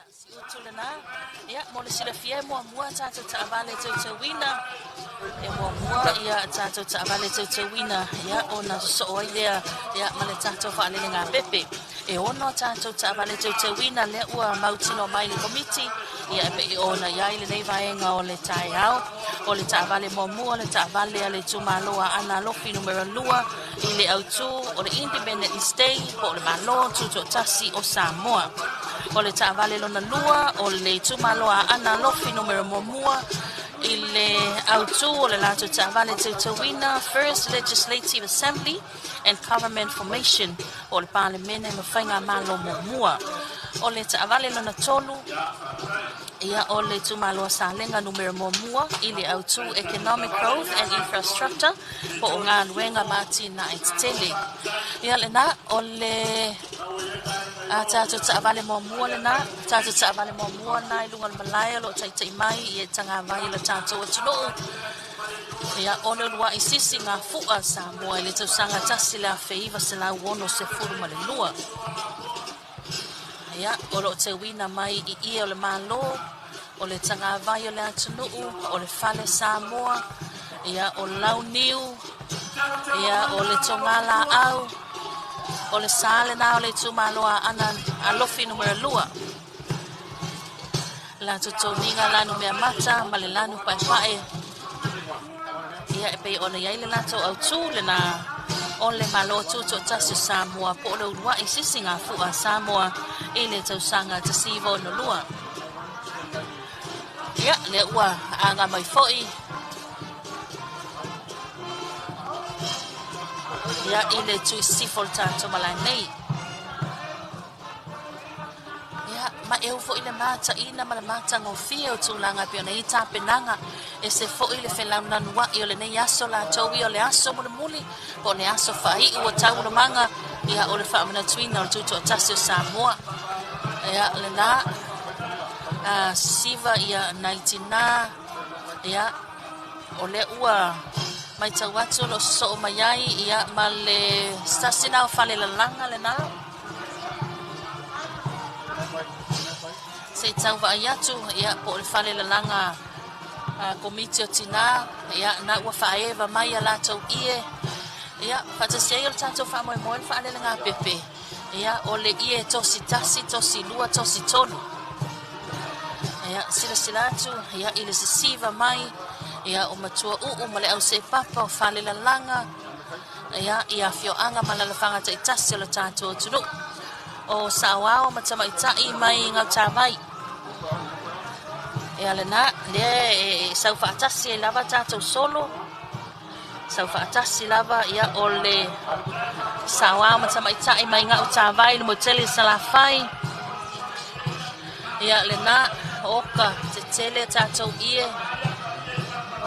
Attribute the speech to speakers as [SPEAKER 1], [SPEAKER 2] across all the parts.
[SPEAKER 1] Siutu lena. Ia, mo le silafia e muamua tatou taavale teuteuina. E muamua ia tatou taavale teuteuina, ia ona sosoo ai lea ia ma le tatou faalelegāpepe. E 6 tatou taavale teuteuina lea ua mautinoa mai le Komiti, ia e pei ona i ai lenei vaega o le taeao. O le taavale muamua, le taavale a le itumalo Aana Alofi numera 2 i le autū o le Independence Day po o le Malo Tutoatasi o Samoa. O le taavale lona lua, o le itumalo Aana Alofi numera 1 i le autū o le latou taavale teuteuina First Legislative Assembly and Government Formation o le Palemene ma Faigamalo muamua. O le taavale lona tolu, ia o le itumalo a Salega numera 1 i le autū Economic Growth and Infrastructure po o galuega ma atinae tetele. Ia lena, o le a tatou taavale muamua lena, tatou taavale muamua na i luga o le malae o lo o taitai mai i e tagavai i le tatou atunuu. Ia, o le uluai sisi gafu'a Samoa i le tausaga 1962. Ia, o lo o teuina mai i ie o le Malo, o le tagavai o le atunuu, o le fale Samoa, ia, o launiu, ia, o le togalaau, o le sa lena o le itumalo Aana Alofi numera 2. La totoniga lanu mea mata ma le lanu paepae. Ia e pei ona i ai le latou autū lena o le Malo Tutoatasi o Samoa po o le uluai sisigafu'a a Samoa i le tausaga 1962. Ia, lea ua aga mai foi ia i le tuisifo o le tatou malae nei. Ia, ma e ou foi le mataina ma le matagofie o tulaga e pei ona i ai tapenaga. Ese foi le felaunanua'i o lenei aso latou ia o le aso mulimuli po o le aso faai'u o taualumaga ia o le faamanatuina o le Tutoatasi o Samoa. Ia, lena, a, sisiva ia nai tinā, ia, o lea ua matau atu o lo o sosoo mai ai ia ma le se tasi lena o falelalaga lena. Se i tau vaai atu ia po o le falelalaga a Komiti o Tinā, ia na ua faaeva mai a latou ie. Ia faatasi ai o le tatou faamoemoe le faalelegāpepe, ia o le ie tosi tasi, tosi lua, tosi tolu. Ia silasila atu ia i le sisiva mai ia o matua uu ma le auseepapa o falelalaga ia i afioaga ma alalafaga taitasi o le tatou atunuu. O saoao ma tamaitai mai Gautavai. Ia lena, lea e sau faatasi ai lava tatou solo, sau faatasi lava ia o le saoao ma tamaitai mai Gautavai, le motu tele i Salafai. Ia lena, oka tetele tatou ie,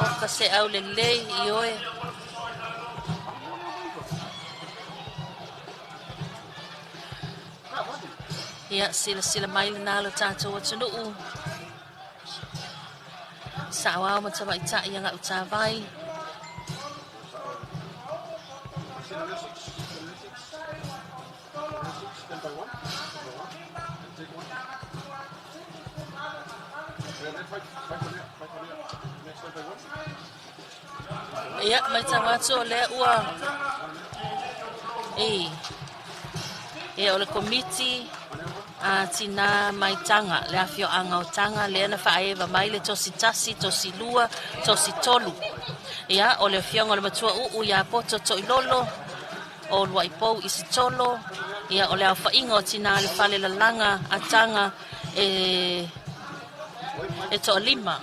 [SPEAKER 1] oka se aulelei i oe. Ia, silasila mai lena lo tatou atunuu. Saoao ma tamaitai ia Gautavai. Ia, matau atu o lea ua e ia o le Komiti a Tinā mai Taga, le afioaga o Taga lea na faaeva mai le tosi tasi, tosi lua, tosi tolu. Ia, o le afioga o le matua uu ia Poto Toilolo, o Luaipou Isitolo, ia o le aofaiga o tinā le falelalaga a Taga e e toalima.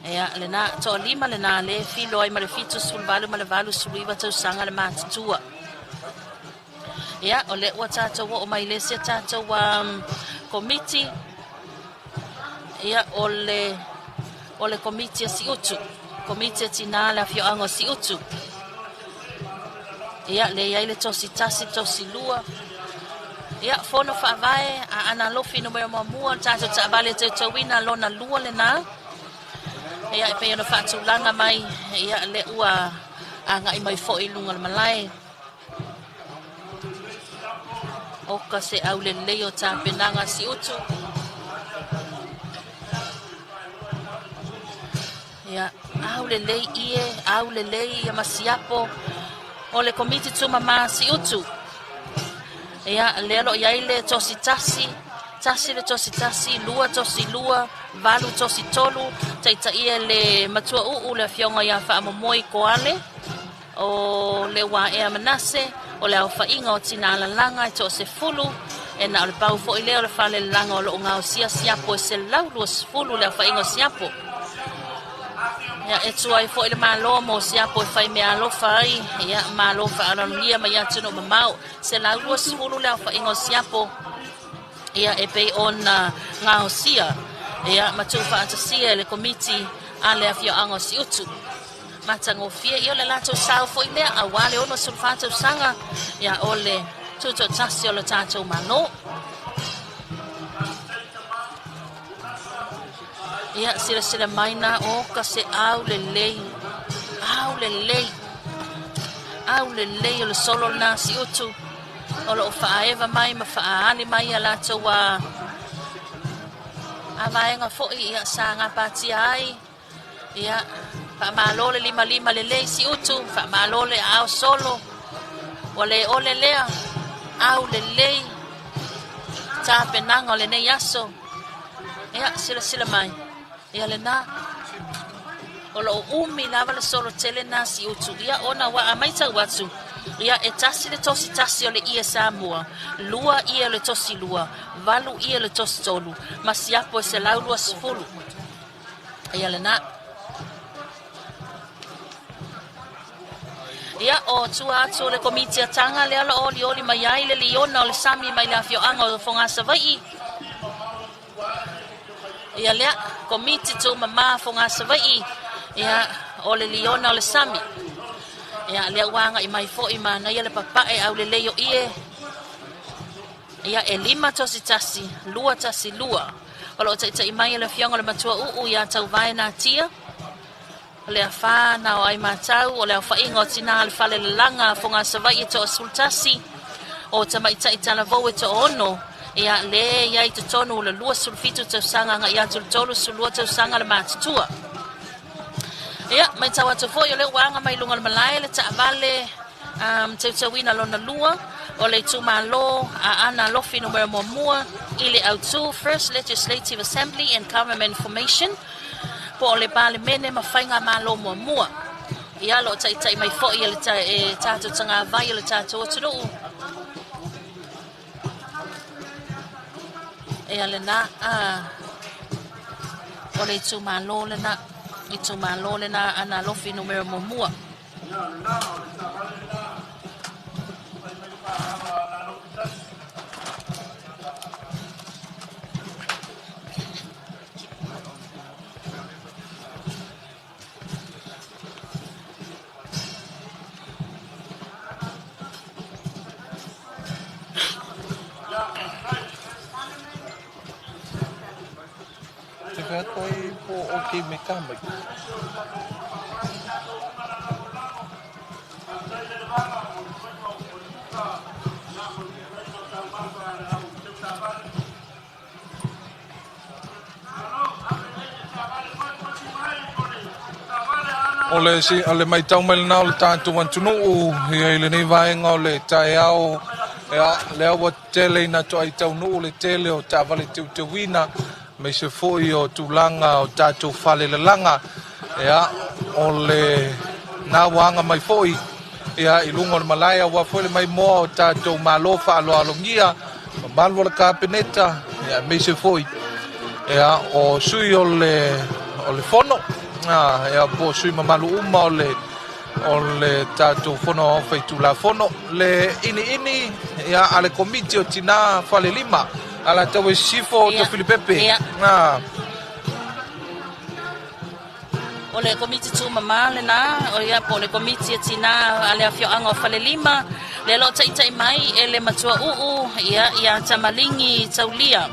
[SPEAKER 1] Ia, lena, toalima lena le filo ai ma le 78 ma le 89 tausaga le matutua. Ia, o lea ua tatou oo mai le isi a tatou komiti. Ia, o le, o le komiti a Siutu. Komiti a Tinā le afioaga o Siutu. Ia, lea i ai le tosi tasi, tosi lua. Ia, fono faavae a Aana Alofi numera 1, le tatou taavale teuteuina lona lua lena. Ia, e pei ona faatulaga mai, ia, lea ua agai mai foi i luga o le malae. Oka se aulelei o tapenaga Siutu. Ia, aulelei ie, aulelei ia ma siapo o le Komiti Tumama Siutu. Ia, lea lo iai le tosi tasi, tasi le tosi tasi, lua tosi lua, valu tosi tolu, taitaia e le matua uu le afioga ia Faamomoe Koale, o le Uaea Manase, o le aofaiga o tinā lalaga e toasefulu, e na o le pau foi lea o le falelalaga o lo o gaosia siapo e 120 le aofaiga o siapo. Ia, e tuai foi le Malo mo siapo e fai meaalofa ai, ia, Malo faaaloalogia mai atunuu mamao, 120 le aofaiga o siapo, ia, e pei ona gaosia, ia, ma tuufaatasia e le Komiti a le Afioaga o Siutu. Matagofie, ia o le latou sao foi lea aua le 64 tausaga, ia, o le tutoatasi o le tatou Malo. Ia, silasila mai na o ka se au lelei, au lelei, au lelei o le solo lena Siutu o lo o faaeva mai ma faaali mai a latou a a vaega foi ia sa gapatia ai. Ia, faamalo le limalima lelei Siutu, faamalo le aao solo, ua le ole lea, au lelei tapenaga o lenei aso. Ia, silasila mai, ia lena, o lo o umi lava le solo tele na Siutu. Ia, ona ua a maitau atu, ia, e tasi le tosi tasi o le ie Samoa, lua ie o le tosi lua, valu ie o le tosi tolu, ma siapo e 120. Ia lena. Ia, o tua atu o le Komiti a Taga lea o lo o olioli mai ai le liona o le sami mai le afioaga o Fogaa Savaii. Ia lea, Komiti Tumama Fogaa Savaii, ia, o le liona o le sami. Ia, lea ua agai mai foi manaia le papae aulelei o ie. Ia, e lima tosi tasi, lua tasi lua. O lo o taitai mai e le Afioga o le Matua Uu ia Tauvae Natia. O le afā na o Aimatau, o le aofaiga o tinā o le fale lalaga a Fogaa Savaii e toa-11, o tamaitai talavou e toaono, ia, le i ai i totonu o le 27 tausaga agai atu i le 32 tausaga le matutua. Ia, matau atu foi o lea ua aga mai luga o le malae le taavale um, teuteuina lona lua o le itumalo Aana Alofi numera muamua i le autu First Legislative Assembly and Government Formation po o le Palemene ma Faigamalo muamua. Ia, lo o taitai mai foi e le ta, e tātou tagavai o le tātou atunuu. Ia lena, a, o le itumalo lena, itumalo lena Aana Alofi numera muamua.
[SPEAKER 2] Te wheako ai po okay me ka mai. O le, si, o le maitau mai lena o le tatou atunuu ia i lenei vaega o le taeao, ia, lea ua tele ina toai taunuu le tele o taavale teuteuina, aemaise foi o tulaga o tatou falelalaga, ia, o le na ua aga mai foi ia i luga o le malae aua foi le maimoa o tatou malo faaaloalogia, mamalu o le Kapeneta, ia, aemaise foi ia o sui o le o le fono, ia, po o sui mamalu uma o le o le tatou Fono Aoao Faitulafono, le iniini ia a le Komiti o Tinā Falelima, Alataua i Sisifo,
[SPEAKER 1] Ia,
[SPEAKER 2] Tofilipepe.
[SPEAKER 1] ia.
[SPEAKER 2] Ah.
[SPEAKER 1] O le Komiti Tumama lena, o ia po o le Komiti a Tinā a le Afioaga o Falelima, lea o lo o taitai mai e le Matua Uu, ia, ia Tamaligi Taulia.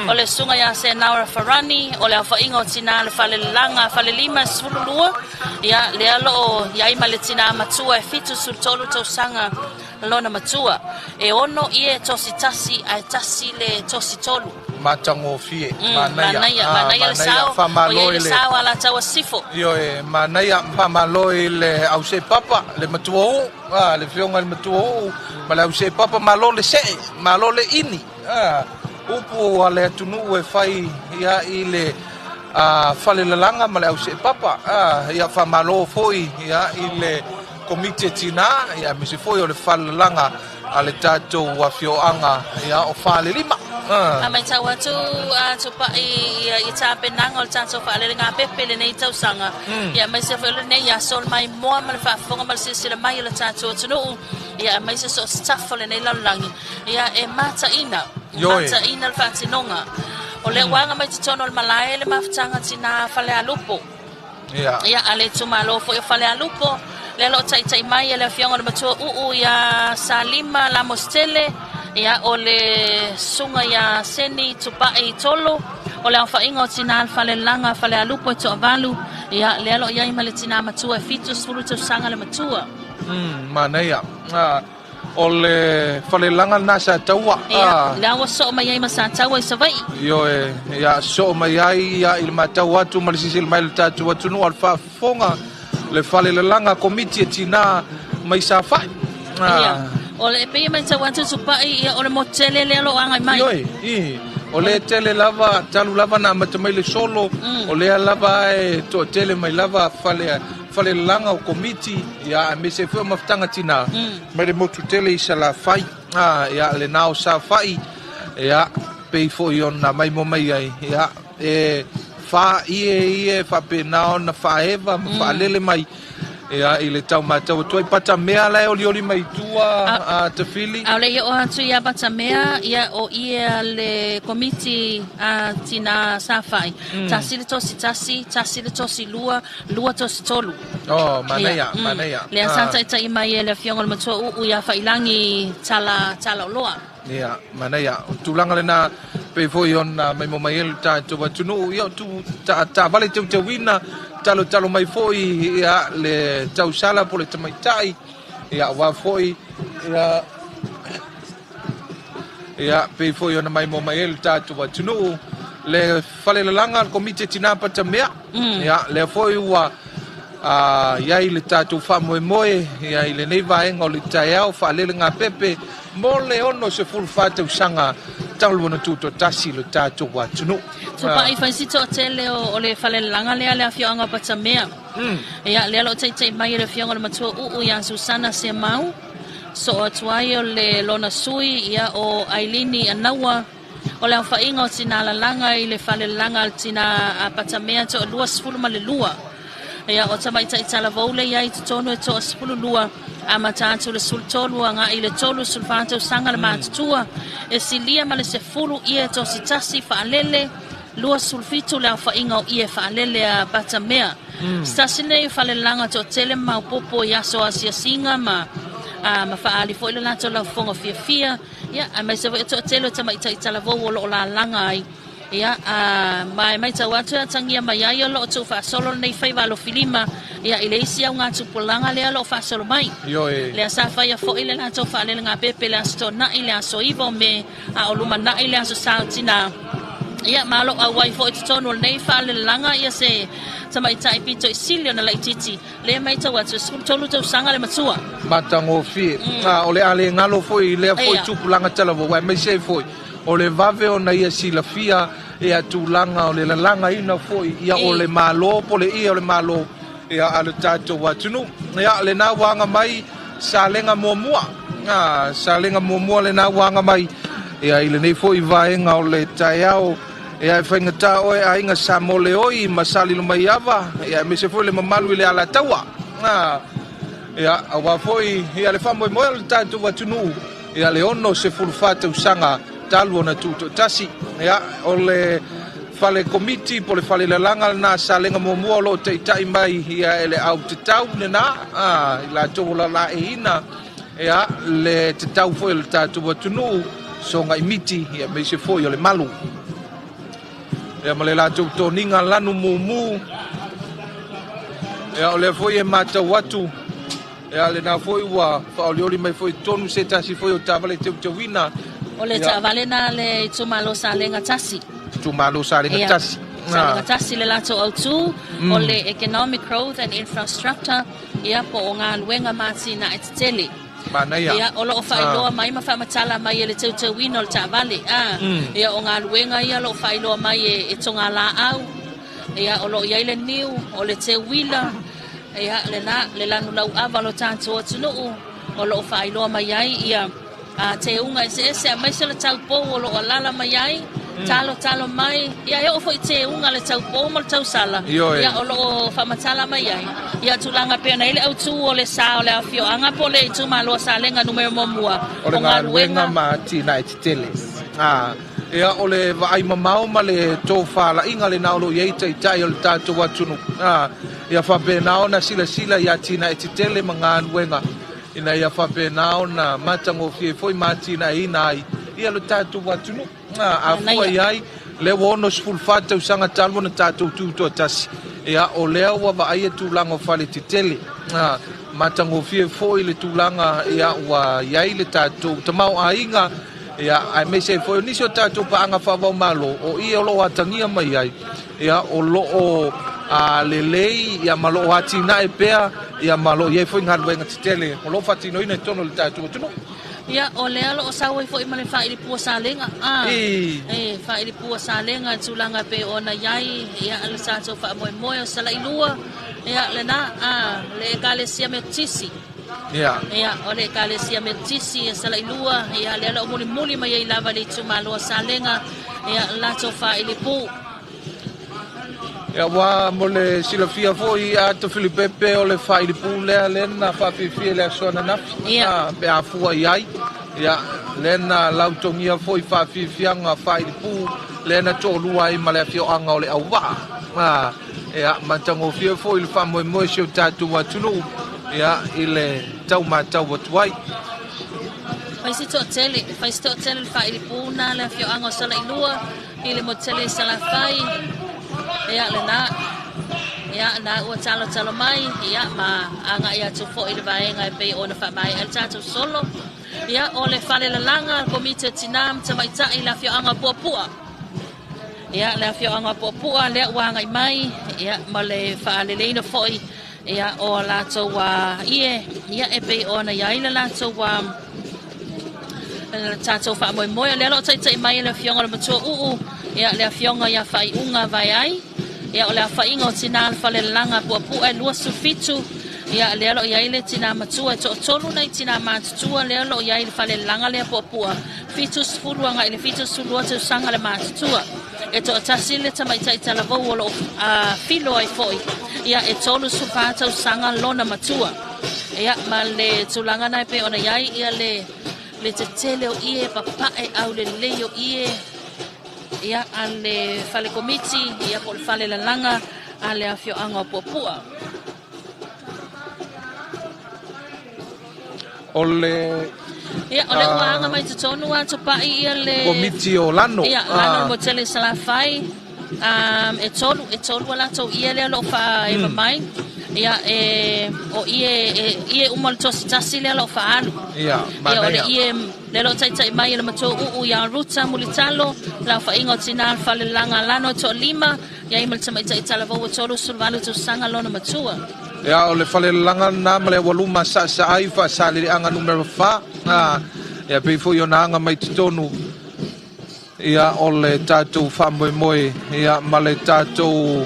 [SPEAKER 1] O le Susuga ia Senaora Farani, o le aofaiga o tinā o le falelalaga Falelima e 12, ia, lea o lo o i ai ma le tinā matua e 73 tausaga lona matua. E ono ie tosi tasi ae tasi le tosi tolu.
[SPEAKER 2] Matagofie,
[SPEAKER 1] manaia. Manaia, manaia le sao, o iai le sao Alataua Sisifo.
[SPEAKER 2] Ioe, manaia, faamalo i le auseepapa, le matua uu, le afioga i le matua uu ma le auseepapa, malo le see, malo le ini. Upu a le atunuu e fai ia i le falelalaga ma le auseepapa. Ia faamalo foi ia i le Komiti e Tina, ia aemaise foi o le falelalaga a le tatou afioaga ia o Falelima.
[SPEAKER 1] A matau atu a Tupai i tapenaga o le tatou faalelegāpepe i lenei tausaga, ia aemaise foi o lenei aso o le maimoa ma le faafofoga ma le silasila mai o le tatou atunuu, ia aemaise so o se tafa o lenei lalolagi, ia e mataina, mataina le faatinoga. O lea ua aga mai totonu o le malae le mafutaga tinā Falealupo. Ia, a le itumalo foi o Falealupo, lea o lo o taitai mai e le Afioga i le Matua Uu ia Salima Lamositele, ia, o le Susuga ia Seni Tupai Tolo, o le aofaiga o tina o le Falelalaga Falealupo e toavalu, ia, lea o lo o i ai ma le tina matua e 70 tausaga le matua.
[SPEAKER 2] Manaia. O le falelaga lena sa taua.
[SPEAKER 1] Ia, lea ua soo mai ai ma Sataua i Savaii.
[SPEAKER 2] Ioe, ia soo mai ai ia i le matau atu ma le silasila mai i le tatou atunuu a le faafofoga le falelalaga komiti e tina mai Safai.
[SPEAKER 1] Ia, o le pei e matau atu Tupai, ia o le motu tele lea o lo o agai mai.
[SPEAKER 2] Ioe, i, o le tele lava, talu lava na amata mai le solo, o lea lava e toatele mai lava fale falelalaga o komiti, ia aemaise foi o mafutaga tina mai le motu tele i Salafai, ia lena o Safai, ia pei foi ona maimoa mai ai, ia e faaie ia e faapena ona faaeva ma faalele mai ia i le tau matau atu ai Patamea la e olioli mai tua a Tafili.
[SPEAKER 1] A o le i oo atu ia Patamea, ia o ia le komiti a tina Safai, 1 le 1, 1 le 2, 2 3.
[SPEAKER 2] Oh, manaia, manaia.
[SPEAKER 1] Lea sa taitai mai e le Afioga i le Matua Uu ia Faiilagi Tala Talaoloa.
[SPEAKER 2] Ia, manaia. O tulaga lena pei foi ona maimoa mai ai le tatou atunuu, ia o tu taavale teuteuina, talotalo mai foi ia le tausala po o le tamaitai, ia aua foi ia ia pei foi ona maimoa mai ai le tatou atunuu le falelalaga le komiti e tina patamea. Ia lea foi ua i ai le tatou faamoemoe ia i lenei vaega o le taeao faalelegāpepe mo le 64 tausaga talu ona tutoatasi le tatou atunuu.
[SPEAKER 1] Tupai fai si toatele o le falelalaga lea le afioaga o Patamea. Ia lea o lo o taitai mai e le Afioga i le Matua Uu ia Susana Semau. Soo atu ai o le lona sui ia o Ailini Anaua. O le aofaiga o tina lalaga i le falelalaga a le tina a Patamea toa 22. Ia o tamaitai talavou le iai i totonu e toa 12, amata atu le 13 agai i le 34 tausaga le matutua, e silia ma le 10 ie tosi tasi faalele, 27 le aofaiga o ie faalele a Patamea. Se tasi lenei o falelalaga toatele ma maopoopo i aso asiasiga ma ma faaali foi le latou laufofoga fiafia. Ia, aemaise foi o toatele o tamaitai talavou o lo o lalaga ai. Ia, a, ma e matau atu e atagia mai ai o lo o tuufaasolo lenei faiva alofilima, ia, i le isi augatupulaga lea o lo o faasolo mai.
[SPEAKER 2] Ioe.
[SPEAKER 1] Lea sa faia foi le latou faalelegāpepe i le Aso Toonai, le Aso 9 o Me, a o lumanai le Aso Sa o Tinā. Ia, ma o lo o auai foi i totonu o lenei faalelelaga ia se tamaitai pito i sili ona laitiiti Lea e matau atu, e 13 tausaga le matua.
[SPEAKER 2] Matagofie. A, o le a le galo foi i lea foi tupulaga talavou, aemaise ai foi o le vave ona ia silafia ia tulaga o le lalagaina foi ia o le Malo po o le ie o le Malo ia a le tatou atunuu. Ia, lena ua aga mai Salega muamua. A, Salega muamua lena ua aga mai ia i lenei foi vaega o le taeao. Ia e faigata oe aiga sa Moleoi ma Salilomaiava, ia aemaise foi le mamalu i le Alataua. Ia aua foi ia le faamoemoe o le tatou atunuu, ia le 64 tausaga talu ona tutoatasi. Ia o le fale komiti po o le fale lalaga lena Salega muamua o lo o taitai mai ia e le au tatau lena, i latou o lalaeina ia le tatau foi o le tatou atunuu sogaimiti ia aemaise foi o le malu. Ia ma le latou toniga lanu mumu. Ia o lea foi e matau atu ia lena foi ua faaolioli mai foi tonu se tasi foi o taavale teuteuina
[SPEAKER 1] O le taavale na le itumalo Salega Tasi.
[SPEAKER 2] Itumalo Salega Tasi.
[SPEAKER 1] Salega Tasi le latou autu o le Economic Growth and Infrastructure, ia po o galuega ma atinae tetele.
[SPEAKER 2] Manaia.
[SPEAKER 1] Ia, o lo o faailoa mai ma faamatala mai e le teuteuina o le taavale. Ia, o galuega ia o lo o faailoa mai e togalaau. Ia, o lo o i ai le niu, o le teuila, ia, lena, le lanulauava o lo tatou atunuu, o lo o faailoa mai ai ia teuga eseese, aemaise o le taupou o lo o alala mai ai, talo talo mai, ia e oo foi teuga le taupou ma le tausala, ia o lo o faamatala mai ai. Ia tulaga pei ona i ai le autu o le sa o le afioaga po o le itumalo o Salega numera muamua.
[SPEAKER 2] O le galuega ma atinae tetele. Ia, o le vaai mamao ma le tofalaiga lena o lo o i ai taitai o le tatou atunuu. Ia faapena ona silasila i atinae tetele ma galuega ina ia faapena ona matagofie foi ma atinaeina ai ia lo tatou atunuu. A fua i ai, lea ua 64 tausaga talu ona tatou tutoatasi, ia o lea ua vaaia tulaga o fale tetele. Matagofie foi le tulaga ia ua i ai le tatou tamaoaiga, ia aemaise ai foi o nisi o tatou paaga faavaomalo o i o lo o atagia mai ai, ia o lo o lelei ia ma lo o atinae pea ia ma lo o i ai foi galuega tetele o lo o faatinoina i totonu o le tatou atunuu.
[SPEAKER 1] Ia, o lea o lo o sau ai foi ma le faailipua salega. E faailipua salega tulaga pei ona i ai ia le tatou faamoemoe o Salailua, ia lena le Ekalesia Metotisi. Ia, o le Ekalesia Metotisi a Salailua, ia lea o lo o mulimuli mai ai lava le itumalo o Salega, ia latou faailipu.
[SPEAKER 2] Ia, ua mo le silafia foi a Filipepe o le faailipu lea lea na faafiafia i le aso ananafi. Pe a fua i ai, ia lea na lautogia foi faafiafiaga faailipu lea na toalua ai ma le afioaga o le Auvaa. Ia, matagofie foi le faamoemoe si o tatou atunuu ia i le taumatau atu ai.
[SPEAKER 1] Fai si toatele, fai si toatele le faailipu na le afioaga o Salailua i le motele i Salafai. Ia lena, ia na ua talo talo mai, ia ma agai atu foi le vaega e pei ona faamaea le tatou solo. Ia o le falelalaga komiti o tina ma tamaitai i le afioaga o Puapua. Ia le afioaga o Puapua lea ua agai mai, ia ma le faaleleina foi ia o latou ie, ia e pei ona i ai le latou tatou faamoemoe. O lea o lo o taitai mai le afioga o le matua uu, ia le afioga ia Faaiuga Vaeai, ia o le afaiga o tina le falelalaga Puapua e 27, ia lea o lo o i ai le tina matua e toatolu nai tina matutua lea o lo o i ai le falelalaga lea Puapua, 70 agai i le 72 tausaga le matutua. E toatasi le tamaitai talavou o lo o filo ai foi, ia e 34 tausaga lona matua. Ia ma le tulaga na e pei ona i ai ia le tetele o ie papae aulelei o ie, ia a le fale komiti, ia po o le fale lalaga a le afioaga o Puapua.
[SPEAKER 2] O le
[SPEAKER 1] Ia, o le ua aga mai totonu a tupai ia le
[SPEAKER 2] komiti o Lano.
[SPEAKER 1] Ia, Lano mo tele Salafai. E tolu, e tolu a latou ie lea o lo o faaeva mai. Ia, e, o ie, e, ie uma o le tosi tasi lea o lo o faaalu.
[SPEAKER 2] Ia,
[SPEAKER 1] Ia, o le ie lea o lo o taitai mai e le matua uu ia Ruta Mulitalo, le aofaiga o tina le falelalaga Lano e toalima, ia i ma le tamaitai talavou e 38 tausaga lona matua.
[SPEAKER 2] Ia, o le falelalaga lena ma le aualuma saasaai faasaleleaga numera 4. Ia, pei foi ona aga mai totonu ia o le tatou faamoemoe ia ma le tatou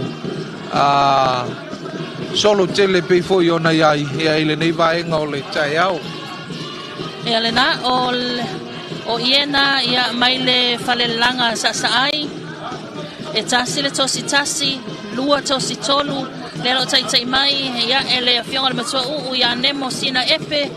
[SPEAKER 2] solo tele pei foi ona i ai ia i lenei vaega o le taeao.
[SPEAKER 1] Ia lena o iena ia mai le falelalaga saasaai e tasi le tosi tasi, lua tosi tolu, lea o lo o taitai mai ia e le afioga o le matua uu ia Nemo Sina Epe,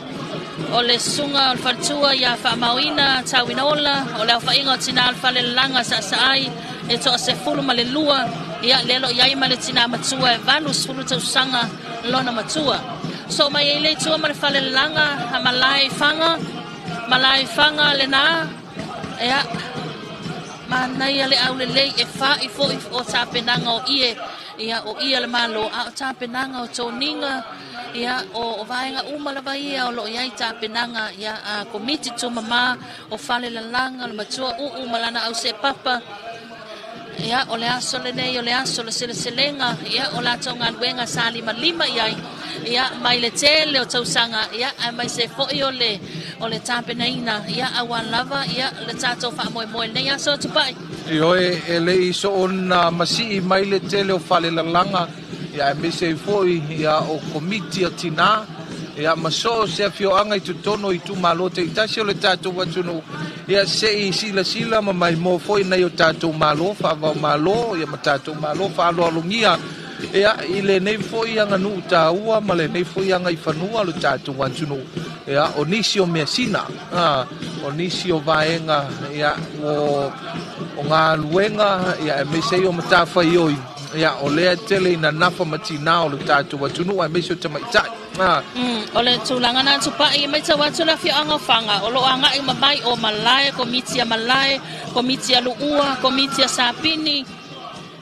[SPEAKER 1] o le susuga o le faletua ia Faamaoina Tauinaola, o le aofaiga o tina o le falelalaga saasaai e toa 12, ia lea o lo o i ai ma le tina matua e 80 tausaga lona matua. So mai ai le itua ma le falelalaga a Malae Faga, Malae Faga lena, ia manaia le aulelei e fa'i foi o tapenaga o ie, ia o ia le malo, a o tapenaga o toniga, Ia, o vaega uma lava ia o loo i ai tapenaga, ia, a Komiti Tumamā o Falelalaga, o le Matua Uu ma lana ausepapa. Ia, o le aso lenei o le aso le seleselega, ia, o latou galuega sa limalima i ai, ia, mai le tele o tausaga, ia, aemaise foi o le tapenaina, ia, auā lava, ia, le tatou faamoemoe lenei aso atupai.
[SPEAKER 2] Ioe, e lei soona masii mai le tele o falelalaga, ia, aemaise ai foi, ia, o komiti o tinā, ia, ma so o se afioaga i totonu o itumalo taitasi o le tatou atunuu, ia, seʻi silasila ma maimoa foi nai o tatou malo faavaomalo, ia, ma tatou malo faaloalogia, ia, i lenei foi aganuu taua ma lenei foi agaifanua o le tatou atunuu. Ia, o nisi o measina, o nisi o vaega, ia, o galuega, ia, aemaise ai o matafaioi, ia, o lea tele ina nafa ma tinā o le tatou atunuu aemaise o tamaitai.
[SPEAKER 1] O le tulaga na tupai mai tau atu le afioaga o Faga o loo agai uma mai o Malae, komiti a Malae, komiti a Luua, komiti a Sapini,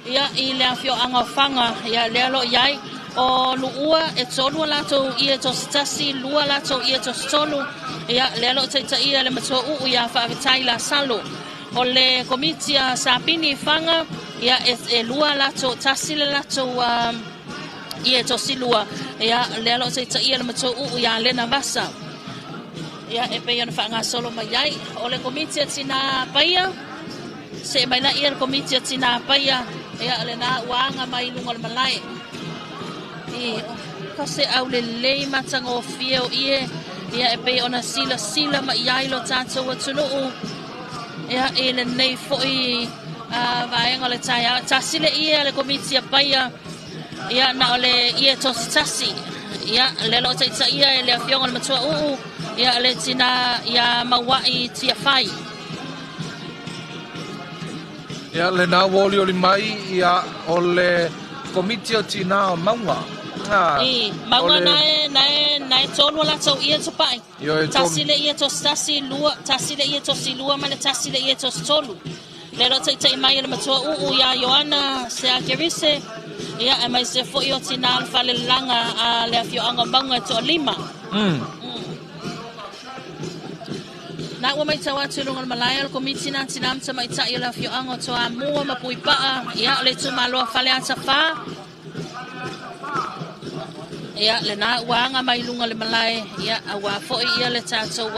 [SPEAKER 1] ia, i le afioaga o Faga, ia, lea lo iai o Luua e tolu a latou ie tositasi, lua latou ie tositolu, ia, lea lo taitaia le Matua Uu ia Faafetai Lasalo. O le komiti a Sapini i Faga, ia, e lua latou, tasi le latou ie tosilua, ia, lea lo taitaia le Matua Uu ia Lena Vasa. Ia, e pei ona faagasolo mai ai o le komiti a Tinā Paia se mai la ia le komiti a Tinā Paia, ia, lena ua aga mai luga o le malae i ka se aulelei matagofie o ie, ia, e pei ona silasila ma i ai lo tatou atunuu, ia, i lenei foi vaega o le taeao. Tasi le ie a le komiti a Paia, ia, na o le ie tositasi, ia, le lo taitaia e le afioga o le Matua Uu, ia, le tina ia Mauai Tiafai.
[SPEAKER 2] Ia, lena ua olioli mai, ia, o le komiti o tinā o Mauga.
[SPEAKER 1] I Mauga nae tolu latou ia tupai.
[SPEAKER 2] Ioe.
[SPEAKER 1] Tasi le ia tositasi, lua, tasi le ia tosilua ma le tasi le ia tositolu. Le lo taitai mai e le Matua Uu ia Ioana Seakerise, ia, aemaise foi o tinā le falelalaga a le afioaga o Mauga e toalima. Na ua mai tau atu i luga o le malae o le komiti na tinā ma tamaitai o le afioaga o Toamua ma Puipaa, ia, o le itumalo a Faleata 4. Ia, lena ua aga mai luga le malae, ia, auā foi, ia, le tatou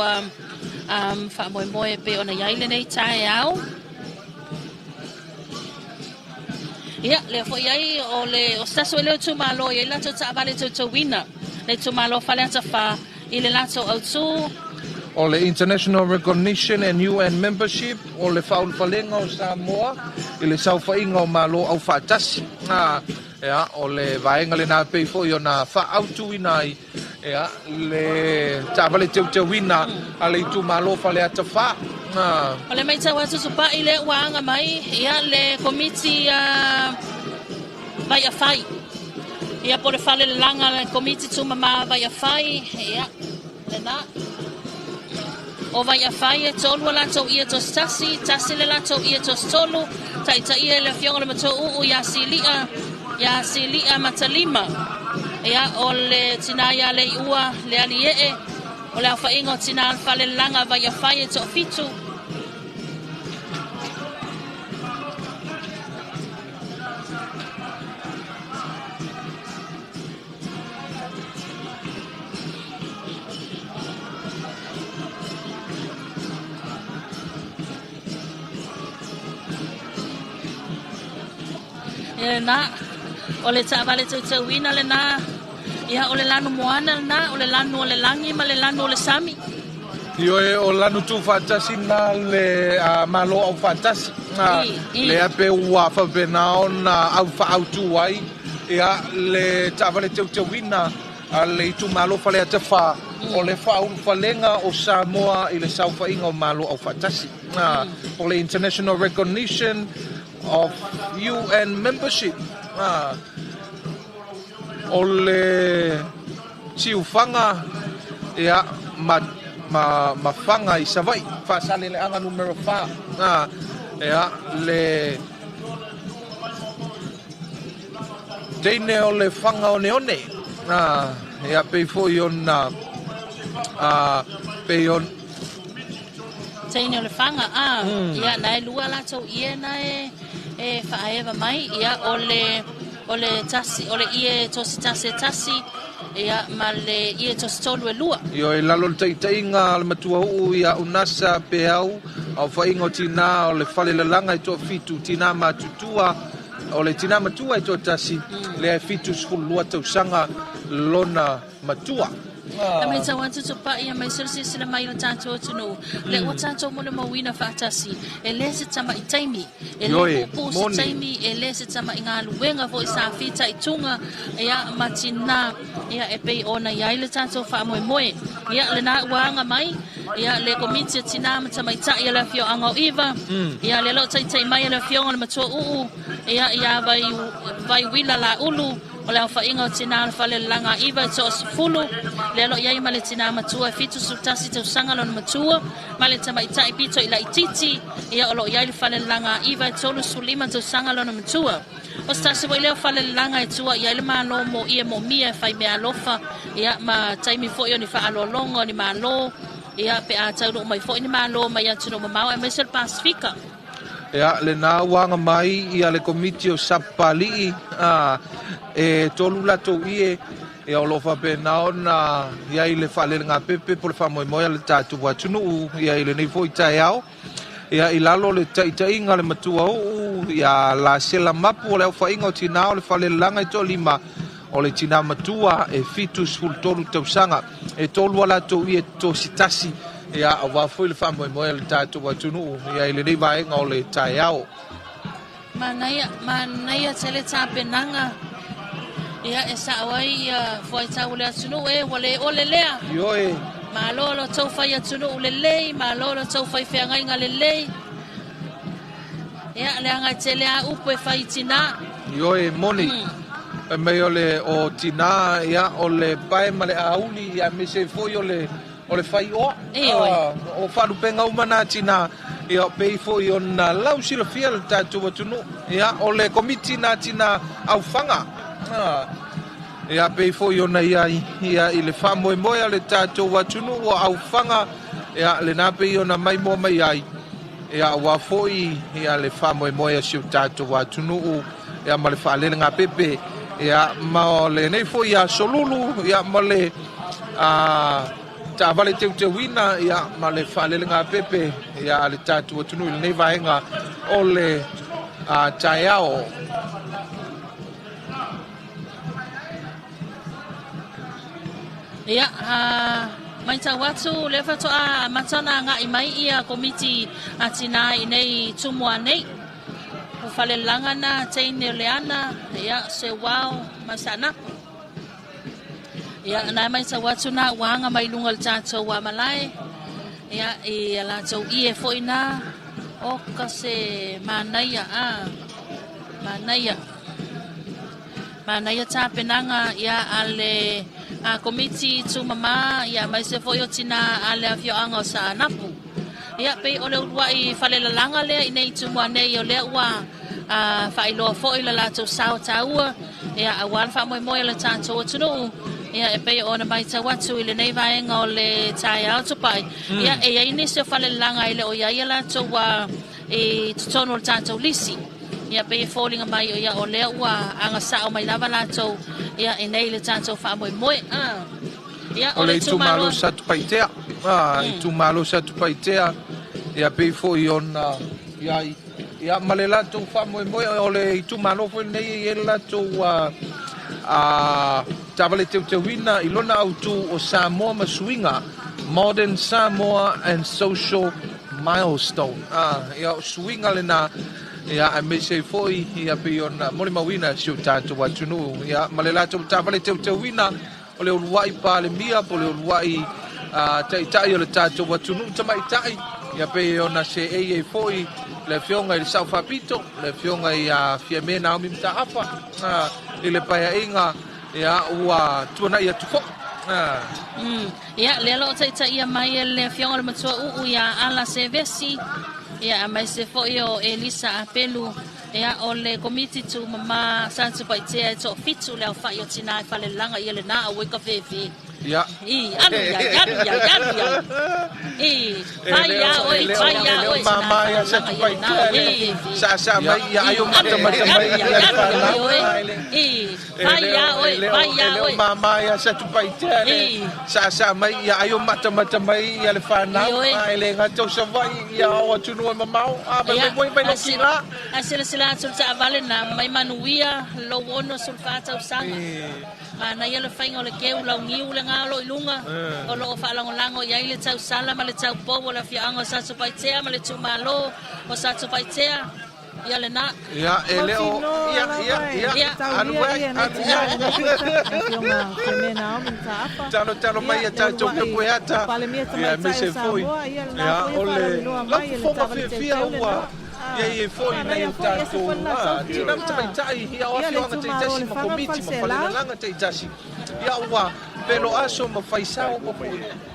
[SPEAKER 1] faamoemoe pe ona iai lenei taeao. Ia, lea foi ai o le o se tasi o leo itumalo i ai latou taavale teuteuina, le itumalo Faleata 4 i le latou autū.
[SPEAKER 2] O le International Recognition and UN Membership, o le faaulufalega o Samoa i le saofaiga o Malo Aufaatasi. Ia, o le vaega lena pei foi ona faaautuina ai, ia, le taavale teuteuina a le itumalo Faleata 4.
[SPEAKER 1] O le matau atu tupai lea ua aga mai, ia, le komiti Vaiafai. Ia, po le falelalaga le komiti tumama Vaiafai, ia, lena. O Vaiafai e tolu a latou ia tositasi, tasi le latou ia tositolu, taitaia e le afioga o le Matua Uu ia Silia, ia Silia Matalima. Ia, o le tina ia Leiua le Aliee, o le aofaiga o tinā le falelalaga Vaiafai e toafitu. Ia, na o le taavale teuteuina lena, ia, o le lanu moana lena, o le lanu o le lagi ma le lanu o le sami.
[SPEAKER 2] Ioe, o lanu tuufaatasi na le Malo Aufaatasi. Lea pe ua faapena ona au faaautu ai, ia, le taavale teuteuina a le itumalo Faleata 4, o le faaulufalega o Samoa i le saofaiga o Malo Aufaatasi. O le International Recognition of UN Membership. O le siufaga, ia, ma Faga i Savaii, Faasaleleaga numera 4. Ia, le teine o le Faga oneone. Ia pei foi ona pei on
[SPEAKER 1] Teine o Lefaga a ia na e lua latou ie na e e faaeva mai ia o le o le tasi o le ie tosi tasi e tasi ia ma le ie tosi tolu e lua.
[SPEAKER 2] Ioe, i lalo o le taitaiga a le matua uu ia Unasa Peau, aofaiga o tinā o le Falelalaga e toafitu tinā matutua, o le tinā matua e toatasi, lea e 72 tausaga lona matua.
[SPEAKER 1] E matau atu tupai aemaise le silasila mai o le tatou atunuu, lea ua tatou molimauina faatasi, e le se tama'i taimi, e le puupuu se taimi, e le se tama'i galuega foi sa fitaituga ia ma tinā ia e pei ona i ai le tatou faamoemoe. Ia lena ua aga mai ia le Komiti o Tinā ma Tamaitai a le Afioaga o Iva, ia lea o lo o taitai mai e le Afioga o le Matua Uu ia ia Vaiuila Laulu, o le aofaiga o tinā o le Falelalaga Iva e toasefulu, lea o lo o i ai ma le tinā matua e 71 tausaga lona matua, ma le tamaitai pito i laitiiti, ia o lo o i ai le Falelalaga Iva e 35 tausaga lona matua. O se tasi foi lea o falelalaga e tua i ai le Malo mo ie moomia e fai meaalofa, ia ma taimi foi o ni faaaloaloga o ni malo, ia pe a taunuu mai foi ni malo mai atunuu mamao aemaise o le Pasefika.
[SPEAKER 2] Ia, lena ua aga mai ia le Komiti o Sapapalii, a, e tolu latou ie, ia o lo o faapena ona i ai le faalelegāpepe po o le faamoemoe a le tatou atunuu ia i lenei foi taeao. Ia, i lalo o le taitaiga a le matua uu ia Lasela Mapu, o le aofaiga o tinā o le Falelalaga e toalima, o le tinā matua e 73 tausaga, e tolu a latou ie tositasi, ia aua foi le faamoemoe a le tatou atunuu ia i lenei vaega o le taeao.
[SPEAKER 1] Manaia, manaia tele tapenaga ia e sao ai ia fuaitau o le atunuu e ua le ole lea.
[SPEAKER 2] Ioe.
[SPEAKER 1] Malo lo tou fai atunuu lelei, malo lo tou fai feagaiga lelei. Ia leaga e tele a upu e fai i tinā.
[SPEAKER 2] Ioe, moni. Fai mai o le o tinā, ia, o le pae ma le auli, ia aemaise ai foi o le o le faioa.
[SPEAKER 1] Ioe.
[SPEAKER 2] O faalupega uma na tinā, ia pei foi ona lausilafia le tatou atunuu, ia o le Komiti na tinā aufaga. Ia pei foi ona i ai ia i le faamoemoe a le tatou atunuu o aufaga, ia lena pei ona maimoa mai ai, ia aua foi ia le faamoemoe a si o tatou atunuu ia ma le faalelegāpepe ia ma o lenei foi aso lulu ia ma le taavale teuteuina ia ma le faalelegāpepe ia a le tatou atunuu i lenei vaega o le taeao.
[SPEAKER 1] Ia, matau atu lea faatoa amata ona agai mai ia Komiti a Tinā i nei Tumua nei. O Falelalaga na teine o Leana, ia, Seuao ma Saanapu. Ia, na e matau atu na ua aga mai luga o le tatou malae, ia, i a latou ie foi na, o ka se manaia, a, manaia. Manaia tapenaga ia a le Komiti Tumama ia aemaise foi o tinā a le afioaga o Saanapu. Ia pei o le uluai falelalaga lea i nei Tumua nei o lea ua faailoa foi le latou sao taua ia aua le faamoemoe o le tatou atunuu ia e pei ona matau atu i lenei vaega o le taeao tupai. Ia e i ai nisi o falelalaga e le o i ai a latou i totonu o le tatou lisi. Ia pei e foliga mai ia o lea ua agasao mai lava latou ia i nei le tatou faamoemoe. Ia
[SPEAKER 2] o le itumalo Satupaitea, itumalo Satupaitea, ia pei foi ona i ai ia ma le latou faamoemoe o le itumalo foi lenei e i ai le latou taavale teuteuina i lona autu o Samoa ma Suiga, Modern Samoa and Social Milestone. Ia o suiga lena ia aemaise ai foi ia pei ona molimauina si o tatou atunuu ia ma le latou taavale teuteuina o le uluai Palemia po o le uluai taitai o le tatou atunuu tamaitai ia pei ona seei ai foi le afioga i le Sao Faapito, le afioga ia Fiame Naomi Mataafa i le paeaiga ia ua tuanai atu foi.
[SPEAKER 1] Ia, lea o lo o taitaia mai e le afioga o le matua uu ia Ala Sevesi, ia aemaise foi o Elisa Apelu. Ia, o le Komiti Tumama sa Satupaitea e toafitu le aofai o tinā e falelalaga ia lena aua i ka fefe.
[SPEAKER 2] Ia.
[SPEAKER 1] I, alu i ai, alu i ai, alu i ai. I,
[SPEAKER 2] E
[SPEAKER 1] fai
[SPEAKER 2] le
[SPEAKER 1] ia
[SPEAKER 2] o,
[SPEAKER 1] oe,
[SPEAKER 2] e le o,
[SPEAKER 1] fai
[SPEAKER 2] e
[SPEAKER 1] ia
[SPEAKER 2] le o
[SPEAKER 1] oe, tinā e
[SPEAKER 2] māmā ia
[SPEAKER 1] falelalaga ia lena
[SPEAKER 2] Satupaitea
[SPEAKER 1] aua i
[SPEAKER 2] le
[SPEAKER 1] ka fefe.
[SPEAKER 2] saasaa
[SPEAKER 1] I,
[SPEAKER 2] mai ia ai o
[SPEAKER 1] alu i
[SPEAKER 2] matamata
[SPEAKER 1] ai, alu
[SPEAKER 2] mai
[SPEAKER 1] i ai,
[SPEAKER 2] ia le
[SPEAKER 1] alu i ai
[SPEAKER 2] fanau.
[SPEAKER 1] oe.
[SPEAKER 2] A e le
[SPEAKER 1] I,
[SPEAKER 2] E
[SPEAKER 1] fai
[SPEAKER 2] le
[SPEAKER 1] ia
[SPEAKER 2] o, e
[SPEAKER 1] oe,
[SPEAKER 2] le o,
[SPEAKER 1] fai
[SPEAKER 2] e
[SPEAKER 1] ia
[SPEAKER 2] le o
[SPEAKER 1] oe.
[SPEAKER 2] māmā ia Satupaitea le
[SPEAKER 1] I,
[SPEAKER 2] saasaa mai ia ai o matamata mai ia le
[SPEAKER 1] i
[SPEAKER 2] fanau.
[SPEAKER 1] oe.
[SPEAKER 2] A e le gata o Savaii ia o atunuu e mamao. A mai
[SPEAKER 1] Ia,
[SPEAKER 2] mai moi mai
[SPEAKER 1] a
[SPEAKER 2] lou
[SPEAKER 1] si,
[SPEAKER 2] kila.
[SPEAKER 1] a silasila atu le taavale na mai manuia lou 64 tausaga. Manaia le faiga o le keu launiu le gā o lo o i luga, o lo o faalagolago i ai le tausala ma le taupou o le afioaga o Satupaitea ma le itumalo o Satupaitea. Ia lena.
[SPEAKER 2] Ia, e le o,
[SPEAKER 3] Mautinoa
[SPEAKER 2] ia,
[SPEAKER 3] lava
[SPEAKER 2] ia,
[SPEAKER 3] e
[SPEAKER 2] ia,
[SPEAKER 1] Ia.
[SPEAKER 2] alu
[SPEAKER 3] taulia
[SPEAKER 2] ai,
[SPEAKER 3] ia nai
[SPEAKER 2] alu
[SPEAKER 3] tinā
[SPEAKER 2] ai.
[SPEAKER 3] i lenei tausaga, le Afioga Fiame Naomi Mataafa,
[SPEAKER 2] Talo talo mai
[SPEAKER 3] ia
[SPEAKER 2] ia
[SPEAKER 3] le
[SPEAKER 2] tatou
[SPEAKER 3] uluai
[SPEAKER 2] pepueata,
[SPEAKER 3] Palemia
[SPEAKER 2] ia
[SPEAKER 3] Tamaitai o
[SPEAKER 2] aemaise foi,
[SPEAKER 3] Samoa, ia lena
[SPEAKER 2] ia,
[SPEAKER 3] foi e
[SPEAKER 2] o le
[SPEAKER 3] faalauiloa
[SPEAKER 2] lau
[SPEAKER 3] mai e le
[SPEAKER 2] fofoga
[SPEAKER 3] taavale
[SPEAKER 2] fiafia
[SPEAKER 3] teuteu
[SPEAKER 2] ua
[SPEAKER 3] lena.
[SPEAKER 2] ia ia foi nai
[SPEAKER 3] Manaia
[SPEAKER 2] o
[SPEAKER 3] foi, ese
[SPEAKER 2] tatou
[SPEAKER 3] foi le latou
[SPEAKER 2] ah,
[SPEAKER 3] fiu,
[SPEAKER 2] tina ma tamaitai, ia o
[SPEAKER 3] Ia le
[SPEAKER 2] afioaga
[SPEAKER 3] itumalo o
[SPEAKER 2] taitasi ma
[SPEAKER 3] Lefaga ma
[SPEAKER 2] komiti ma
[SPEAKER 3] Faleaseela.
[SPEAKER 2] falelalaga taitasi, ia ua pelo aso ma faisao ma foi,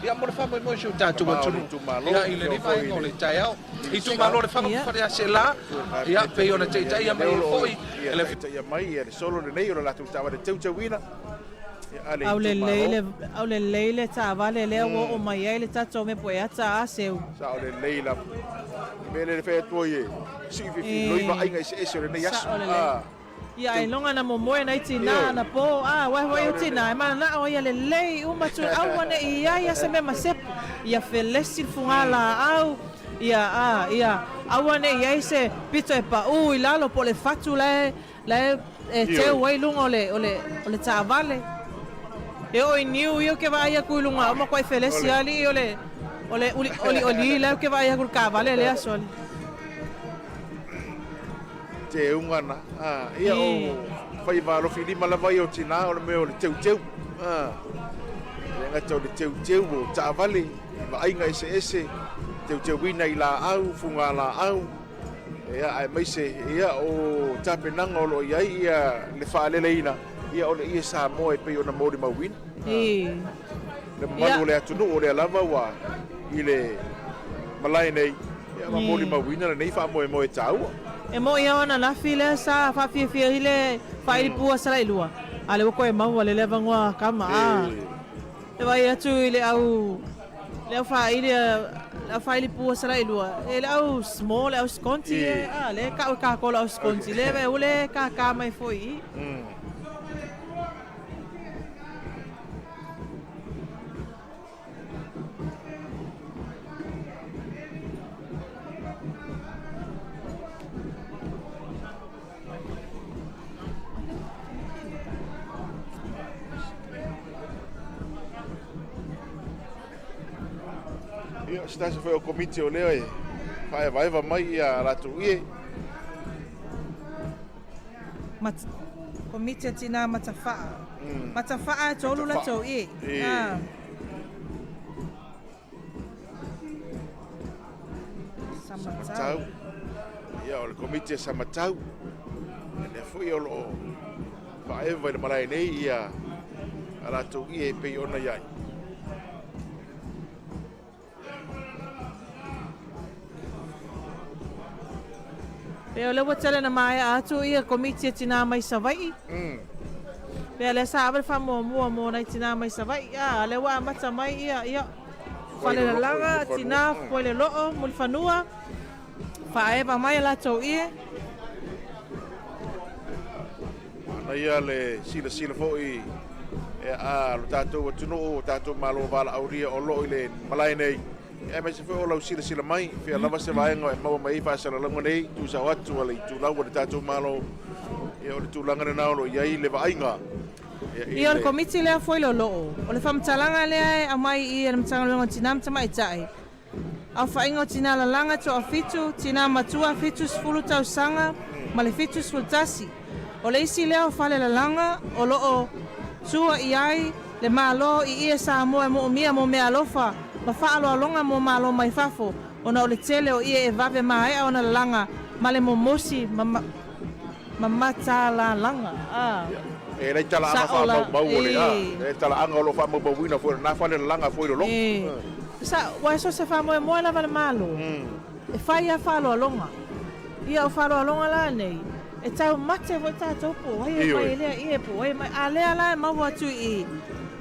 [SPEAKER 2] ia mo le faamoemoe o si o tatou
[SPEAKER 4] Tama o le
[SPEAKER 2] atunuu,
[SPEAKER 4] itumalo,
[SPEAKER 2] ia i lenei
[SPEAKER 4] afio foi
[SPEAKER 2] vaega o
[SPEAKER 4] i
[SPEAKER 2] le
[SPEAKER 4] le
[SPEAKER 2] taeao.
[SPEAKER 4] Minisita.
[SPEAKER 2] Itumalo o Lefaga ma
[SPEAKER 3] Ia.
[SPEAKER 2] Faleaseela, ia pei ona taitaia
[SPEAKER 4] Ia
[SPEAKER 2] mai
[SPEAKER 4] lea o
[SPEAKER 2] ai
[SPEAKER 4] lo o
[SPEAKER 2] foi
[SPEAKER 4] ia
[SPEAKER 2] e le
[SPEAKER 4] taitaia mai ia le solo lenei o le latou taavale teuteuina ia a le
[SPEAKER 3] Aulelei
[SPEAKER 4] itumalo.
[SPEAKER 3] le, aulelei le taavale lea ua oo mai ai le tatou mea pueata a seu.
[SPEAKER 4] Sao lelei lava. Le mea lea le fai atu ai e sii filifiloi
[SPEAKER 3] E
[SPEAKER 4] vaaiga eseese o lenei aso.
[SPEAKER 3] sao lelei.
[SPEAKER 4] Ah,
[SPEAKER 3] Ia
[SPEAKER 4] teu,
[SPEAKER 3] ailoga na momoe nai tinā
[SPEAKER 4] ioe,
[SPEAKER 3] anapo, a uae foi
[SPEAKER 4] sao
[SPEAKER 3] o
[SPEAKER 4] lelei.
[SPEAKER 3] tinā e mananao ia lelei uma tu aua ne i ai ia se mea ma sepu, ia felesi le fugā laau, ia a ia aua ne i ai se pito e paʻū i lalo po o le fatu la e la e e
[SPEAKER 4] Ioe.
[SPEAKER 3] teu ai luga o le o le o le taavale. E oo i niu ia ou te vaai atu i luga o makuai felesi
[SPEAKER 4] Ole.
[SPEAKER 3] alii o le o le uli olioli la ou te vaai atu i le taavale lea sole.
[SPEAKER 4] Teuga na. Ah, ia o
[SPEAKER 3] E.
[SPEAKER 4] faiva alofi lima lava ia o tinā o le mea o le teuteu. Ah, le gata o le teuteu o taavale i vaaiga eseese, teuteuina i laau, fugā laau, ia aemaise ia o tapenaga o lo o i ai ia le faaleleina ia o le ie Samoa e pei ona molimauina. Ah,
[SPEAKER 3] E.
[SPEAKER 4] le mamalu
[SPEAKER 3] Ia.
[SPEAKER 4] o le atunuu o lea lava ua i le malae nei, ia ma
[SPEAKER 3] E.
[SPEAKER 4] molimauina lenei faamoemoe taua.
[SPEAKER 3] E moʻi ao ananafi lea sa faafiafia ai le faaili pua Salailua, a lea ua toe maua le lea avanoa kama a.
[SPEAKER 4] E.
[SPEAKER 3] E vaai atu i le au le au faaili le au faaili pua Salailua, e le au small le au sconti e
[SPEAKER 4] E.
[SPEAKER 3] a lea e kau e kākou le au sconti lea e ule kākā mai foi i i.
[SPEAKER 4] Ia, se tasi foi o komiti o lea e faaevaeva mai ia latou ie.
[SPEAKER 3] Mat, komiti a tinā Matawhaa. Matawhaa e tolu
[SPEAKER 4] Matawhaa.
[SPEAKER 3] latou ie.
[SPEAKER 4] E.
[SPEAKER 3] Ah. Samatau.
[SPEAKER 4] Samatau. Ia, o le komiti a Samatau. Ia lea foi o lo o faaeva i le malae nei ia a latou ie e pei ona i ai.
[SPEAKER 3] Pea o lea ua tele na maea atu ia komiti a tinā mai Savaii. Pea lea sa ave le faamuamua mo nai tinā mai Savaii. A, lea ua amata mai ia, ia, Falelalaga, tinā Fuaileloo, Mulifanua, faaeva mai a latou ie.
[SPEAKER 4] Manaia le silasila foi e a lo tatou atunuu, o tatou Malo valaaulia o lo o i le malae nei, aemaise foi o lau silasila mai, fia lava se vaega e maua mai ai faasalalauga nei, tuusao atu a le itulau a le tatou Malo, ia o le tulaga lena o lo o i ai le vaaiga. Ia i
[SPEAKER 3] Ia o le
[SPEAKER 4] le.
[SPEAKER 3] Komiti lea Fuailoloo, o le faamatalaga lea e aumai i i e le Matagaluega o Tinā ma Tamaitai, Aofaiga o tinā lalaga toafitu, tinā matua 70 tausaga ma le 71. O le isi lea o fale lalaga o lo o tua i ai le Malo i ie Samoa e moomia mo meaalofa ma faaaloaloga mo Malo mai fafo ona o le tele o ie e vave maea ona lalaga ma le momosi ma ma matalalaga. A.
[SPEAKER 4] E lai talaaga
[SPEAKER 3] Sao la,
[SPEAKER 4] faamaumau o le a,
[SPEAKER 3] e.
[SPEAKER 4] e talaaga o lo o faamaumauina foi o lena fale lalaga foi loloto.
[SPEAKER 3] E. Sa, ua so se faamoemoe lava le Malo, e fai lava faaaloaloga. Ia o faaaloaloga la nei, e taumate foi tatou po o ai e fai e lea ie po o ai e mai. A lea la e maua atu i i,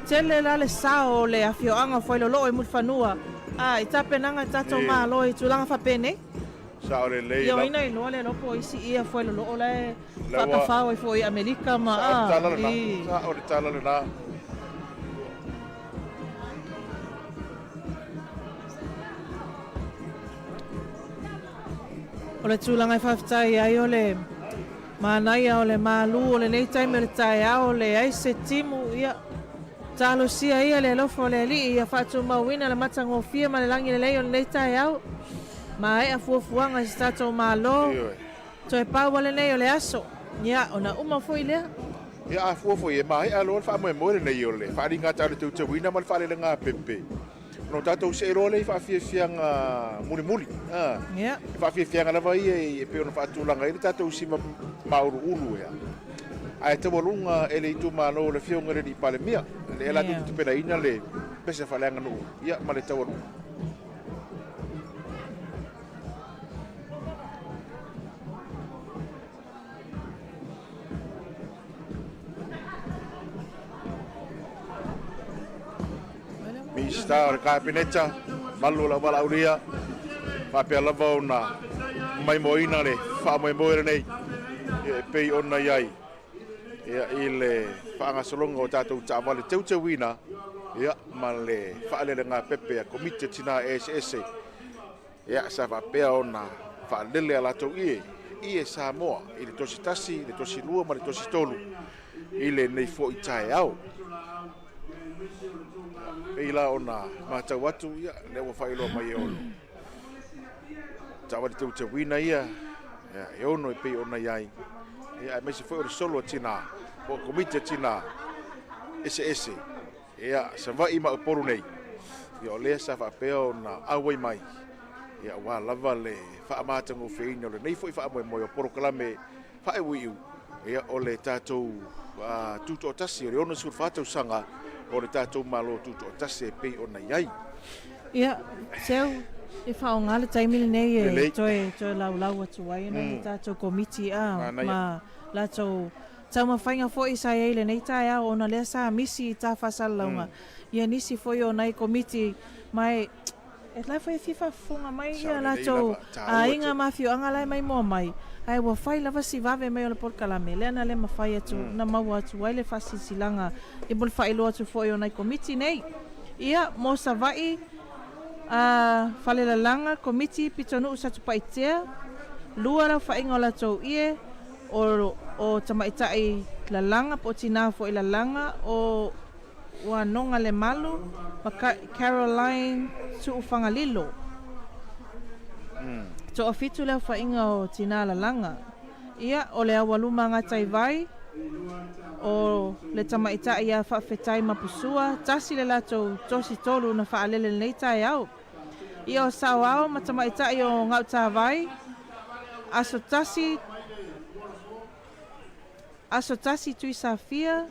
[SPEAKER 3] tele la le sao o le afioaga o Fuailoloo i Mulifanua, a, i tapenaga a tatou Malo i tulaga faapenei.
[SPEAKER 4] Sao lelei.
[SPEAKER 3] Ia o ina iloa lea iloa po o isi ia Fuailoloo la e faatafao ai foi i Amerika ma, a,
[SPEAKER 4] i. Sao le tala lena.
[SPEAKER 3] O le tulaga e faafetai ai o le manaia o le malu o lenei taimi o le taeao, leai se timu, ia talosia ia le alofa o le Alii ia faatumauina le matagofie ma le lagi lelei o lenei taeao. Maea fuafuaga i se tatou Malo, toe pau lava lenei o le aso, ia ona uma foi lea.
[SPEAKER 4] Ia a fua foi e maea loa le faamoemoe lenei o le faaaliga tau le teuteuina ma le faalelega pepe. Ona o tatou see loa lea i faafiafiaga mulimuli.
[SPEAKER 3] Yeah.
[SPEAKER 4] E faafiafiaga lava ia e pei ona faatulaga ai le tatou sima māuluulu ea. Ae taualuga e le itumalo o le Afioga i le Alii Palemia, lea latou te tapenaina le pese faaleaganuu ia ma le taualuga. Minisita o le Kapeneta, malu o le aualaaulia, faapea lava ona maimoaina le faamoemoe lenei e pei ona i ai i le faagasologa o tatou taavale teuteuina ma le faalelegāpepe a Komiti o Tina Eseese. Ia, sa faapea ona faalele a latou ie, ie Samoa i le tosi tasi, le tosi lua ma le tosi tolu i lenei foi taeao. Pei la ona matau atu, ia, lea ua faailoa mai e Olo. Taavale teuteuina ia, ia, e ono e pei ona i ai. Ia, aemaise foi o le solo a tina, po o Komiti a Tina Eseese. Ia, Savaii ma Upolu nei, ia o lea sa faapea ona auai mai, ia aua lava le faamatagofieina o lenei foi faamoemoe o polokalame faaiuiu, ia o le tatou tutoatasi, o le 64 tausaga o le tatou Malo tutoatasi e pei ona i ai.
[SPEAKER 3] Ia, Seu, e faaaoga le taimi lenei e toe, toe laulau atu ai nai a tatou Komiti a, ma latou Taumafaiga foi sa i ai i lenei taeao ona lea sa misi i ta faasalalauga ia nisi foi o nai komiti ma e la foi e fia faafofoga mai ia latou aiga ma afioaga la e maimoa mai ae ua fai lava si vave mai o le polokalame lea na le mafai atu na maua atu ai le faasilasilaga ia mo le faailoa atu foi o nai komiti nei ia mo Savaii a Falelalaga Komiti Pitonuu Satupaitea lua le aofaiga o latou ie O, o tamaitai lalaga po o tinā foi lalaga, o Uanoga Lemalu ma Caroline Tuufagalilo. Toafitu le aofaiga o tinā lalaga. Ia, o le aualuma gataivae, o le tamaitai ia Faafetai Mapusua, tasi le latou tosi tolu na faalele lenei taeao. Ia o Saoao ma tamaitai o Gautavai, aso tasi, aso tasi Tuisafia,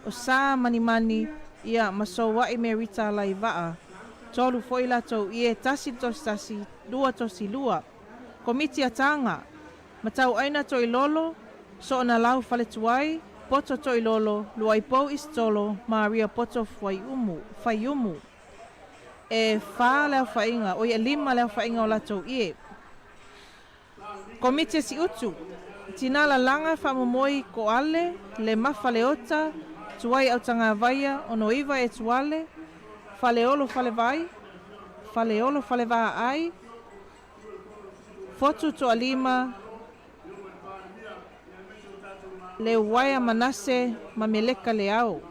[SPEAKER 3] o Sa Manimani, ia ma Soua'i me Rita Laivaa. Tolu foi latou ie, tasi le tosi tasi, lua tosi lua. Komiti a Taga, Matauaina Toilolo, Soonalau Faletuai, Poto Toilolo, Luaipou Isitolo, Maria Poto Fuaiumu, Faiumu. E whā le aofaiga, oi e lima le aofaiga o latou ie. Komiti e Siutu, Tinā Lalaga Faamomoi Koale, Le Mafa Leota, Tuai Autagavaia, Onoiva Etuale, Faleolo Falevai, Faleolo Falevaai, Fotu Toalima, Leuaia Manase ma Meleka Leao.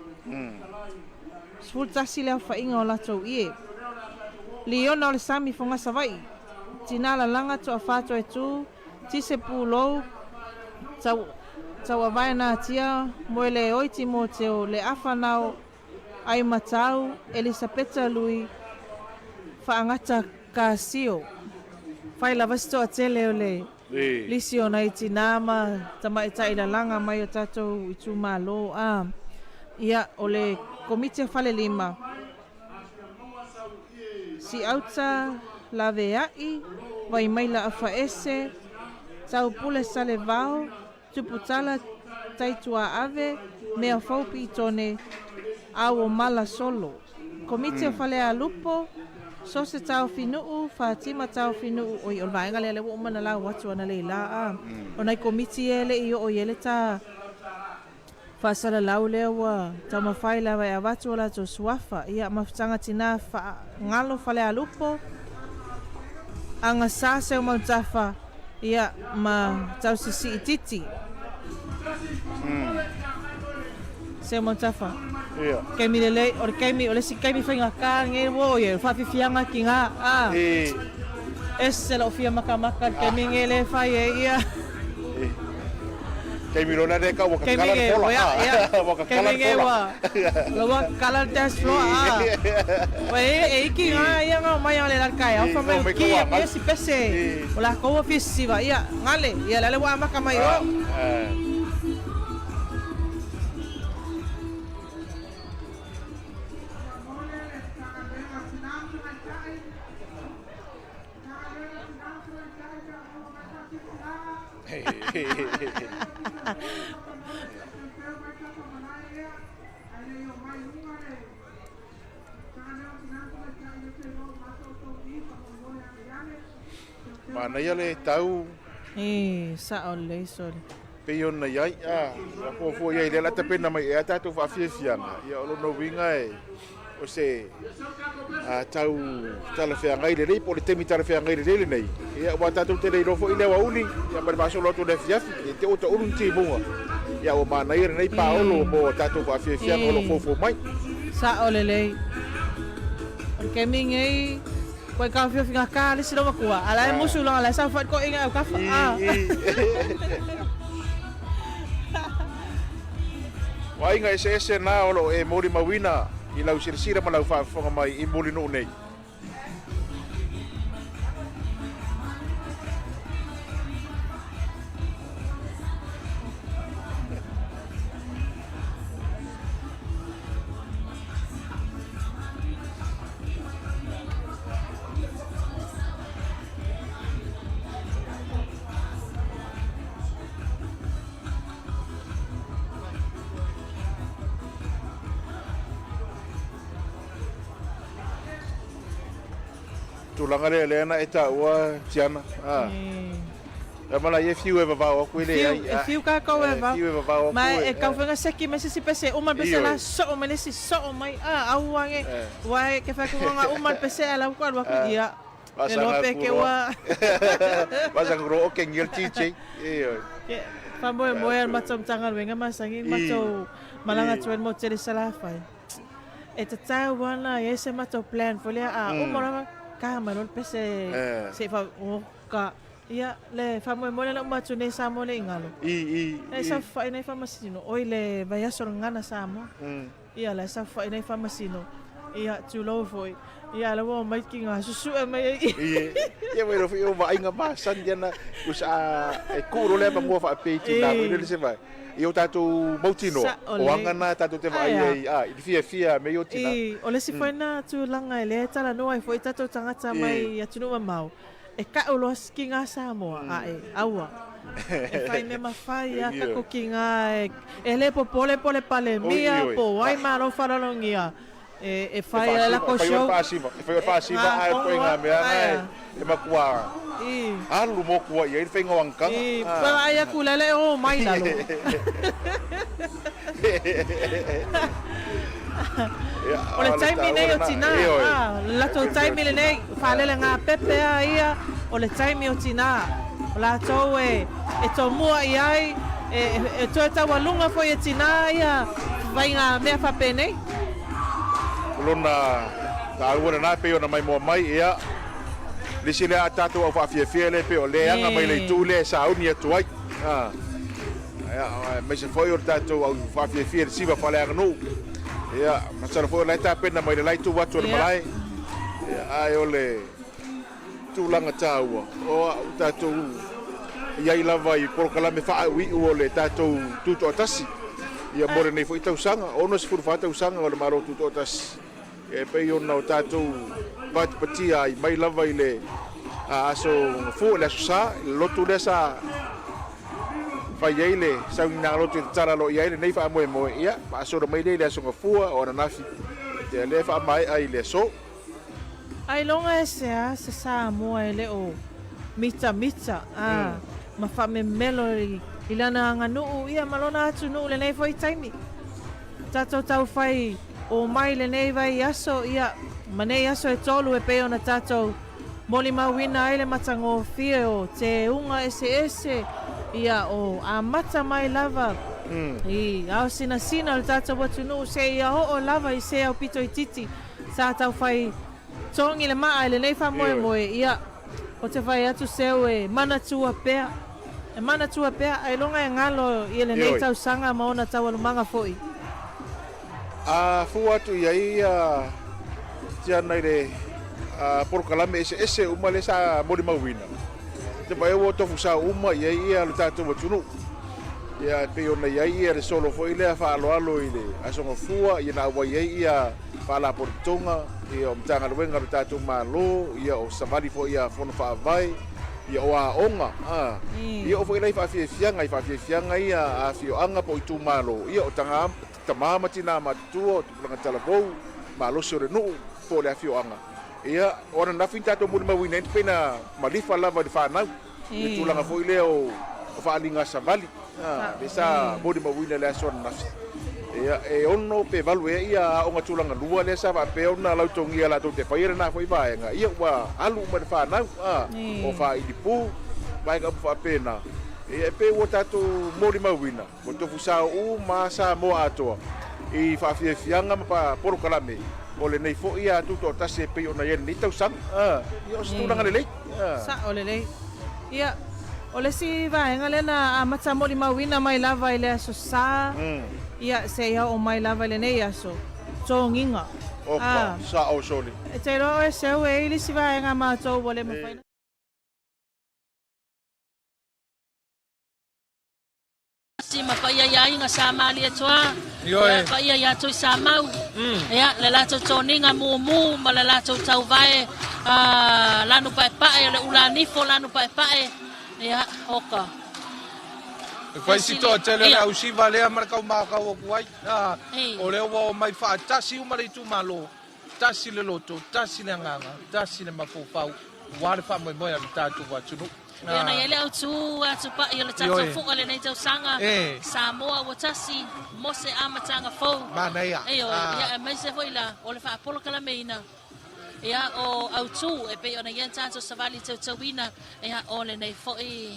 [SPEAKER 3] 11 le aofaiga o latou ie. Liona o le Sami Foga Savaii, Tinā Lalaga Toafa Toetū, Tise Pulou, Tau, Tauavae Natia, Moeleoi Timoteo, Leafa Nao, Aimatau, Elisapeta Lui, Faagata Kasio. Fai lava se toatele o le lisi o nai tinā ma tamaitai lalaga mai o tatou itumalo, a, ia, o le Komiti a Falelima, Siauta Lavea'i, Vaimaila Afaese, Taupule Salevao, Tuputala Taituaave, Meafou Piitone, Auomala Solo. Komiti o Falealupo, Sose Taofinuu, Fatima Taofinuu, oi o le vaega lea lea ua uma ona lau atu analeila a. O nai komiti ia e le i oo i ai le ta faasalalau lea ua taumafai lava e avatu o latou suafa, ia mafutaga tina faagalo Falealupo, Agasa Seumautafa, ia ma Tausisiititi. Seumautafa.
[SPEAKER 4] Ia.
[SPEAKER 3] Kaimi lelei, o le kaimi, o le isi kaimi faigata lenei ua oo i ai, o le faafiafiaga ki ngā, ā. Ese lou fia makamaka i le kaimi lenei lea e fai ai, ia.
[SPEAKER 4] Kaimi loa lea ka ua kakala le fola. Ua kakala le fola.
[SPEAKER 3] Ua kakala le dance floor. Ua e iki ngā ia ngā mai le lal kai. Au fa mai ki e si pese. O la ko fi siva ia ngale. Ia le ua maka mai o.
[SPEAKER 4] Manaia le tau.
[SPEAKER 3] E, sao lelei sole.
[SPEAKER 4] Pei ona i ai, a, ua fuafua i ai lea la tapena mai ea tatou faafiafiaga, ia o lona uiga e, o se a, tau talafeagai lelei po o le taimi talafeagai lelei lenei, ia aua tatou te le iloa foi le aoauli, ia ma le faasolo atu o le afiafi, e te ota ulu ni timuga, ia ua manaia lenei paolo mo a tatou faafiafiaga o lo o foufou mai.
[SPEAKER 3] Sao lelei. O le taimi lenei, Koe ka whiowhi nga ka le sila makua. Ala e musu longa la sa fat ko inga au ka fa.
[SPEAKER 4] Vaaiga eseese na o lo o e molimauina i lau silasila ma lau faafofoga mai i Mulinuu nei. Tulaga lea lea na e taua Tiana. Ah. E mala e fiu e vavao aku le ai.
[SPEAKER 3] E fiu ka kau e vavao.
[SPEAKER 4] Fiu e vavao aku.
[SPEAKER 3] Ma e kau whenga seki me sisi pese uma pese la so me lesi so mai a au wange. Wa e ke whaku nga uma pese ala ku alu aku ia. E lope ke wa.
[SPEAKER 4] Wasa ngro o ke ngil TJ. E oi.
[SPEAKER 3] Ke fa moe moe al matou mtanga wenga masangi matou malanga tuen mo tele salafai. E tatau ana e se matou plan fo lea a uma lava ka mai lo pese se fa o ka Ia, le faamoemoe lea na uma atu nei Samoa le igalo.
[SPEAKER 4] I, i,
[SPEAKER 3] i. E saofai nei faamasino. Oi le vaiaso o le gagana Samoa. Ia, la e saofai nei faamasino. Ia, tulou foi. Ia, la ua omai ki ngā susue mai ai i.
[SPEAKER 4] I, ia wai rofi o vaaiga masani ana, usa a, e kuu loa le avanoa faapea i tina foi lele se vai. I o tatou mautinoa, o aga na tatou te vaai ai, a, i le fiafia me i o tina.
[SPEAKER 3] I, o le isi foi na tulaga e lea e talanoa ai foi tatou tagata mai i atunuu mamao. E ka'u loa ki ngā Samoa, ae, aua. E whai me mawhai a kako ki ngā e, e le popole po le palemia, po wai ma lo wharalongia. E, e whai a lako show.
[SPEAKER 4] E whai o whaasiva ae koe ngā mea ngā e, e makua alu mō kua i ai le whainga o angkanga.
[SPEAKER 3] I, pa ai aku lele o mai lalo. O le taimi nei o tinā, ā, latou taimi lenei, whaalele ngā pepe a ia, o le taimi o tinā. O latou e, e tomua i ai, e, e toe taualunga foi e tinā ia, whai ngā mea whapenei.
[SPEAKER 4] O lona taua lena pei ona maimoa mai, ia, le isi lea a tatou au faafiafia lea pei o le aga mai le itu lea e sauni atu ai. Ā. Aemaise foi o le tatou au faafiafia i le siva faaleaganuu. Ia, masalo foi o la e tapena mai le la itu atu o le malae. Ia, ae o le tulaga taua, o au tatou i ai lava i polokalame faauiu o le tatou Tutoatasi. Ia, mo lenei foi tausaga, 64 tausaga o le Malo Tutoatasi. Ia, e pei ona o tatou patipatia ai mai lava i le Aso Gafua i le Aso Sa, i le lotu lea sa fai ai le sauniga lotu i le tatala loa i ai lenei faamoemoe, ia, faasolo mai lea i le Aso Gafua o ananafi, ia lea e faamaea i le aso.
[SPEAKER 3] Ailoga e sea se Samoa e le o mitamita a ma faamemelo i lana aganuu ia ma lona atunuu lenei foi taimi. Tatou taufai o mai lenei vaiaso ia ma nei aso e tolu e pei ona tatou molimauina ai le matagofie o teuga eseese ia o amata mai lava i ao sinasina o le tatou atunuu seia oo lava i se aupito itiiti sa taufai togi le maa i lenei faamoemoe ia o te fai atu seu e manatua pea e manatua pea ailoga e galo ia lenei tausaga ma ona taualumaga foi.
[SPEAKER 4] A fua atu i ai ia Tiana i le polokalame eseese uma lea sa molimauina, te vaai ua tofu sao uma i ai ia lo tatou atunuu. Ia e pei ona i ai ia le solo foi lea faaaloalo i le Aso Gafua, ia na auai ai ia Faalapotopotoga, ia o Matagaluega a lo tatou Malo, ia o savali foi a Fono Faavae, ia o aoga, a, ia oo foi la i faafiafiaga, i faafiafiaga ia a afioaga po o itumalo, ia o taga, tama ma tina matutua, o tupulaga talavou, malosi o le nuu po o le afioaga. Ia, o ananafi na tatou molimauina ai pei na malifa lava i le fanau, i le tulaga foi lea o faaaliga savali, a, lea sa molimauina i le aso ananafi. Ia, e 6 pe 8 ea ia aoga tulaga lua lea sa faapea ona lautogia latou te faia lena foi vaega, ia ua alu uma i le fanau, a, o faailipu, vaega uma faapena. Ia, e pei ua tatou molimauina, ua tofu sao uma lava Samoa atoa i faafiafiaga ma polokalame o lenei foi tutoatasi e pei ona i ai lenei tausaga. Ia, o se tulaga lelei.
[SPEAKER 3] Sao lelei. Ia, o le isi vaega lea na amata molimauina mai lava i le Aso Sa, ia, seia oo mai lava i lenei aso, togiga.
[SPEAKER 4] Oka, sao soli.
[SPEAKER 3] E te iloa oe seu e i le isi vaega a matou ua le mafai ona.
[SPEAKER 1] Tasi ma paia i aiga Sa Malietoa, ia paia ia Tuisamau, ia le latou toniga mumu ma le latou tauvae lanu paepae o le ulanifo lanu paepae, ia oka.
[SPEAKER 2] E fai si toatele o le ausiva lea ma le kaumakau atu ai, o lea ua omai faatasi uma le itumalo, tasi le loto, tasi le agaga, tasi le mafaufau, aua le faamoemoe a le tatou atunuu.
[SPEAKER 1] Pei ona i ai le autu atupai o le tatou fuga i lenei tausaga, Samoa ua tasi mo se amataga fou.
[SPEAKER 2] Manaia.
[SPEAKER 1] Ioe, ia aemaise foi la o le faapolokalameina ia o autu e pei ona i ai le tatou savali teuteuina ia o lenei foi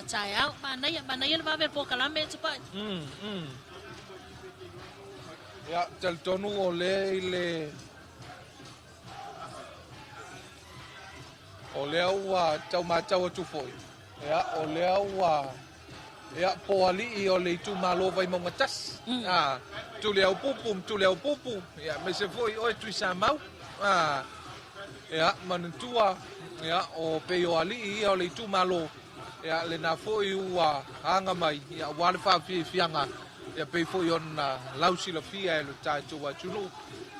[SPEAKER 1] taeao. Manaia, manaia le vave o le polokalame Tupai.
[SPEAKER 2] Ia, talitonu o lea i le O lea ua tau matau atu foi, ia, o lea ua, ia, po alii o le itumalo Vaimauga 1, mm. a, Tuliaupupu ma Tuliaupupu, ia, aemaise foi oe Tuisamau, a, ia, manatua, ia, o pei o alii ia o le itumalo, ia, lena foi ua aga mai, ia, aua le faafiafiaga, ia, pei foi ona lausilafia e lo tatou atunuu,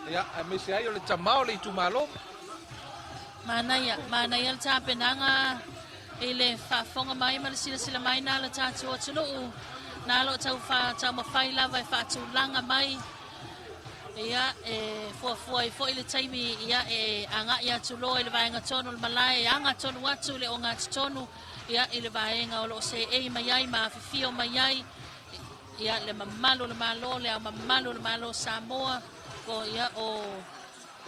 [SPEAKER 2] ia, aemaise ai o le tama o le itumalo.
[SPEAKER 1] Manaia, manaia le tapenaga i le faafofoga mai ma le silasila mai na le tatou atunuu, na lo tau taumafai lava e faatulaga mai ia e fuafua ai foi le taimi ia e agai atu loa i le vaega tonu o le malae, e aga tonu atu i le ogatotonu ia i le vaega o lo o seei mai ai ma afifio mai ai ia le mamalu o le Malo, le ao mamalu o le Malo o Samoa, o ia o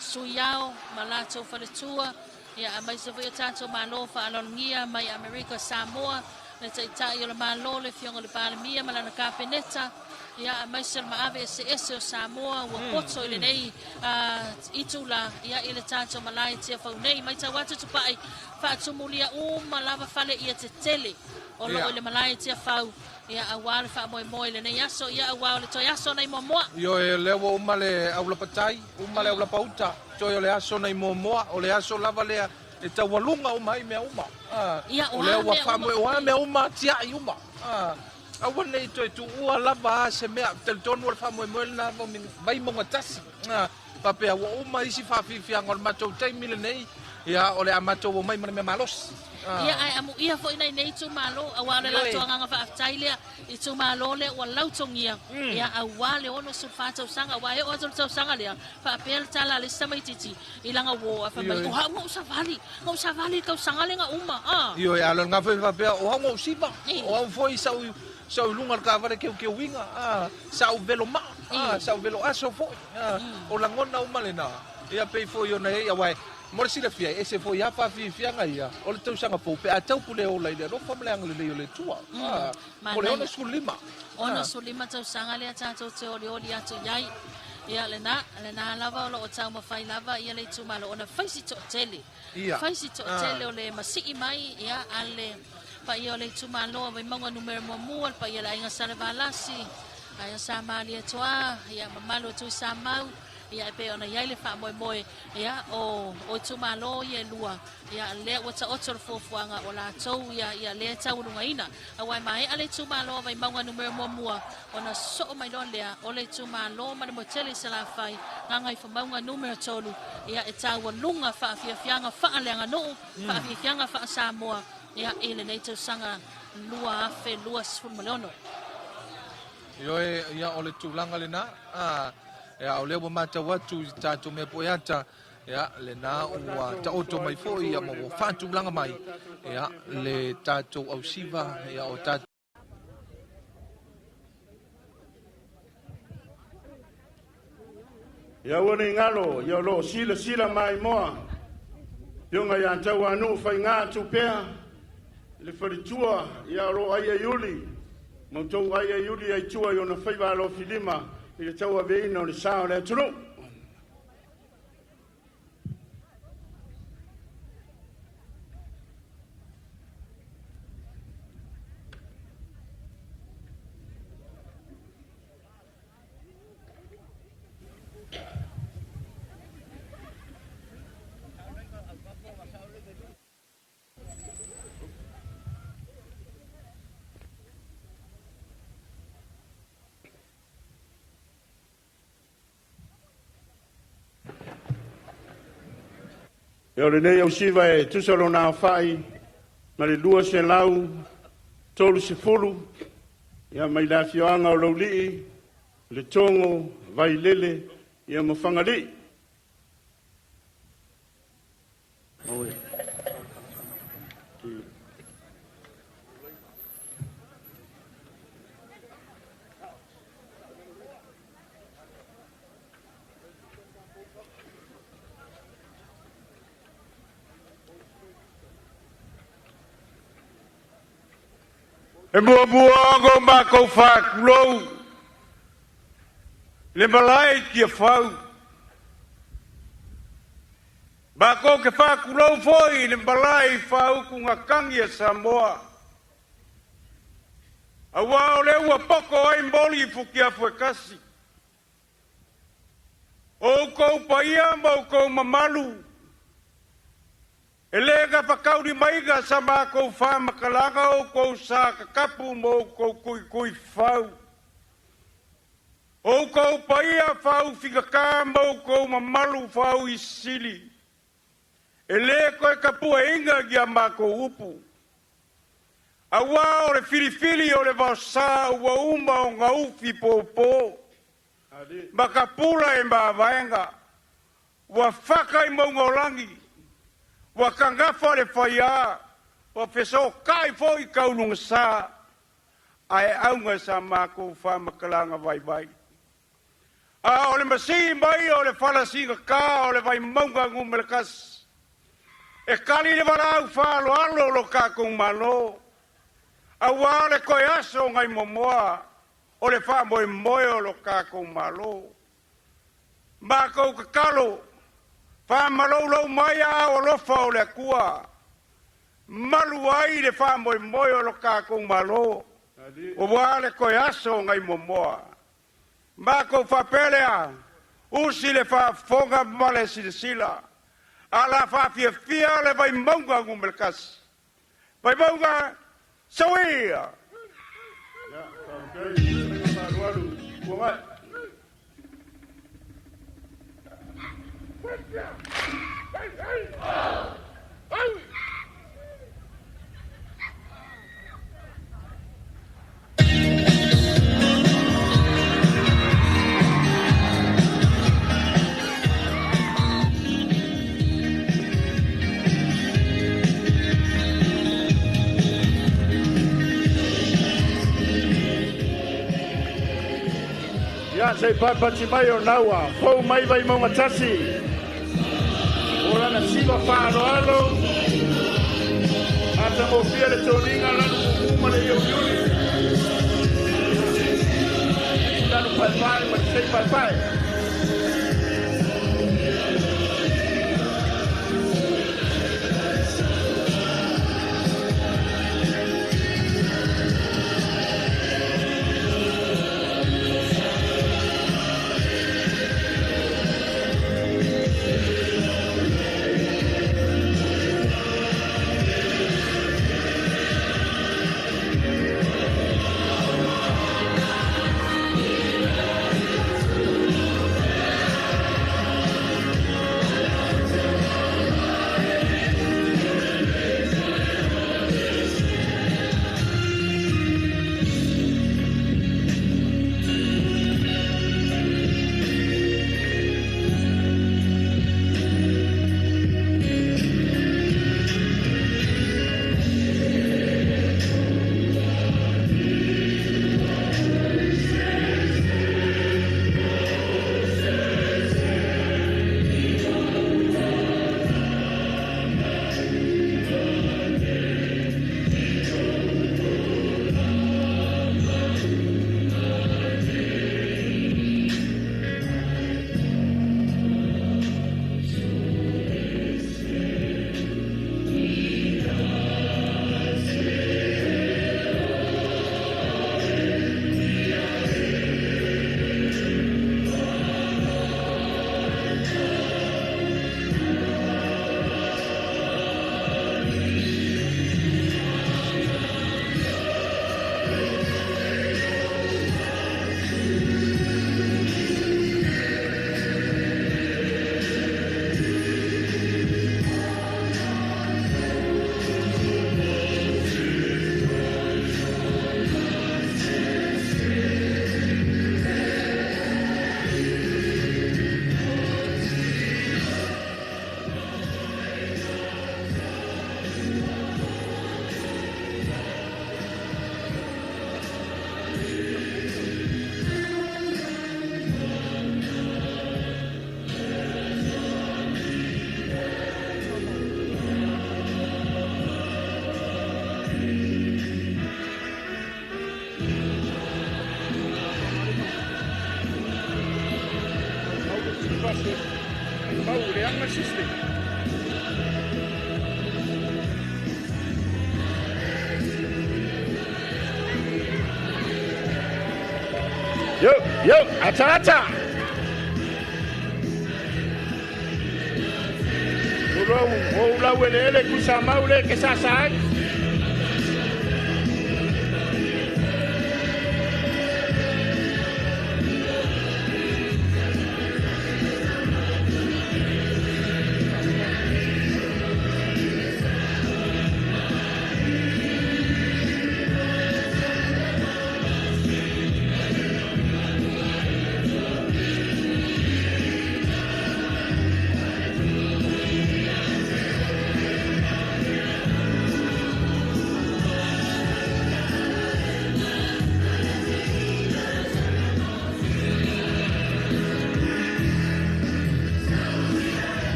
[SPEAKER 1] Sui Ao ma latou faletua, ia aemaise foi o tatou Malo faaaloalogia mai Amerika Samoa, le Taitai o le Malo, le Afioga i le Palemia ma lana Kapeneta, ia aemaise o le maave eseese o Samoa ua poto i lenei itula, ia i le tatou malae Tiafau nei. Matau atu Tupai, faatumulia uma lava fale ia tetele o loo i le malae Tiafau. Ia, aua le faamoemoe i lenei aso, ia, aua o le toe aso nai Moamoa.
[SPEAKER 2] Ioe, o lea ua uma le aulapatai, uma le aulapauta, toe o le aso nai Moamoa, o le aso lava lea e taualuga uma ai mea uma.
[SPEAKER 1] Ia,
[SPEAKER 2] o lea ua faamoe, o a mea uma, tiai uma. Aua ne i toe tuua lava se mea, talitonu o le faamoemoe lena Vaimauga 1. Faapea ua uma isi faafiafiaga o le matou taimi lenei, Ia, o le a matou omai ma le mea malosi.
[SPEAKER 1] Ia, ae amuia foi nai nei itumalo, auā o le latou agaga faafetai lea i itumalo lea ua lautogia, ia, auā le 64 tausaga, auā e oo atu i le tausaga lea, faapea le tala a le isi tamaitiiti i lana uo, a fai mai, O au na ou savali, na ou savali i le tausaga lea na uma, a.
[SPEAKER 2] Ioe, a o le lena foi faapea, O au na ou siva, o au foi sa ou sa ou i luga o le taavale keukeuina, a, sa ou velo maa, a, sa ou velo aso foi, a, o lagona uma lena, ia pei foi ona i ai, aua e, Mo le silafia, e ese foi lava faafiafiaga ia o le tausaga fou pe a tau pule ola i le alofa ma le agalelei o le Atua. Mo le 65.
[SPEAKER 1] 65 tausaga lea tatou te olioli atu i ai. Ia, lena, lena lava o lo o taumafai lava ia le itumalo ona fai si toatele. Fai si toatele o le masii mai ia a le paia o le itumalo a Vaimauga numera muamua, le paia o le Aiga Salevalasi, Aiga Sa Malietoa, ia mamalu o Tuisamau, Ia, e pei ona i ai le faamoemoe, ia, o, o itumalo ia e lua, ia, lea ua taoto le fuafuaga o latou ia, ia, lea e taualugaina. Aua e maea le itumalo a Vaimauga numera muamua, ona sosoo mai loa lea o le itumalo ma le moetele i Salafai, Gagaifomauga numera 3, ia, e taualuga faafiafiaga faaleaganuu, faafiafiaga faa-Samoa, ia, i lenei tausaga 2026.
[SPEAKER 2] Ioe, ia o le tulaga lena, a, ia o lea ua matau atu i tatou mea poeata, ia lena ua taoto mai foi ia ma ua faatulaga mai, ia le tatou ausiva, ia o tatou.
[SPEAKER 5] Ia aua ne i galo, ia o lo o silasila maimoa Afioga ia Tauanuu Faiga atu pea i le faletua, ia o lo o ai ai uli ma outou ai ai uli ai tua i ona faiva alofilima i le tauaveina o le sa o le atunuu. Ia o lenei ausiva e tusa lona aofai ma le 230, ia mai le afioaga o Laulii, Letogo, Vailele, ia ma Fagalii. E muamua ona o matou faatulou le malae i Tiafau. Matou te faatulou foi i le malae i faautugatagi a Samoa, aua o lea ua poto ai moli i futiafu e tasi. O outou paia ma outou mamalu, e le gafataulimaina sa matou faamatalaga outou sa tatapu ma outou tuituifau. O outou paia faaufigatā ma outou mamalu faauisili, e le toe tapueina ni a matou upu, aua o le filifili o le vaosa ua uma ona ufi popo ma tapula e mavaega, ua faka i mauga o lagi, ua tagafa le faiā, ua fesootai foi taulugasa, ae auga sa matou faamatalaga vaivai. A o le masii mai o le falasigata o le Vaimauga numera 1, e tali le valaau faaaloalo o lo tatou Malo, auā le toe aso nai momoa o le faamoemoe o lo tatou Malo. Matou tatalo, faamaloulou mai aao alofa o le Atua, malu ai le faamoemoe o lo tatou Malo, auā le toe aso nai momoa. Matou faapea lea, usi le faafofoga ma le silasila, a la faafiafia le Vaimauga numera 1. Vaimauga, soia! Ia se i paipati mai o naua fou mai Vaimauga 1. O lana siva faaaloalo. Atagofie le toniga lanu mumu ma le iuliuli. Lanu paepae ma le sei paepae. Yo, yo, ata ata. Uro, o lau ele ele kusa maule ke sa sa.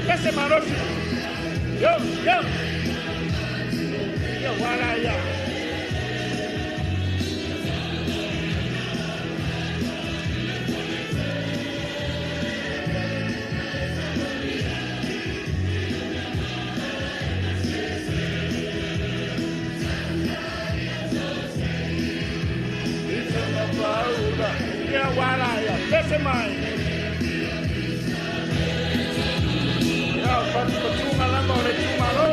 [SPEAKER 5] Pese malosi. Yo, yo. Yo, wala ya. mea ua ala ia. Pese mai. Ia, o patupatuga lava o le itumalo.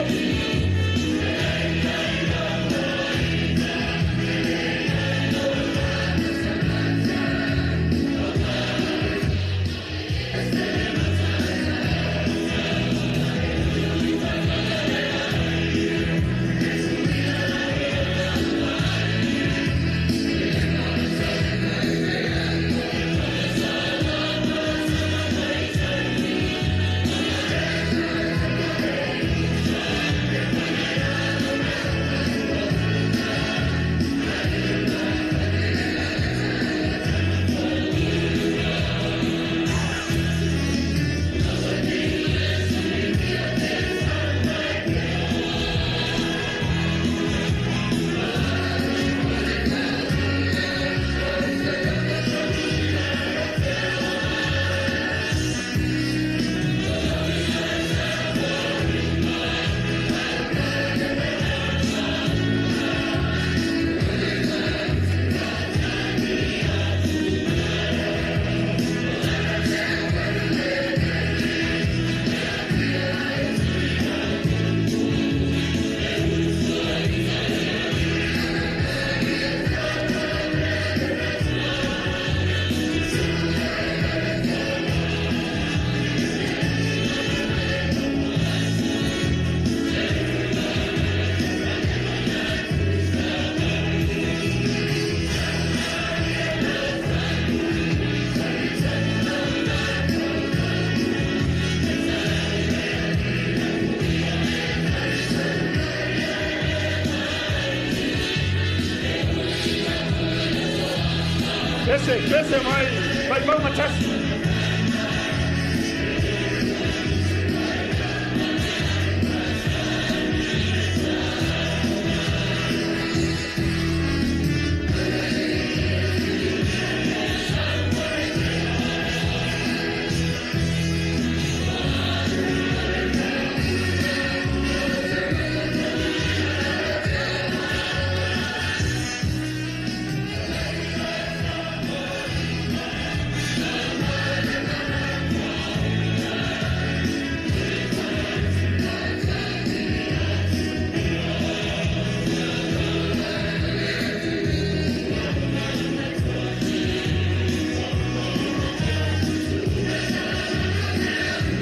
[SPEAKER 5] Pese, pese mai, Vaimauga 1.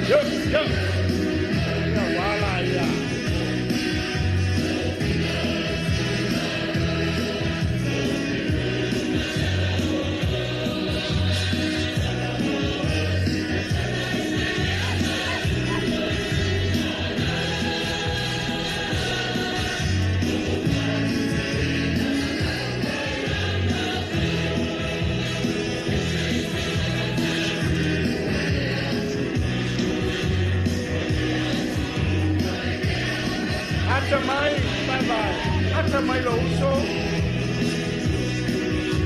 [SPEAKER 5] Yo, yo. Ia, wala ia. Ata mai, bye bye. Ata mai lo uso.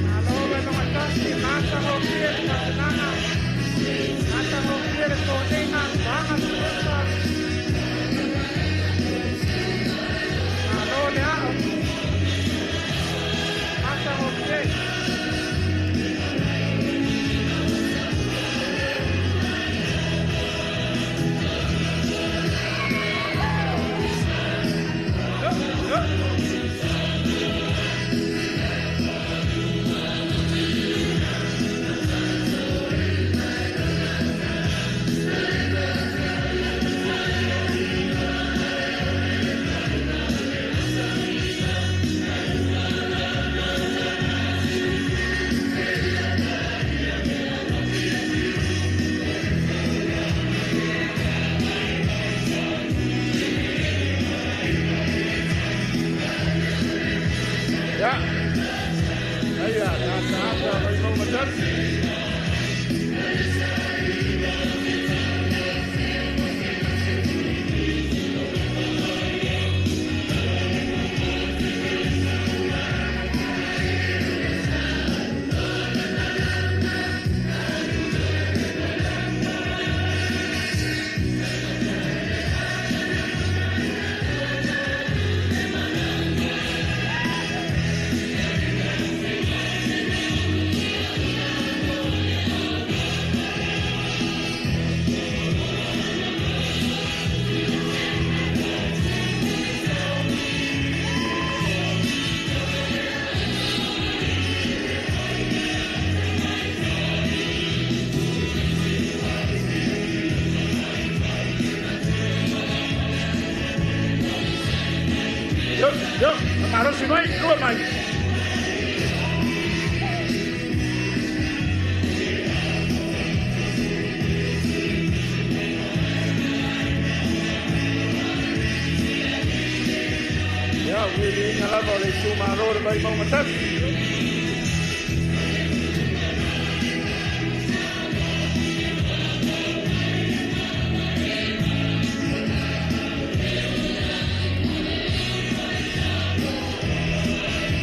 [SPEAKER 5] Malo Vaimauga 1, matagofie le tapenaga. Matagofie le toniga, vaga suesa. Malo le ao. Matagofie. Yo, yo. Tasi mai, lua mai. Ia, uiliuiga lava o le itumalo le Vaimauga 1.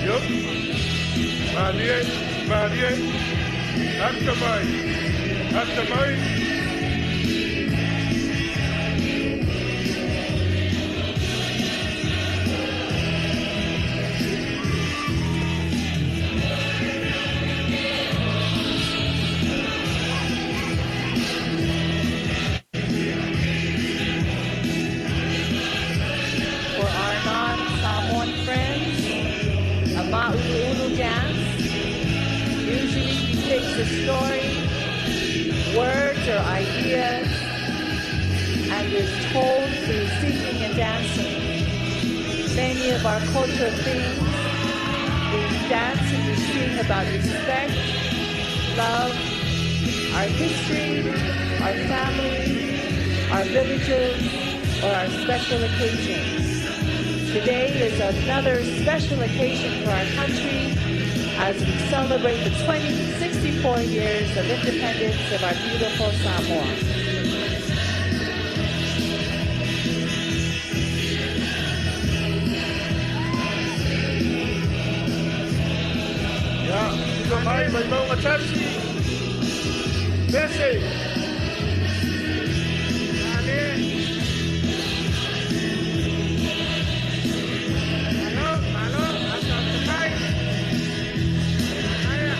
[SPEAKER 5] Yup. Malie, malie. Ata mai. Ata mai.
[SPEAKER 6] For our non-Samoan friends, a Ma'ulu'ulu dance usually depicts a story, words or ideas, and is told through singing and dancing. Many of our cultural themes, we dance and we sing about respect, love, our history, our family, our villages, or our special occasions. Today is another special occasion for our country as we celebrate the 64 years of independence of our beautiful Samoa.
[SPEAKER 5] Ia, tilo mai, Vaimauga 1. Pese. Malie. Malo, malo, ata ata mai. Aia.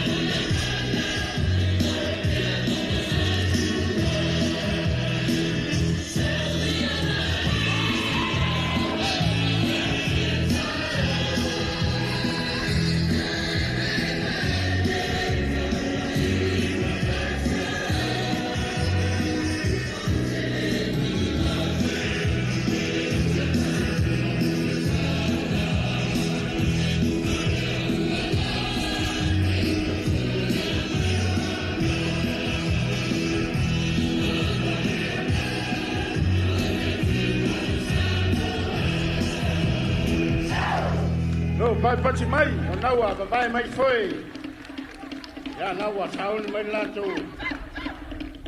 [SPEAKER 5] No, patipati mai, o naua vavae mai foe. Ia naua saoni mai le latou.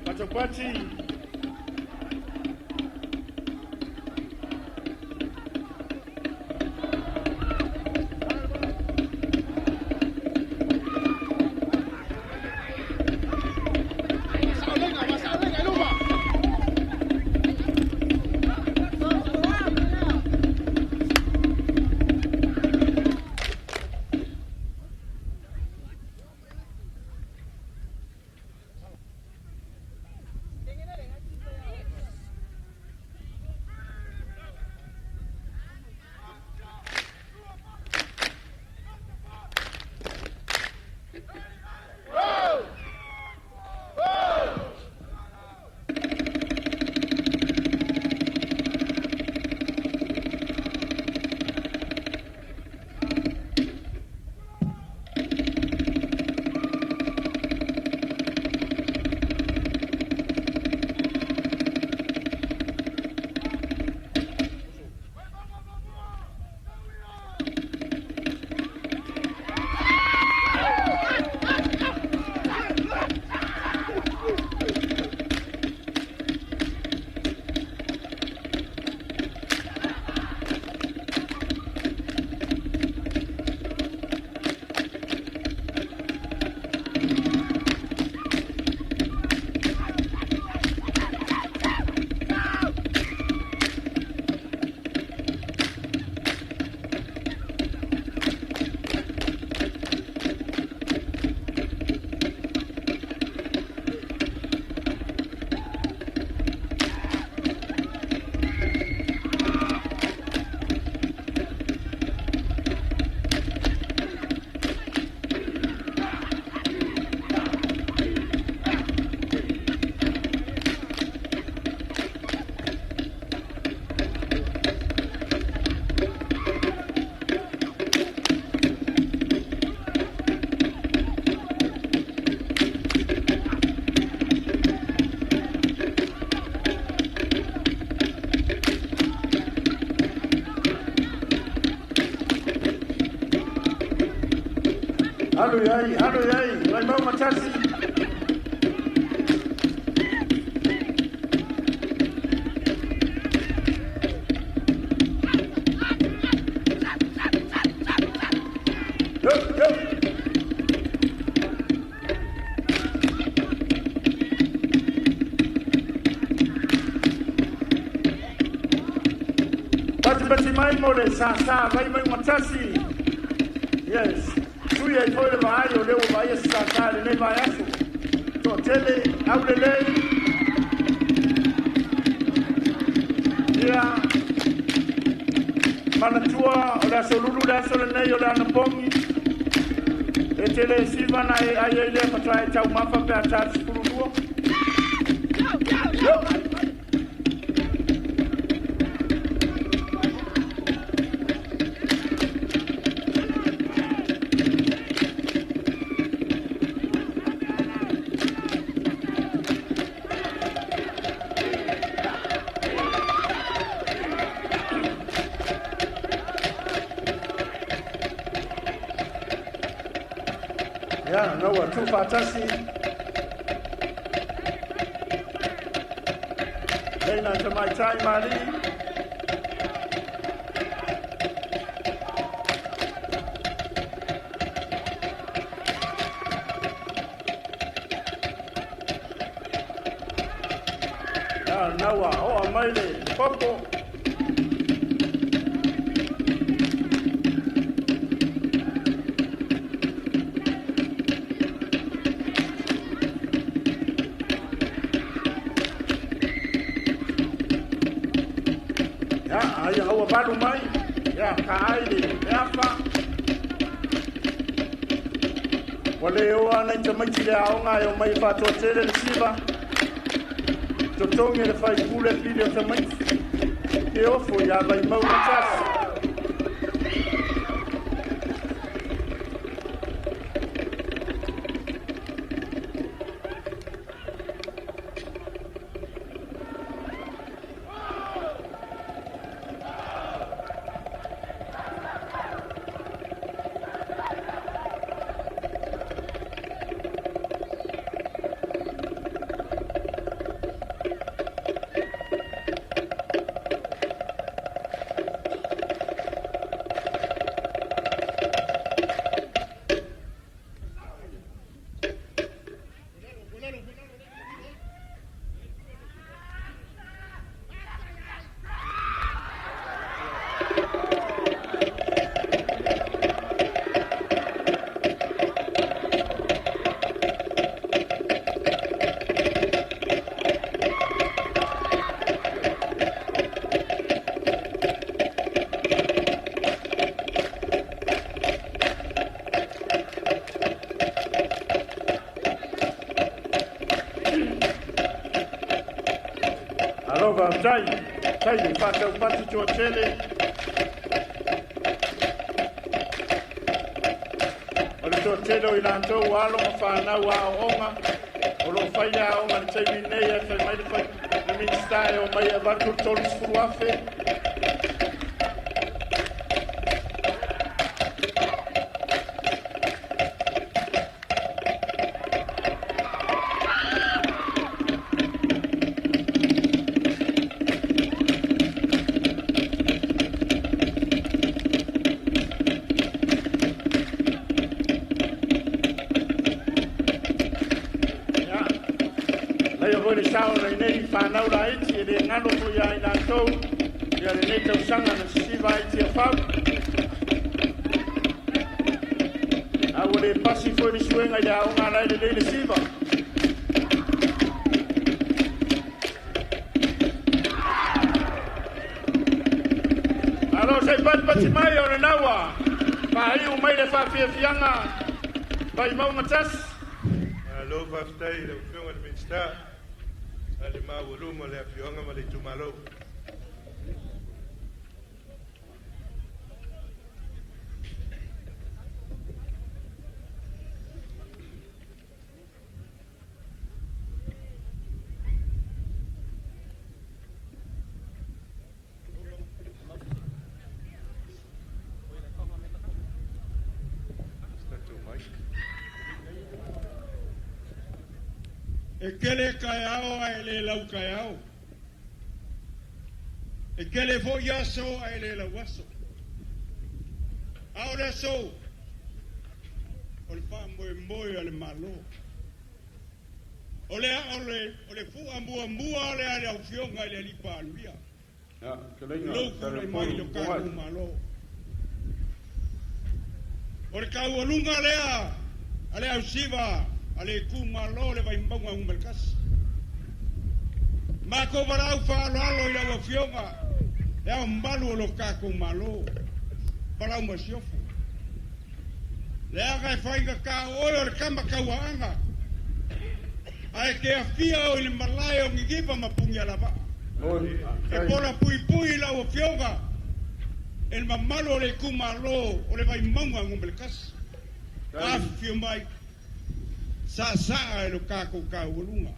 [SPEAKER 5] Patipati. Alu i ai, alu i ai, Vaimauga 1. Yo, yo. Patipati mai mo le sasa Vaimauga 1. Yes. Tui ai foi le vaai o lea ua vaaia se sasa i lenei vaiaso. Toatele, aulelei. Ia. Manatua o le aso lulu le aso lenei o le anapogi. E tele siva na e ai ai lea faatoa e taumafa pe a ta 12. Yo. Ia, na ua tuufaatasi. Leina tamaitai malii. Ia, na ua oa mai le popo. Ia, aia haua valu mai. Ia, ka ai le afa. Ua le oa nai tamaiti le aoga e omai faatoatele le siva. Totogi e le faipule pili o tamaiti. Ke ofo iā Vaimauga 1. Alo faafetai. Tai le faataupati toatele. O le toatele o i latou ua alo ma fanau aooga. O loo fai le aoga le taimi nei e fai mai le fai le Minisita e omai e avatu le 30,000. Ia, laia foi le sao lenei fanau laiti e le galo foi ia i latou. Ia lenei tausaga na sisiva ai Tiafau. A ua le pasi foi le suega i le aoga ala ai lelei le siva. Alo sei patipati mai o le naua. Faaiu mai le faafiafiaga Vaimauga 1.
[SPEAKER 7] Malo faafetai i lau Afioga i le Minisita a le maualuga o le afioaga ma le itumalo. Is that too much?
[SPEAKER 5] E kele kaeao ae le lau kaeao. E kele fo'i aso ae le lau aso. A o le aso o le faamoemoe a le Malo. O le o le o le fu'a muamua le a le afioga i le Alii Palemia. Lou tulai mai i lo tatou Malo. O le taualuga lea a le ausiva a le itumalo le Vaimauga 1. Matou valaau faaaloalo i lau Afioga le Ao Mamalu o lo tatou Malo, Valaau Masiofo. Leaga e faigata o oe o le tama tauaaga, ae te afia o i le malae o Niniva ma Punialavaa. E pola puipui i lau Afioga e le mamalu o le itumalo o le Vaimauga 1. Afifio mai, saasaa e lo tatou taualuga.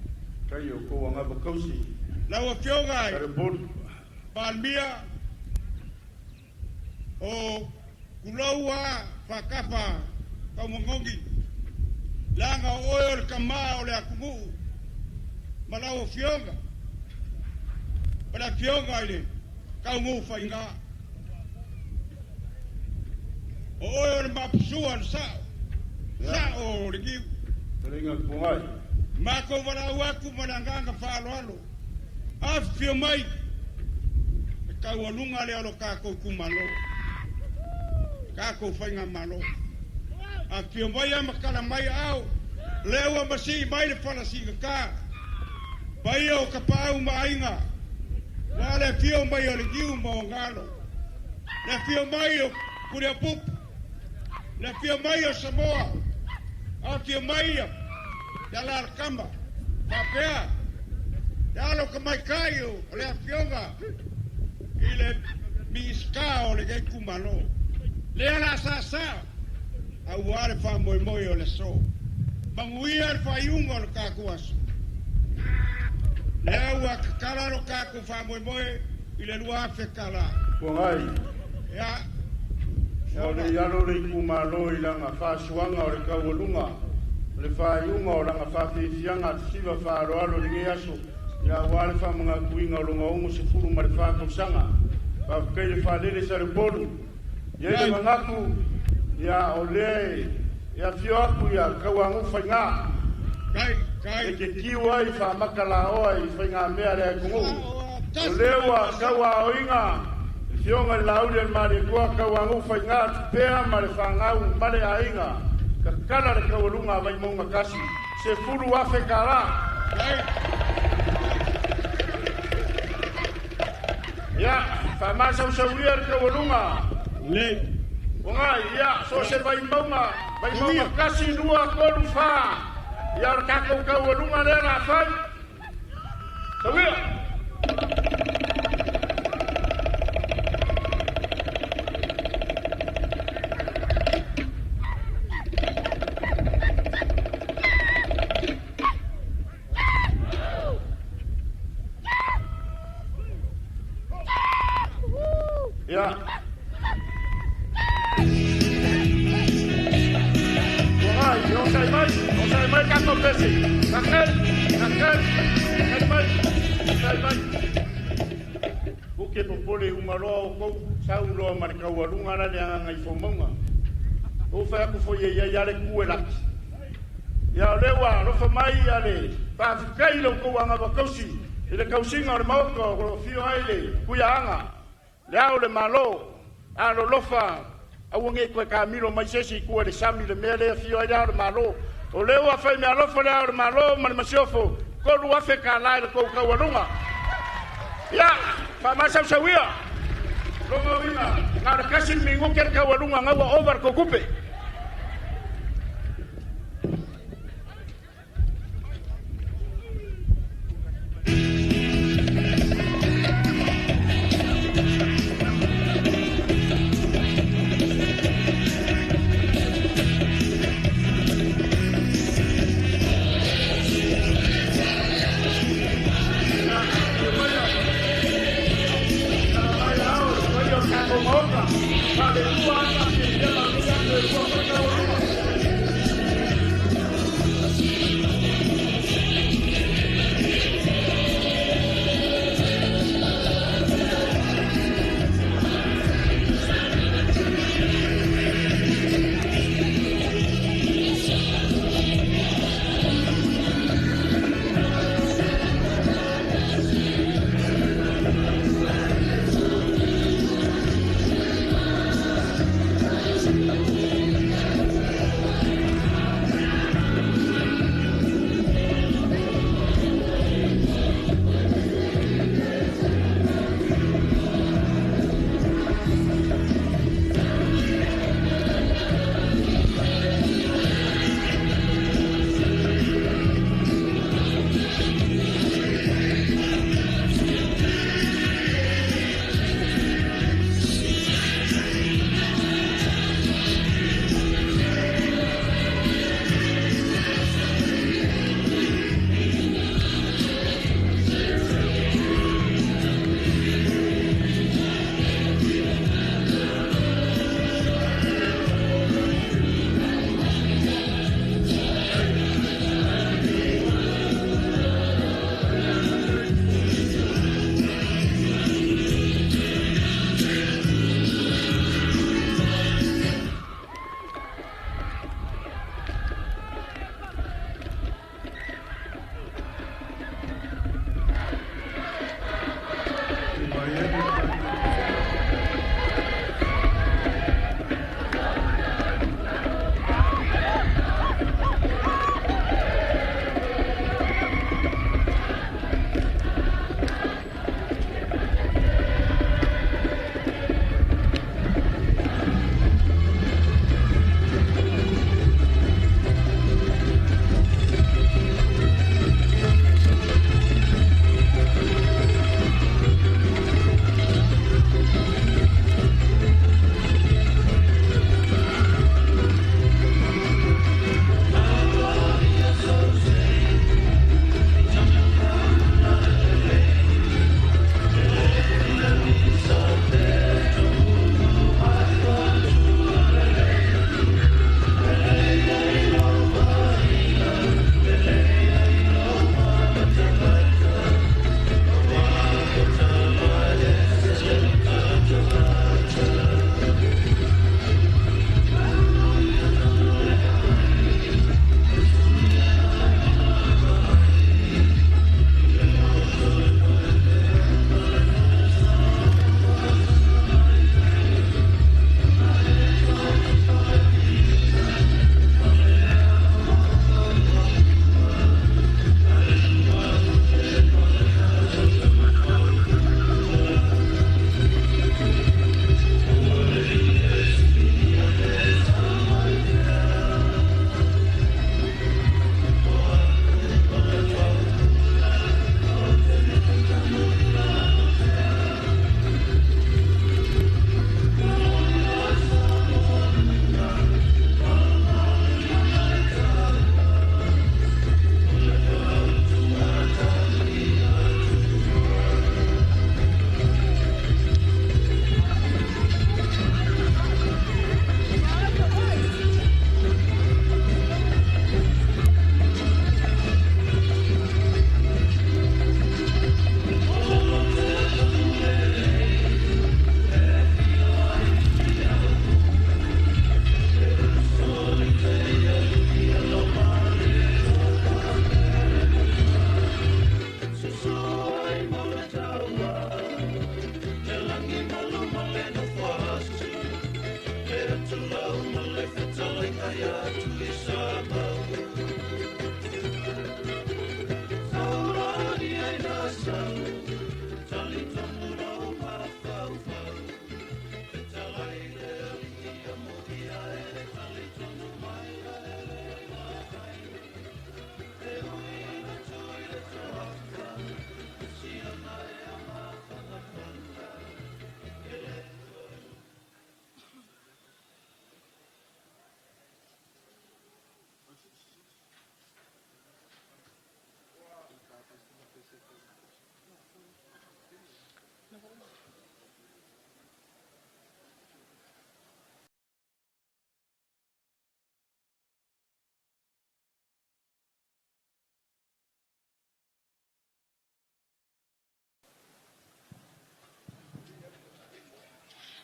[SPEAKER 5] Lau Afioga i Palemia, o Kuloua Faatafa Taumanogi, leaga o oe o le tamā o le atunuu ma lau Afioga, o le Afioga i le Taugou Faigā. O oe o le mapusua o le sao, sao o le niu. Matou valaau atu ma le agaga faaaloalo, afifio mai e taualuga lea o lo tatou itumalo, tatou faigamalo. Afifio mai a matala mai aao, lea ua masii mai le fala siigata, paia o Tapaau ma Aiga, ua le afio mai o le Niu ma Ogalo, le afio mai o Puleapupu, le afio mai o Samoa, afio mai ia le Alalakama, faapea le alo tamaitai o le afioga i le Minisita o lenei itumalo. Lea la saasaa aua le faamoemoe o le aso. Manuia le faaiuga o le tatou aso. Lea ua tatala lo tatou faamoemoe i le $2,000. Ia.
[SPEAKER 7] Ia o le i alo le itumalo i lana faasuaga o le taualuga o le faaiuga o lana faafiafiaga atusiva faaaloalo i lenei aso, ia aua le faamanatuina o lona 64 tausaga. Faafetai le faalele Saleupolu. Ia i le manatu, ia o lea e afio atu ia Tauanu'u Faigā, e te tiu ai faamata laoa i faigamea a le atunuu. O lea ua tauaoina le Afioga i le Laauli a le Malietoa Tauanu'u Faigā Tupea ma le fanau ma le aiga, tatala le taualuga a Vaimauga 1, $10,000. Ia, faamasausaulia le taualuga. Uagai, ia, so o se Vaimauga, Vaimauga 1, 2, 3, 4. Ia, o le tatou taualuga lea o le a fai. Sauia! Ia. Uagai, osai mai, osai mai tatou pese. Kakeli, kakeli, kakeli mai, osai mai. Uke popole uma loa o kou, sau loa ma le taualuga la le agaga i faumauga. Ou fai atu foi e iai a le ku e laki. Ia o lea ua alofa mai ia le faafetai i lo outou agava tausi i le tausiga o le Maota o lo o afio ai le Tuiaaga, le Ao o le Malo, alolofa aua nei toe taamilo mai se isi i tua i le sami i le mea lea e afio ai le Ao o le Malo. O lea ua fai meaalofa le Ao o le Malo ma le Masiofo, $3,000 i le tou taualuga. Ia, faamasausauia. Lona uiga, na o le 1 le minute le taualuga na ua ova le tou tupe. Mai ao, le paia o le tatou Maota, faalelua ata fiafia manuia atu e lua.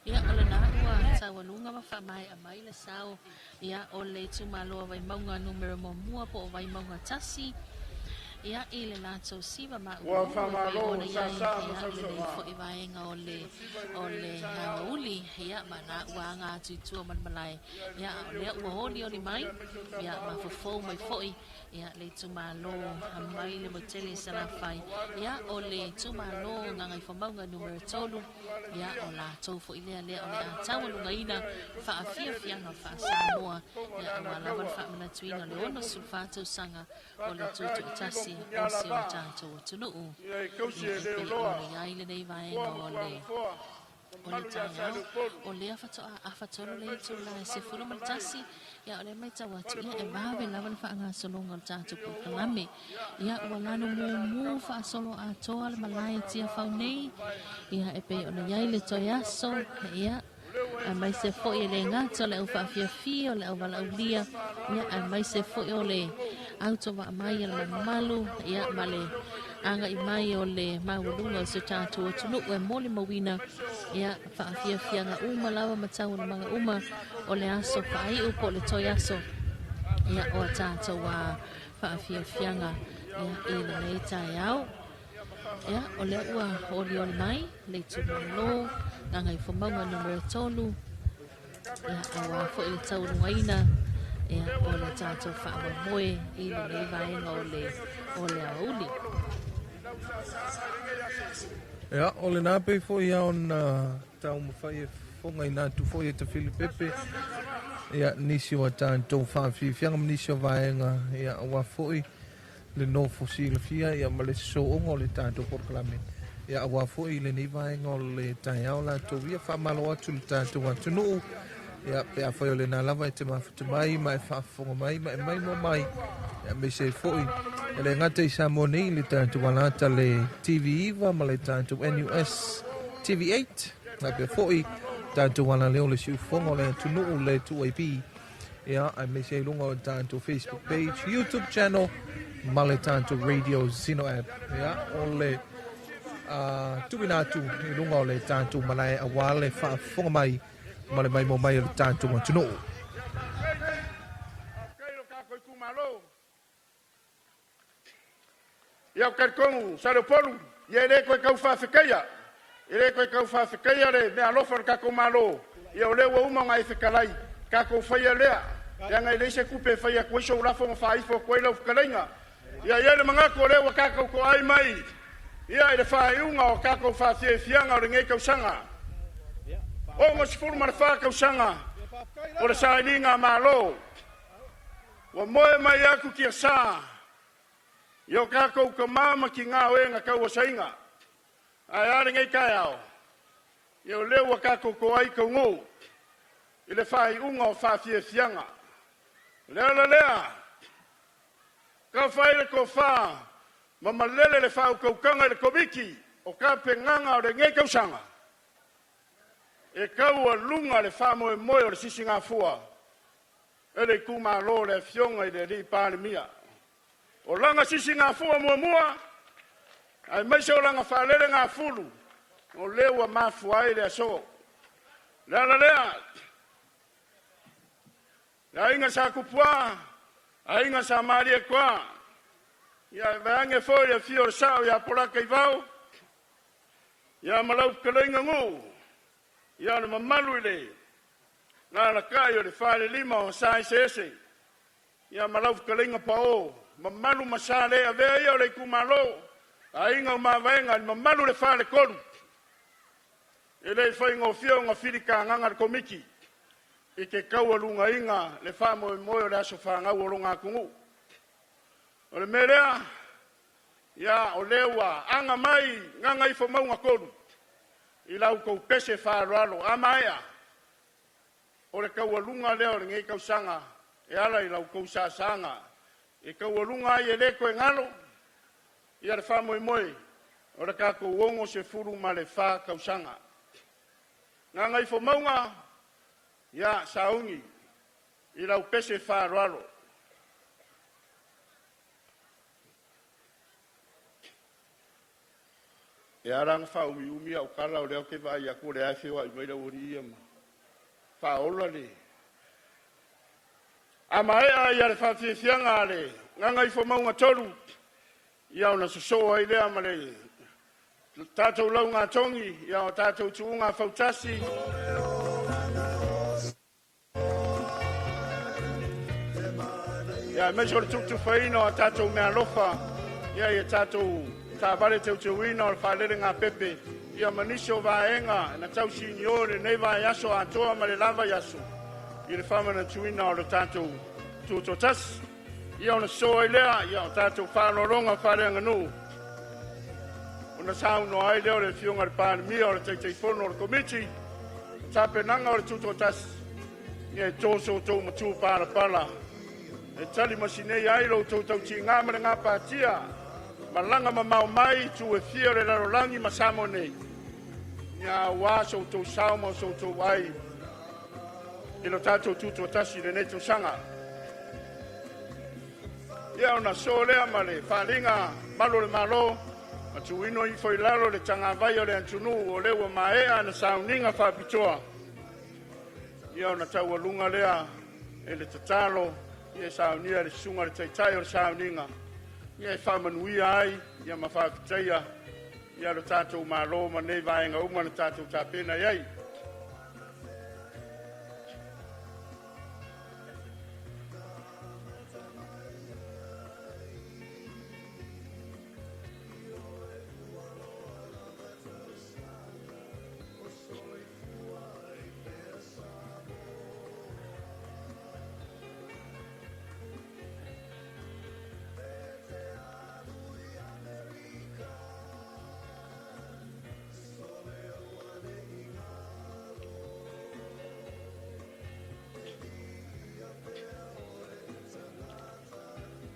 [SPEAKER 1] Ia, o lena ua taualuga ma faamaea mai le sao, ia, o le itumalo o Vaimauga numera 1 po o Vaimauga 1, ia, i le latou siva
[SPEAKER 5] Ua
[SPEAKER 1] maualuluga e pei
[SPEAKER 5] faamalo
[SPEAKER 1] ona i ai,
[SPEAKER 5] sāsā ma
[SPEAKER 1] ia, lenei
[SPEAKER 5] sausaugā.
[SPEAKER 1] foi vaega o le o le aoauli, ia, ma la ua aga atu i tua ma le malae, ia, a o lea ua olioli mai, ia, ma fofou mai foi, ia, le itumalo mai le moetele i Salafai, ia, o le itumalo Gagaifomauga numera 3, ia, o latou foi lea lea o le a taualugaina faafiafiaga faa-Samoa, ia, aua lava le faamanatuina o le 64 tausaga o le tutoatasi o si o tatou atunuu.
[SPEAKER 5] Ia e tausi
[SPEAKER 1] Ia,
[SPEAKER 5] e
[SPEAKER 1] e pei
[SPEAKER 5] Leoloa,
[SPEAKER 1] ona i ai lenei
[SPEAKER 5] Foa
[SPEAKER 1] vaega
[SPEAKER 5] ma
[SPEAKER 1] o le
[SPEAKER 5] Tuamofoa,
[SPEAKER 1] o le
[SPEAKER 5] mamalu ia
[SPEAKER 1] taeao,
[SPEAKER 5] Saleupolu.
[SPEAKER 1] o lea faatoa afatolu
[SPEAKER 5] Ia
[SPEAKER 1] le
[SPEAKER 5] aemaise o
[SPEAKER 1] itula e
[SPEAKER 5] le mamalu o Malae,
[SPEAKER 1] 11, ia o lea matau atu,
[SPEAKER 5] Fale
[SPEAKER 1] ia e
[SPEAKER 5] Pouima,
[SPEAKER 1] vave lava le faagasologa o le tatou
[SPEAKER 5] Pilioua,
[SPEAKER 1] polokalame.
[SPEAKER 5] ia
[SPEAKER 1] Ia ua lanu
[SPEAKER 5] alalatai le
[SPEAKER 1] mumu
[SPEAKER 5] alalafaga,
[SPEAKER 1] faasolo atoa le
[SPEAKER 5] susuga i
[SPEAKER 1] malae
[SPEAKER 5] Taua
[SPEAKER 1] Tiafau
[SPEAKER 5] ma
[SPEAKER 1] nei,
[SPEAKER 5] Mavae,
[SPEAKER 1] ia e pei
[SPEAKER 5] mamalu
[SPEAKER 1] ona
[SPEAKER 5] ia
[SPEAKER 1] i ai le
[SPEAKER 5] Salega
[SPEAKER 1] toe
[SPEAKER 5] ma
[SPEAKER 1] aso,
[SPEAKER 5] Fai,
[SPEAKER 1] ia
[SPEAKER 5] o lea ua e
[SPEAKER 1] aemaise
[SPEAKER 5] faisāsā
[SPEAKER 1] foi e
[SPEAKER 5] o
[SPEAKER 1] le
[SPEAKER 5] le upu
[SPEAKER 1] gata o
[SPEAKER 5] o
[SPEAKER 1] le
[SPEAKER 5] le
[SPEAKER 1] au
[SPEAKER 5] lelei,
[SPEAKER 1] faafiafia o le au
[SPEAKER 5] ia mai
[SPEAKER 1] valaaulia,
[SPEAKER 5] malie
[SPEAKER 1] ia
[SPEAKER 5] faaaloalo i le aso
[SPEAKER 1] aemaise foi
[SPEAKER 5] fanau
[SPEAKER 1] o
[SPEAKER 5] o
[SPEAKER 1] le
[SPEAKER 5] le atunuu.
[SPEAKER 1] autovaa
[SPEAKER 5] Ia
[SPEAKER 1] mai
[SPEAKER 5] e
[SPEAKER 1] a le
[SPEAKER 5] fai
[SPEAKER 1] mamalu,
[SPEAKER 5] matamata
[SPEAKER 1] ia
[SPEAKER 5] o
[SPEAKER 1] ma
[SPEAKER 5] le
[SPEAKER 1] le
[SPEAKER 5] afioga i le
[SPEAKER 1] agai
[SPEAKER 5] Taitaifono,
[SPEAKER 1] mai o le
[SPEAKER 5] afioga
[SPEAKER 1] maualuga
[SPEAKER 5] i
[SPEAKER 1] o
[SPEAKER 5] le
[SPEAKER 1] si o
[SPEAKER 5] Sui
[SPEAKER 1] tatou
[SPEAKER 5] Palemia,
[SPEAKER 1] atunuu e molimauina,
[SPEAKER 5] aemaise o
[SPEAKER 1] ia
[SPEAKER 5] Minisita o le
[SPEAKER 1] faafiafiaga uma
[SPEAKER 5] Kapeneta,
[SPEAKER 1] lava ma
[SPEAKER 5] fale
[SPEAKER 1] taualumaga uma
[SPEAKER 5] komiti matou
[SPEAKER 1] o
[SPEAKER 5] te
[SPEAKER 1] le aso
[SPEAKER 5] momoli atu le
[SPEAKER 1] faaiu po o le toe
[SPEAKER 5] faafetai.
[SPEAKER 1] aso, ia
[SPEAKER 5] Faafetai
[SPEAKER 1] o a
[SPEAKER 5] le
[SPEAKER 1] tatou
[SPEAKER 5] faaaloalo, ia o talitonu
[SPEAKER 1] faafiafiaga
[SPEAKER 5] ia o
[SPEAKER 1] ia i
[SPEAKER 5] lea ua
[SPEAKER 1] lenei taeao.
[SPEAKER 5] ia ma
[SPEAKER 1] Ia, o
[SPEAKER 5] faamagalo
[SPEAKER 1] lea
[SPEAKER 5] ai
[SPEAKER 1] ua
[SPEAKER 5] a
[SPEAKER 1] olioli
[SPEAKER 5] manuia.
[SPEAKER 1] mai le
[SPEAKER 5] Lele o le
[SPEAKER 1] itumalo
[SPEAKER 5] manatu,
[SPEAKER 1] Gagaifomauga
[SPEAKER 5] ia
[SPEAKER 1] numera 3,
[SPEAKER 5] tafa
[SPEAKER 1] ia
[SPEAKER 5] itumalo
[SPEAKER 1] aua
[SPEAKER 5] e
[SPEAKER 1] foi le
[SPEAKER 5] le
[SPEAKER 1] taualugaina,
[SPEAKER 5] o
[SPEAKER 1] ia
[SPEAKER 5] lea
[SPEAKER 1] o
[SPEAKER 5] ua
[SPEAKER 1] le
[SPEAKER 5] taumanu
[SPEAKER 1] tatou
[SPEAKER 5] mai
[SPEAKER 1] faamoemoe i
[SPEAKER 5] ia le
[SPEAKER 1] lenei
[SPEAKER 5] afioga i le
[SPEAKER 1] vaega o le
[SPEAKER 5] Peresetene o
[SPEAKER 1] o le
[SPEAKER 5] Tina
[SPEAKER 1] aoauli.
[SPEAKER 5] Olo i lau saasaga i lenei aso.
[SPEAKER 2] Ia, o lena pei foi ia ona taumafai e fofogaina atu foi e Tafili Pepe ia nisi o a tatou faafiafiaga ma nisi o vaega, ia aua foi le nofo silafia ia ma le sosooga o le tatou polokalame, ia aua foi lenei vaega o le taeao latou ia faamalo atu le tatou atunuu, ia pe afai o lena lava e te mafuta mai ma e faafofoga mai ma e maimoa mai, ia aemaise ai foi e le gata i Samoa nei le tatou alata le TV9 ma le tatou NUS TV8, faapea foi tatou alaleo le siufofoga o le atunuu le 2AP, ia aemaise ai luga o le tatou Facebook page, YouTube channel ma le tatou Radio Zeno app, ia o le tuuina atu i luga o le tatou malae aua le faafofoga mai ma le maimoa mai o le tatou atunuu.
[SPEAKER 5] Faafetai lo tatou itumalo. Ia, ou talitonu Saleupolu, ia e le toe tau faafetaia, e le toe tau faafetaia le meaalofa o le tatou Malo. Ia o lea ua uma ona e fetalai, tatou faia lea, leaga e leai se tupe e fai atu ai sou lafo ma faaifo atu ai lau fetalaiga. Ia i ai le manatu o lea ua tatou toai mai ia i le faaiuga o tatou faafiafiaga o lenei tausaga. 64 tausaga o le sailiga a Malo ua moe mai atu tiasa i o tatou tama ma tina o e na tauasaina. Ae a lenei taeao? Ia o lea ua tatou toai taunuu i le faaiuga o faafiafiaga. O le ala lea, tafa ai le tofa ma malele le faautautaga i le Komiti o tapenaga o lenei tausaga e taualuga le faamoemoe o le Sisigafua e le itumalo o le Afioga i le Alii Palemia. O lana sisigafua muamua aemaise o lana faalelegafulu, o lea ua mafua ai le aso. O le ala lea, le aiga Sa Tupua, aiga Sa Malietoa, ia vaeane foi le afio o le Sao ia Polataivao, ia ma lau fetalaiga Nuu, ia le mamalu i le alaalatai o le Falelima o Sa Eseese, ia ma lau fetalaiga Pao, mamalu ma sa le avea ia o le itumalo, aiga o Mavaega, le mamalu i le Faletolu. E le i faigofie ona filitagaga le Komiti i le taualugaina le faamoemoe o le aso fanau o lona atunuu. O le mea lea, ia, o lea ua aga mai Gagaifomauga 3 i la outou pese faaaloalo. A maea, o le taualuga lea o lenei tausaga e ala i la outou saasaga e taualuga ai, e le toe galo ia le faamoemoe o le tatou 64 tausaga. Gagaifomauga, ia sauni i lau pese faaaloalo.
[SPEAKER 7] E ala ona faaumiumi au tala o lea ou te vaai atu o lea e feoai mai le aualii ia ma faaola le. A maea ia le faafiafiaga a le Gagaifomauga 3, ia ona sosoo ai lea ma le tatou laugatogi, ia o tatou tuuga fautasi. Ia aemaise o le tufatufaina o tatou meaalofa, ia ia tatou taavale teuteuina o le faalelegafefe, ia ma nisi o vaega na tausinio i lenei vaiaso atoa ma le la vaiaso i le faamanatuina o le tatou Tutoatasi. Ia ona sosoo ai lea ia o tatou faaaloaloga faaleaganuu, ona saunoa ai lea o le Afioga i le Palemia o le Taitaifono o le Komiti tapenaga o le Tutoatasi, ia e to so outou matupalapala e tali masinei ai lo outou tautiga ma le gapatia, malaga mamao mai itu e fia o le lalolagi ma Samoa nei, ia aua so outou sao ma so outou ai i lo tatou Tutoatasi i lenei tausaga. Ia ona sosoo lea ma le faaaliga malu o le Malo, ma tuuina ifo i lalo le tagavai o le atunuu o lea ua maea na sauniga faapitoa, ia ona taualuga lea e le tatalo ia saunia e le susuga i le Taitai o le sauniga, ia e faamanuia ai ia ma faafetaia ia lo tatou Malo ma nei vaega uma na tatou tapena i ai.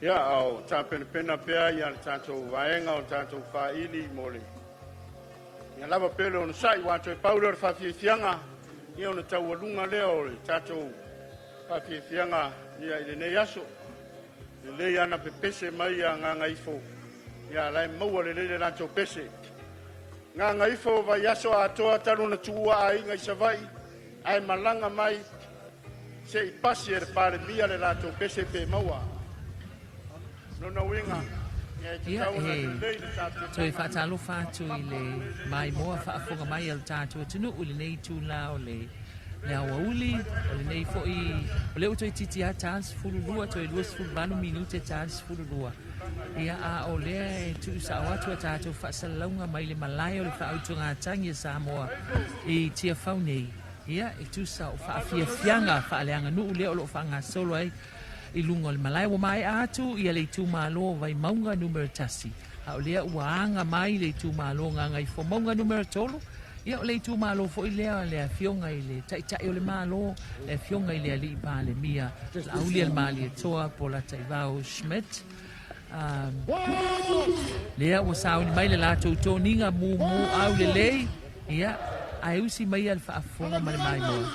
[SPEAKER 7] Ia, a o tapenapena pea ia le tatou vaega o tatou faili mo le ia lava pea le onosai, ua toe pau lea o le faafiafiaga, ia ona taualuga lea o le tatou faafiafiaga ia i lenei aso. Lelei lava ona pepese mai ia Gagaifo, ia la e maua lelei le latou pese. Gagaifo vaiaso atoa talu ona tuua aiga i Savaii, ae malaga mai se i pasi e le Palemia le latou pese pe maua. Lona uiga, ia e
[SPEAKER 1] Ia
[SPEAKER 7] tatau ona
[SPEAKER 1] e
[SPEAKER 7] lelei le
[SPEAKER 1] toe
[SPEAKER 7] tapenaga.
[SPEAKER 1] faatalofa atu i le maimoa faafofoga mai a le tatou atunuu i lenei itula o le le aoauli o lenei foi o lea ua toeitiiti lava ta le 12 toe 28 minute ta le 12. Ia a o lea e tuusao atu a tatou faasalalauga mai le malae o le faautugatagi a Samoa i Tiafau nei. Ia e tusa o faafiafiaga faaleaganuu lea o loo faagasolo ai i luga o le malae. Ua maea atu ia le itumalo o Vaimauga numera 1, a o lea ua aga mai le itumalo Gagaifomauga numera 3. Ia o le itumalo foi lea le afioga i le Taitai o le Malo, le afioga i le Alii Palemia Laaulialemalietoa Polataivao Schmidt. Lea ua sauni mai le latou toniga mumu aulelei, ia ae usi mai le faafofoga ma le maimoa.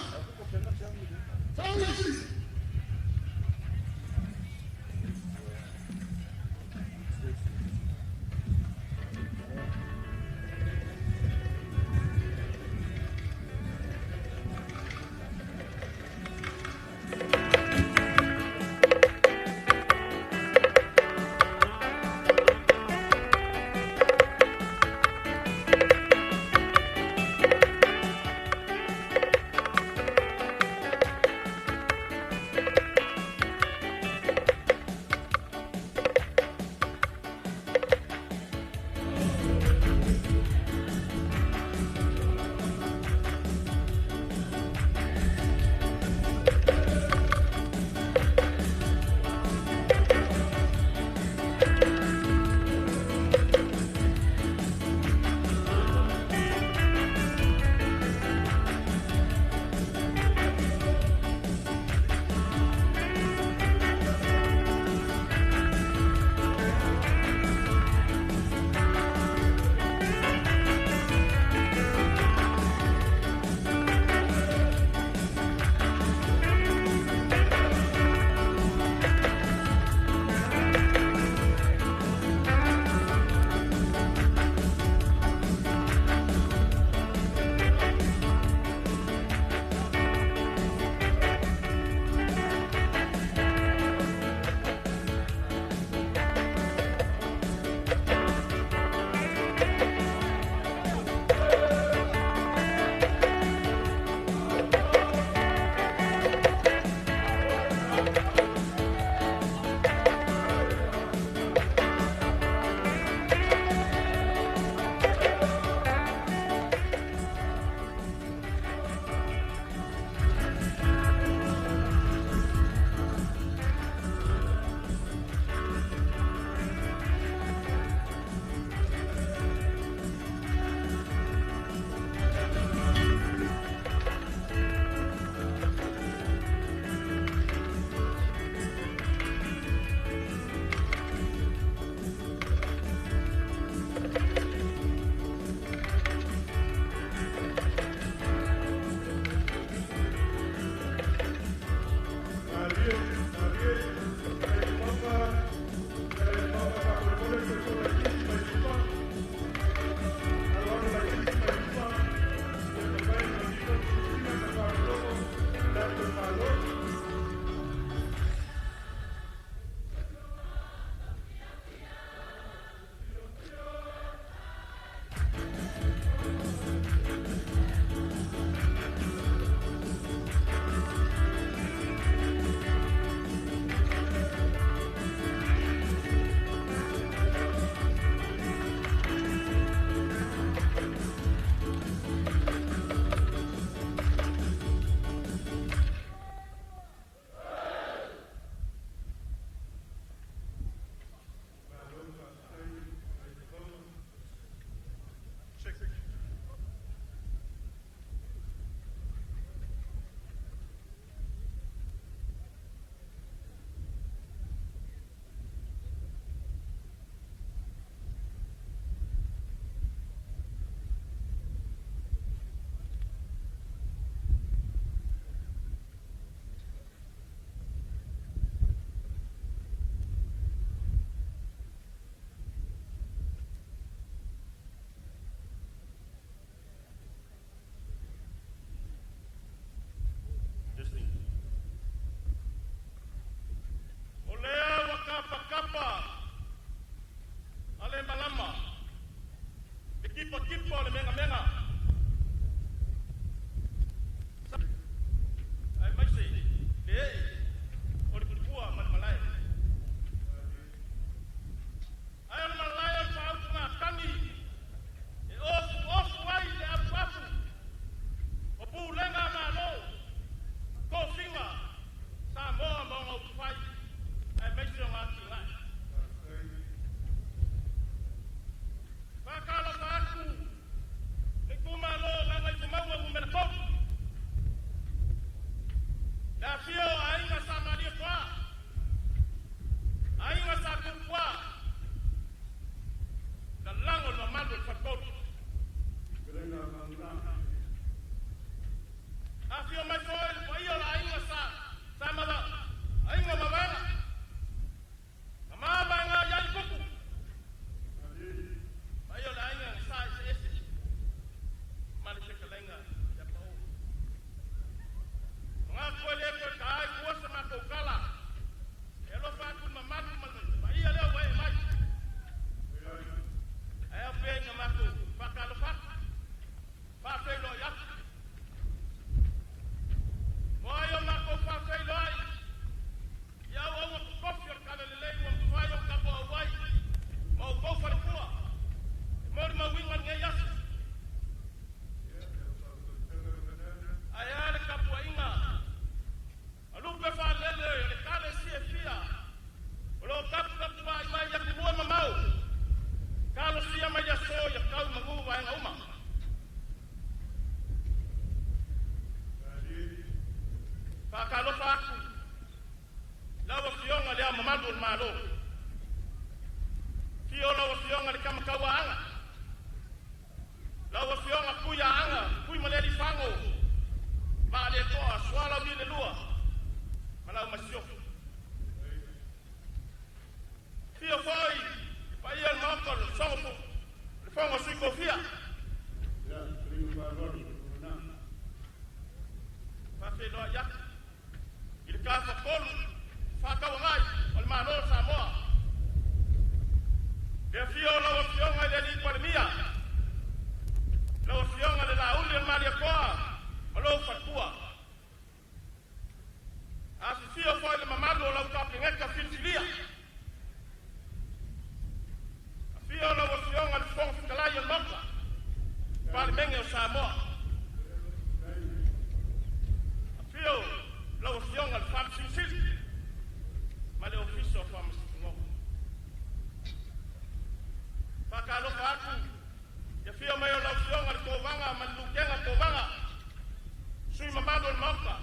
[SPEAKER 7] Afioga i le Kamakauaaga, lau Afioga Puiaaga, Puimalelifago, Vaaletoa Sualauli le Lua ma lau Masiofo. Afio foi le paia o le Maota o le Sogo, le Fono a Sui Tofia. Faafeiloai atu i le tafatolu fefaatauagai o le Malo o Samoa. Le afio o lau Afioga i le Alii Palemia, lau Afioga le Laauli o le Malietoa ma lou faletua. Afifio foi le mamalu o lau Kapeneta filifilia. Afio lau Afioga i le Fofoga Fetalai o le Maota, Palemene o Samoa. Afio lau Afioga i le Faamasino Sili ma le Ofisa o Faamasinoga. Faatalofa atu i afio mai o lau Afioga i le Kovana ma le Lutena Kovana, sui mamalu o le Maota.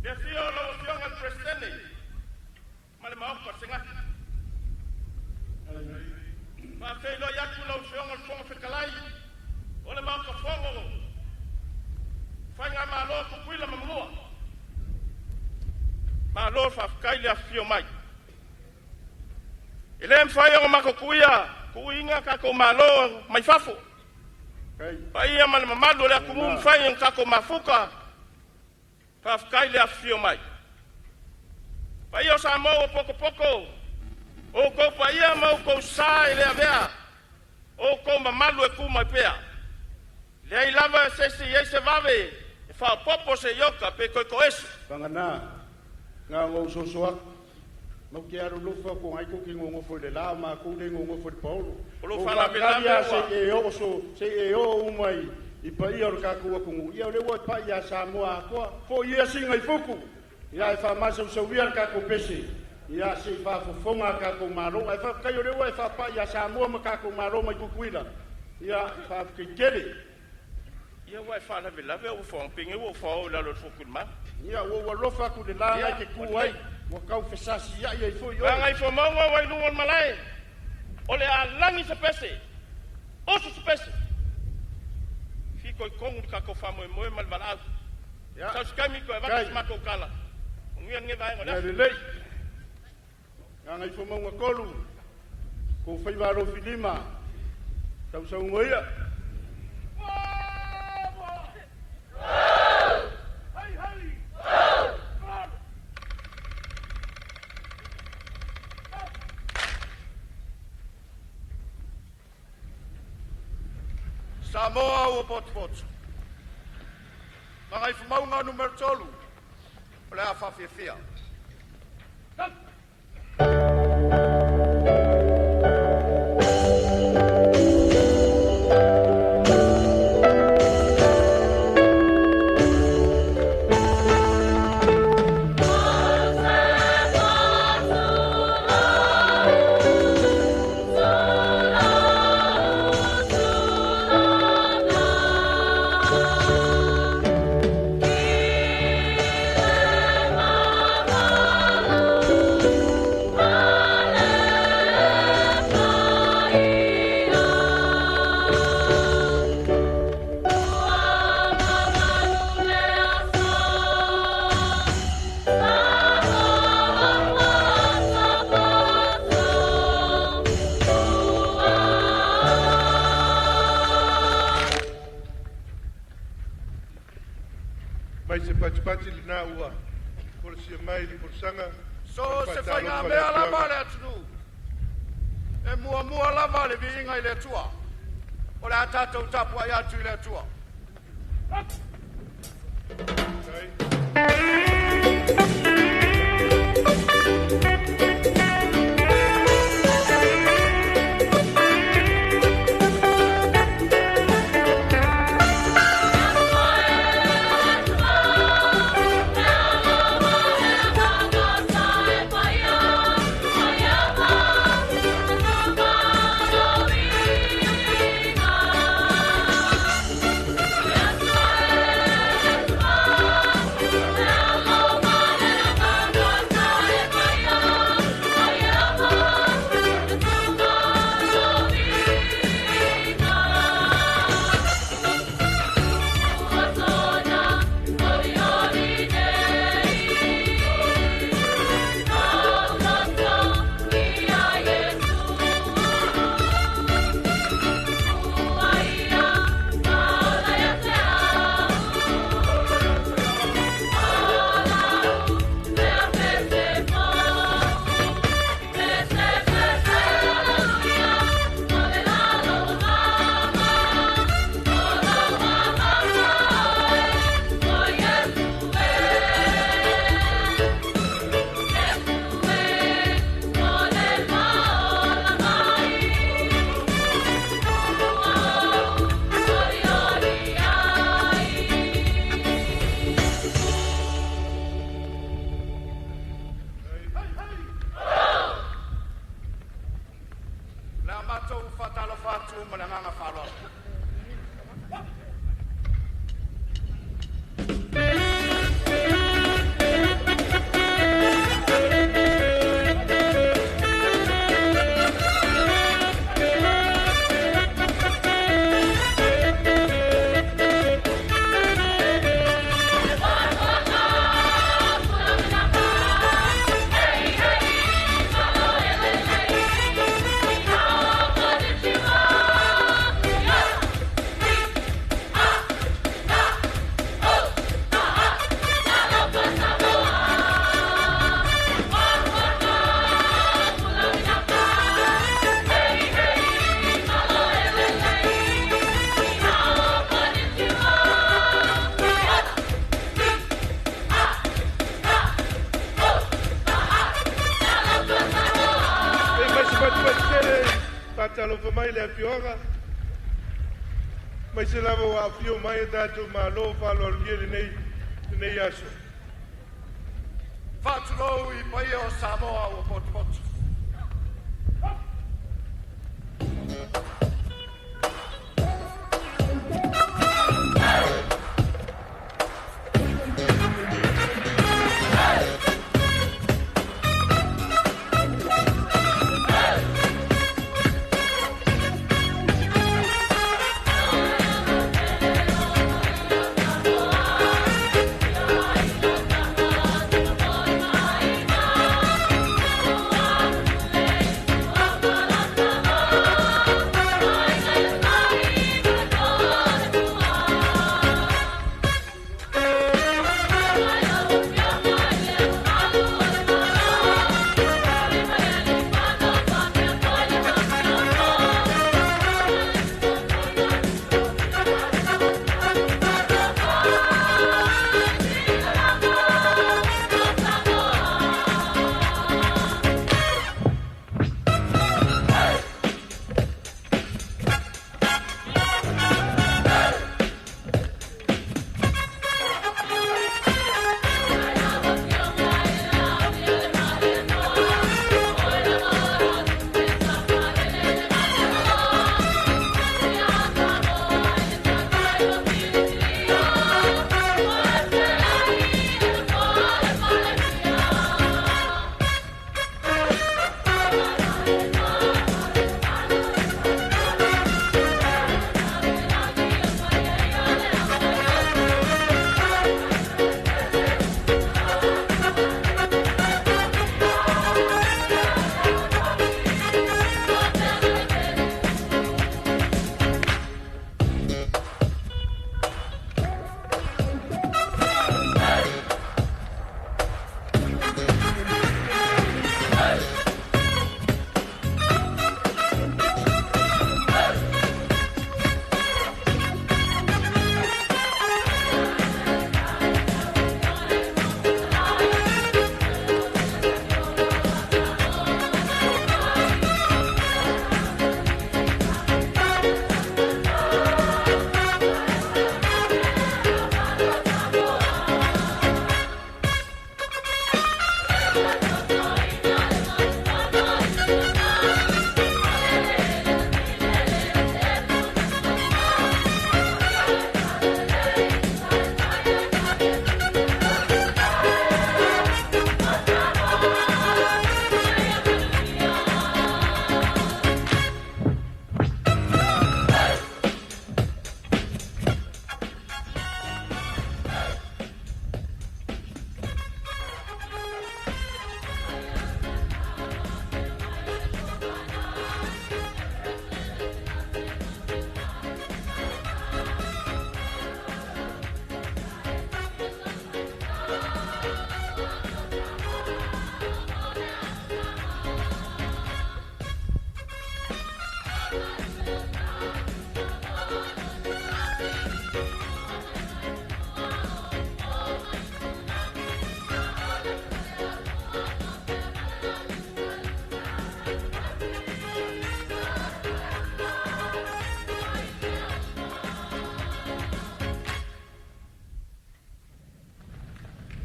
[SPEAKER 7] Le afio o lau Afioga i le Peresetene ma le Maota o le Senate. Faafeiloai atu lau Afioga i le Fofoga Fetalai o le Maota Fono Faigamalo a Tutuila ma Manua. Malo faafetai le afifio mai. E le mafai ona matou tuuina tatou malo mai fafo. Paia ma le mamalu o le atunuu mafai ona tatou mafuta, faafetai le afifio mai. Paia o Samoa ua potopoto, o outou paia ma outou sa e le avea, o outou mamalu e tumau pea. Leai lava se isi e i ai se vave e faaopoopo se iota pe toe toese.
[SPEAKER 5] Pagana, na ona ou soso atu, matou te alolofa ko ngai ko ke nonofo i le la, o matou le nonofo i le paolo.
[SPEAKER 7] O lou
[SPEAKER 5] Ou
[SPEAKER 7] faalavelave
[SPEAKER 5] faatali lava
[SPEAKER 7] ua
[SPEAKER 5] se i e oo so, se i e oo uma i paia o le tatou atunuu. Ia o lea ua pai ia Samoa atoa. Foi ia siga i fuku. Ia e faamasausauia le tatou pese. Ia se i faafofoga a tatou Malo. Ae faafetai o lea ua e faapai ia Samoa ma tatou Malo mai Tutuila. Ia faafetai tele.
[SPEAKER 7] Ia ua e faalavelave ou fofoga, ua ou fao i lalo o le futu i le malu.
[SPEAKER 5] Ia ua ou alofa atu i le la
[SPEAKER 7] Ia,
[SPEAKER 5] e te
[SPEAKER 7] ua
[SPEAKER 5] tu ai.
[SPEAKER 7] lelei.
[SPEAKER 5] Ua tau fesasiai ai foi oe.
[SPEAKER 7] Gagaifomauga ua i luga o le malae, o le a lagi se pese, oso se pese, fitoitonu le tatou faamoemoe ma le valaau.
[SPEAKER 5] Ia,
[SPEAKER 7] Sau se taimi toe avatu
[SPEAKER 5] kai.
[SPEAKER 7] se matou tala. Manuia lenei vaega o le
[SPEAKER 5] Ia
[SPEAKER 7] aso.
[SPEAKER 5] lelei. Gagaifomauga 3, kou faiva alofilima, sausauga ia.
[SPEAKER 8] Samoa ua potopoto. Gagaifomauga Nu.3, o le a faafiafia.
[SPEAKER 9] Mai se patipati lena ua folasia mai le folasaga
[SPEAKER 8] So
[SPEAKER 9] ma le
[SPEAKER 8] se
[SPEAKER 9] faatalofa i le
[SPEAKER 8] faigamea lava
[SPEAKER 9] afioaga.
[SPEAKER 8] a le atunuu, e muamua lava le viiga i le Atua. O le a tatou tapuai atu i le Atua.
[SPEAKER 9] Tai.
[SPEAKER 8] matou faatalofa atu ma le agaga faaaloalo.
[SPEAKER 9] E mai se patipati tele faatalofa mai le afioaga mai se lava ua afio mai e tatou malo faaaloalogia lenei aso.
[SPEAKER 8] Faatulou i paia o Samoa ua potopoto.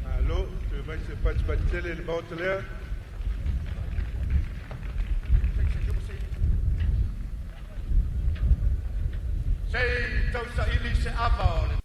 [SPEAKER 9] Malo, toe mai se patipati tele i le maota lea.
[SPEAKER 8] Se i tausaili se ava o le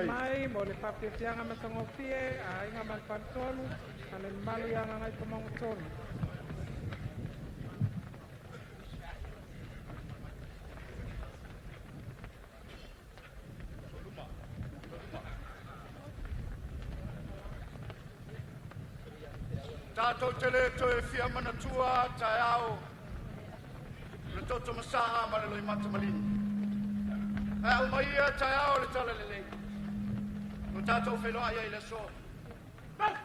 [SPEAKER 9] Mai mo le faafiafiaga matagofie a aiga ma le faletolu ma le mamalu ia Gagaifomauga 3.
[SPEAKER 8] Tātou te le toe fia manatua taeao le toto masaga ma le loimata malini. Ae au mai ia taeao le tala lelei. O tātou whenua ia i le so.
[SPEAKER 10] Tala.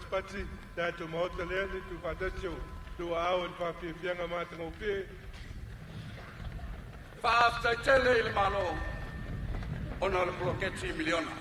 [SPEAKER 5] Patipati tatou maota lea le tuufaatasi o tou aao i le faafiafiaga matagofie.
[SPEAKER 10] Faafetai tele i le Malo ona o le poloketi miliona.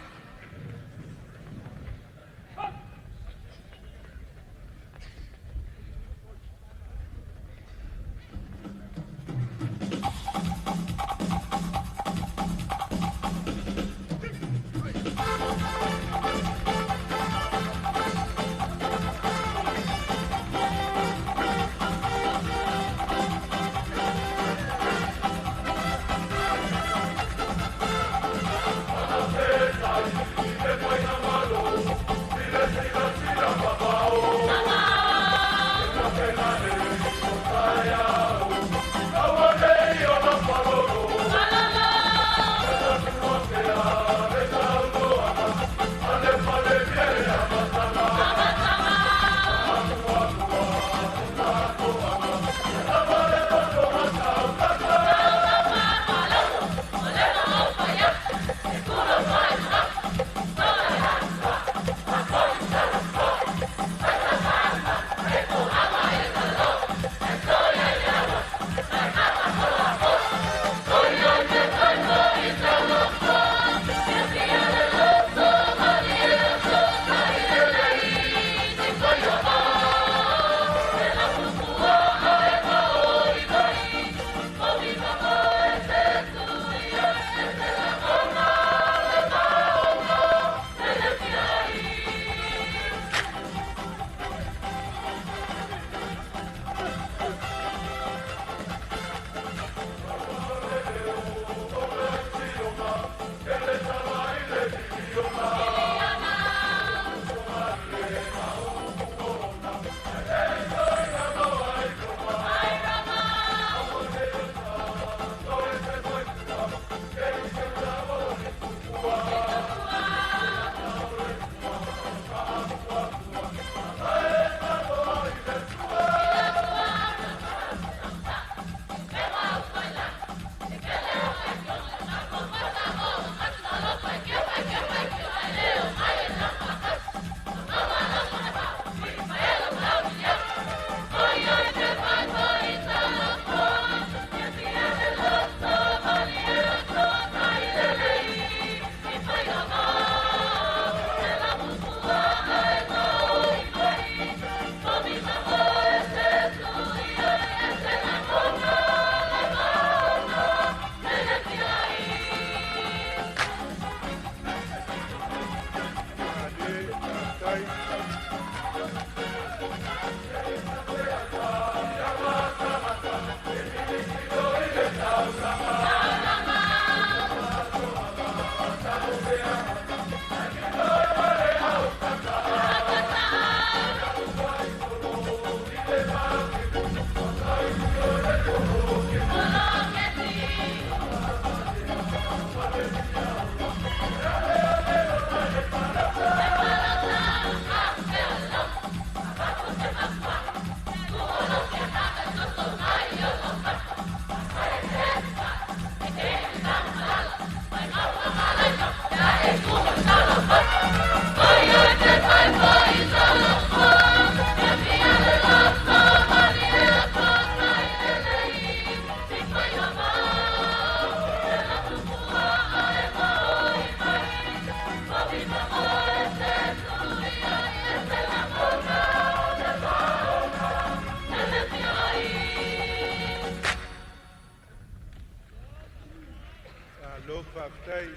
[SPEAKER 5] Malo faafetai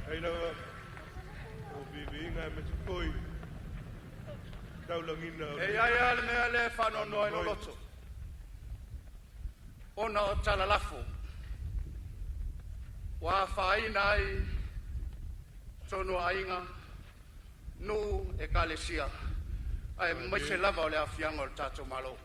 [SPEAKER 5] ai lava o viviga e masifoi taulagiga o
[SPEAKER 10] E i ai lava le mea lea e faanoanoa ai lou loto, ona o talalafo ua afaina ai tonu o aiga, nuu, ekalesia, aemaise lava o le aafiaga o le tatou Malo.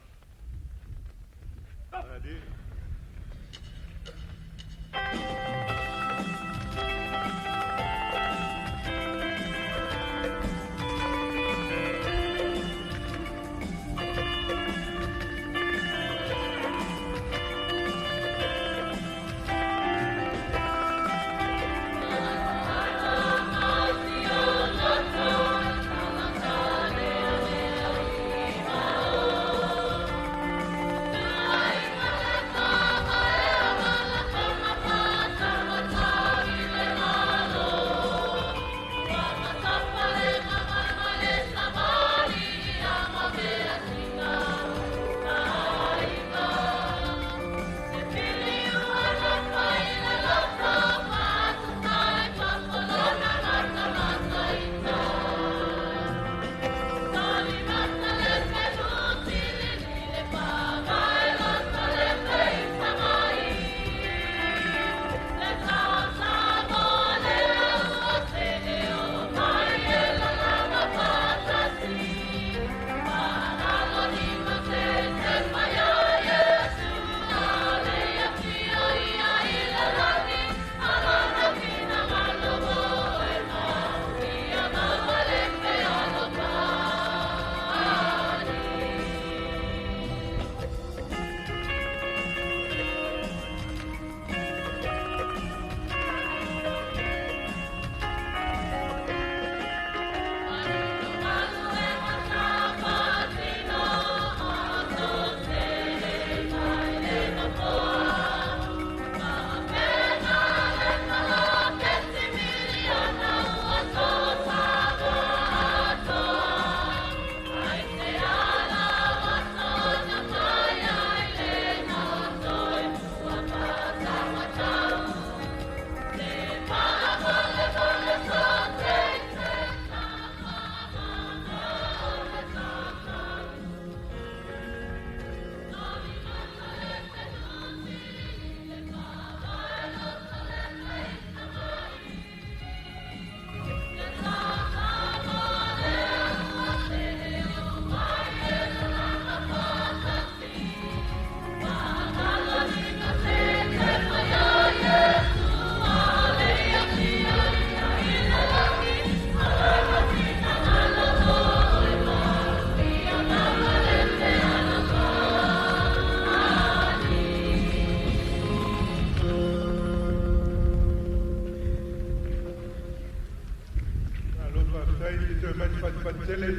[SPEAKER 7] toe mai le fatefate tele.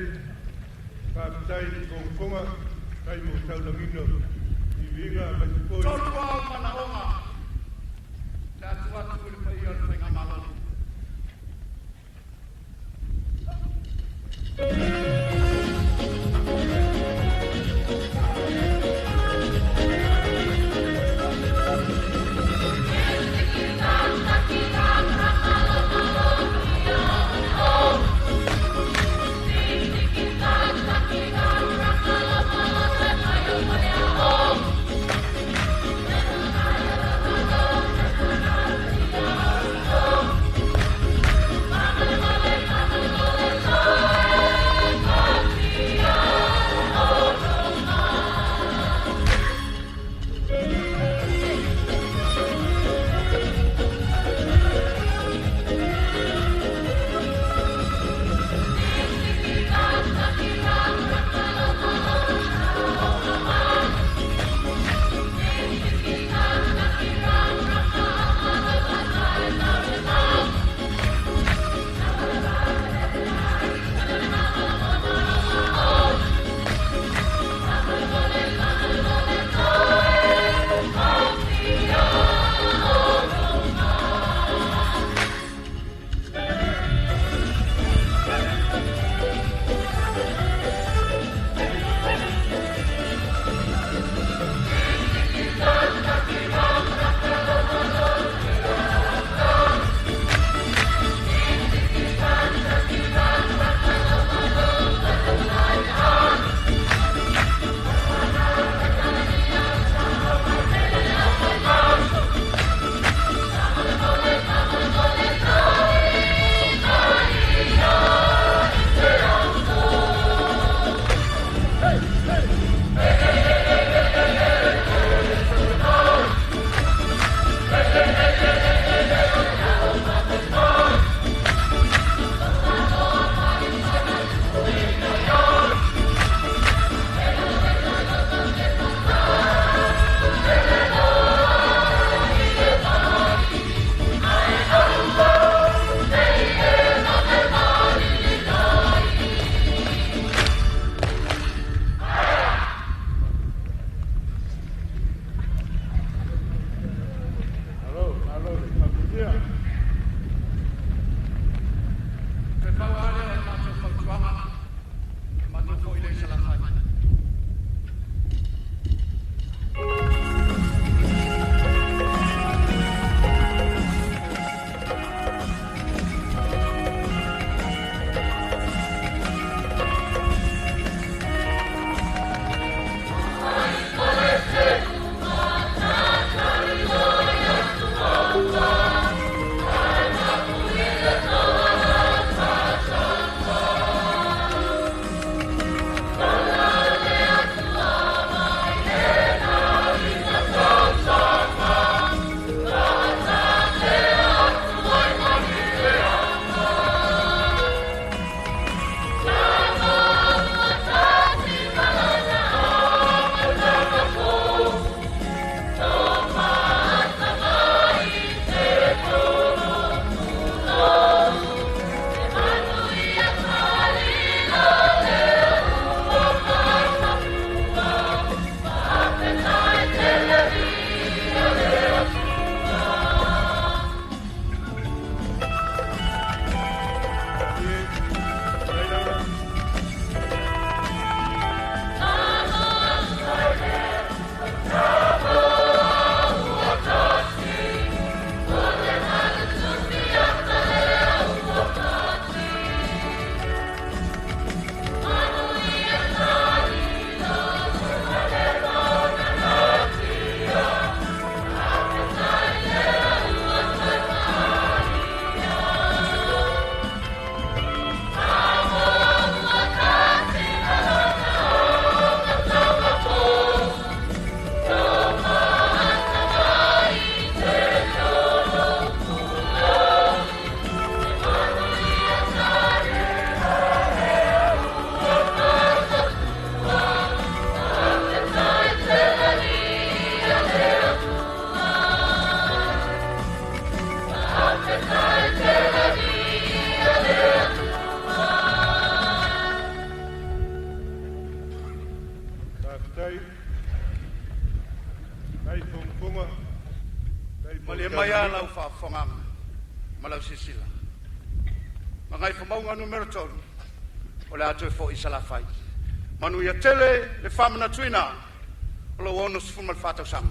[SPEAKER 7] Faafetai i fogafoga tai mo taulagina viviga aemaise foi.
[SPEAKER 8] Tolu ao manaoga le atu atu i le paia o le faigamalo.
[SPEAKER 10] Gagaifomauga Nu.3, o le a toe fo'i i Salafai. Manuia tele le faamanatuina o lou 64 tausaga.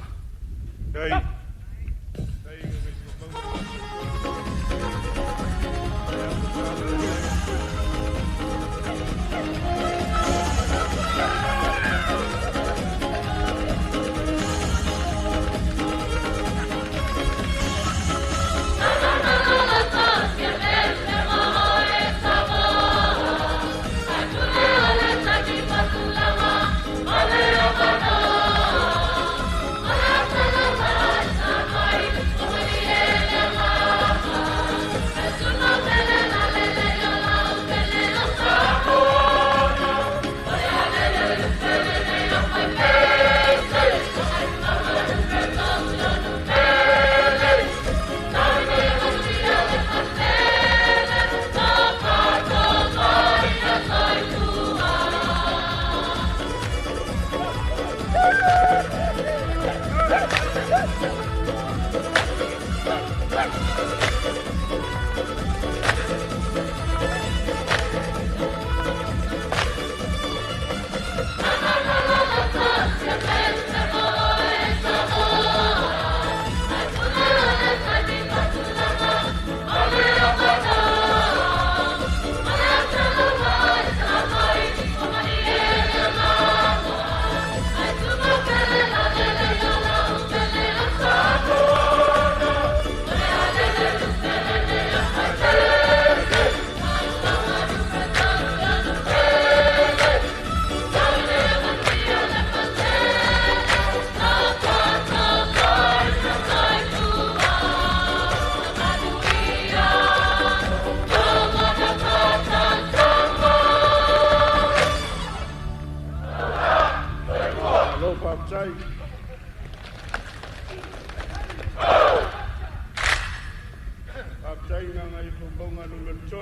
[SPEAKER 10] Faafetai Gagaifomauga Nu.3.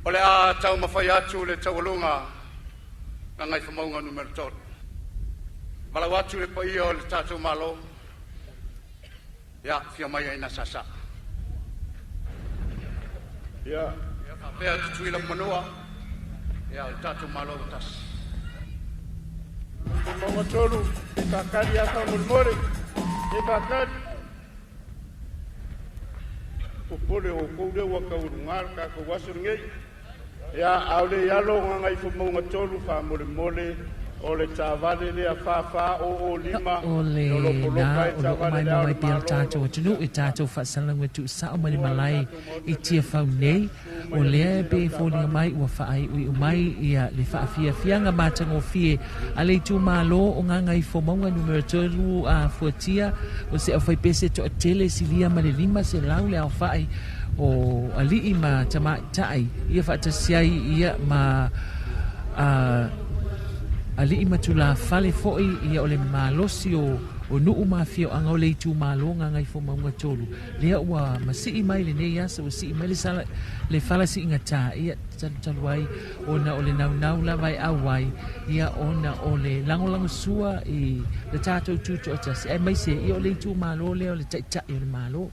[SPEAKER 10] O le a taumafai atu le taualuga Gagaifomauga Nu.3. Valaau atu le paia o le tatou Malo, ia fia mai ai na sasa. Ia faapea Tutuila ma Manua, ia o le tatou Malo ua tasi.
[SPEAKER 7] Mauga 3, faakali afa molemole, e faakali. Popole o kou lea ua kaualuga le tatou aso lenei. Ia, a o le i alo Gagaifomauga 3 faamolemole o le taavale lea 4405
[SPEAKER 11] O le
[SPEAKER 7] o lo poloka
[SPEAKER 11] na
[SPEAKER 7] ai
[SPEAKER 11] o loo
[SPEAKER 7] taavale lea
[SPEAKER 11] maimoa
[SPEAKER 7] o
[SPEAKER 11] mai
[SPEAKER 7] le
[SPEAKER 11] pea o
[SPEAKER 7] Malo
[SPEAKER 11] tatou atunuu e tatou faasalaga tuusao mai le malae i Tiafau nei. O lea e pei e foliga mai ua faaiuiu mai ia le faafiafiaga matagofie a le itumalo o Gagaifomauga Nu.3 a fuatia o se aufaipese toatele silia ma le 500 le aofai o alii ma tamaitai ia faatasi ai ia ma alii ma tulafale foi ia o le malosi o nuu ma afioaga o le itumalo Gagaifomauga 3 lea ua masii mai lenei aso, ua sii mai le sala le falasiigatā ia talutalu ai ona o le naunau lava e auai ia ona o le lagolagosua i le tatou tutoatasi ae maise ia o le itumalo lea o le taitai o le Malo.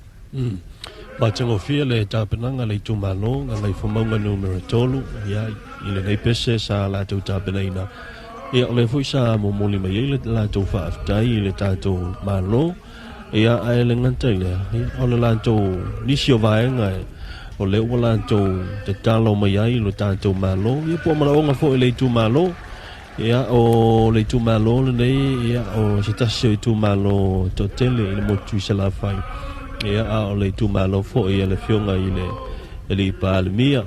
[SPEAKER 12] Matagofie le tapenaga le itumalo Gagaifomauga Nu.3 ia i lenei pese sa latou tapenaina. Ia o le foi sa momoli mai ai le latou faafetai i le tatou Malo. Ia ae le gata i lea, ia o le latou nisi o vaega o lea ua latou tatalo mai ai lo tatou Malo. Ia po o malaoga foi le itumalo. Ia o le itumalo lenei, ia o se tasi o itumalo toatele i le motu i Salafai. Ia a o le itumalo foi a le afioga i le alii Palemia,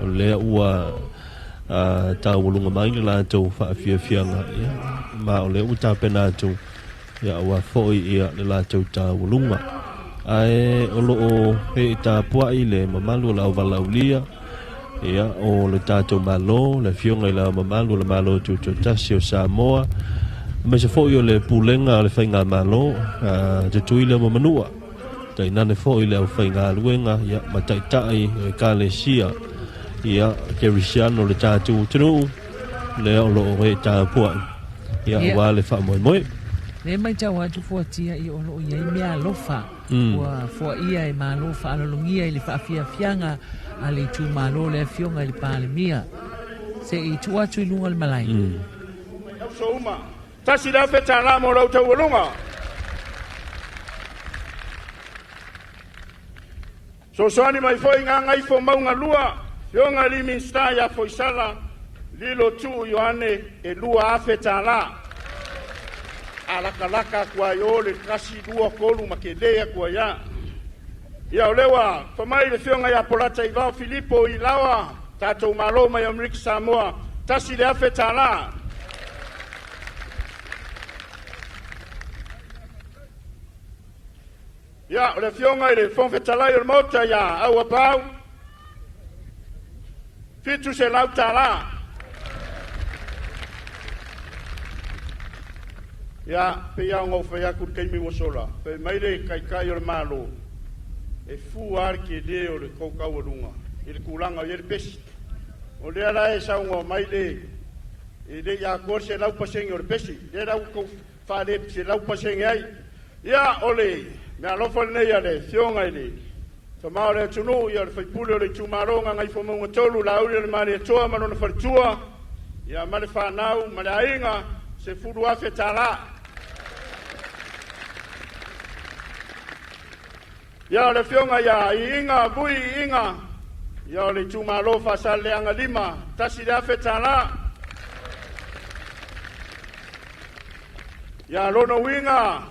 [SPEAKER 12] o lea ua taualuga mai le latou faafiafiaga. Ia ma o lea ua tapena atu ia ua foi ia le latou taualuga. Ae o loo e tapuai le mamalu o le auvalaulia ia o le tatou Malo, le afioga i le mamalu o le Malo Tutoatasi o Samoa, aemaise foi o le pulega o le Faigamalo Tutuila ma Manua, tainane foi le aufaigaluega ia ma taitai o ekalesia ia kerisiano le tatou atunuu lea o loo e tapuai ia ua le faamoemoe.
[SPEAKER 11] Lea e matau atu fuatia i o loo i ai meaalofa ua foaia e Malo faalologia i le faafiafiaga a le itumalo le Afioga i le Palemia. Se i tuu atu i luga o le malae.
[SPEAKER 7] Uso uma, $1,000 mo lau taualuga. Sosoani mai foi Gagaifomauga 2, Fioga li Minista ia Foisala, Lilo Tuu Ioane e $2,000. Alakalaka atu ai o le 1, 2, 3 ma ke le atu ai ia. Ia o lewa, famai le fioga ia Polata i Vao Filipo i Laoa, tatou malo mai Amerika Samoa, $1,000. Ia, o le afioga i le Fofoga Fetalai o le Maota ia Auapau, $700. Ia, pe ia ngau fai aku le kaimi ua sola, fai mai le kaikai o le malo, e fua le ke le o le kaukaualuga, i le kūlanga o ia le pesi. O lea la e saunga mai le, e le ia koa se lau pasenge o le pesi, le lau kou whaale se lau pasenge ai. Ia, o le mea alofa lenei a le fioga i le tamao le atunuu, ia o le faipule o le itumalo Gagaifomauga 3, Laauli o le Malietoa ma lona faletua, ia ma le fanau ma le aiga, $10,000. Ia o le afioga ia Iiga Vui Iiga, ia o le itumalo Faasaleleaga 5, $1,000. Ia lona uiga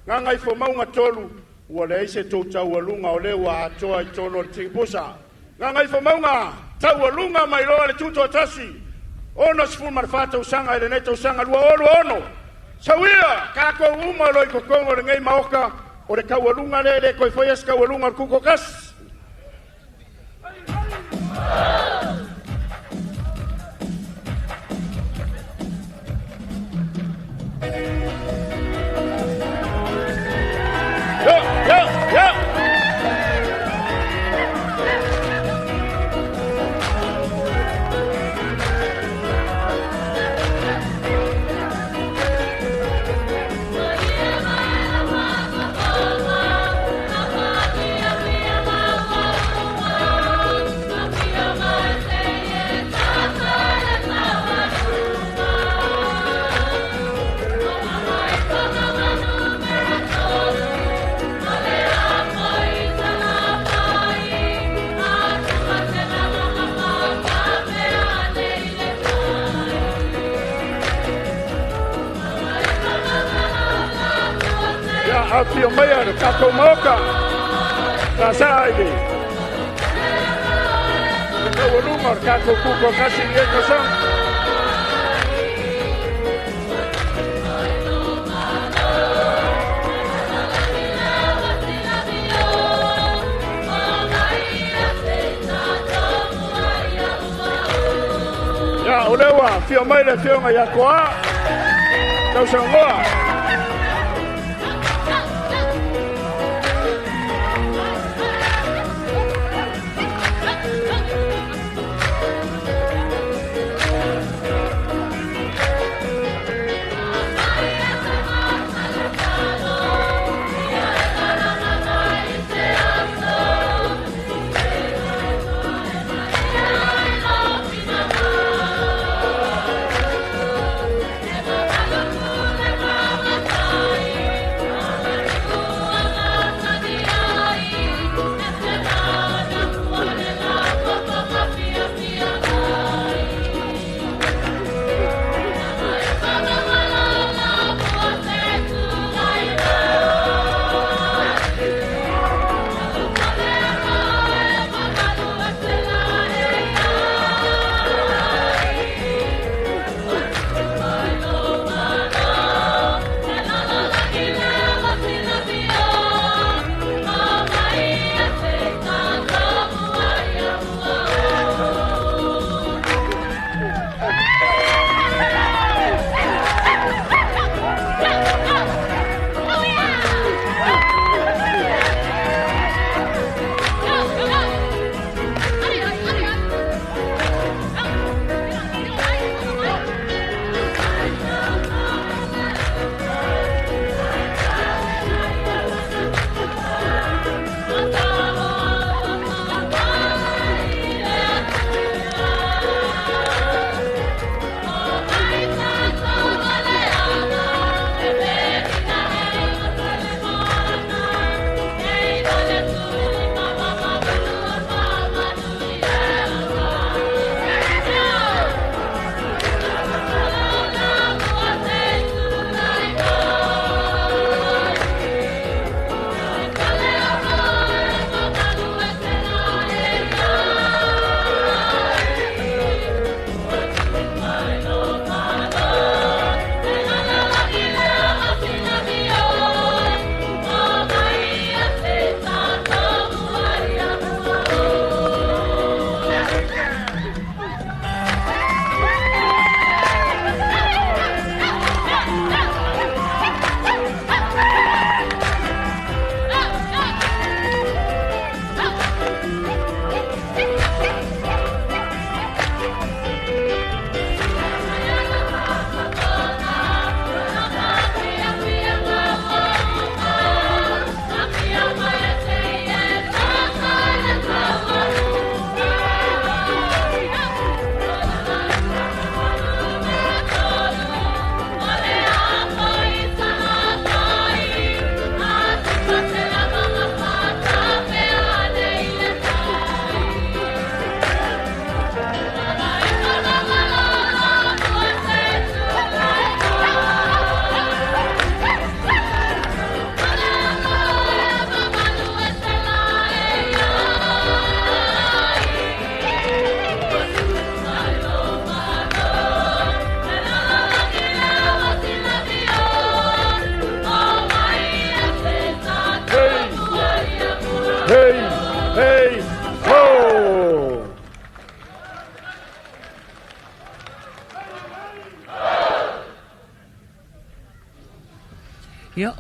[SPEAKER 7] Gagaifomauga 3, ua leai se tou taualuga o lea ua atoa i totonu o le tigipusa. Gagaifomauga, taualuga mai loa le tutoatasi, 64 tausaga i lenei tausaga 2026. Sauia, kākou uma loa i totonu o lenei maoka, o le taualuga lea e le toe faia se taualuga o le tutoatasi. Yo, yo, yo. Ia, afio mai le tatou maoka. Sa sa i le taualuga o le tatou tutoatasi i lenei tausaga. Ia, o lea ua afio mai le afioga ia Toa, Tausagoa.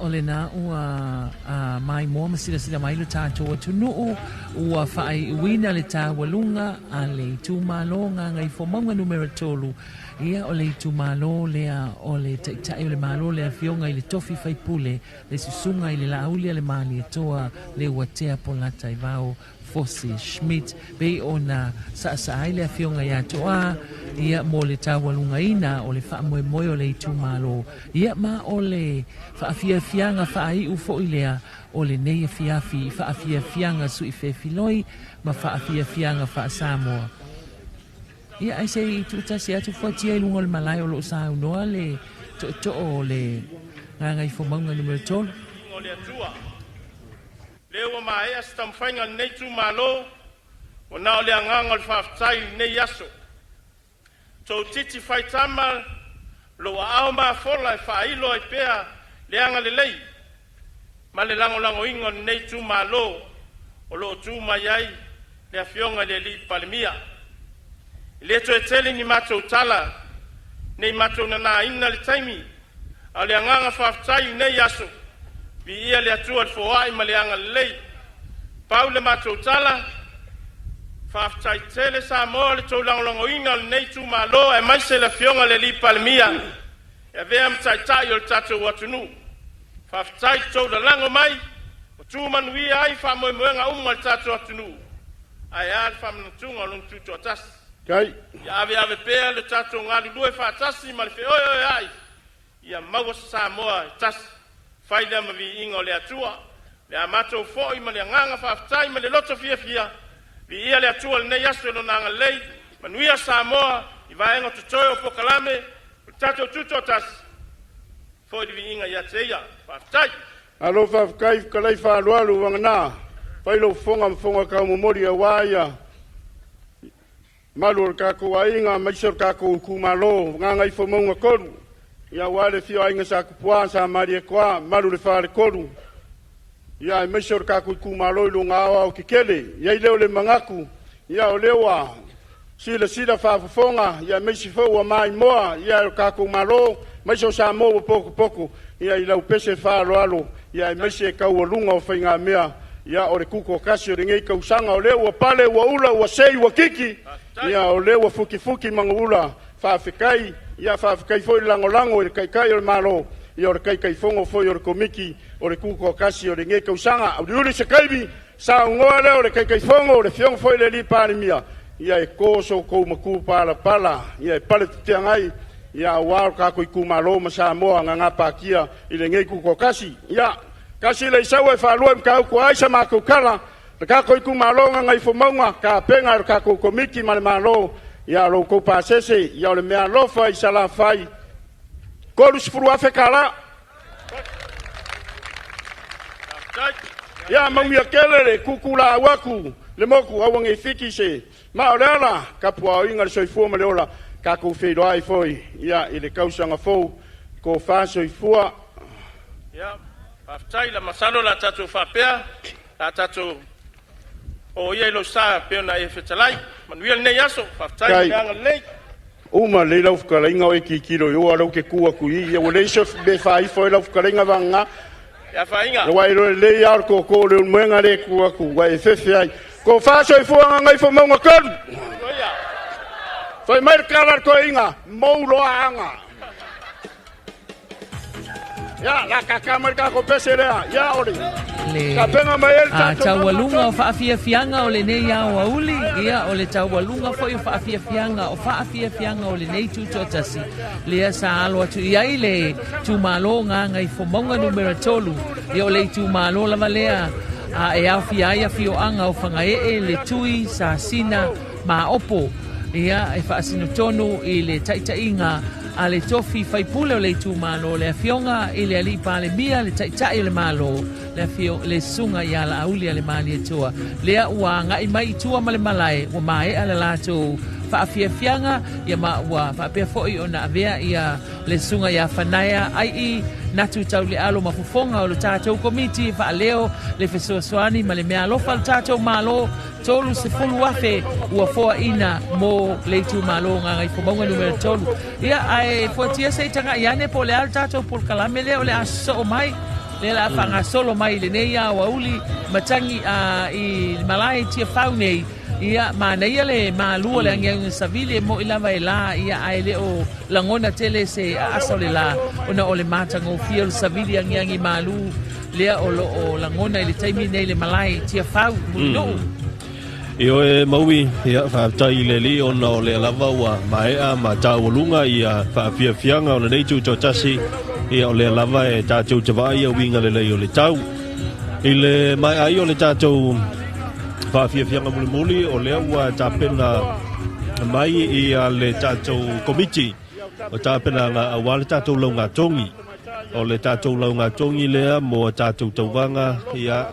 [SPEAKER 11] o lena ua maimoa ma silasila mai lo tatou atunuu ua faaiuina le taualuga a le itumalo Gagaifomauga Numera 3. Ia, o le itumalo lea o le Taitai o le Malo, le Afioga i le Tofi Faipule, le Susuga i le Laauli a le Malietoa Leuatea Polataivao Fosi Schmidt, pei ona saasaa ai le Afioga ia Toa, ia, mo le taualugaina o le faamoemoe o le itumalo, ia, ma o le faafiafiaga faaiu foi lea o lenei afiafi i faafiafiaga suifefiloi ma faafiafiaga faa-Samoa. Ia, ae se i tuutasi atu fuatia i luga o le malae o lo o saunoa le tootoo o le Gagaifomauga Numera 3.
[SPEAKER 7] O le Atua. Lea ua maea se taumafaiga a lenei itumalo, ua na o le agaga o le faafetai i lenei aso. Toutiti faitama lou aao mafola e faailo ai pea le agalelei ma le lagolagoina o lenei itumalo o lo o tu mai ai le Afioga i le Alii Palemia. E le toe tele ni matou tala nei matou nanaina le taimi, a o le agaga faafetai i lenei aso, viia le Atua i le foai ma le agalelei. Pau le matou tala, faafetai tele Samoa i le tou lagolagoina o lenei itumalo aemaise le Afioga i le Alii Palemia e avea ma taitai o le tatou atunuu. Faafetai i le tou lalago mai ua tu manuia ai faamoemoega uma o le tatou atunuu, ae a le faamanatuga o lona tutoatasi. Ia aveave pea le tatou galulue faatasi ma le feoeoeai ia maua se Samoa e tasi, fai lea ma viiga o le Atua. Le a matou foi ma le agaga faafetai ma le loto fiafia, viia le Atua i lenei aso i lona agalelei, manuia Samoa i vaega totoe o polokalame o le tatou tutoatasi, foi le viiga ia te ia. Faafetai.
[SPEAKER 5] Malo faafetai fetalai faaaloalo vagana fai lou fofoga ma fofoga taumomoli aua ia malu o le tatou aiga aemaise o le tatou itumalo Gagaifomauga 3, ia aua le afio o Aiga Sa Tupua, Sa Malietoa, malu le Faletolu, ia aemaise o le tatou itumalo i luga aoao tetele. I ai lea o le manatu, ia o lea ua silasila faafofoga, ia aemaise foi ua maimoa ia o tatou Malo aemaise o Samoa ua potopoto ia i lau pese faaaloalo, ia aemaise taualuga o faigamea, ia o le tutoatasi o lenei tausaga, o lea ua pale ua ula ua sei ua kiki, ia o lea ua futifuti manuula. Faafetai, ia faafetai foi le lagolago i le Taitai o le Malo, ia o le Taitaifono foi o le Komiti o le Tutoatasi o lenei tausaga. Auliuli se taimi saunoa lea o le Taitaifono o le Afioga foi i le Alii Palemia, ia e to so outou matupalapala, ia e pale tuteagai, ia aua o tatou itumalo ma Samoa gagapatia i lenei tutoatasi. Ia tasi le isaua e faalua i Matautu ai sa matou tala, le tatou itumalo Gagaifomauga, tapena e le tatou Komiti ma le Malo, ia lo outou pasese, ia o le mea alofa i Salafai, 30,000 tala. Ia mauia tele le kukula au atu le motu aua nei fiki se ma o le ala tapuaoina le soifua ma le ola tatou feiloai foi ia i le tausaga fou tofa soifua.
[SPEAKER 7] Ia, faafetai la masalo la tatou faapea, la tatou o ia i lou sa pei ona e fetalai. Manuia lenei aso, faafetai i le agalelei.
[SPEAKER 5] Uma lelei lau fetalaiga o e tilotilo i o, a o lea ou te tu atu i i, ia ua leai se mea e faaifo ai lau fetalaiga vagana.
[SPEAKER 7] Ia faainga.
[SPEAKER 5] Ua e iloa lelei lava o le tootoo o Leulumoega lea e tu atu, ua e fefe ai. Tofa soifua Gagaifomauga 3. Fai mai le tala a le toeaina, mou loa aga. Ia, la kaka mai le tatou pese lea. Ia, o le
[SPEAKER 11] le
[SPEAKER 5] tapena mai ai le tatou
[SPEAKER 11] taualuga o faafiafiaga o lenei aoauli, ia o le taualuga foi o faafiafiaga o faafiafiaga o lenei tutoatasi lea sa alo atu i ai le itumalo Gagaifomauga Numera 3. Ia o le itumalo lava lea e aofia ai afioaga o Fagaee, Letui, Sasina, Maopo, ia e faasinotonu i le taitaiga a le tofi faipule o le itumalo, le Afioga i le Alii Palemia, le Taitai o le Malo, le afio le Susuga ia Laauli a le Malietoa, lea ua agai mai i tua ma le malae, ua maea le latou faafiafiaga, ia ma ua faapea foi ona avea ia le Susuga ia Fanaea Ai'i Natu Taulealo ma fofoga o le tatou Komiti e faaleo le fesoasoani ma le meaalofa a le tatou Malo 30,000 ua foaina mo le itumalo Gagaifomauga Numera 3. Ia, ae fuatia se i taga'i ane po o le a le tatou polokalame lea o le a sosoo mai. lea o le a faagasolo mai i lenei aoauli matagi i le malae i Tiafau nei. Ia, manaia le malu o le agiagiga savili e mo'i lava e la, ia, ae le o lagona tele se aasa o le la, ona o le matagofie o le savili agiagi malu lea o lo o lagona i le taimi nei i le malae i Tiafau, Mulinuu.
[SPEAKER 12] Ioe Maui, ia, faafetai i le Alii ona o lea lava ua maea ma taualuga ia faafiafiaga o lenei tutoatasi, ia o lea lava e tatou te vaai ia uiga lelei o le tau. I le maea ai o le tatou faafiafiaga mulimuli, o lea ua tapena mai ia le tatou komiti o tapenaga aua le tatou laugatogi. O le tatou laugatogi lea mo a tatou tauvaga, ia,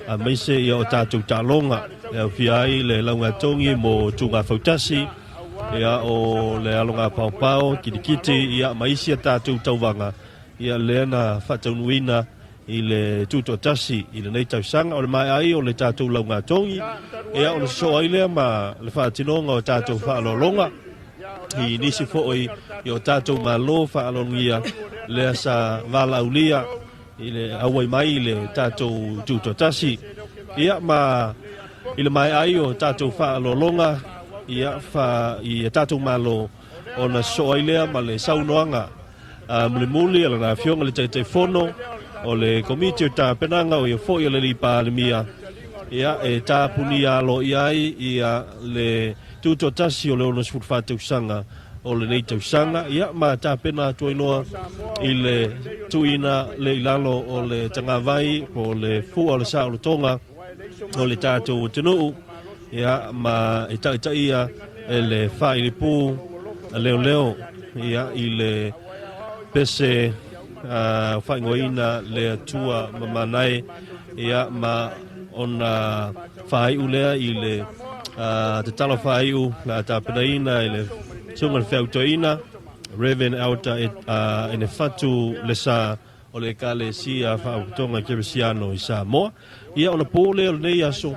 [SPEAKER 12] aemaise ia o tatou taaloga e aofia ai le laugatogi mo Tugafautasi, ia o le aloga paopao, kilikiti, ia ma isi a tatou tauvaga, ia lea na faataunuuina i le tutoatasi i lenei tausaga. O le maea ai o le tatou laugatogi, ia ona sosoo ai lea ma le faatinoga o tatou faaaloaloga i nisi foi i o tatou malo faaloalogia lea sa valaaulia i le auai mai i le tatou tutoatasi. Ia ma i le maea ai o tatou faaaloaloga ia fa i tatou malo, ona sosoo ai lea ma le saunoaga mulimuli a lana Afioga le Taitaifono o le Komiti o Tapenaga, o ia foi o le Alii Palemia, ia e tapunia aloaia ai ia le tutoatasi o le 64 tausaga o lenei tausaga, ia ma tapena atu ai loa i le tuuina le i lalo o le tagavai po o le fua o le saolotoga o le tatou atunuu, ia ma e taitaia e le faailipu leoleo ia i le pese faaigoaina le Atua Mamanae, ia ma ona faaiu lea i le tatalo faaiu la tapenaina i le susuga le feautoina Reverend Elder Enefatu Lesa o le Ekalesia Faapotopotoga Kerisiano i Samoa. Ia ona po lea o lenei aso,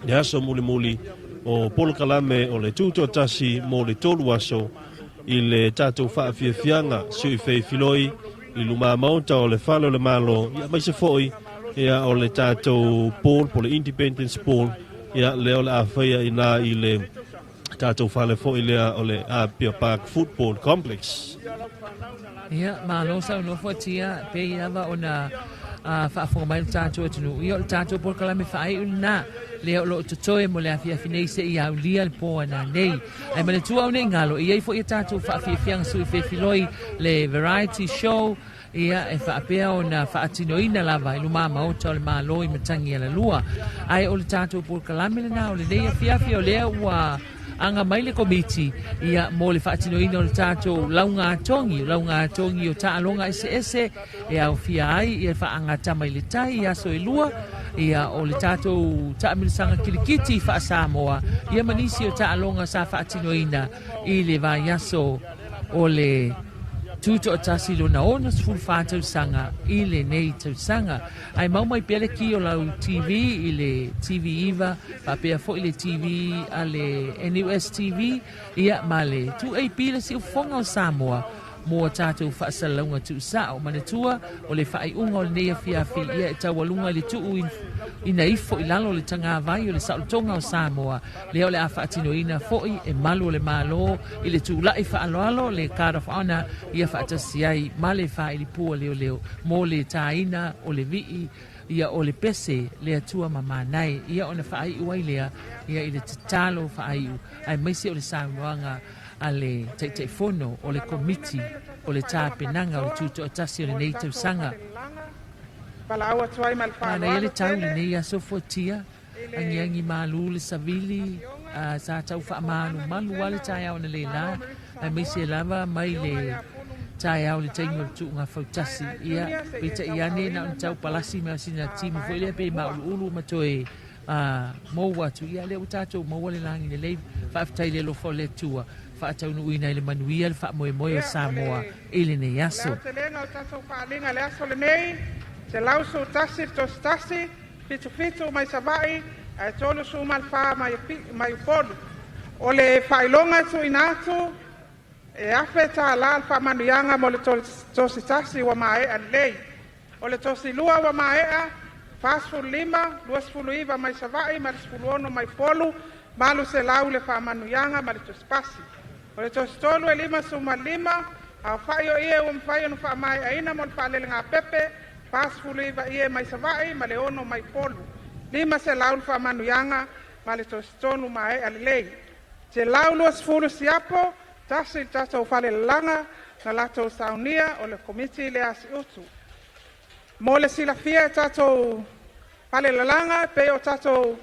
[SPEAKER 12] le aso mulimuli o polokalame o le tutoatasi mo le 3 aso i le tatou faafiafiaga sui feifiloi i luma maota o le Fale o le Malo, ia aemaise foi ia o le tatou pool po le Independence Pool, ia lea o le a faia ina i le tatou fale foi lea o le Apia Park Football Complex.
[SPEAKER 11] Ia, malo saunoa fuatia, pei lava ona faafofoga mai le tatou atunuu. Ia, o le tatou polokalame faaiu lena, lea o lo o totoe mo le afiafi nei seia aulia le po ananei. Ae manatua au nei galo, e i ai foi a tatou faafiafiaga sui fefiloi, le variety show, ia e faapea ona faatinoina lava i luma maota o le Malo i Matagi Alalua. Ae o le tatou polokalame lena o lenei afiafi, o lea ua aga mai le komiti ia mo le faatinoina o le tatou laugatogi, laugatogi o taaloga eseese e aofia ai ia faagatama i le tai i aso e 2, ia o le tatou taamilosaga kilikiti faa-Samoa, ia ma nisi o taaloga sa faatinoina i le vaiaso o le tutoatasi lona 64 tausaga i lenei tausaga. Ae mau mai pea le ki o lau TV i le TV 9, faapea foi le TV a le NUS TV, ia ma le 2AP le siufofoga o Samoa mo a tatou faasalalauga tuusao. Manatua o le faaiuga o lenei afiafi ia e taualuga i le tuu ina ifo i lalo o le tagavai o le saolotoga o Samoa, lea o le a faatinoina foi e malu o le Malo i le tula'i faaaloalo le Card of Honor, ia faatasi ai ma le faailipua leoleo mo le tāina o le vii ia o le pese le Atua Mamanae, ia ona faaiu ai lea ia i le tatalo faaiu aemaise o le saunoaga a le Taitaifono o le Komiti o le Tapenaga o le Tutoatasi o lenei tausaga. Manaia le tau i lenei aso fuatia, agiagi malu le savili, sa tau faamalumalu lava le taeao analeila, aemaise lava mai le taeao i le taimi o le tuuga fautasi. Ia, peitai ane na ona tau palasi mai o sina timu foi lea pei mauluulu ma toe maua atu. Ia, lea ua tatou maua le lagi lelei, faafetai le alofa o le Atua, faataunuuina i le manuia le faamoemoe o Samoa i lenei aso.
[SPEAKER 9] O le aotelega o tatou faaaliga i le aso lenei, 111 77 mai Savaii, ae 34 mai Upolu. O le faailoga e tuuina atu, e $1,000 le faamanuiaga mo le tositasi ua maea lelei. O le tosilua ua maea, 45, 29 mai Savaii ma le 16 mai Upolu, 800 le faamanuiaga ma le tusipasi. O le tositolu e 55, aofa'i o ie ua mafai ona faamae'aina mo le faalelegāpepe, 49 ie mai Savaii ma le 6 mai Upolu, 500 le faamanuiaga ma le tositonu mae'a lelei. 120 siapo, tasi le tatou falelalaga na latou saunia o le Komiti lea a Siutu. Mo le silafia e tatou falelalaga e pei o tatou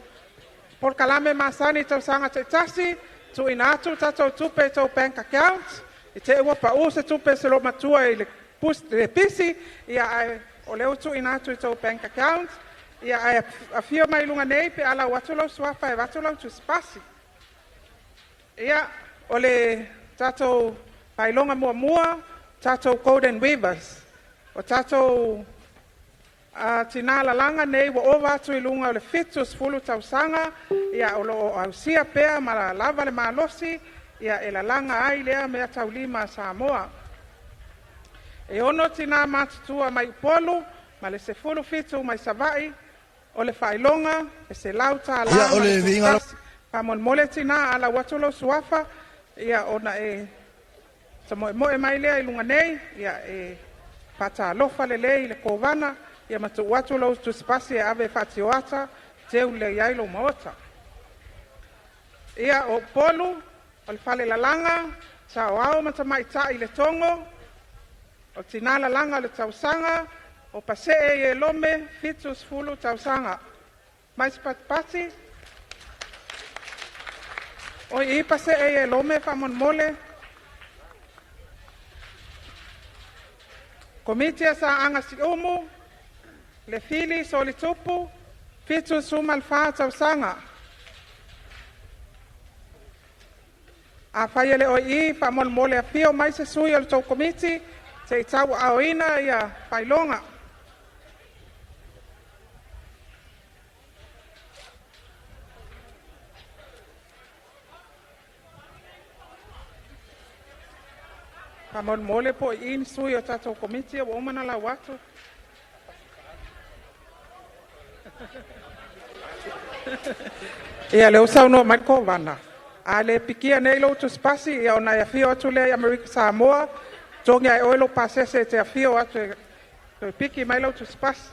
[SPEAKER 9] polokalame masani i tausaga taitasi, tuuina atu tatou tupe i tou bank account, i te i ua pau se tupe se loo matua i le pisi, ia ae o lea ua tuuina atu i tou bank account, ia ae afio mai luga nei pe a lau atu lau suafa e avatu lau tusipasi. Ia, o le tatou faailoga muamua, tatou Golden Weavers. O tatou tinā lalaga nei ua ova atu i luga o le 70 tausaga, ia o loo ausia pea ma lava le malosi, ia e lalaga ai lea mea taulima a Samoa. E 6 tinā matutua mai Upolu ma le 17 mai Savaii. O le faailoga e $100
[SPEAKER 13] Ia, o
[SPEAKER 9] ma le
[SPEAKER 13] le viiga
[SPEAKER 9] tusipasi. Faamolemole tinā, a lau atu lou suafa, ia ona e tamoemoe mai lea i luga nei, ia e faatalofa lelei i le kovana, ia ma tuu atu lou tusipasi e ave e faatioata teu lelei ai lou maota. Ia, o Upolu, o le falelalaga saoao ma tamaitai i le Togo, o tinā lalaga o le tausaga, o Pasee i Elome, 70 tausaga. Mai se patipati. O i Pasee i Elome faamolemole. Komiti a Saaga Siumu, le Fili Solitupu, 74 tausaga. Afai e le o i i, faamolemole afio mai se sui o le tou komiti se i tauaaoina ia faailoga. Faamolemole po o i ni sui o tatou komiti ua uma ona lau atu. Ia, lea ua saunoa mai le Kovana, a le pikia nei lou tusipasi, ia ona e afio atu lea i Amerika Samoa, togi lava e oe lou pasese e te afio atu e toe piki mai lau tusipasi.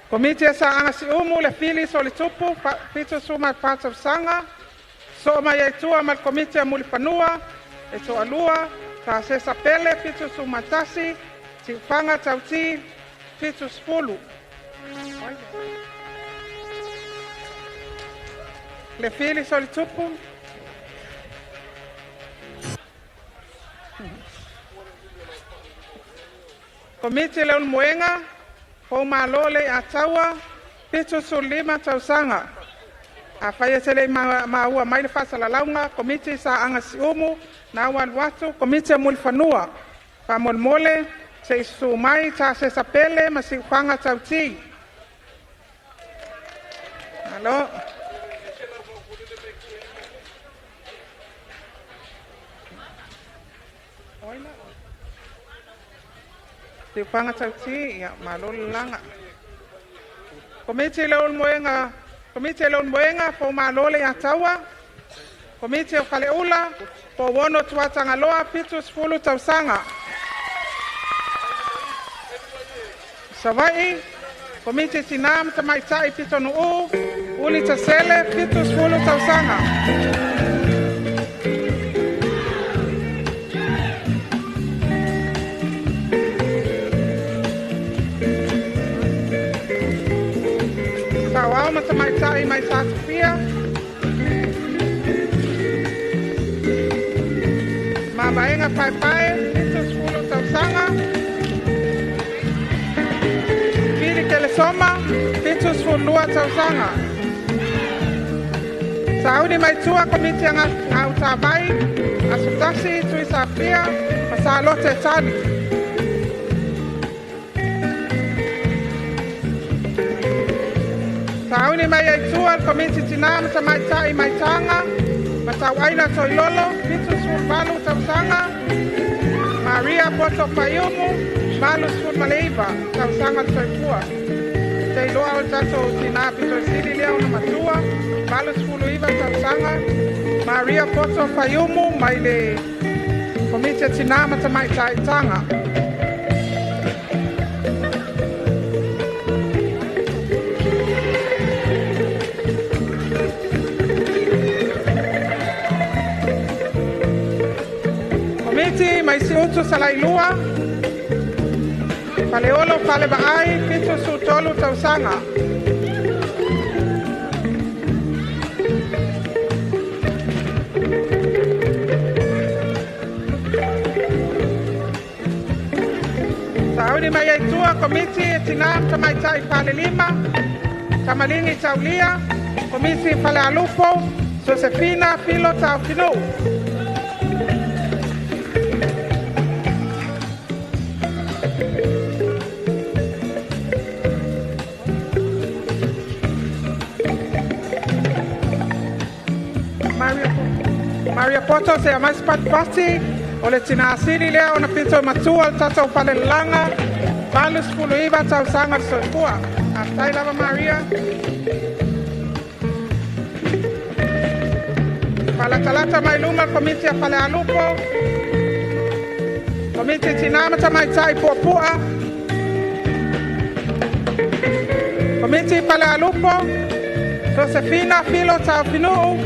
[SPEAKER 9] Komiti a Saaga Siumu, le Fili Solitupu, 74 tausaga. Soo mai ai tua ma le Komiti a Mulifanua, e toalua, Tasesa Pele, 71, Tiufaga Tauti, 70. Le Fili Solitupu. Komiti le Ulumoega, Foumalo le Ataua, 75 tausaga. Afai e te le i maua mai le faasalalauga, Komiti Saaga Siumu, na ua alu atu, Komiti a Mulifanua, faamolemole se i susuu mai Tasesa Pele ma Siufaga Tauti. Alo. Siufaga Tauti, ia malo le laga. Komiti le Ulumoega, Komiti le Ulumoega, Foumalo le Ataua, Komiti o Faleula, Pouono Tuatagaloa, 70 tausaga. Savaii, Komiti Tinā ma Tamaitai Pitonu'u, Uli Tasele, 70 tausaga. Saoao ma Tamaitai mai Satufia, Mavaega Paepae, 70 tausaga. Fili Kelesoma, 72 tausaga. Sauni mai tua Komiti a Gautavai, Aso Tasi, Tuisafia ma Salote Tali. Sauni mai ai tua le Komiti Tinā ma Tamaitai mai Taga, Matauaina Toilolo, 78 tausaga. Maria Poto Paiumu, 89 tausaga le soifua. Te iloa o le tatou tinā pitoisili lea ona matua, 89 tausaga. Maria Poto Paiumu mai le Komiti a Tinā ma Tamaitai i Taga. Komiti mai Siutu Salailua, Faleolo Falevaai, 73 tausaga. Sauni mai ai tua Komiti e Tinā ma Tamaitai Falelima, Tamaligi Taulia, Komiti Falealupo, Josefina Filo Taufinuu. Maria Poto se amai patipati o le tinā sili lea ona pito matua le tatou falelalaga, 89 tausaga le soifua. Faafetai lava Maria. Falatalata mai luma le Komiti a Falealupo, Komiti Tinā ma Tamaitai Puapua, Komiti Falealupo, Josefina Filo Taufinuu,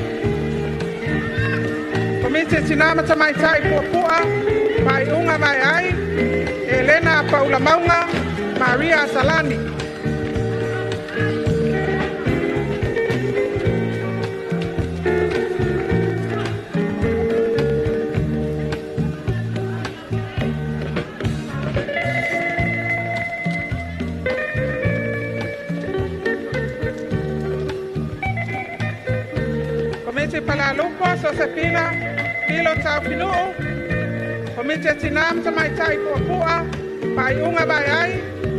[SPEAKER 9] Komiti Tinā ma Tamaitai Puapua, Faiuga Vaeai, Elena Paula Mauga, Maria Salani. Komiti Falealupo, Josefina Filo Taufinuu, Komiti Tinā ma Tamaitai Puapua, Faiuga Vaeai,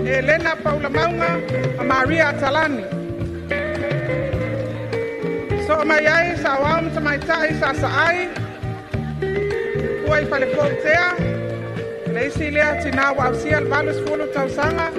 [SPEAKER 9] Elena Paula Mauga ma Maria Talani. Soo mai ai Saoao ma Tamaitai Sasaai, Fua i Falefoutea, le isi lea tinā ua ausia le 80 tausaga.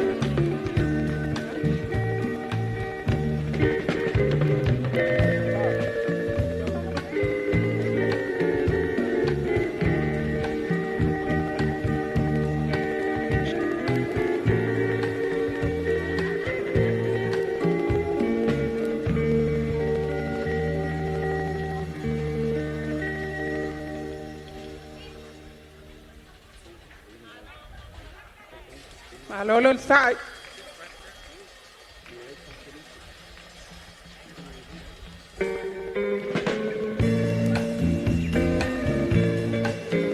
[SPEAKER 9] Malolo le sa'i.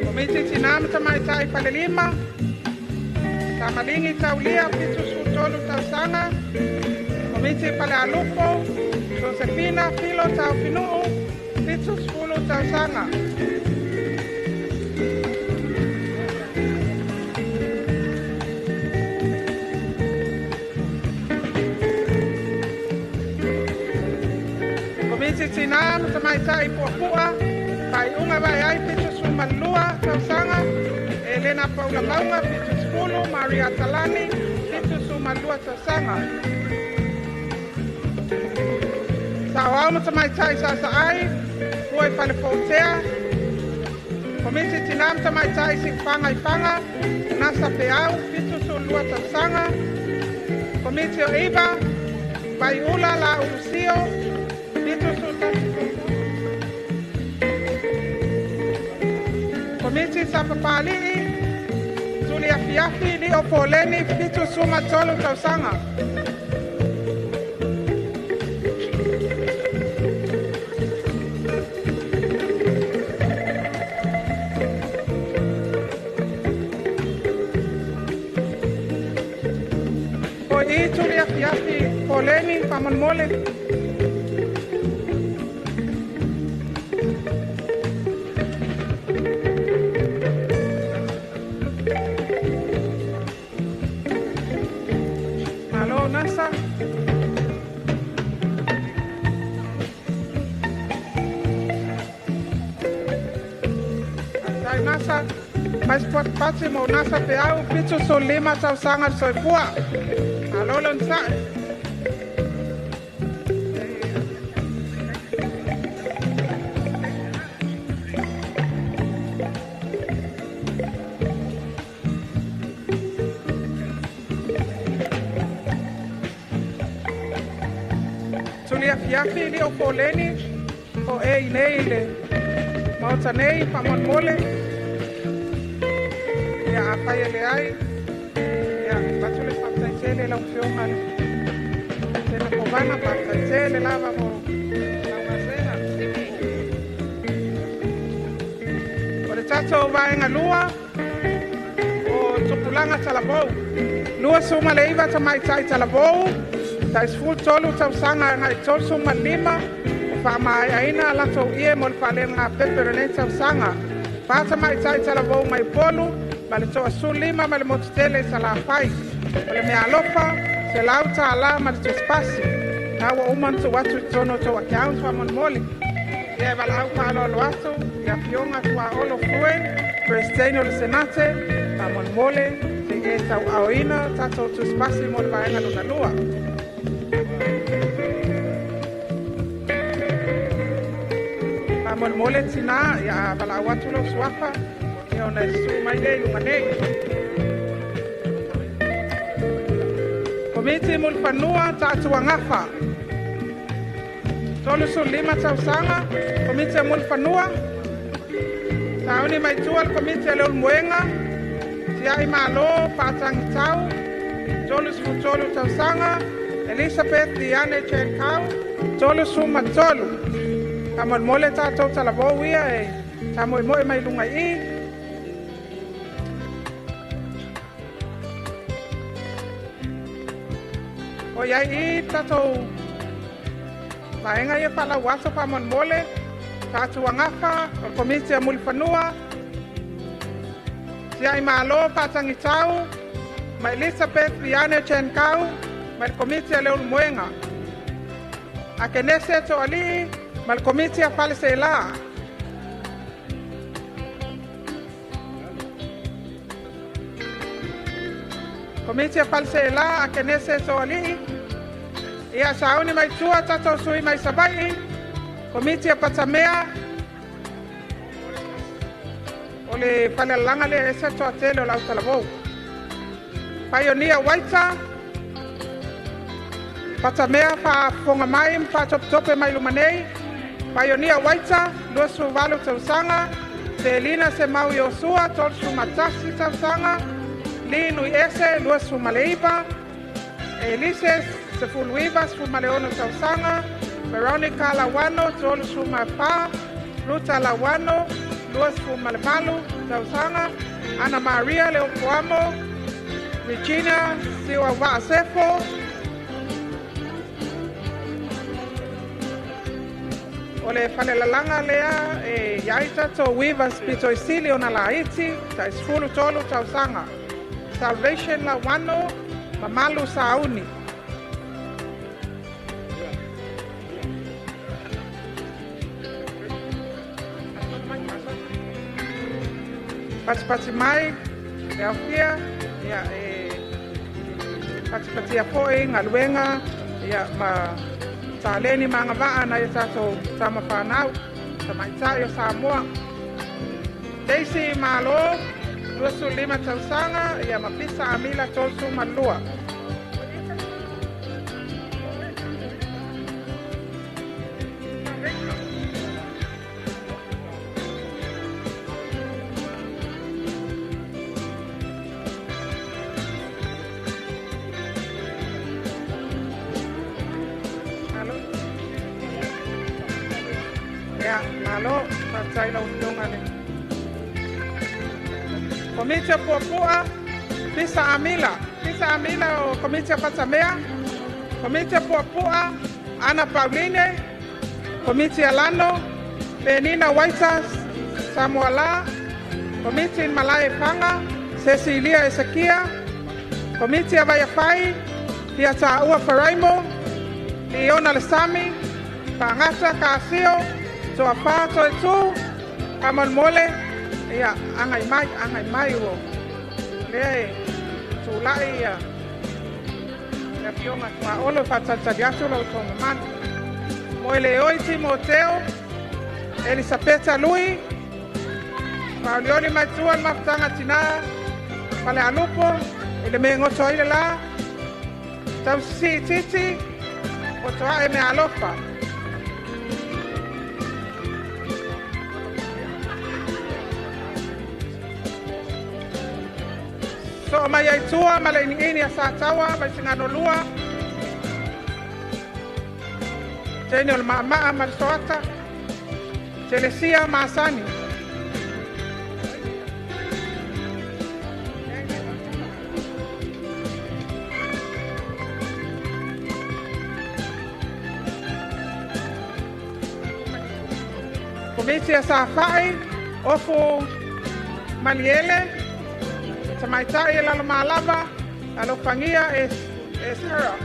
[SPEAKER 9] Komiti Tinā ma Tamaitai Falelima, Tamaligi Taulia, 73 tausaga. Komiti Falealupo, Josefina Filo Taufinuu, 70 tausaga. Komiti Tinā ma Tamaitai Puapua, Faiuga Vaeai, 72 tausaga. Elena Paula Mauga, 70, Maria Talani, 72 tausaga. Saoao ma Tamaitai Sasaai, Fua i Falefoutea, Komiti Tinā ma Tamaitai Siufaga i Faga, Nasa Peau, 72 tausaga. Komiti o Iva, Vaiula La Ulusio, 71. Komiti Sapapali'i, Tuli Afiafi, Lio Poleni, 73 tausaga. O i Tuli Afiafi Poleni, faamolemole. Malo Nasa. Mai Sport Pati ma Unasa Peau, 75 tausaga le soifua. Malo le onosai. Tuliafiafi li o poleni o e i nei le maota nei faamolemole. Ia afai e leai, ia avatu le faafetai tele i lau afioga le Tele Kovana, faafetai tele lava mo lau gasega. O le tatou vaega lua o tupulaga talavou, 29 tamaitai talavou tai 13 tausaga agai 35 o faamaeaina a latou ie mo le faalegapepe o lenei tausaga. 4 tamaitai talavou mai Upolu ma le 15 ma le Motutele i Salafai. O le meaalofa $100 ma le tusipasi. Na ua uma ona tuu atu i totonu o tou account faamolemole. Ia e valaau faaaloalo atu i afioga Tuaolo Fue, Presidente o le Senate, faamolemole se i e tauaaoina tatou tusipasi mo le vaega lona lua. Faamolemole tinā, ia valaau atu lou suafa ia ona e susuu mai lea i luga nei. Komiti Mulifanua Taatuagafa, 35 tausaga. Komiti a Mulifanua, sauni mai tua le Komiti a Leulumoega, Tiai Malo Faatagitau, 33 tausaga. Elizabeth Diane Chen Kau, 33. Faamolemole tatou talavou ia e tamoemoe mai luga i i. O iai i tatou vaega ia faalau aso faamolemole. Taatuagafa o le Komiti a Mulifanua, Tiai Malo Faatagitau ma Elizabeth Liane Chen Kau ma le Komiti a Leulumoega. Akenese Toalii ma le Komiti a Faleseela. Komiti a Faleseela, Akenese Toalii. Ia sauni mai tua tatou sui mai Savaii. Komiti a Patamea, o le falealalaga lea ese toatele o le autalavou. Paionia Waita, Patamea faafofoga mai ma faatopetope mai luma nei. Paionia Waita, 28 tausaga. Selina Semau Iosua, 31 tausaga. Li Nui Ese, 29. Elise 19, 16 tausaga. Veronica Lawano, 34. Ruta Lawano, 28 tausaga. Ana Maria Leopoamo, Regina Siwa Vaasefo. O le falelalaga lea e iai tatou weavers pito i sili ona laiti, tai 13 tausaga. Salvation Lawano, Mamalu Sauni. Patipati mai, le aufia, ia e patipatia fo'i galuega, ia ma taleni ma agavaa nai o tatou tamafanau, tamaitai o Samoa. Daisy Malo, 25 tausaga, ia ma Pisa Amila, 32. Ia, malo, faafetai lau afioga le Komiti o Puapua, Pisa Amila. Pisa Amila o Komiti o Patamea. Komiti o Puapua, Ana Pauline. Komiti Alano, Penina Waita Samoala. Komiti Malae Fanga, Cecilia Esekia. Komiti a Vaiafai, Fiataua Faraimo, Leona Lesami, Fagata Kasio, Toafa Toetu. Faamolemole. Ia, agai mai, agai mai ua lea e tulai ia le afioga Tuaolo e faatalitali atu lo outou mamalu. Moeleoi Timoteo, Elisapeta Lui, faauliuli mai tua le mafutaga tinā Falealupo i le me goto ai le lā, Tausisii Titi, Fotoae Mealofa. Soo mai ai tua ma le iniini a Sataua mai Sigano Lua, teine o le Maamaa ma le Soata, Telesia Masani. Komiti a Safai, Ofu Maliele, Tamaitai e lalo malava, alofagia e, e Sarah.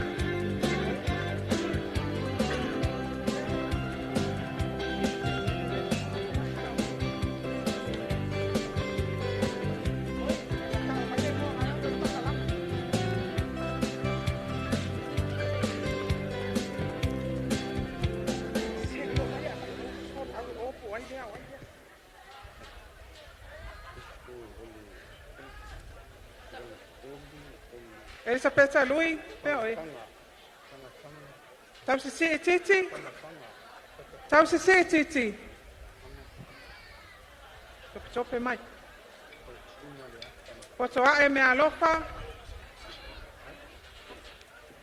[SPEAKER 9] Elisapeta Lui, pea oe. Tausisi Titi. Tausisi Titi. Tope mai. Poto ae me alofa.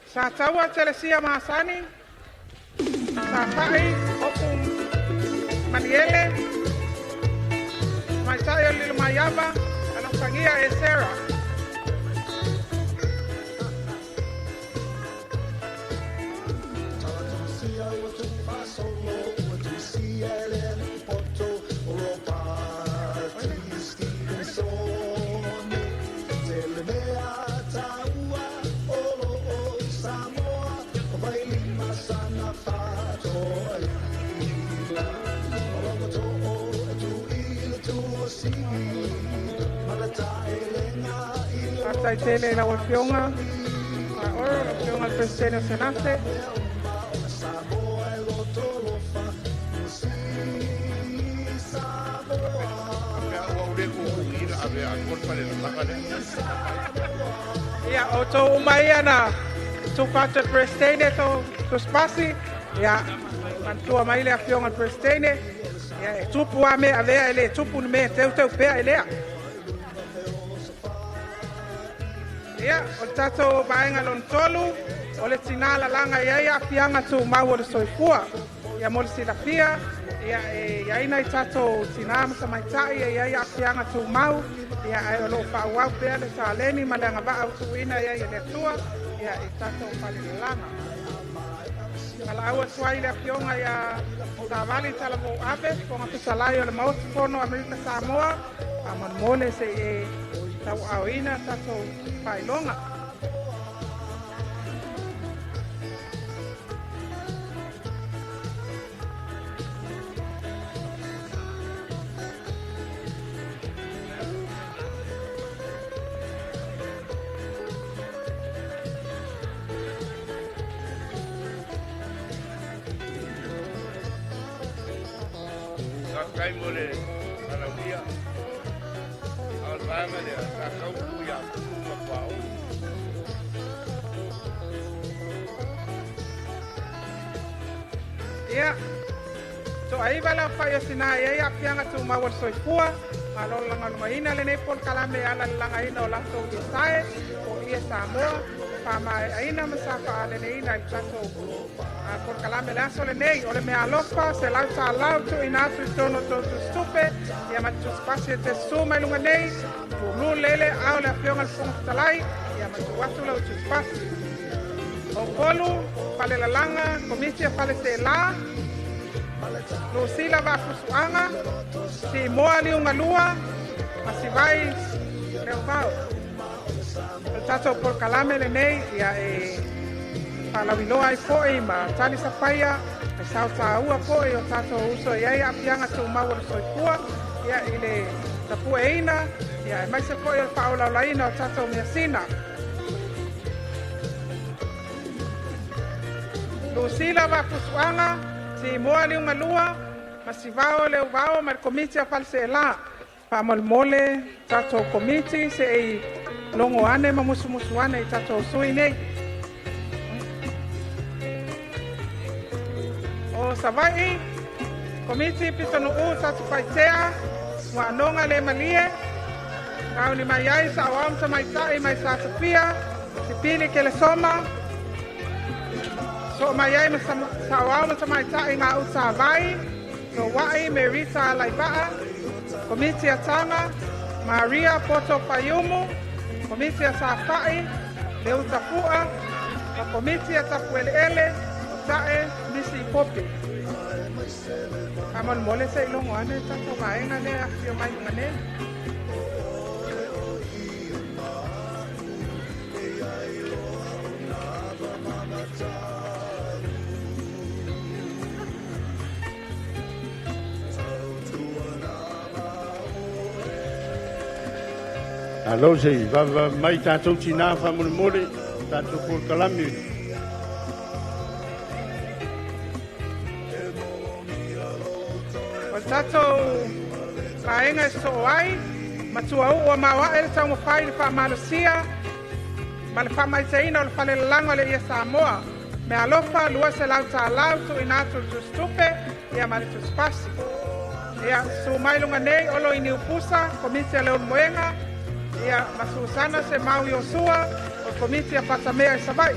[SPEAKER 9] Sa taua Telesia Masani. Sa whai opu Maniele. Maitai o Lilo Maiava. Alofangia e Sarah. Faafetai tele i lau afioga Faoro, lau afioga le Peresetene o Senate. Ia, outou uma ia na tufa atu e le Peresetene tou spasi. Ia, manatua mai le afioga le Peresetene. Ia, e tupu a mea avea e le tupu ni mea teuteu pea e lea. Ia, o le tatou vaega lona tolu, o le tinā lalaga i ai aafiaga tumau o le soifua. Ia mo le silafia, ia e iai nai tatou tinā ma tamaitai e iai aafiaga tumau, ia ae o loo faaauau pea le taleni ma le agavaa utuuina iai e le Atua, ia i tatou falelalaga. Valaau atu ai le afioga ia Savali Talavou Ave, Fofoga Fetalai o le Maota Fono Amerika Samoa, faamolemole se i e tauaaoina tatou faailoga.
[SPEAKER 5] Faafetai mo le alaulia. A o le vaega lea, sa tau tu ia Pulu ma Puaulu.
[SPEAKER 9] Ia, toaiva le aofai o sinā e ai aafiaga tumau o le soifua. Malo le lagalugaina lenei polokalame e ala i le lagaina o latou iesae po o ie Samoa, faamaeaina ma sa faaleleina i le tatou polokalame le aso lenei. O le meaalofa selau talau tuuina atu i totonu o tou tusitupe, ia ma te tusipasi e te susu mai luga nei, pulu lele ao le afioga i le Fofoga Fetalai, ia ma tuu atu lau tusipasi. Upolu, Falelalaga, Komiti a Faleseelā, Lusila Vaafusuaga, Simoa Liugalua, ma Sivai Leovao. O le tatou polokalame lenei, ia e faalauiloa ai foʻi ma tali safaia e saotaua foʻi o tatou uso i ai aafiaga tumau o le soifua, ia i le Tapueina, ia aemaise foi o le faaolaolaina o tatou measina. Lusila Vaafusuaga, Simoa Liugalua ma Sivao Leuvao ma le Komiti a Faleseela. Faamolemole tatou Komiti se'i logo ane ma musumusu ane i tatou sui nei. O Savaii, Komiti Pitonuu Satupaitea, ua anoga le malie, sauni mai ai saoao ma tamaitai mai Satufia, Sipili Kelesoma, soo mai ai ma saoao ma tamaitai Gauta Vai, Sowa'i Merita Alaivaa, Komiti a Taga, Maria Poto Faiumu, Komiti a Safa'i, Leuta Fua, ma Komiti a Tapueleele, o Ta'e Misi Pope. Faamolemole se'i logo ane tatou vaega lea afifio mai luga nei.
[SPEAKER 5] Alo se i vava mai tātou tinā faamolemole, tātou polokalame.
[SPEAKER 9] O le tatou vaega e sosoo ai, matua uu ua maoae le taumafai i le faamalosia ma le faamaiteina o le falelalaga o le Ie Samoa. Meaalofa $200 tuuina atu i le tusitupe ia ma le tusipasi. Ia, susu mai luga nei Olo i Niupusa, Komiti a Leulumoega, ia ma Susana Semau Iosua, o le Komiti a Patamea i Savaii.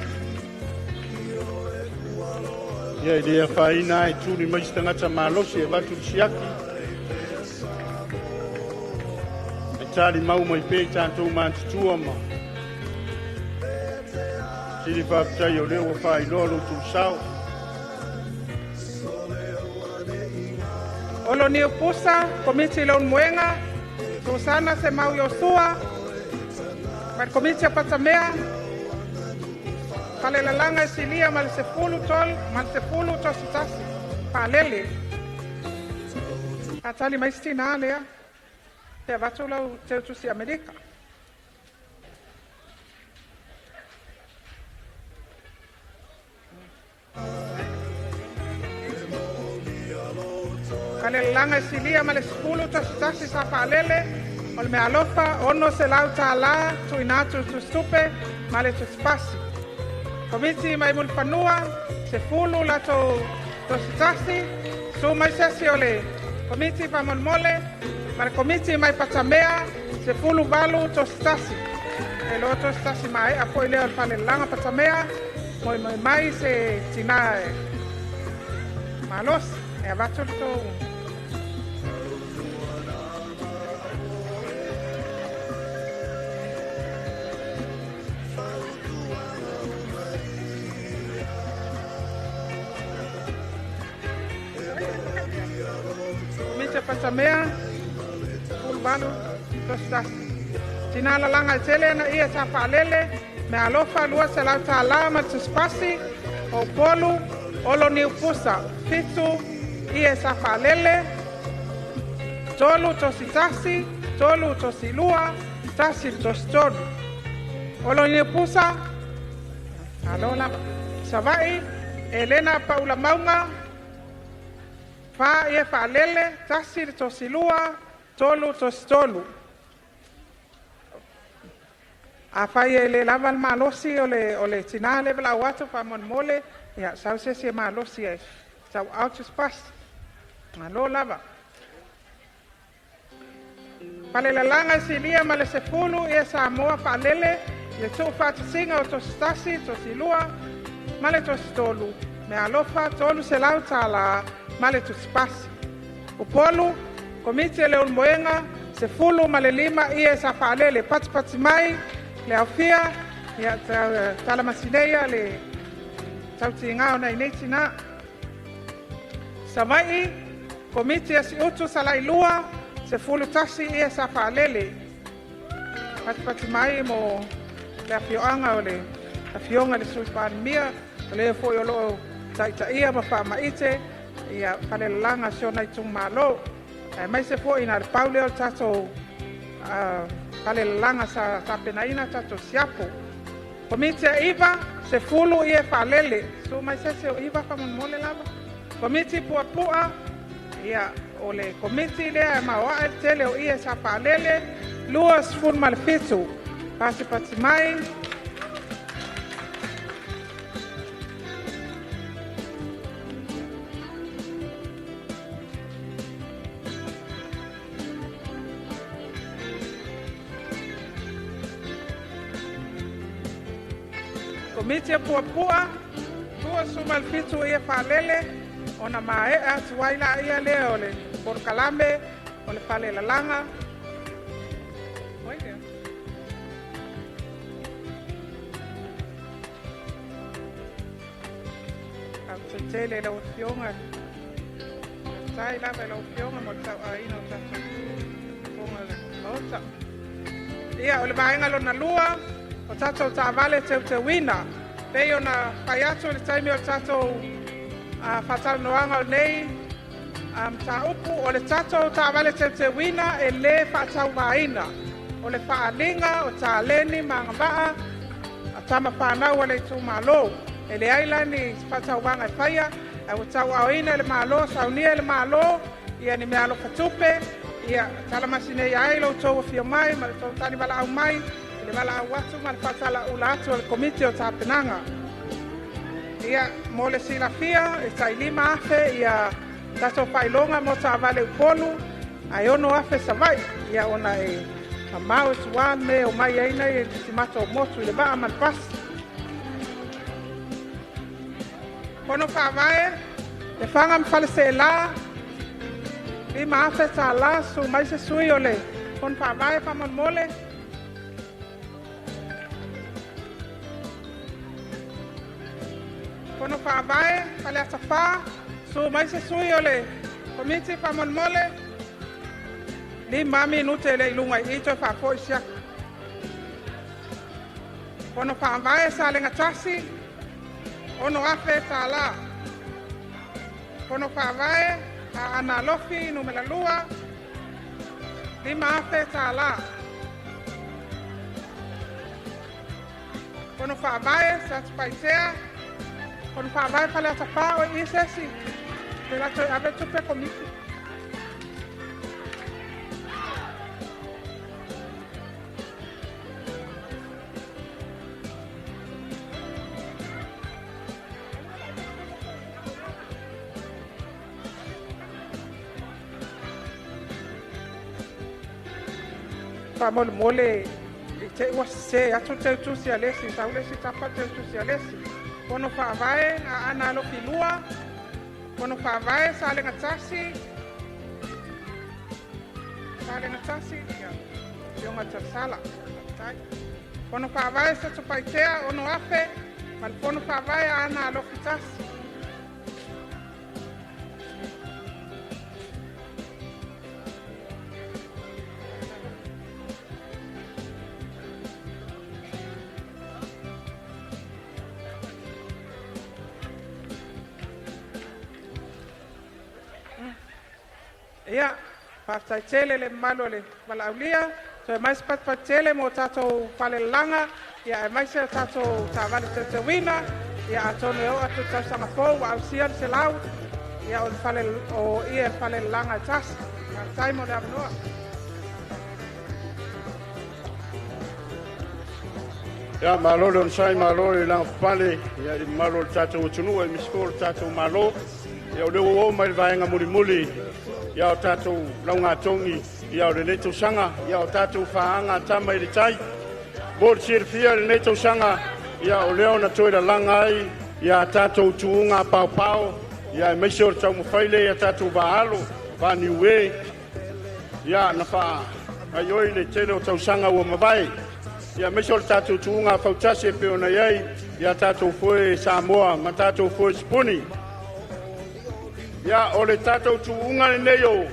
[SPEAKER 5] Ia, e le afaina e tuli mai se tagata malosi e avatu le siaki. E tali mau mai pea i tatou matutua ma sili faafetai o lea ua faailoa lo outou sao.
[SPEAKER 9] Olo Niupusa, Komiti i Leulumoega, Susana Semau Iosua, ma le Komiti a Patamea, falelalaga e silia ma le 13 ma le 11 faalele. Faatali mai se tinā lea, pe avatu lau teutusi Amerika. Falelalaga e silia ma le 11 sa faalele, o le meaalofa $600 tuuina atu i le tusitupe ma le tusipasi. Komiti mai Mulifanua, 10 latou tositasi, susu mai se isi o le Komiti faamolemole, ma le Komiti mai Patamea, 18 tositasi. E loa tositasi maea foi lea o le falelalaga Patamea, moemoe mai se tinā e malosi, e avatu le tou Komiti a Patamea, 18 tositasi. Tinā lalaga e tele ana ia sa faalele, meaalofa $200 ma le tusipasi, o Upolu, Olo Niupusa, 7 ia sa faalele, 3 tositasi, 3 tosilua, 1 le tositolu. Olo Niupusa, alo lava. Savaii, Elena Paula Mauga, 4 ia faalele, 1 le tosilua, 3 tositolu. Afai e le lava le malosi o le tinā le valaau atu faamolemole, ia sau se isi e malosi e sauao tusipasi. Malo lava. Falelalaga e silia ma le 10 ia Samoa faalele, i le tuufaatasiga o tositasi, tosilua ma le tositolu, meaalofa $300 ma le tusipasi. Upolu, Komiti a Leulumoega, 15 ia sa faalele, patipati mai le aofia, ia talamasinei le tautiga o nai nei tinā. Savaii, Komiti a Siutu Salailua, 11 ia sa faalele, patipati mai mo le afioaga o le afioga i le Sui Palemia, o lea foi o loo taitaia ma faamaite ia falelalaga si ona itumalo. Aemaise foi na le pau lea o le tatou falelalaga sa tapenaina tatou siapo. Komiti e 9, 10 ie faalele. Susu mai se isi o 9 faamolemole lava. Komiti puapua, ia o le komiti lea e maoae le tele o ie sa faalele, 27. Pasipati mai. Komiti e puapua, 27 ie faalele, ona mae'a atu ai laia lea o le polokalame o le falelalaga. Oi lea. Faafetai lau Afioga. Faafetai lava i lau Afioga mo le tauaaina o tatou fofoga o le Maota. Ia, o le vaega lona lua, o tatou taavale teuteuina. Pei ona fai atu i le taimi o le tatou faatalanoaga o lenei mataupu, o le tatou taavale teuteuina e lē faatauvaina. O le faaaliga o taleni ma agavaa a tama fanau a le itumalo. E leai la ni faatauvaga e faia, ae ua tauaaoina e le Malo, saunia e le Malo, ia ni meaalofa tupe, ia talamasinei ai lo outou afio mai ma le tou talivalaau mai, i le valaau atu ma le faatalaula atu o le Komiti o Tapenaga. Ia, mo le silafia, e tai 5,000 ia tatou faailoga mo taavale Upolu, ae 6,000 Savaii, ia ona e mamao e tuā le mea e omai ai nei e si matou motu i le vaa ma le pasi. Fono faavae, Lefaga ma Faleaseela, 5,000 tālā, susu mai se sui o le fono faavae faamolemole. Fono faavae, Faleata 4, susu mai se sui o le komiti faamolemole. 5 minute e le i luga i i toe faafoi siaka. Fono faavae Salega 1, 6,000 tālā. Fono faavae Aana Alofi numera 2, 5,000 tālā. Fono faavae Satupaitea, fono faavae Faleata 4 o i se isi. Le latou ave tupe komiti. Faamolemole i te ua sesē atu le teutusi a le isi, sau le isi tapa le teutusi a le isi. Fono faavae Aana Alofi 2, fono faavae Salega 1, Salega 1, ia, Afioga Talasala, faafetai. Fono faavae Satupaitea, 6,000, ma le fono faavae Aana Alofi 1. Ia, faafetai tele le mamalu o le valaaulia, toe mai se patupatu tele mo tatou falelalaga, ia aemaise o tatou taavale teuteuina, ia atonu e oo atu i le tausaga fou ua ausia le 100, ia o le fale o ia le falelalaga e tasi. Faafetai mo le avanoa.
[SPEAKER 7] Ia, malo le onosai, malo le lagafapale, ia i le mamalu o le tatou atunuu, aemaise foi o le tatou Malo. Ia o lea ua oo mai le vaega mulimuli, ia o tatou laugatogi, ia o lenei tausaga, ia o tatou faaga tama i le tai. Mo le silafia i lenei tausaga, ia o lea ona toe lalaga ai ia tatou tuuga paopao, ia aemaise o le taumafai lea ia tatou vaalo, vaaniue, ia na faaioi le tele o tausaga ua mavae. Ia aemaise o le tatou tuuga fautasi e pei ona i ai ia tatou foe Samoa ma tatou foe Sipuni. Ia o le tatou tuuga lenei o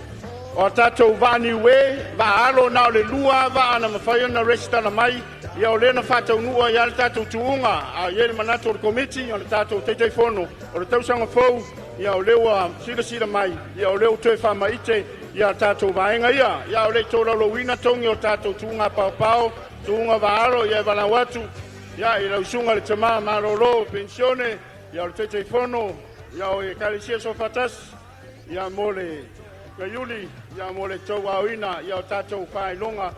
[SPEAKER 7] a tatou vaaniue, vaalo na o le 2 vaa na mafai ona resitala mai, ia o lea na faataunua ia le tatou tuuga. A i ai le manatu o le komiti, o le tatou Taitaifono, o le tausaga fou, ia o lea ua silasila mai, ia o lea ua toe faamaite ia tatou vaega ia. Ia o le tolaulauina togi o tatou tuuga paopao, tuuga vaalo, ia e valaau atu ia i lau susuga le tama malolo penisione, ia o le Taitaifono ia o Ekalesia Soofaatasi, ia mo le Gaiuli, ia mo le tauaoina ia o tatou faailoga.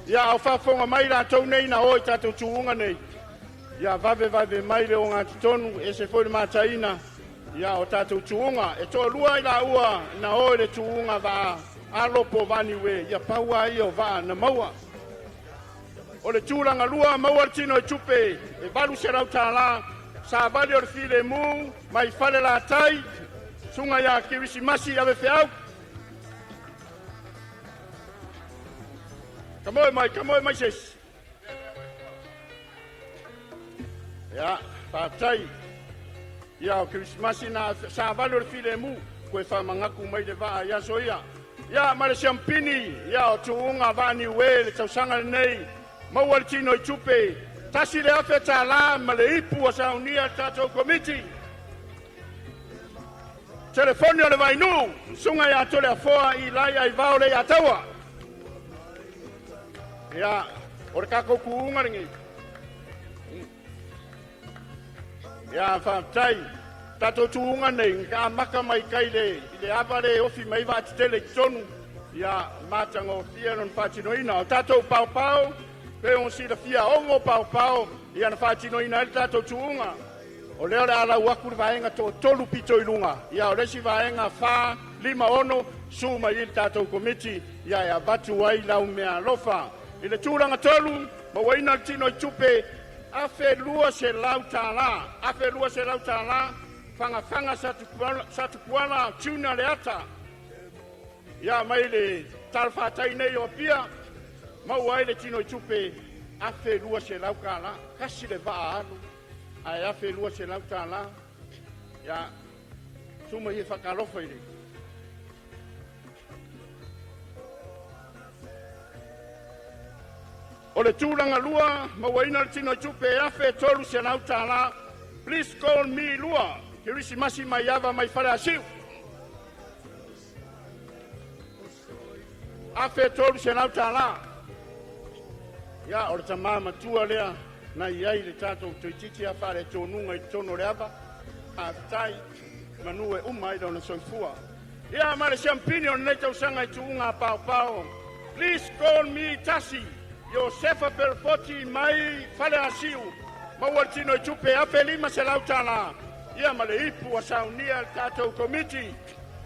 [SPEAKER 7] Ia au faafofoga mai latou nei na o i tatou tuuga nei, ia vave vave mai le ogatotonu, ese foi le mataina ia o tatou tuuga. E toalua i laua na o i le tuuga vaa alo po vaniue, ia paua ia o vaa na maua. O le tulaga lua, maua le tino i tupe e $800, savali o le filemu mai fale latai, suga ia Kirisimasi ave feau. Kamoe mai sesi. Ia, faafetai. Ia o Kirisimasi na savali o le filemu, koe whamangaku mai le vaa ia soia. Ia, ma le siampini, ia o tuuga vaniue le tausaga lenei, maua le tino i tupe, $1,000 ma le ipu o saunia le tatou komiti. Telefoni o le vainuu, suga ia tole afoa i lai ai vao le ia taua. Ia, o le kākou kuunga lenei. Ia, faafetai. Tatou tuuga nei, ka maka mai kai le, i le ava le ofi mai vaatitele i totonu, ia matagofie lona faatinoina. O tatou paopao, pe o silafia 6 paopao, ia na faatinoina ai le tatou tuuga. O lea o le alau aku le vaega toatolu pito i luga. Ia o le isi vaega 4, 5, 6, su mai i le tatou komiti, ia e avatu ai lau mea alofa. I le tulaga tolu, mauaina le tino i tupe, $1,200, $1,200, whangawhanga satupuala tuna le ata. Ia mai le talawhatai nei o Apia, maua ai le tino i tupe, $1,200, kasi le vaa alu, ae $1,200. Ia, suma ia whakalofa i le. O le tulaga lua, mauaina le tino i tupe, $1,300, please call me lua, Kirisimasi mai ava mai fale asiu. $1,300. Ia, o le tamā matua lea, na iai le tatou toititi a whare tōnunga i tono le ava. Faafetai, manu e uma ai lona soifua. Ia, ma le siampini o lenei tausaga i tuuga paopao. Please call me tasi, Iosefa Pelefoti mai fale asiu. Maua le tino i tupe, $1,500. Ia ma le ipu a saunia le tatou komiti.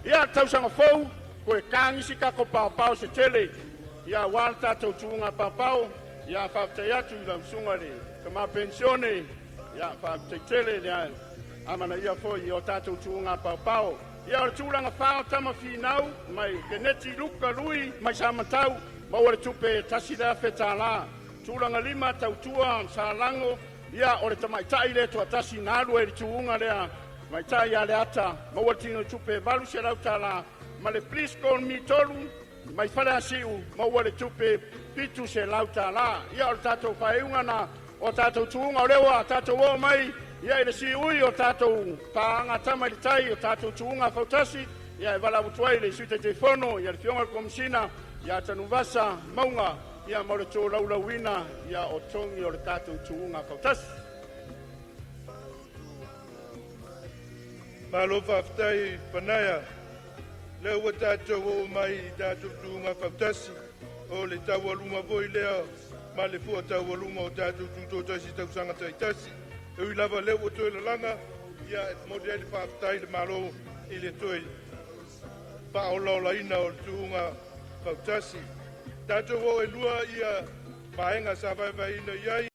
[SPEAKER 7] Ia, tausaga fou, koe kāgisi kako paopao se tele. Ia, wā le tatou tuuga paopao. Ia, faafetai atu i lau susuga le tama penisione. Ia, faafetai tele le amana ia foi o tatou tuuga paopao. Ia, o le tulaga whao tama finau, mai Keneti Luka Lui, mai Samatau, maua le tupe $1,000. Tulaga lima tautua salango, ia o le tamaitai le tuatasi na alu ai le tuuga lea, tamaitai ia le ata, maua le tino tupe $800. Ma le please call me tolu, mai fale asiu, maua le tupe $700. Ia o le tatou faaiuga na o tatou tuuga o lea tatou o mai, ia i le siui o tatou paaga tama i le tai, o tatou tuuga fautasi, ia e valaautu ai le Sui Taitaifono, ia le Afioga i le Komisina, ia Tanuvasa Mauga, ia ma le tolaulauina, ia o togi o le tatou tuuga fautasi.
[SPEAKER 5] Malo faafetai Panaia, lea ua tatou oo mai i tatou tuuga fautasi, o le taualuga foi lea ma le fua taualuga o tatou tutotasi tausaga taitasi. E ui lava lea ua toe lalaga, ia e momoli ai le faafetai le Malo i le toe faaolaolaina o le tuuga fautasi. Tatou oo e lua ia vaega sa vaevaeina i ai.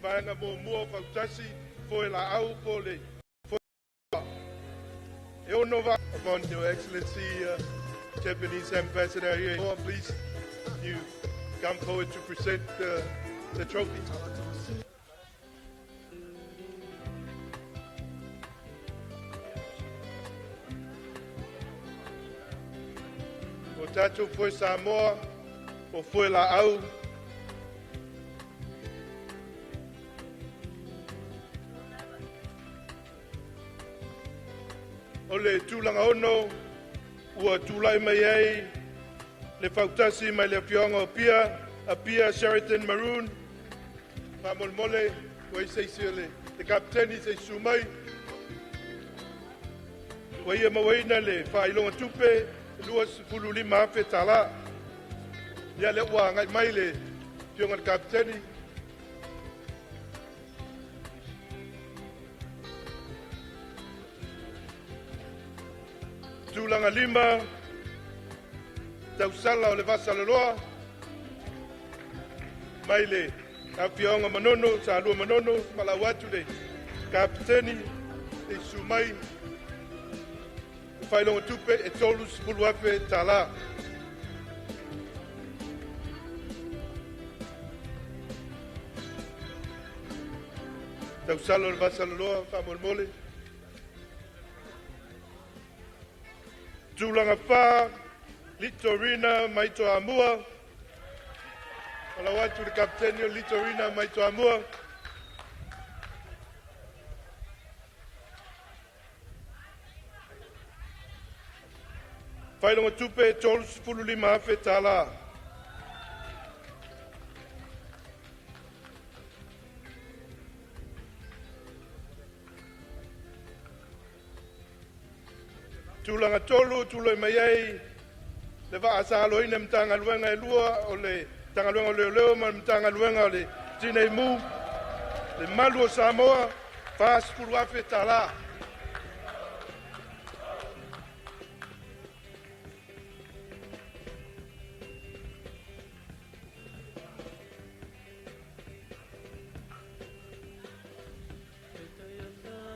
[SPEAKER 5] Vaega muamua fautasi, foe laau po le e ono va. Upon Your Excellency, Japanese Ambassador here, please you come forward to present the trophy. O tātou foe Samoa, o foe laau,
[SPEAKER 7] O le tulaga 6 ua tulai mai ai le fautasi mai le afioaga o Apia, Apia Sheraton Maroon. Faamolemole ua i se isi o le kapeteni se i susu mai. Ua ia mauaina le faailoga tupe $25,000 tala. Ia lea ua agai mai le afioga i le kapeteni. Tulaga 5, tausala o le Vasaloloa mai le afioaga Manono, Salua Manono, malau atu le kapeteni e susu mai. Faailoga tupe e $30,000 tala. Tausala o le Vasaloloa faamolemole. Tulaga 4, Litorina mai Toamua. Falau atu le kapeteni o Litorina mai Toamua. Faailoga tupe $35,000 tala. Tulaga 3, tulai mai ai le vaa sa aloina Matagaluega e lua o le Matagaluega o Leoleo ma le Matagaluega o le Tinei Mu, le Malu o Samoa, $40,000 tala.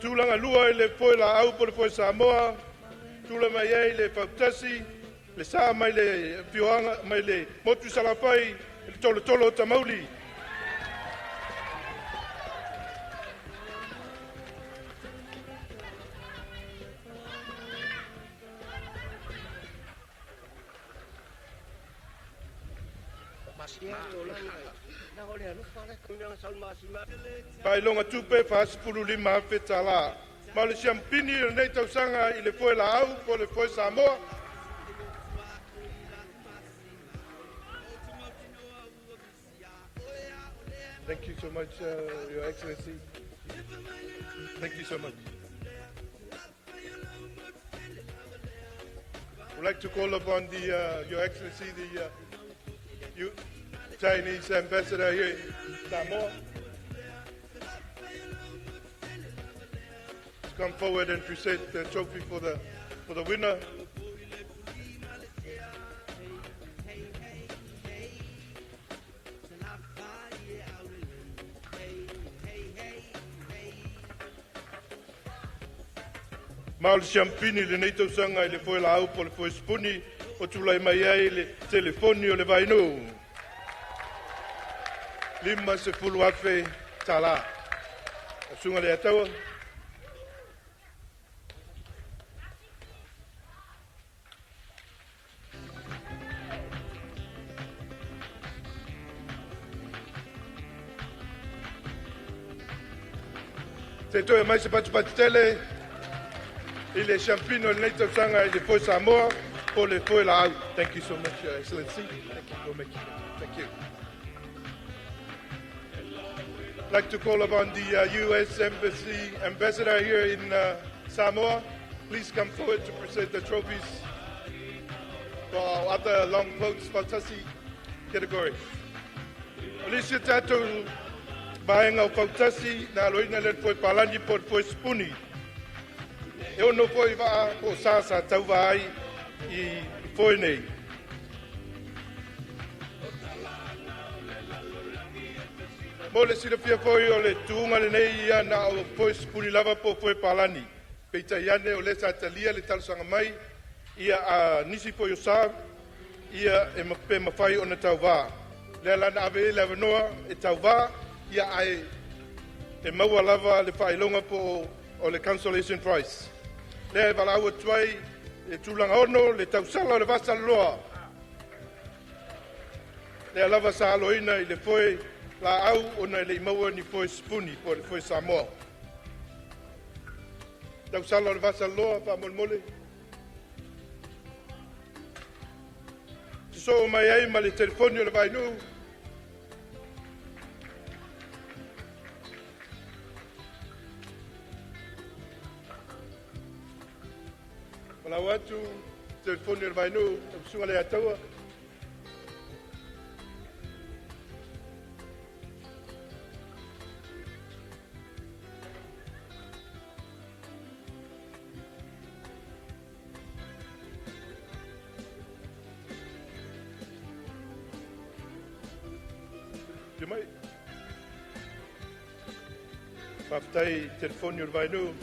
[SPEAKER 7] Tulaga 2 i le foe laau po le foe Samoa, tula mai ai le fautasi, le sa mai le afioaga mai le motu Salafai, le tolotolo o Tamauli. Faailoga tupe $45,000 tala. Ma o le siampini o lenei tausaga i le foe laau po le foe Samoa. Thank you so much, Your Excellency. Thank you so much. I'd like to call upon the Your Excellency, the Chinese Ambassador here in Samoa, to come forward and present the trophy for the winner. Ma o le siampini lenei tausaga i le foe laau po le foe sipuni o tulai mai ai le telefoni o le Vainu. $50,000 tala. Asuga le ataua. Se toe mai se patupatu tele i le siampini o lenei tausaga i le foe Samoa po le foe laau. Thank you so much, Your Excellency. Thank you for making it. Thank you. I'd like to call upon the U.S. Embassy Ambassador here in Samoa. Please come forward to present the trophies for our other long floats fautasi category. O le isi tatou vaega o fautasi na aloina le foe palani po le foe sipuni. E ono foi vaa po sa sa tauva ai i foe nei. Mo le silafia foi o le tuuga lenei ia na o foe sipuni lava po foe palani. Peitai ane o le sa talia le talosaga mai ia a nisi foi o sa ia e pe mafai ona tauvā. Lea lana ave ai le avanoa e tauvā ia ae e maua lava le faailoga po o le consolation prize. Lea e valaau atu ai le tulaga 6 le tausala o le Vasaloloa. Lea lava sa aloina i le foe laau ona e le i maua ni foe sipuni po o le foe Samoa. Tausala o le Vasaloloa faamolemole. Sosoo mai ai ma le telefoni o le Vainuu. Falau atu telefoni o le Vainuu, lau Susuga Leiataua. Afio mai. Faafetai telefoni o le Vainuu.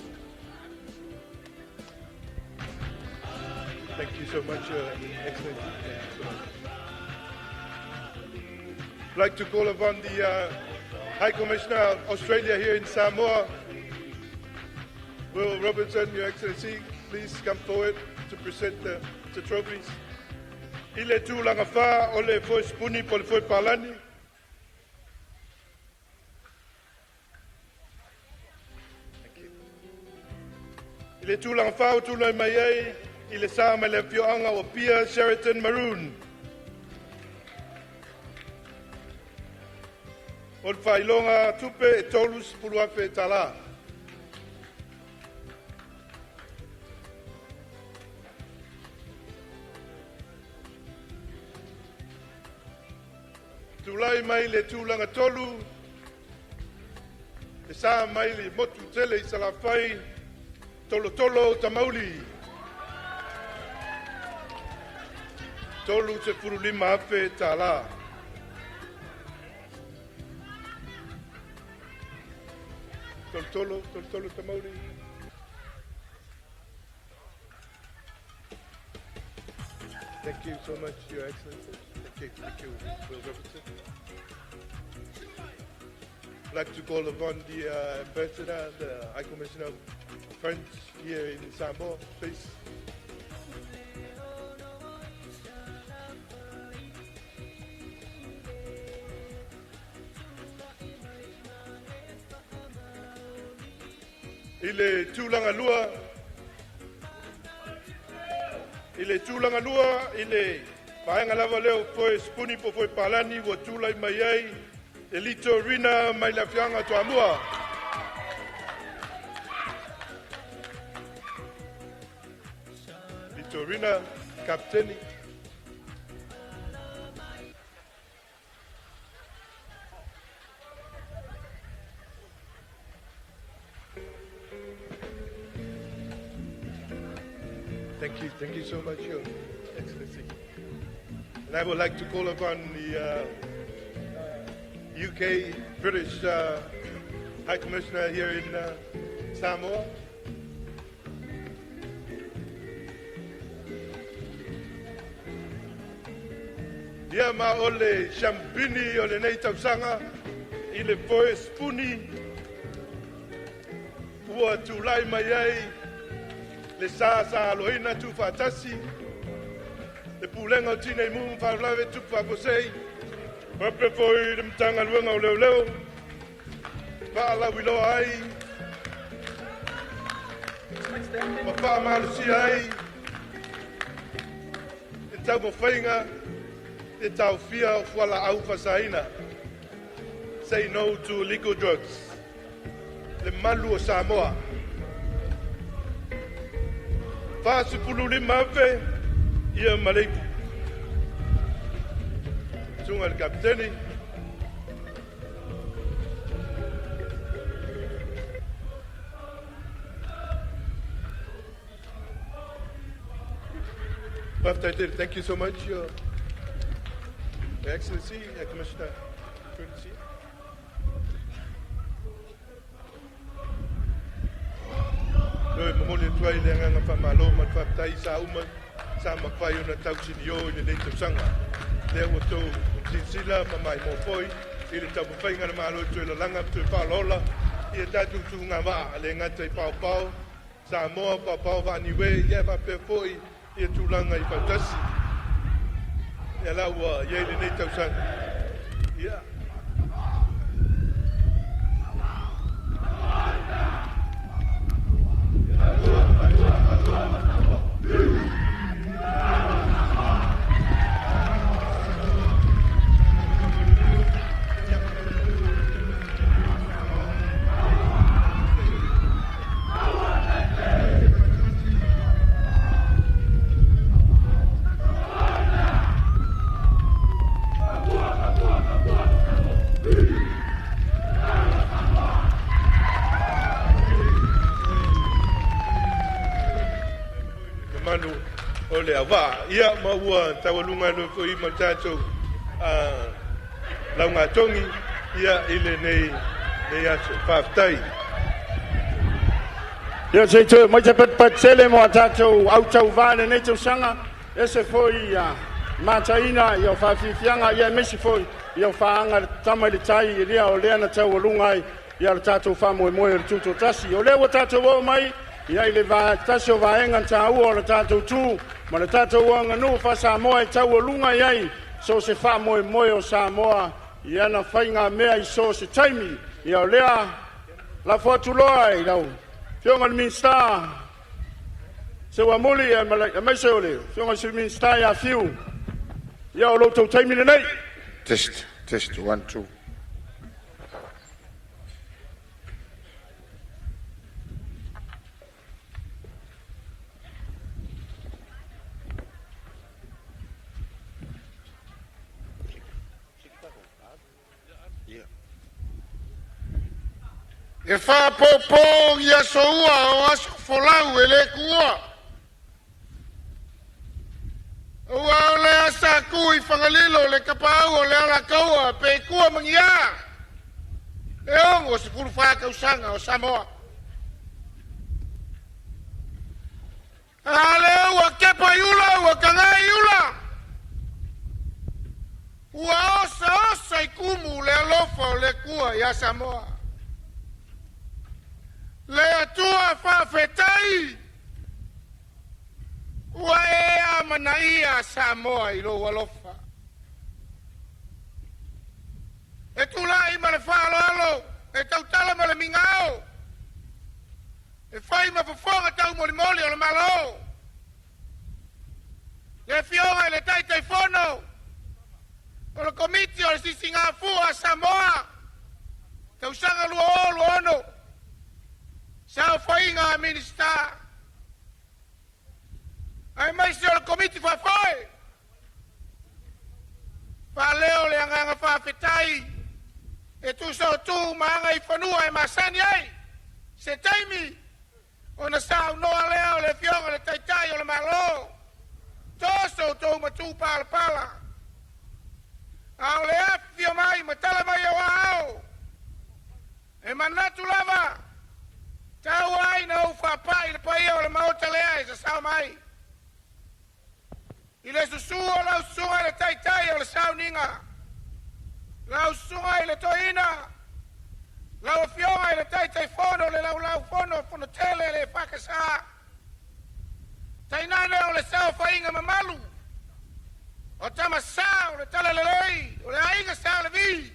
[SPEAKER 7] Thank you so much, Your Excellency. Thank you so much. I'd like to call upon the High Commissioner of Australia here in Samoa, Will Robertson. Your Excellency, please come forward to present the trophies. I le tulaga fa o le foe sipuni po le foe palani. Thank you. I le tulaga fa o tulai mai ai i le sa mai le afioaga o Apia Sheraton Maroon. O le faailoga tupe e 30,000 tālā. Tulai mai le tulaga tolu, le sa mai le motu tele i Salafai, Tolotolo Tamauli. 35,000 tālā. Tolotolo, Tolotolo Tamauli. Thank you so much, Your Excellency. Thank you, thank you, Will Robertson. I'd like to call upon the Ambassador, the High Commissioner of France here in Samoa, please. I le tulaga lua, i le tulaga lua, i le vaega lava lea o foe sipuni po foe palani ua tulai mai ai e Lito Rina mai le afioaga Toamua. Lito Rina, kapiteni. Thank you, thank you so much, Your Excellency. And I would like to call upon the UK British High Commissioner here in Samoa. Ia ma o le siamupini o lenei tausaga i le foe sipuni ua tulai mai ai le sa sa aloina tuufaatasi le Pulega o Tinei Mu ma Faalavelave Tutupu Faafuasei faapea foi le Matagaluega o Leoleo faalauiloa ai ma faamalosia ai le taumafaiga e taofia o fualaau faasaina. Say no to illegal drugs. Le malu o Samoa. 45,000 ia ma le ipu. Susuga le kapiteni. Faafetai tele. Thank you so much, Your Excellency, Commissioner Courtesy. Toe momoli atu ai le agaga faamalo ma le faafetai sa uma sa mafai ona tausinio i lenei tausaga. Lea ua tou silasila ma maimoa foi i le taumafaiga a le Malo e toe lalaga ma toe faaolaola ia tatou tugavaa le gata i paopao Samoa, paopao Vaaniue, ia faapea foi ia tulaga i fautasi. Ia la ua i ai lenei tausaga. Ia.
[SPEAKER 5] Mamalu o le auvaa. Ia ma ua taualuga ai foi ma tatou laugatogi ia i lenei aso. Faafetai.
[SPEAKER 7] Ia se i toe mai se patupatu mo a tatou autauvā i lenei tausaga, ese foi mataina ia o faafiafiaga ia aemaise foi ia o faaga le tama i le tai ia o lea na taualuga ai ia le tatou faamoemoe o le Tutoatasi. O lea ua tatou oo mai ia i le tasi o vaega taua o le tatou tu ma le tatou aganuu faa-Samoa e taualuga i ai so o se faamoemoe o Samoa i ana faigamea i so o se taimi. Ia o lea lafo atu loa i lau Afioga i le Minisita Seuamuli aemaise o le Afioga i le Sui Minisita ia Fiu. Ia o lo outou taimi lenei.
[SPEAKER 4] Test, test, 1, 2.
[SPEAKER 13] E faapopo i aso ua o aso folau e le tuua. Ua o le asa ku i Fagalilo le kapaau o le alakaua pe kua mangia. E 64 tausaga o Samoa. A le ua kepa i ula ua kagai i ula. Ua osa osa i kumu le alofa o le kua ia Samoa. Le Atua faafetai ua e amanaia Samoa i lou alofa. E tulai ma le faaaloalo, e tautala ma le migao, e fai ma fofoga taumolimoli o le Malo. Le afioga i le Taitaifono o le Komiti o le Sisigafua a Samoa, tausaga 2026, saofaiga a Minisita, aemaise o le Komiti Faafoe. Faaleo le agaga faafetai e tusa o tu ma aga i fanua e masani ai se taimi ona saunoa lea o le afioga i le Taitai o le Malo. Toso outou matu palapala, a o le afifio mai ma tala mai o aao e manatu lava tau ai na ou faapai le paia o le maota lea e sasao mai. I le susu o lau susuga i le Taitai o le sauniga, lau susuga i le Toeaina, lau afioga i le Taitaifono le Laulaufono Fonotele le Fakasa, tainane o le saofaiga mamalu o Tama Sa o le Talalelei o le Aiga Sa Levi,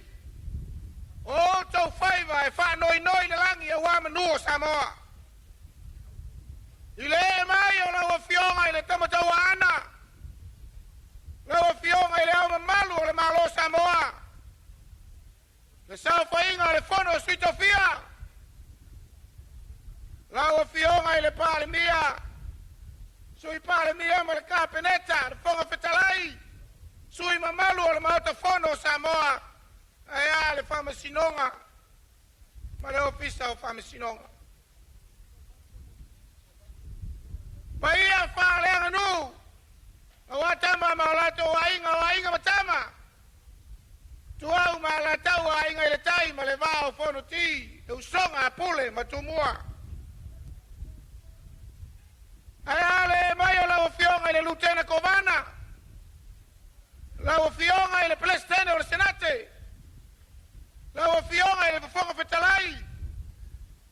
[SPEAKER 13] o outou faiva e faanoinoi le lagi aua manu o Samoa. I le ee mai o lau afioga i le Tamatauaana, lau afioga i le Ao Mamalu o le Malo o Samoa, le saofaiga o le Fono o Sui Tofia, lau afioga i le Palemia, Sui Palemia ma le Kapeneta, le Fofoga Fetalai, sui mamalu o le Maota Fono o Samoa, ae a le Faamasinoga ma le Ofisa o Faamasinoga. Paia faaleaganuu aua tama ma o latou aiga, o aiga ma tama, Tuau ma Alataua, Aiga i le Tai ma le Vaa o Fonoti, le usoga a Pule ma Tumua. Ae a le mai o lau afioga i le Lutena Kovana, lau afioga i le Peresetene o le Senate, lau afioga i le Fofoga Fetalai,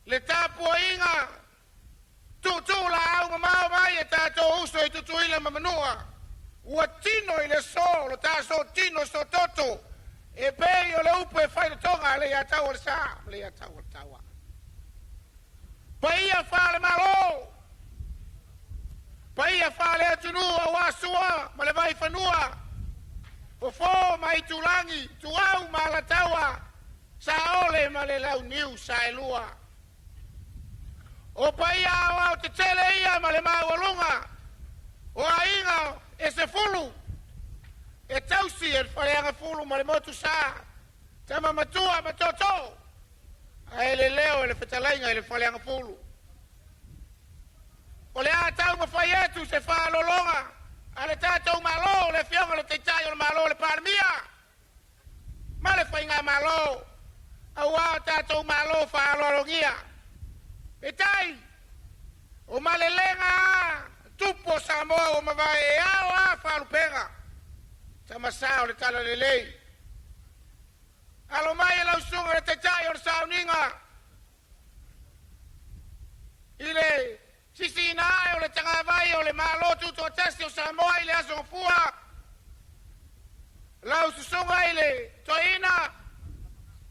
[SPEAKER 13] le tapuaiga tuutuu laau mamao mai e tatou uso i Tutuila ma Manua, ua tino i le aso lo taso tino so toto, e pei o le upu e fai le toga le ia tau o le sa, le ia tau o le taua. Paia faale-Malo, paia faale-atunuu aua Sua ma le Vaifanua, Fofo ma Aitulagi, Tuau ma Alataua, Saole ma le Launiu Saelua. O paia aoao tetele ia ma le maualuga, o aiga e 10, e tausi e le Faleagafulu ma le Motusa, tama matua ma toto, ae le leo e le fetalaiga i le Faleagafulu. O le a taumafai atu se faalologa a le tatou Malo, le afioga i le Taitai o le Malo, le Palemia, ma le Faigamalo, aua o tatou Malo faaaloalogia. Peitai, o malelega a tupu o Samoa ua mavae e ao a faalupega, tamasā o le Talalelei. Alo mai e lau susuga le Taitai o le sauniga i le sisiina ae o le tagavai o le Malo Tutoatasi o Samoa i le Aso Gafua, lau susuga i le Toeaina,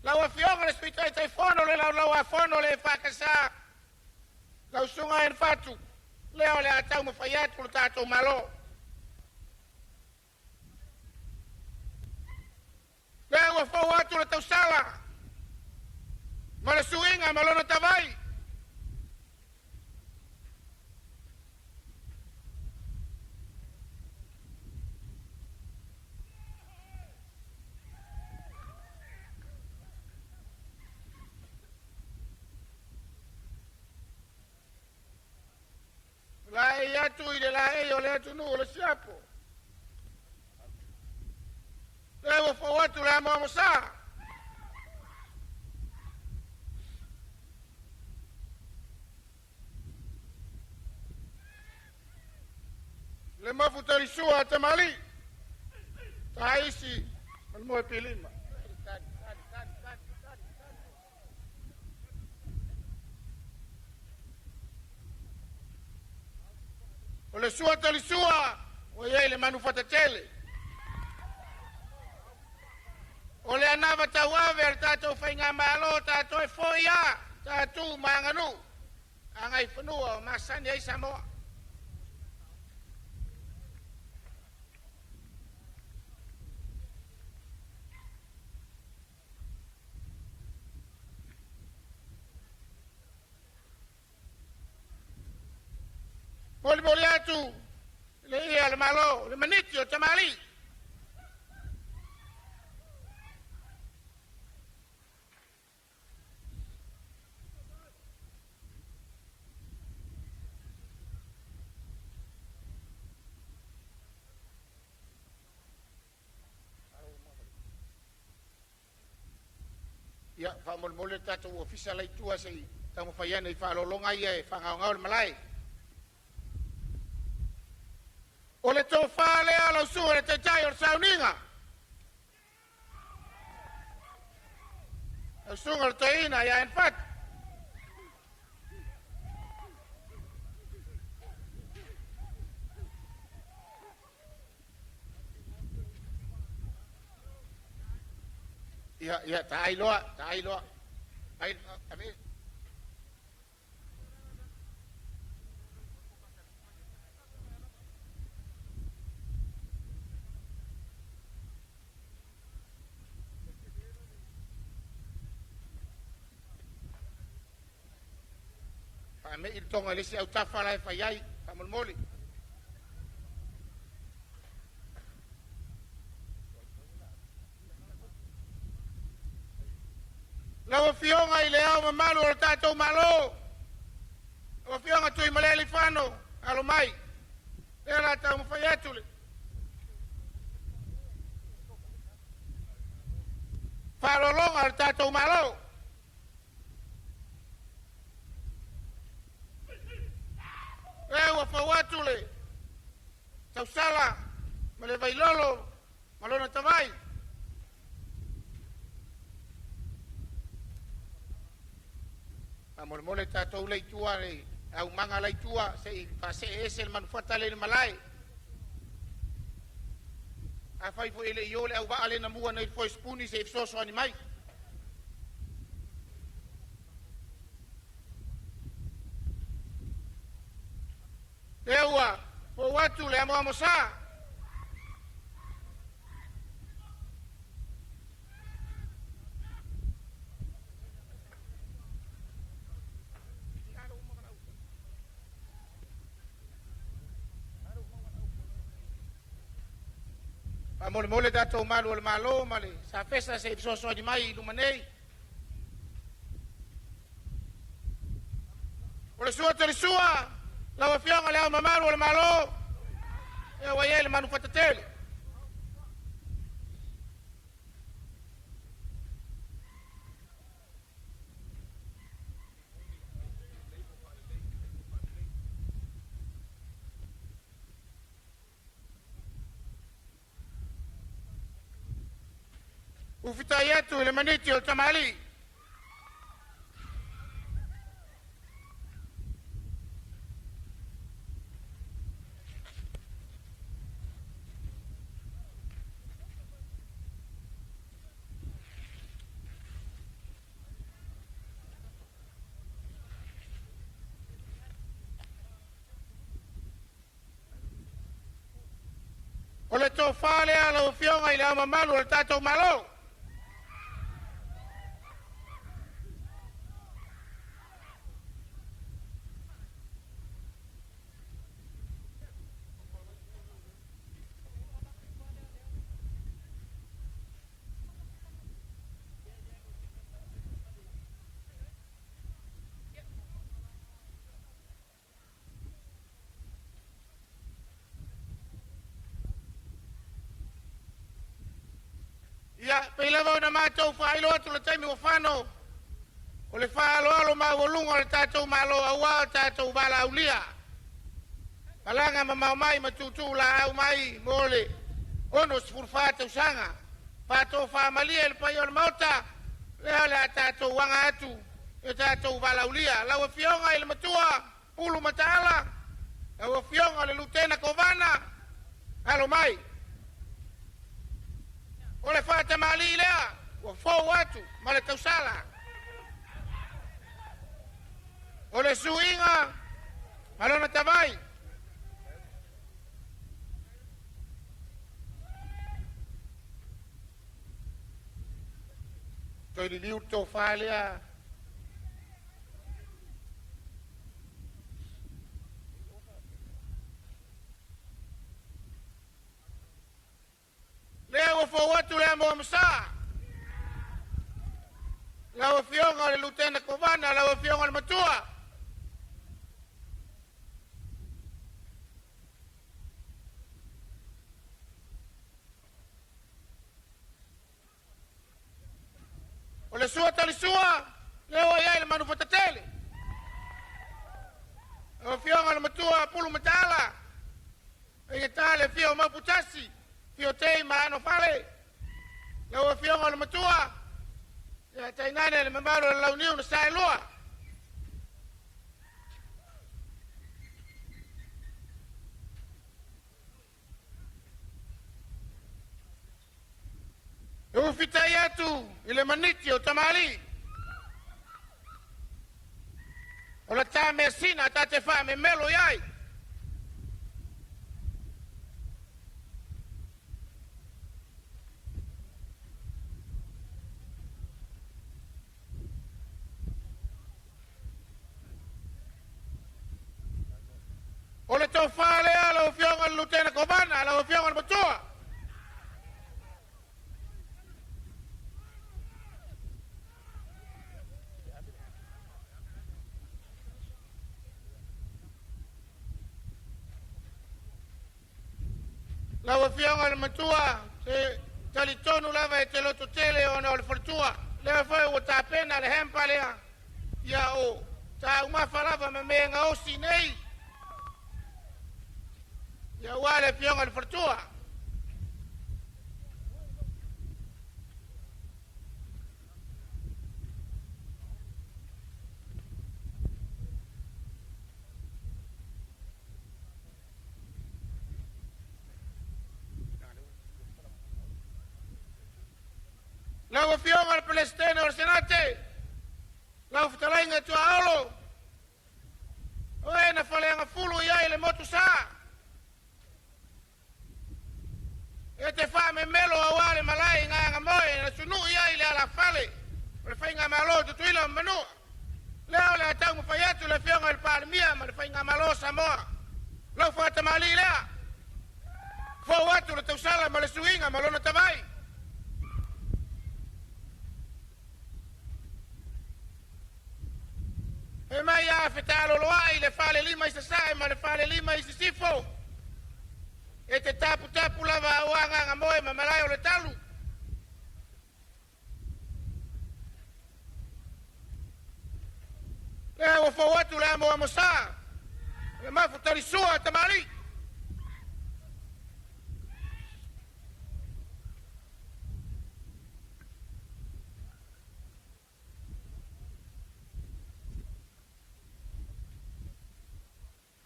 [SPEAKER 13] lau afioga le Sui Taitaifono le Laulauafono le EFKS, lau susuga e Fatu, lea o le a taumafai atu le tatou Malo. Lea ua fou atu le tausala ma le suiga ma lona tavai. Laei atu i le laei o le atunuu o le siapo. Lea ua fou atu le amoamosā. Le mafutalisua a tamalii, taisi ma le moe pilima. O le sua talisua, ua i ai le manufatatele. O le anava tauave a le tatou Faigamalo, tatou e foi a, tatou ma aganuu, agaifanua o masani ai Samoa. Molimoli atu le ia le Malo, le maniti o tamalii. Ia, faamolemole le tatou ofisa la i tua se i taumafai ane i faaaloaloga ia e faagaogao le malae. O le tofa lea lau susuga le Taitai o le sauniga. Lau susuga le Toeaina ia Enfatu. Ia, ia, taai loa, taai loa. Ai, ave. Faamei le toga i le isi autafa la e fai ai, faamolemole. Lau afioga i le Ao mamalu o le tatou Malo, lau afioga Tuimalealiifano, alo mai, lea la taumafai atu le faaaloaloga a le tatou Malo. Lea ua fau atu le tausala ma le vailolo ma lona tavai. Faamolemole tatou le itua le aumaga la itua se i faasee ese le manufuata le i le malae. Afai foi e le i o le auvaa le na mua nei le foesipuni se i fesoasoani mai. amoamosā. Faamolemole tatou malu o le Malo ma le safesa se i fesoasoani mai i luma nei. O le sua talisua, lau Afioga i Le Ao Mamalu o le Malo, ia ua i ai le manufatatele. Ufitai atu i le maniti o le tamalii. O le tofā lea lau Afioga i Le Ao Mamalu o le tatou Malo. Ia, pei lava ona matou faailoa atu le taimi ua fano, o le faaaloalo maualuga o le tatou Malo auā o tatou valaaulia. Malaga mamao mai ma tuutuu laau mai mo le 64 tausaga. Faatofaamalie le paia o le Maota, lea o le a tatou aga atu e tatou valaaulia. Lau Afioga i le Matua, Pulu Mataala, lau Afioga i le Lutena Kovana, alo mai. O le faatamalii lea, ua fou atu ma le tausala. O le suiga ma lona tavai. Toe liliu le tofā lea. Lea ua fou atu le amoamosā. Lau Afioga o le Lutena Kovana, lau Afioga o le Matua. O le sua talisua, lea ua i ai le manufatatele. Lau Afioga o le Matua Pulu Mataala, faigata le afio o Mauputasi, fio tei ma ano fale. Lau Afioga o le Matua, ia tainane le mamalu o le Launiu na saelua. E ufitai atu i le maniti o tamalii. O le tā measina ta te faamemelo i ai. O le tofā lea lau Afioga i le Lutena Kovana, lau Afioga i le Matua. Lau Afioga i le Matua, se talitonu lava e te lototele ona o le faletua. Lea foi ua tapena le hempa lea, ia o taumafa lava ma mea gaosi nei. Ia ua le Afioga i le faletua. Lau Afioga i le Peresetene o le Senate, lau fetalaiga Tuaolo, o e na faleagafulu i ai le motu sa. Faigamalo o Tutuila ma Manua. Lea o le a taumafai atu le Afioga i le Palemia ma le Faigamalo o Samoa. Lau faatamalii lea, fou atu le tausala ma le suiga ma lona tavai. E mai a fetaloloai le falelima i Sasae ma le falelima i Sisifo. E te taputapu lava au agaga moe ma malae o le talu. Lea ua fou atu le amo amosa, le mafu talisua tamali.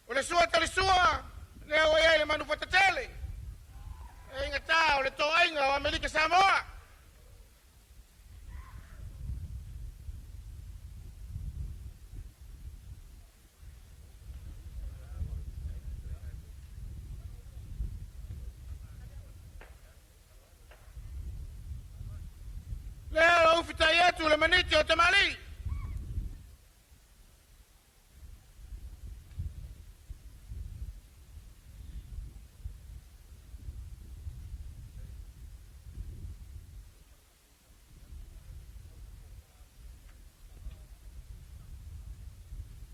[SPEAKER 13] O le sua talisua, lea ua iai le manufatatele. E ingata o le toaiga o Amerika Samoa. Lea ua ufitai atu le maniti o tamali.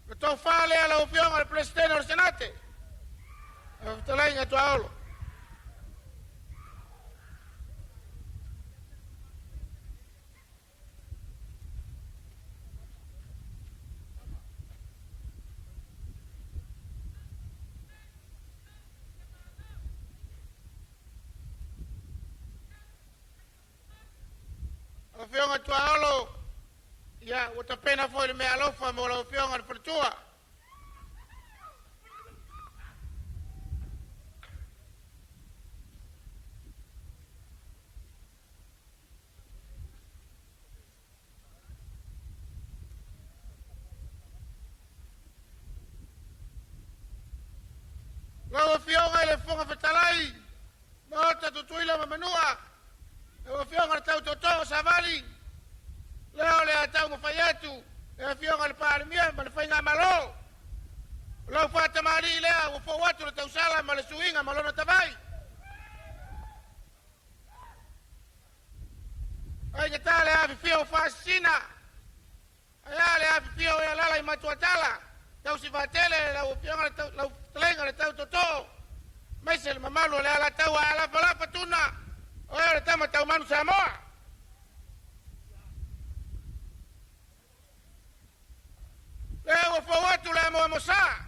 [SPEAKER 13] Le tofā lea lau Afioga i le Peresetene o le Senate. Le fetalaiga Tuaolo. Afioga Tuaolo, ia, ua tapena foi le mea alofa mo lau Afioga i le Faletua. Lau Afioga i le Fofoga Fetalai, Maota Tutuila ma Manua, lau Afioga i le Tautoto o Savali, lea o le a taumafai atu le Afioga i le Palemia ma le Faigamalo. O lau faatamalii lea ua fou atu le tausala ma le suiga ma lona tavai. Ai gata le afifio o Faasisina, ai a le afifio o Alala i Matuatala, tausi vaatele lau Afioga lau fetalaiga le Tautoto, maise le mamalu o le Alataua a lafalafa tuna, o ea o le tama taumanu Samoa. Lea ua fou atu le amoamosa.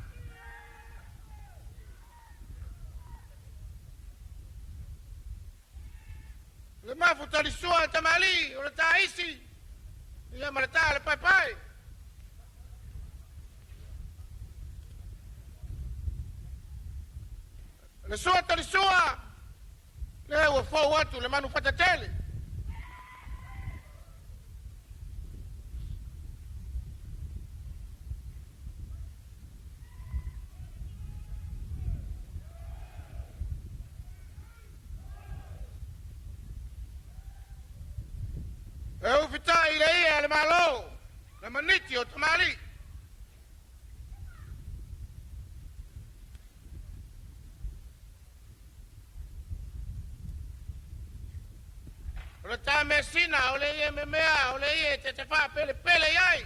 [SPEAKER 13] Le mafu talisua tamali o le taisi, ia ma le tā le paepae. Le sua talisua, lea ua fou atu le manu fatatele. E ufitai le ia le malo, le maniti o tamali. O le tā mesina, o le ia memea, o le ia te te wha pele pele iai.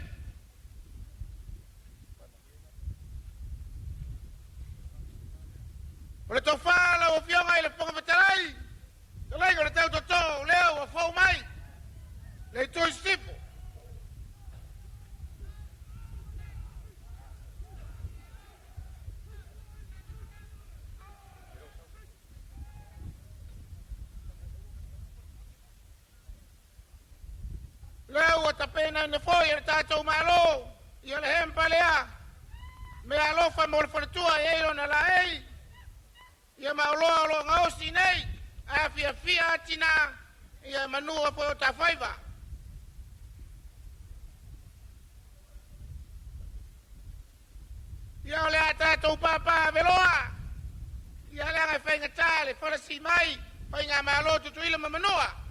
[SPEAKER 13] O le tofā lau Afioga i le Fofoga Fetalai, talaiga o le Tautoto, lea ua fou mai, le itu i Sisifo. Lea ua tapena ina foi e le tatou Malo, ia le hempa lea, mea alofa mo le faletua e ei lona laei, ia maoloa o lo gaosi nei, a fiafia atina, ia manua foi o tafaiva. Ia o le a tatou pāpā veloa, ia leaga e faigata le falasi mai, faigamalo Tutuila ma Manua.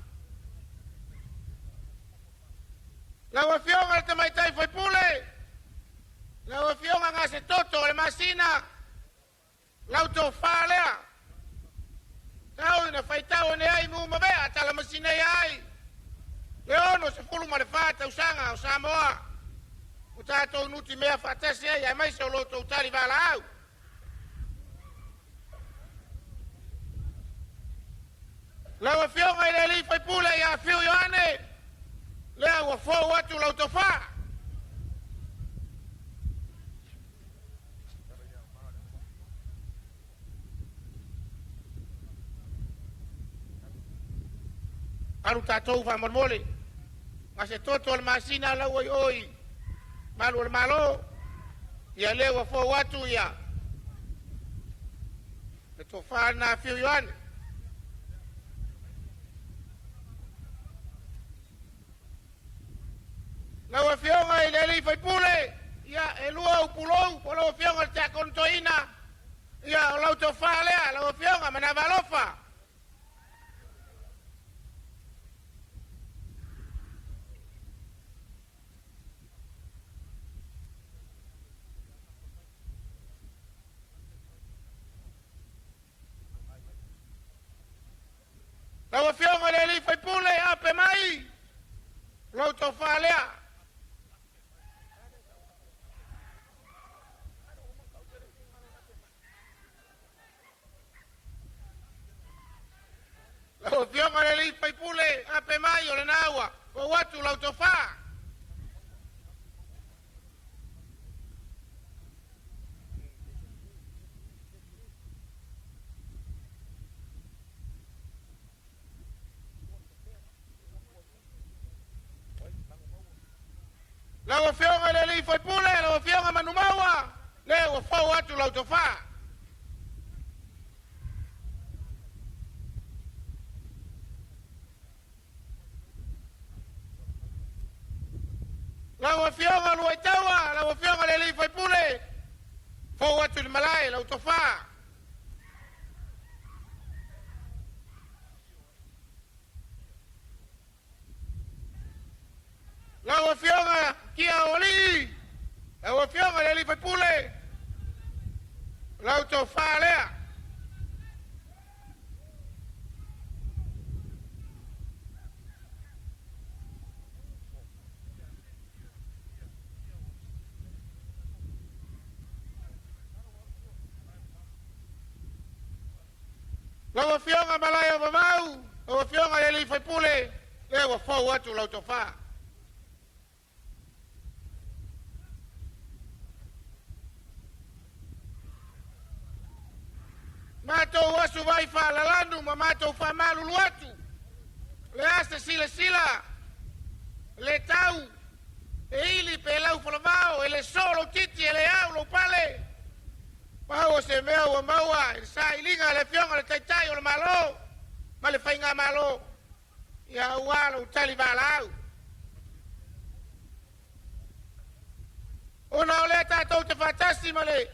[SPEAKER 13] Lau Afioga i le Tamaitai Faipule, lau Afioga Gasetoto o le masina, lau tofa lea. Tau ina faitau ane ai mumavea talamasina ia ai. Le 64 tausaga o Samoa. Ua tatou nutimea faatasi ai aemaise o lo outou tali valaau. Lau Afioga i le Alii Faipule ia Fiu Ioane, lea ua fou atu lau tofa. Alu tatou faamolemole. Gasetoto o le masina lau ai oi malu o le Malo, ia lea ua fou atu ia le tofa lena Fiu Ioane. Lau Afioga i le Alii Faipule, ia e lua upulou po lau Afioga i le Tiakono Toeaina, ia o lau tofa lea, lau Afioga Manava Alofa. Lau Afioga i le Alii Faipule, ape mai lau tofa lea. Lau Afioga i le Alii Faipule, ape mai o lena ua fou atu lau tofa. Lau Afioga i le Alii Faipule, lau Afioga Manumaua, lea ua fou atu lau tofa. Lau Afioga Luaitaua, lau Afioga le Alii Faipule, fou atu i le malae lau tofa. Lau Afioga Kia Olii, lau Afioga le Alii Faipule, lau tofa lea. Lau Afioga Malaia Vavau, lau Afioga le Alii Faipule, lea ua fou atu lau tofa. Matou asu vai faalalanu ma matou faamalulu atu. Le ase silasila, le tau, e ili pe lau falavao, e le so lou titi, e le au lou pale. Pau o se mea ua maua i le sailiga a le Afioga i le Taitai o le Malo ma le Faigamalo, ia aua lou tali valaau. Ona o lea tatou te faatasi ma le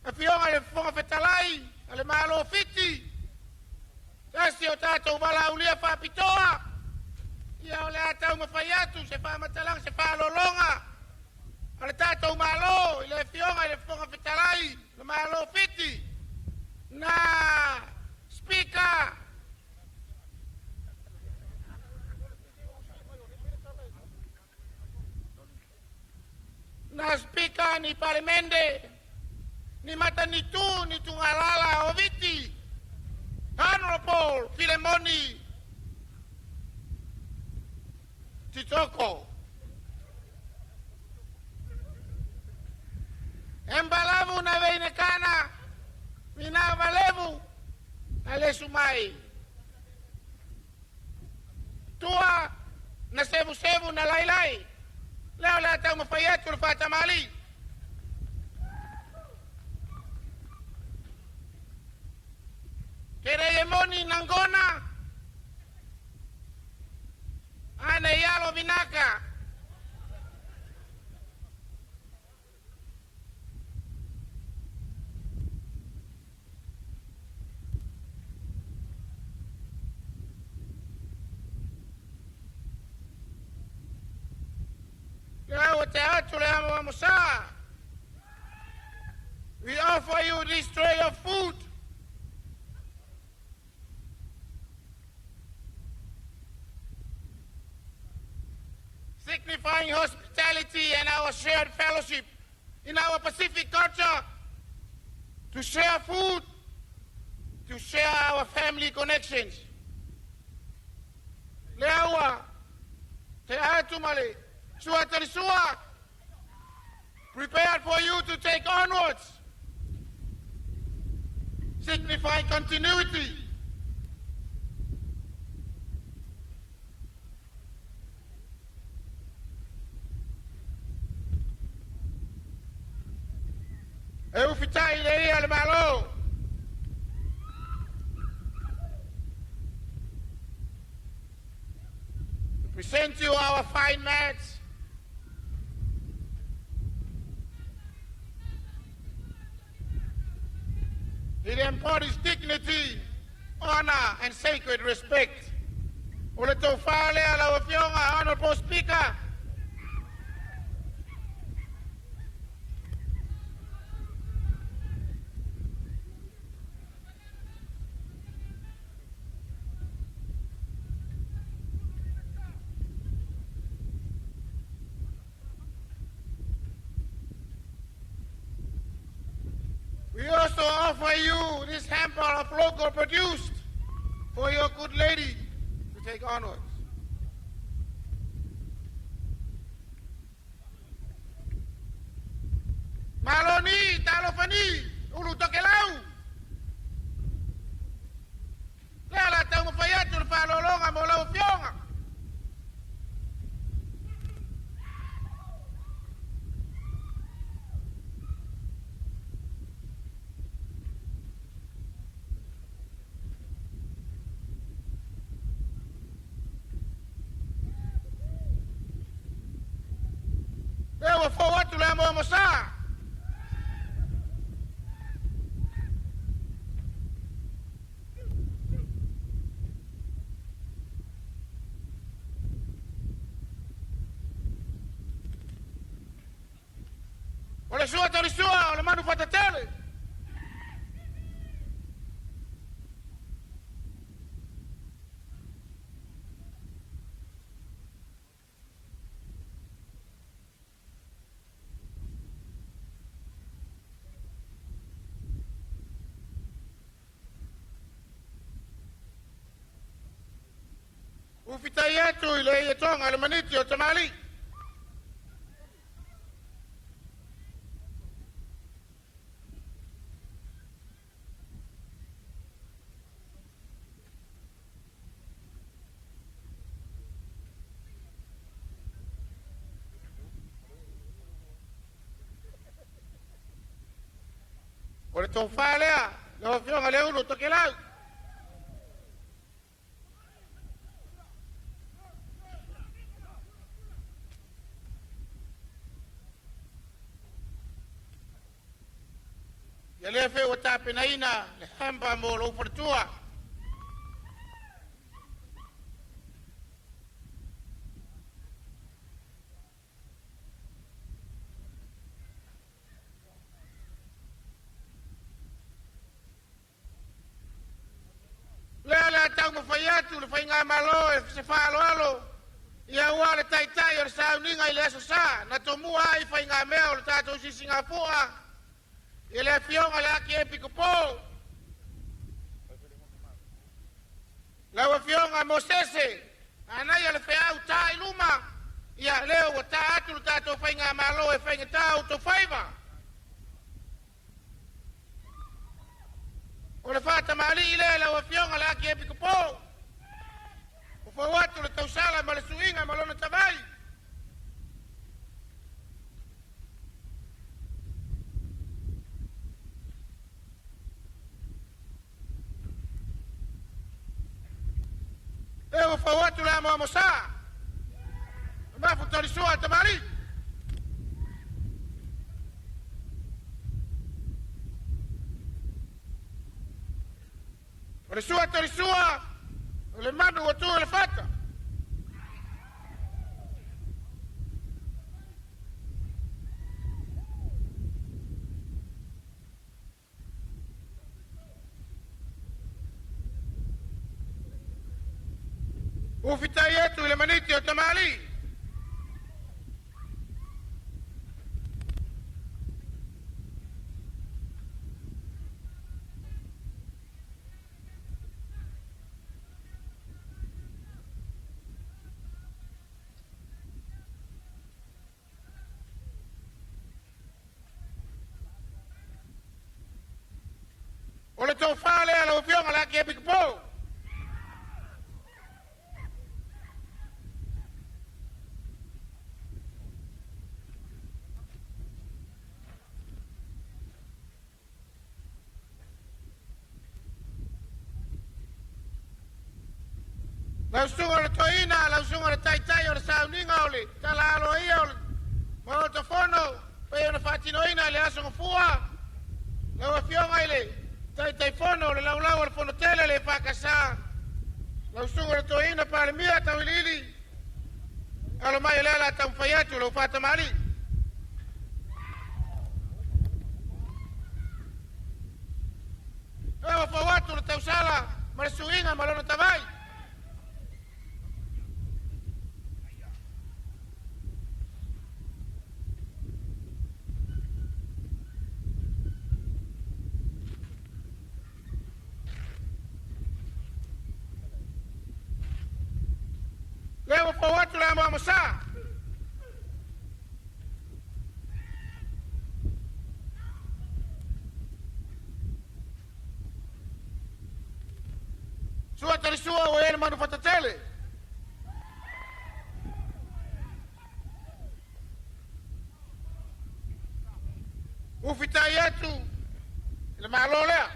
[SPEAKER 13] Afioga i le Fofoga Fetalai a le Malo Fiti, tasi o tatou valaaulia faapitoa, ia o le a taumafai atu se faamatalaga, se faalologa a le tatou Malo i le Afioga i le Fofoga Fetalai le Malo Fiti, na Speaker na Speaker ni Palemende ni Matanitu ni Tugalala o Viti, Honorable Filemoni Titoko. Embalavu na veinekana, mina valevu na lesu mai. Tua na sevu sevu na lailai. Leo la tau mafai atu le faatamali. Kere emoni nangona. Ana ialo vinaka. ua te atu le amo sa. We offer you this tray of food. Signifying hospitality and our shared fellowship in our Pacific culture, to share food, to share our family connections. Leaua, te atu male, sua sua, prepared for you to take onwards, signifying continuity. E ufitai le ia le malo. We present you our fine mats. It embodies dignity, honor, and sacred respect. O le tau lea lau afioga, Honorable Speaker. We also offer you this hamper of local produced for your good lady to take onwards. Maloni, talofani, ulu tokelau. Lea la taumafai atu le faaaloaloga mo lau afioga. Lea ua fou atu le amoamo sa. O le sua talisua, o le manu fatatele. Ufitai atu i le ia tonga le maniti o tamali. O le tofā lea, lau afioga le ulu tokelau. Ia lea fe ua tapenaina le hampa mo lou faletua. Lea le taumafai atu le faigamalo e se faaaloalo ia ua le taitai o le sauniga i le aso sa na tomua ai faigamea o le tatou sisigafua i le afioga le Aki Epikopo. Lau afioga Mosese, anaia le feau tā i luma, ia lea ua tā atu le tatou faigamalo e faigatā o faiva. O le fātamalii lea lau afioga le Aki Epikopo. O fau atu le tausala ma le suiga ma lona tavai. E ua fau atu le amoamo sa. Mafu talisua tamali. O le sua talisua, o le manu ua tu i le fata. Ufitai atu i le maniti o tamalii. O le tofā lea lau Afioga le Akiepikopo. Lau susuga o le Toeaina, lau susuga o le Taitai o le sauniga o le tala aloaia o le Maota Fono pei ona faatinoina i le Aso Gafua, lau Afioga i le Taitaifono o le Laulau o le Fono Tele le EFKS, lau susuga o le Toeaina Palemia Tauiliili, alo mai o lea o le a taumafai atu lau faatamalii. E ua fau atu le tausala ma le suiga ma lona tavai. Lea ua fau atu le amoamosā. Sua talisua ua i ai le manu fatatele. Ufitai atu i le Malo lea.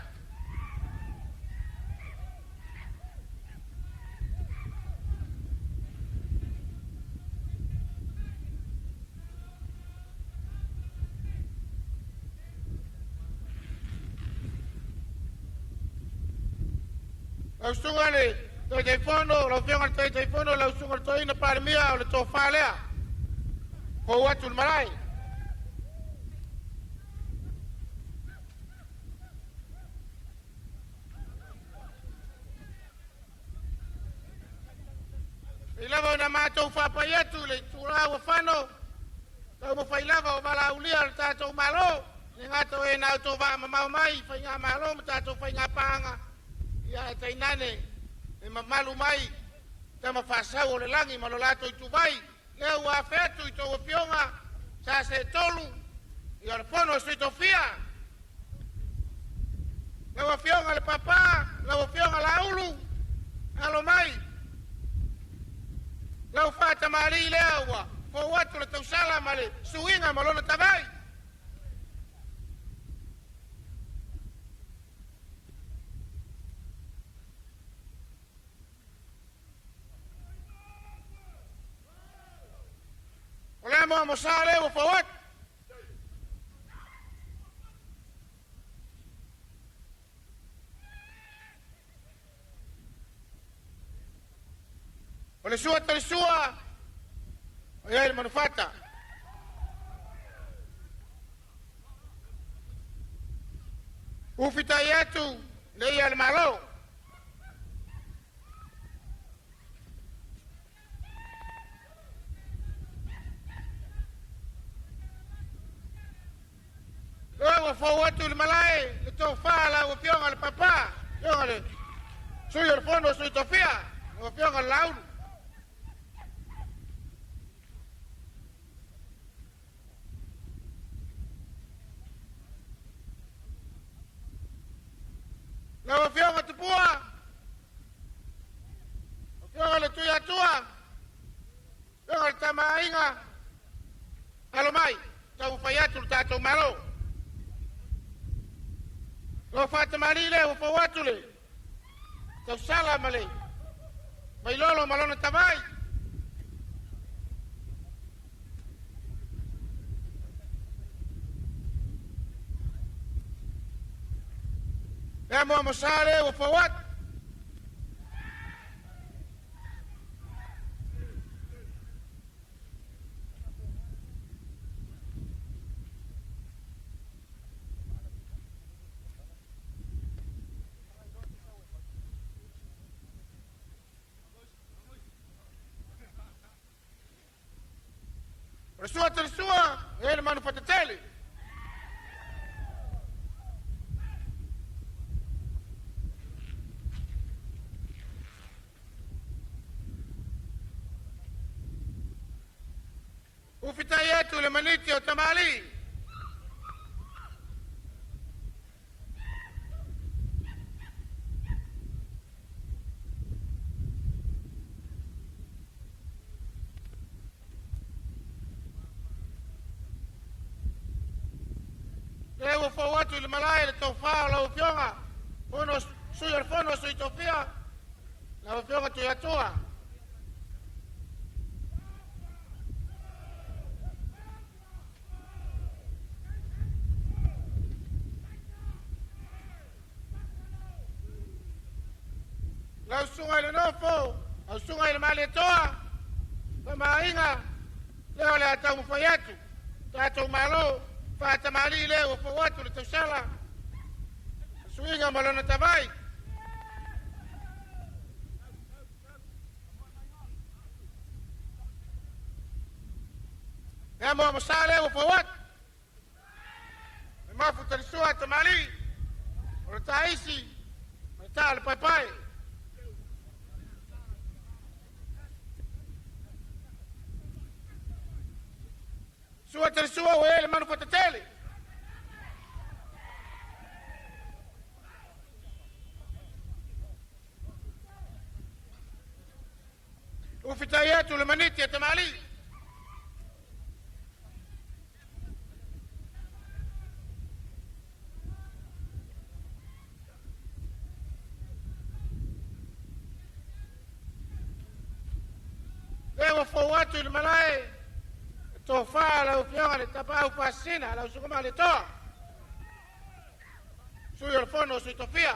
[SPEAKER 13] Lau susuga i le Taitaifono, lau Afioga i le Taitaifono, lau susuga i le Toeaina Palemia o le tofa lea. Fou atu le malae. I lava ona matou faapai atu i le itulā ua fano, taumafai lava o valaaulia le tatou Malo, le gata o e na outou vaamamao mai i faigamalo ma tatou faigapaaga, ia ae tainane e mamalu mai tama faasau o le lagi ma lo latou ituvai, lea ua afe atu i tou afioga, sa se tolu, ia o le fono o Sui Tofia. Lau afioga le Papa, lau afioga Laulu, alo mai. Lau faatamalii lea ua fou atu le tausala ma le suiga ma lona tavai. O le amoamosā lea ua fou atu. O le sua talisua, o i ai le manufata. Ufitai atu le ia le Malo. Lea ua fou atu le malae, le tofā lau Afioga le Papa, Afioga le Sui o le Fono o Sui Tofia, lau Afioga le Laulu. Lau Afioga Tupua, Afioga le Tuiatua, Afioga le Tamaaiga, alo mai, taumafai atu le tatou Malo. Lau faatamalii lea ua fou atu le tausala ma le vailolo ma lona tavai. Le amoamosā lea ua fou atu. O le sua talisua, e le manu fatatele. Ufitai atu le maniti o tamali. Le ua fou atu i le malae le tofā o lau Afioga, fono sui o le fono sui tofia, lau Afioga Tuiatua. Lau susuga i le nofo, lau susuga i le Malietoa, famaaiga, lea o le a taumafai atu, tatou Malo, faatamālii lea ua fou atu le tausala, suiga ma lona tavai. E amo amosa lea ua fou atu, e mafu talisua tamalii, o le taisi, ma le tā o le paepae. Sua talisua ua e le manu fatatele. Ufitai atu le maniti e tamalii. Lea ua fou atu i le malae, tofā lau Afioga le Tapaau Pasina, lau Susuga Malietoa, sui o le fono sui tofia.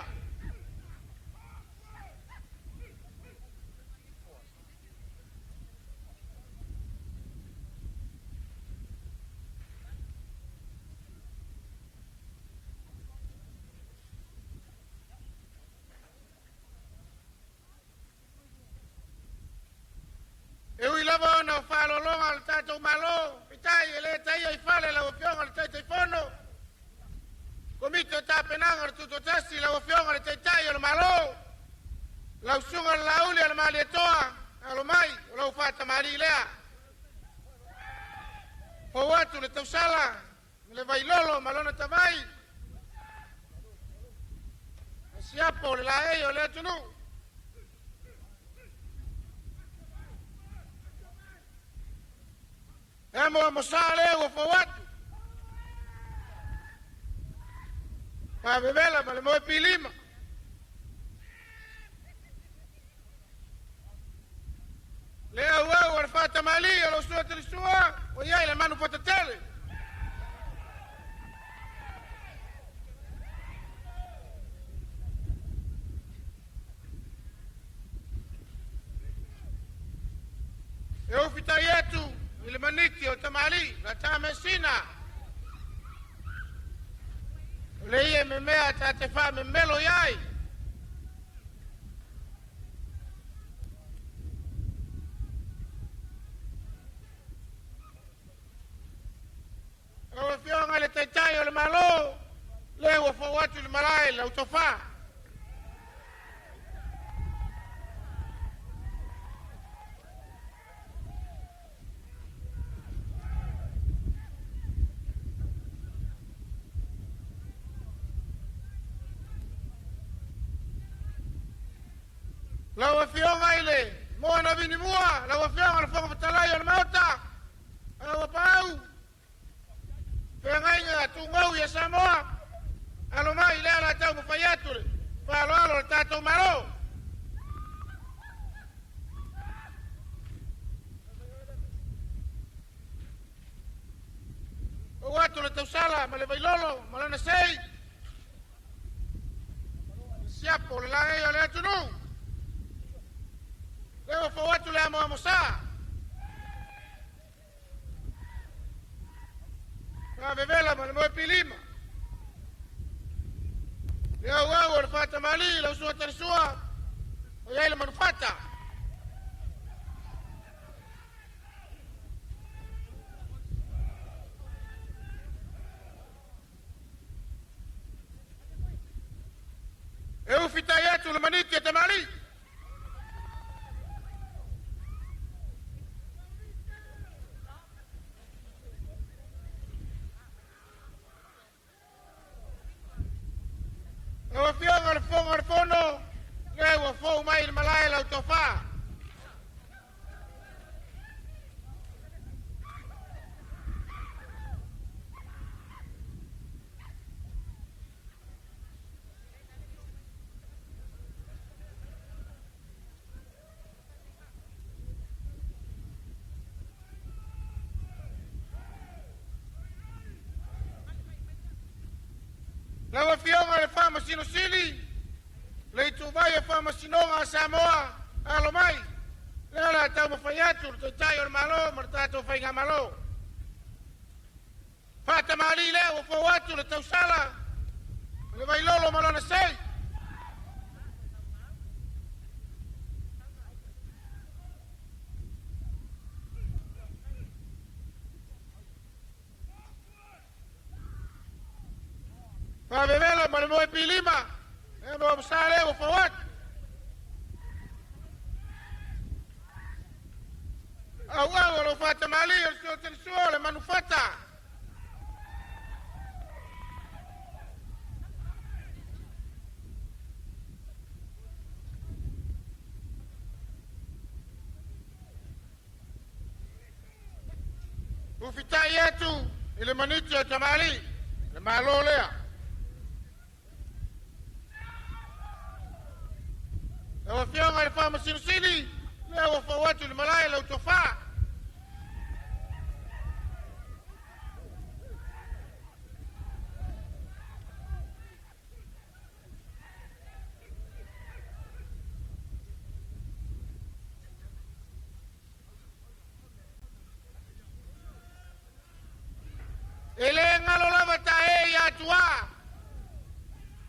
[SPEAKER 13] E ui lava ona o faalologa o le tatou Malo, pitai e le taia i fale lau Afioga le Taitaifono, Komiti o Tapenaga o le Tutotasi, lau Afioga le Taitai o le Malo, lau Susuga le Lauli o le Malietoa, alo mai o lau faatamalii lea. Fou atu le tausala, le vailolo ma lona tavai, siapo le laei o le atunuu. E amo amosa lea ua fou atu. Pavevela ma le moe pilima. Le au au o le faatamālii o lau sua talisua, o iai le manu fatatele. E ufitai atu i le maniti o tamalii, la tamesina. O le ia memea ta te faamemelo iai. Lau Afioga i le Taitai o le Malo, lea ua fou atu i le malae lau tofā. Lau Afioga i le Moana Vinimua, lau Afioga i le Fofoga Fetalai o le Maota, lau Apaau, feagaiga tumau ia Samoa, alo mai lea la taumafai atu le faaaloalo o le tatou Malo. Ou atu le tausala ma le vailolo ma lona sei, siapo le laei o le atunuu. Lea ua fou atu le amoamosā. Faavevela ma le moe pilima. Le auau o le faatamalii lau sua talisua, o iai le manufata. maniti o tamalii. Lau Afioga i le Fofoga o le Fono, lea ua fou mai i le malae lau tofa. Lau Afioga i le Faamasino Sili, le ituvai o Faamasinoga a Samoa, alo mai, lea o le a taumafai atu le Taitai o le Malo ma le tatou Faigamalo. Faatamalii lea ua fou atu le tausala, le vailolo ma lona sei. Faavevela ma le moe pilima, e mo sa lea ua fou atu. Auau o lau faatamalii o le suotelisua o le manufata. Ufitai atu i le maniti o tamalii, le malo lea. Lau Afioga i le Faamasino Sili, lea ua fou atu i le malae lau tofa. E le galo lava ta e ia atua.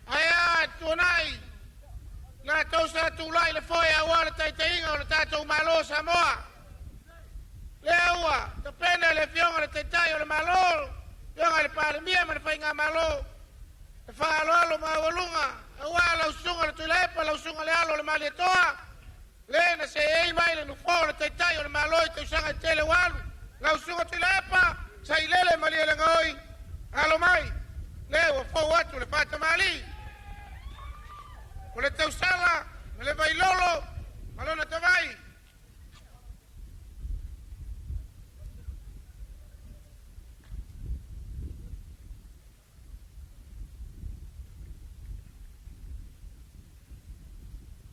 [SPEAKER 13] Ae a tuanai, latou sa tulai le foe aua le taitaiga o le tatou Malo o Samoa. Lea ua tapena le Afioga i le Taitai o le Malo, Afioga i le Palemia ma le Faigamalo, le faaaloalo maualuga aua lau susuga le Tuilaepa, lau susuga le alo o le Malietoa, le na seei mai le nofoa o le Taitai o le Malo i tausaga e tele ua alu. Lau susuga Tuilaepa, sailele malielegaoi, alo mai, lea ua fou atu le faatamalii. O le tausala ma le vailolo ma lona tavai.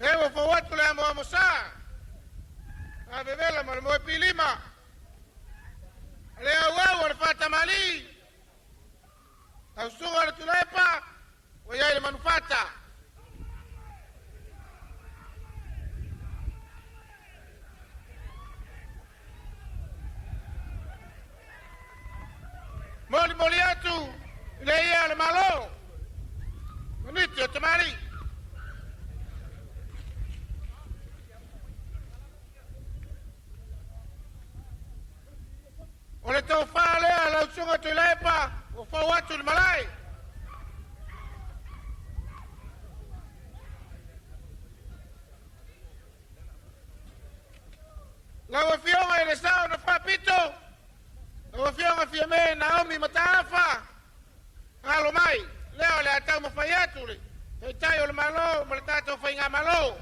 [SPEAKER 13] E ua fou atu le amoamo sa, a vevela ma le moe pilima. Le auau o le faatamalii, lau susuga le Tuilaepa, ua i ai le manufata. Molimoli atu i le ia o le Malo, maniti o tamalii. O le tofa lea lau susuga Tuilaepa ua fou atu i le malae. Lau Afioga i le Sao na Faapito, lau Afioga Fiame Naomi Mataafa, alo mai, lea o le a taumafai atu le Taitai o le Malo ma le tatou Faigamalo.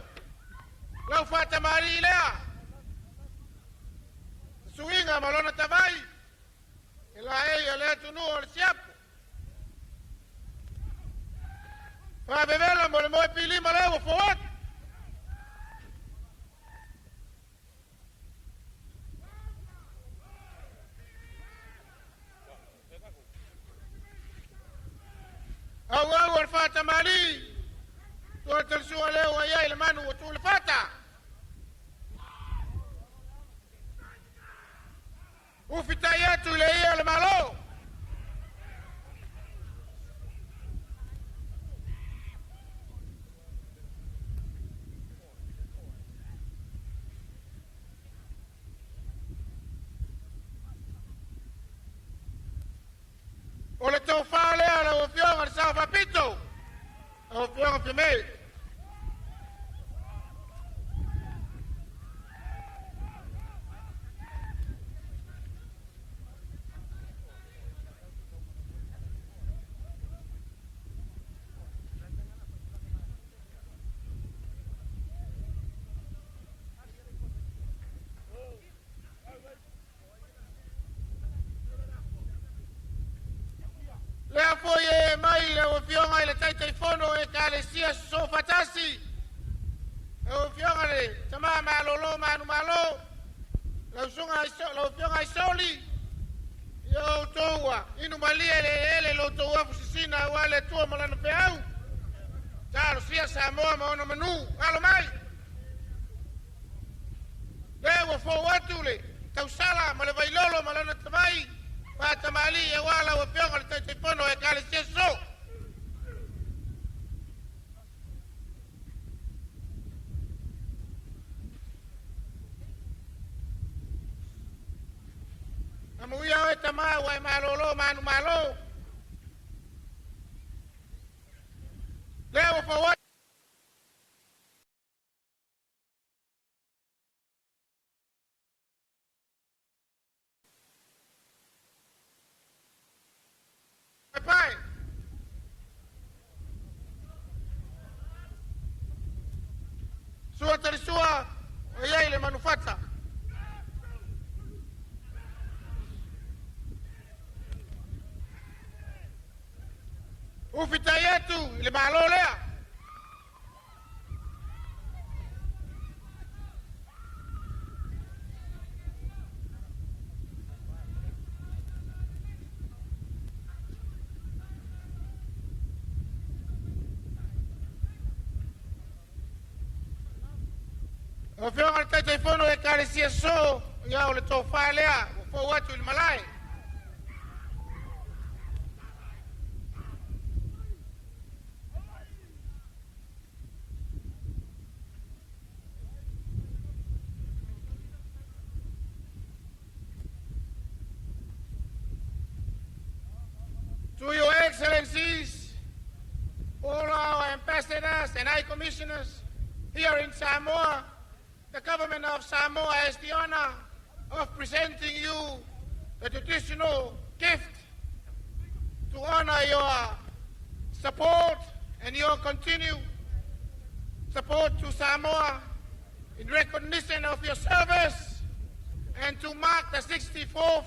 [SPEAKER 13] Lau faatamalii lea, suiga ma lona tavai, e laei o le atunuu o le siapo. Faavevela mo le moe pilima lea ua fou atu. Auau o le faatamalii, tuatelisua lea ua i ai le manu ua tu le fata. Ufitai atu i le ia o le Malo. O le tofa lea lau Afioga i le Sao Faapito, lau Afioga Fiame. Afioga i le Taitaifono o Ekalesia Sosoofatasi, lau Afioga le Tamā Malolo Manumalo, lau Afioga Aisoli, ia outou ua inu malie i le eleele i lo outou afu sisina aua le Atua ma Lana feau. Talosia Samoa ma ona manu, alo mai. Lea ua fou atu le tausala ma le vailolo ma lana tavai, faatamalii aua lau Afioga i le Taitaifono o Ekalesia Sosoo. Amuia oe tamā ua e malōlō manumalo. Lea ua fou atu. Sua talisua, o iai le manufata. Ufitai atu i le malo lea. O Afioga i le Taitaifono o Ekalesia Sosoo, ia o le tofā lea ua fou atu i le malae. To Your Excellencies, all our ambassadors and high commissioners here in Samoa, the government of Samoa has the honor of presenting you the traditional gift to honor your support and your continued support to Samoa in recognition of your service and to mark the 64th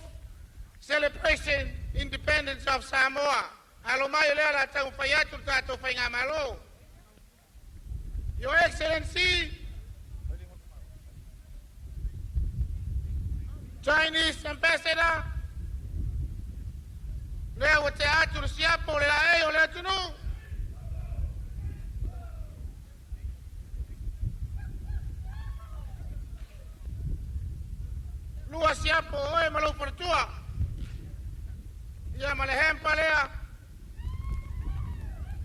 [SPEAKER 13] celebration independence of Samoa. Alo mai o lea la taumafai atu le tatou faigamalo. Your Excellency, Chinese Ambassador, lea ua tea atu le siapo o le laei o le atunuu. Lua siapo o oe ma lou faletua. Ia ma le hempa lea.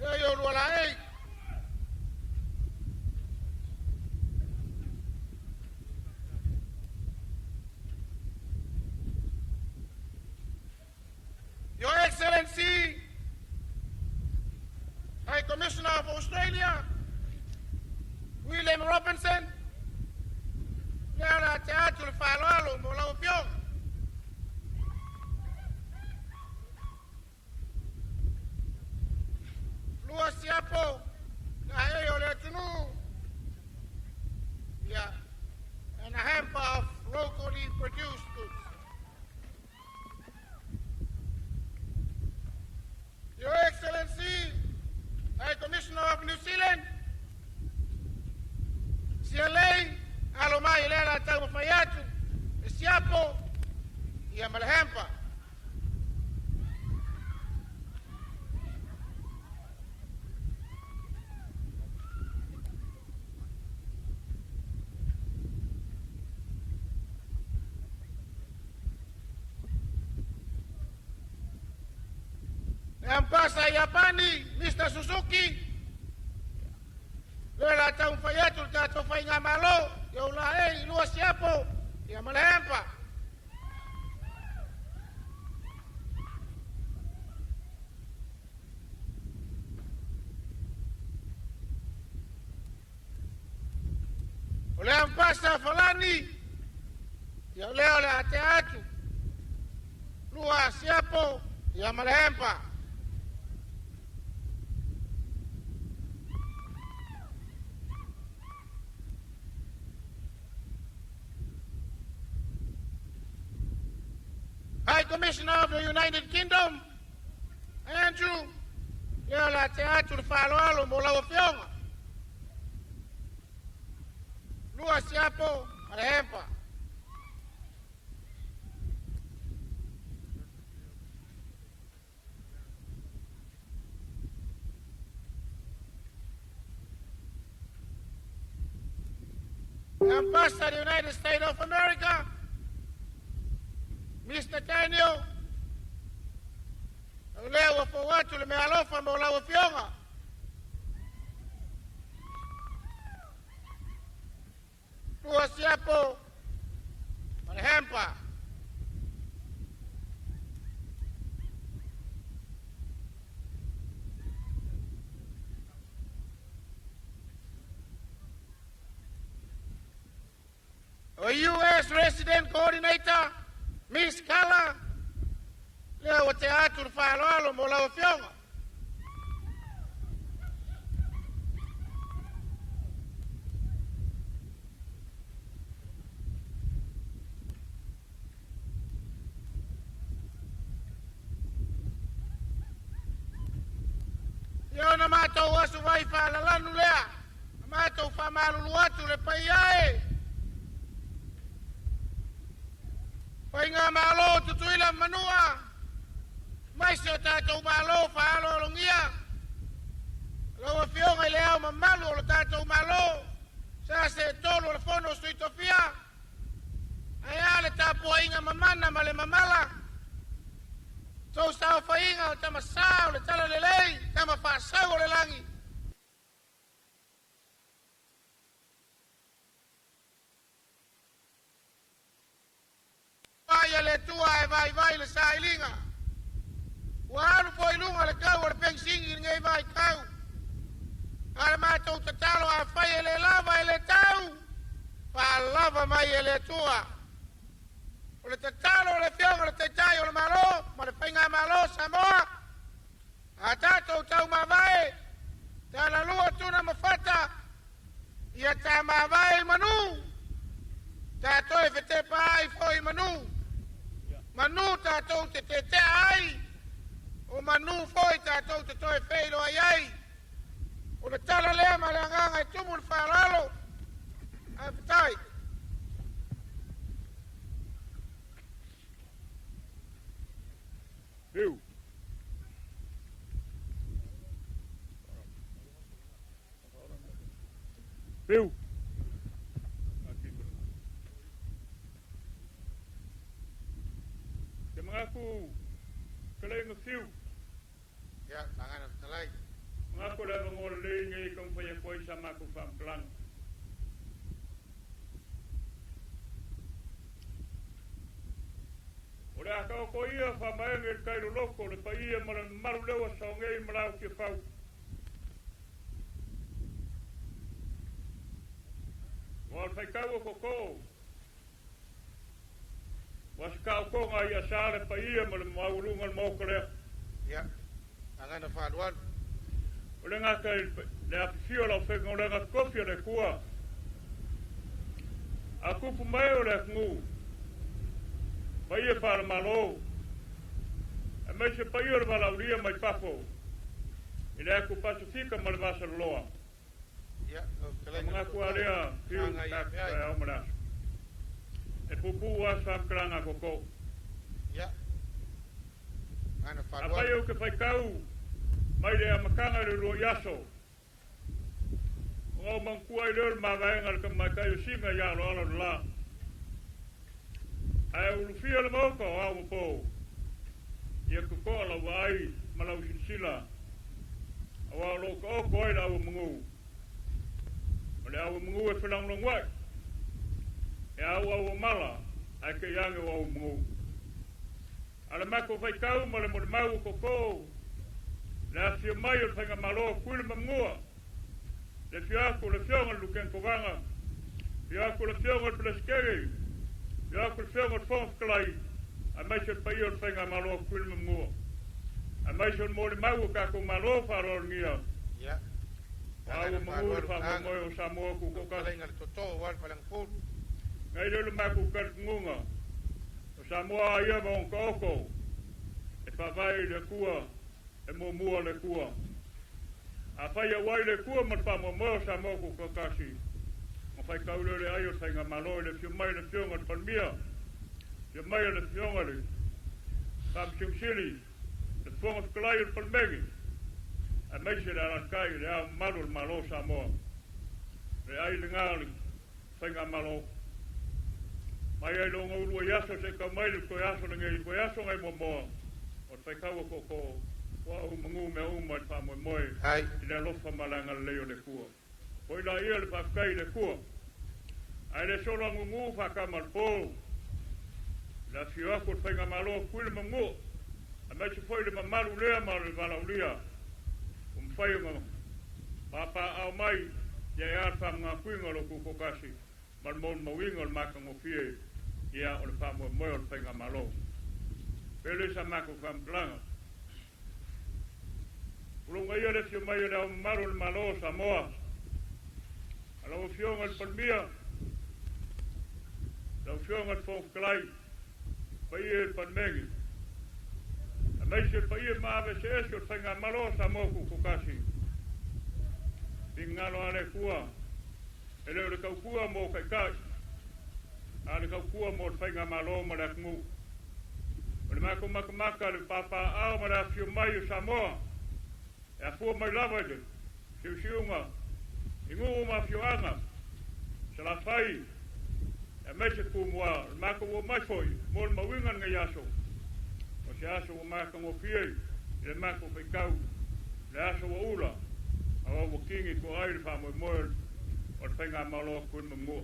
[SPEAKER 13] Ia i o lua laei. Your Excellency, High Commissioner of Australia, William Robinson, lea o le a tea atu le faaaloalo mo lau Afioga. Lua siapo laei o le atunuu, ia, and a hamper of locally produced goods. Your Excellency, High Commissioner of New Zealand, Sialei, alo mai lea la taumafai atu, le siapo, ia ma le hamper. Le Ambassador Iapani, Mr. Suzuki, le la taumafai atu le tatou faigamalo, ia o laei lua siapo, ia ma le hamper. O le Ambassador Falani, ia lea o le a tea atu, lua siapo, ia ma le hamper. High Commissioner of the United Kingdom, Andrew, Lea o le a tea atu le faaaloalo mo lau Afioga. 2 siapo ma le hempa. Ambassador of the United States of America, Mr. Daniel, o lea ua fou atu le meaalofa mo lau Afioga. 2 siapo ma le hempa. O U.S. Resident Coordinator, Miss Kala, lea ua tea atu le faaaloalo mo lau Afioga. Ia ona matou aso vai faalalanu lea, matou faamalulu atu le paia e. Faiga malo tutuila manua, mai se o tatou malo faaaloalogia. Lau Afioga i le Ao mamalu o lo tatou malo, sa se tolu o le fono o Suitofia, ae a le tapuaiga mamana ma le mamala. Tou saofaiga o tamasā o le talalelei, tama faasau o le lagi. Ai a le Atua e vaivai le sailiga. Ua alu foi i luga le tau o le penisini i lenei vaitau. A le matou tatalo afai e le lava e le tau, faalava mai e le Atua. O le tatalo o le Afioga i le Taitai o le Malo ma le Faigamalo Samoa, a tatou taumavae, talalua tuna ma fata, ia tamavae i manu, tatou e fetepa ai foi i manu. Manu tatou te tetea ai, o manu foi tatou te toe feiloai ai. O le tala lea ma le agaga e tumu le faaaloalo. Faafetai.
[SPEAKER 5] Fiu. Fiu. Te mangaku kalenga fiu.
[SPEAKER 13] Ia, sangana fetalai.
[SPEAKER 5] Mangaku le avanoa lelei nei taumafai atu ai sa matou faamatalaga. O le a taoto ia faamaene i le tai loloto le paia ma le mamalu lea ua sao nei ma lau Tiafau. Ua o le faitau o toto, ua se taotoga i asa le paia ma le maualuga o le Maota lea.
[SPEAKER 13] Ia, agana faalualu.
[SPEAKER 5] O le gata i le afifio o lau faigaluega tofi a le Atua. A tupu mai o le atunuu, paia faale-Malo, aemaise paia o le valaaulia mai fafo i le atu Pasifika ma le Vasaloloa.
[SPEAKER 13] Ia, lau fetalaiga
[SPEAKER 5] Manatu a lea fiu
[SPEAKER 13] Aga ia
[SPEAKER 5] tatou
[SPEAKER 13] feai.
[SPEAKER 5] taeao ma le aso. E puupuu lava se faamatalaga a toto.
[SPEAKER 13] Ia, agana
[SPEAKER 5] Afai
[SPEAKER 13] faalualu.
[SPEAKER 5] ou te faitau mai le amataga i le uluai aso, ona ou manatua ai lea o le mavaega a le tamaitai o Sina ia aloalo le la. Ae ulufia le maota o ao ma po, ia totoa lau vaai ma lau silasila, aua o lo o taoto ai le auamanu. O le auamanu e felagolagoai, e auauamala ae te i age o auamanu. A le matou faitau ma le molimau o toto, le afifio mai o le Faigamalo o Tutuila ma Manua, le afio atu o le Afioga i le Lutena Kovana, afio atu o le Afioga i le Peresetene, afio atu o le Afioga i le Fofoga Fetalai, aemaise le paia o le Faigamalo o Tutuila ma Manua, aemaise o le molimau o tatou malo faaaloalogia.
[SPEAKER 13] Ia,
[SPEAKER 5] O
[SPEAKER 13] agana
[SPEAKER 5] auamanu le
[SPEAKER 13] faalualu aga.
[SPEAKER 5] faamoemoe o Samoa
[SPEAKER 13] Lau
[SPEAKER 5] tutoatasi.
[SPEAKER 13] fetalaiga le toto aua le faleagafulu.
[SPEAKER 5] Ngai lea le matou talitonuga, o Samoa a ia ma ona taoto, e faavae i le Atua, e muamua le Atua. Afai auai le Atua ma le faamoemoe o Samoa Tutoatasi, ona faitau lea o le ai o le Faigamalo i le afio mai o le Afioga i le Palemia, afio mai o le Afioga i le Faamasino Sili, le Fofoga Fetalai o le Palemene, aemaise le alaalatai i le Ao Mamalu o le Malo o Samoa. O le ai lena o le Faigamalo. Mai ai loga ulu ai aso seia tau mai le toe aso lenei, toe aso nai muamua o le faitau o tootoo ua au manu mea uma i le faamoemoe i le alofa ma le agalelei o le Atua. Foi laia le faafetai i le Atua. Ae le solo agugu faatama le po i le afifio atu o le Faigamalo o Tutuila ma Manua, aemaise foi le mamalu lea ma le valaaulia ua mafai ona papaaao mai ia e a le faamanatuina o lo Tutoatasi ma le molimauina o le matagofie ia o le faamoemoe o le Faigamalo. Pele sa matou faamatalaga. Tulou ia le afio mai o le Ao Mamalu o le Malo o Samoa, a lau Afioga i le Palemia, lau Afioga i le Fofoga Fetalai, paia i le Palemene, aemaise le paia maave eseese o le Faigamalo o Samoa Tutoatasi. Finagalo a le Atua, e le o le tautua mo taitai, a o le tautua mo le Faigamalo ma le atunuu. O le matou matamata le papaaao ma le afifio mai o Samoa e afua mai lava i le siusiuga i nuu ma afioaga, Salafai, aemaise Tumua. O le matou omai foi mo le mauiga lenei aso, o se aso ua matagofie i le matou faitau, le aso ua ula, aua ua kini toa ai le faamoemoe o le Faigamalo atu i le Mamua.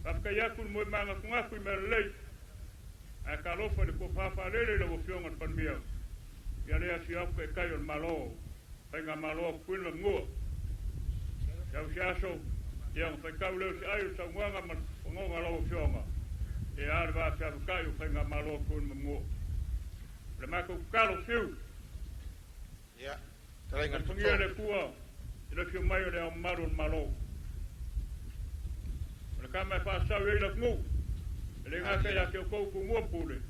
[SPEAKER 5] Faafetai atu i le moe manatunatu i mea lelei, ae talofa i le tofa faalele i lau Afioga i le Palemia, ia le afio atu Taitai o le Malo, Faigamalo a Tutuila ma Manua. Sau se aso, ia ona faitau lea o se ai o le saunoaga ma le fanoga a lau Afioga, e a le va feavatai o Faigamalo a Tutuila ma Manua. O le matou tatalo fiu,
[SPEAKER 4] Ia, talaiga le
[SPEAKER 5] alofagia e le Atua i le afio mai o le Ao Mamalu o le Malo. O le tama e faasau i ai le atunuu, e le gata ia te outou Tumua ma Pule,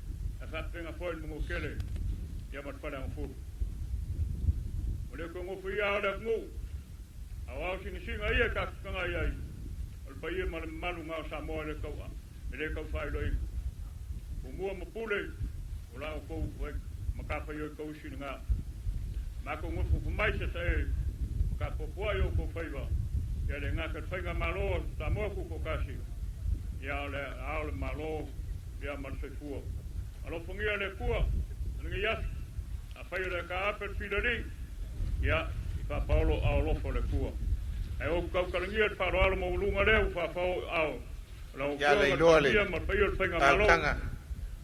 [SPEAKER 5] ae faapena foi le Manuatele ia ma le Faleagafulu. Ua le toe nofoia ao le atunuu, a o ao sinasina ia e tafitaga i ai, o le paia ma le mamalu na o Samoa e le tau, e le tau faailoaina. Tumua ma Pule, o la outou matafaioi tausi lena. Matou nofonofo mai se tae ma tapuapuai o outou faiva, ia le gata i le Faigamalo a Samoa Tutoatasi, ia o le ao le Malo ia ma le soifua. Alofagia le Atua i lenei aso, afai o le taape le filali, ia i faapaolo ao alofa o le Atua. Ae ou tautalagia le faaaloalo maualuga lea ua faafao ao o lau
[SPEAKER 4] Ia
[SPEAKER 5] Afioga
[SPEAKER 4] le
[SPEAKER 5] i le
[SPEAKER 4] iloa le
[SPEAKER 5] Palemia ma le paia o le Faigamalo.
[SPEAKER 4] tautaga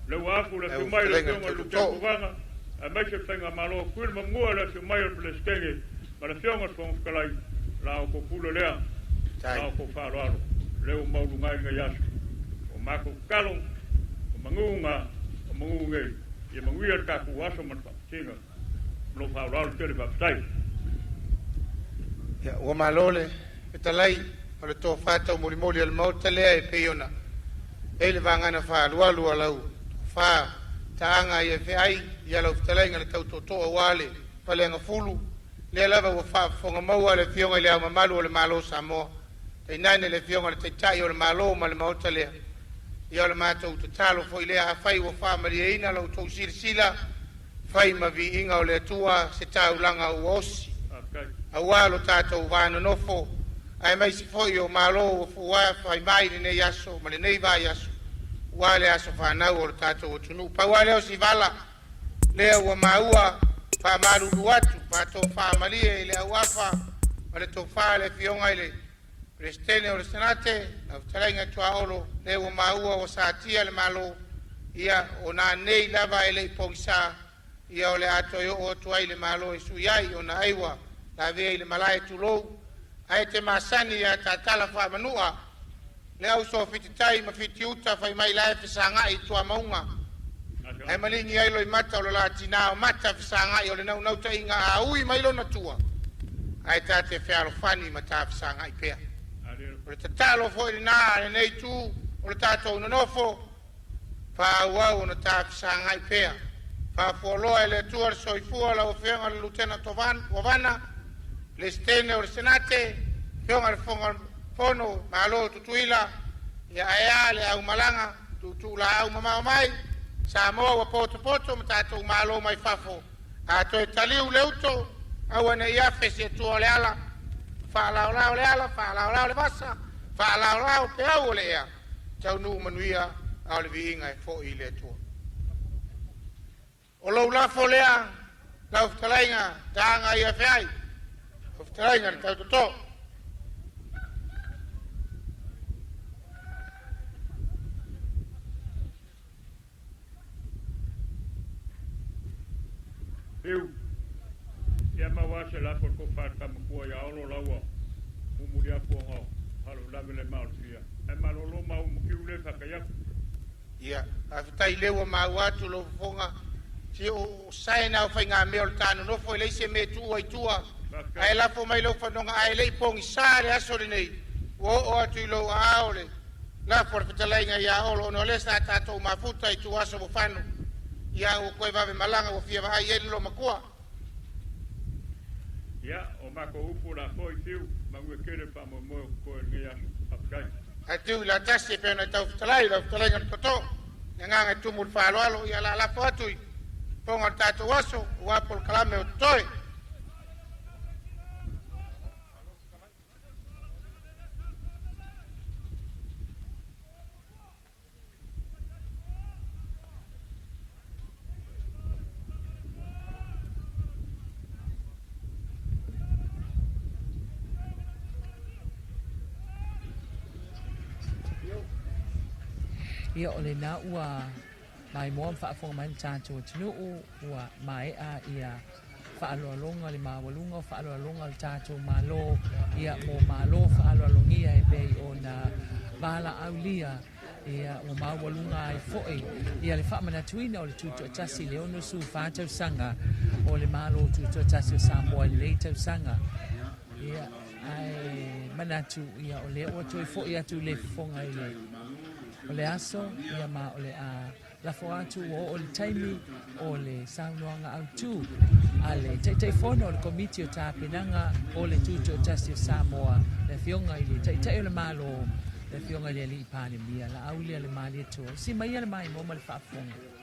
[SPEAKER 5] Le ua afu le
[SPEAKER 4] lau
[SPEAKER 5] afio mai o le
[SPEAKER 4] fetalaiga
[SPEAKER 5] Afioga i le Lutena
[SPEAKER 4] Tootoo.
[SPEAKER 5] Kovana, aemaise le Faigamalo a Tutuila ma Manua, le afio mai o le Peresetene ma le Afioga i le Fofoga Fetalai, la outou pule lea,
[SPEAKER 4] Tai.
[SPEAKER 5] la outou faaaloalo, lea ua maualuga ai lenei aso. O matou tatalo, o manu na, o manu nei, ia manuia le tatou aso ma le faafesina. Ma lou faaaloalo tele faafetai.
[SPEAKER 4] Ia, ua malo le fetalai o le tofa taumolimoli a le Maota lea e pei ona i ai le vagana faaalualu a lau tofa taaga i feai ia lau fetalaiga le tau tootoo aua le Faleagafulu. Lea lava ua faafofoga maua le Afioga i le Ao Mamalu o le Malo o Samoa, tainane le Afioga i le Taitai o le Malo ma le Maota lea. Ia o le matou tatalo foi lea, afai ua faamalieina la outou silasila, fai ma viiga o le Atua se taulaga ua osi
[SPEAKER 5] Faafetai.
[SPEAKER 4] aua lo tatou va nonofo, aemaise foi o malo ua fuā fai mai lenei aso ma lenei vaiaso ua le aso fanau o le tatou atunuu. Pau lava lea o si vala lea ua maua, faamalulu atu, faatofaamalie i le auafa ma le tofa le Afioga i le Peresetene o le Senate, lau fetalaiga Tuaolo, lea ua maua ua satia le Malo, ia o nanei lava e le i pogisa, ia o le a toe oo atu ai le Malo e sui ai ona ai ua lavea i le malae tulou, ae te masani ia tatala faamanua le au sofititai ma fitiuta fai mai lae fesagai i tuamauga ae maligi ai loimata o lo latina o mata fesagai o le naunautaiga a ui mai lona tua ae tate fealofani ma tafesagai pea. O le tatalo foi lenā a lenei itu o le tatou nonofo, faaauau ona tafesagai pea. Faafualoa e le Atua le soifua lau Afioga i le Lutena Kovana.
[SPEAKER 13] Peresetene o le Senate, Afioga i le Fofoga Fono Malo o Tutuila, ia ae a le aumalaga tuutuulaau mamao mai, Samoa ua potopoto ma tatou malo mai fafo, a toe taliu le uto, aua ne i afe se tua o le ala, faalaolao le ala, faalaolao le vasa, faalaolao peau o le ea, taunuu manuia a o le viiga e fo'i i le Atua. O lou lafo lea, lau fetalaiga Taga ia feai, lau fetalaiga le tautoto.
[SPEAKER 7] Fiu. Ia maua se lafo le tofa le tamatua ia Olo laua mumuli atu ona o faalavelave le malosia. Ae malolo ma u makiu le fatai atu.
[SPEAKER 13] Ia, faafetai lea ua maua atu lou fofoga. Si o sae na o faigamea o le ta nonofo e leai se mea e tuua i tua. Ae lafo mai lou fanoga ae le i pogisa le aso lenei. Ua oo atu i lou aao le lafo a le fetalaiga ia Olo ona o lea sa tatou mafuta i tua aso mofano. Ia ua toe vave malaga ua fia vaai ai le loomatua.
[SPEAKER 7] Ia, o matou upu o le a foi, Fiu, manuia tele le faamoemoe o totoe i lenei aso. Faafetai.
[SPEAKER 13] Ae tiu i latasi e pei ona e tau fetalai lau fetalaiga le toto. Le agaga e tumu i le faaaloalo, ia la lafo atu i fofoga o le tatou aso, aua polokalame o totoe.
[SPEAKER 11] Ia o lena ua maimoa ma faafofoga mai le tatou atunuu ua maea ia faaaloaloga le maualuga o faaaloaloga o le tatou Malo ia mo malo faaaloalogia e pei ona valaaulia ia ua maualuga ai foi ia le faamanatuina o le Tutoatasi i le 64 tausaga o le Malo Tutoatasi o Samoa i lenei tausaga. Ia, ae manatu ia o lea ua toe foi atu le fofoga i le o le aso ia ma o le a lafo atu ua oo le taimi o le saunoaga autu a le Taitaifono o le Komiti o Tapenaga o le Tutoatasi o Samoa, le Afioga i le Taitai o le Malo, le Afioga i le Alii Palemia, Laaulialemalietoa. Si maia le maimoa ma le faafofoga.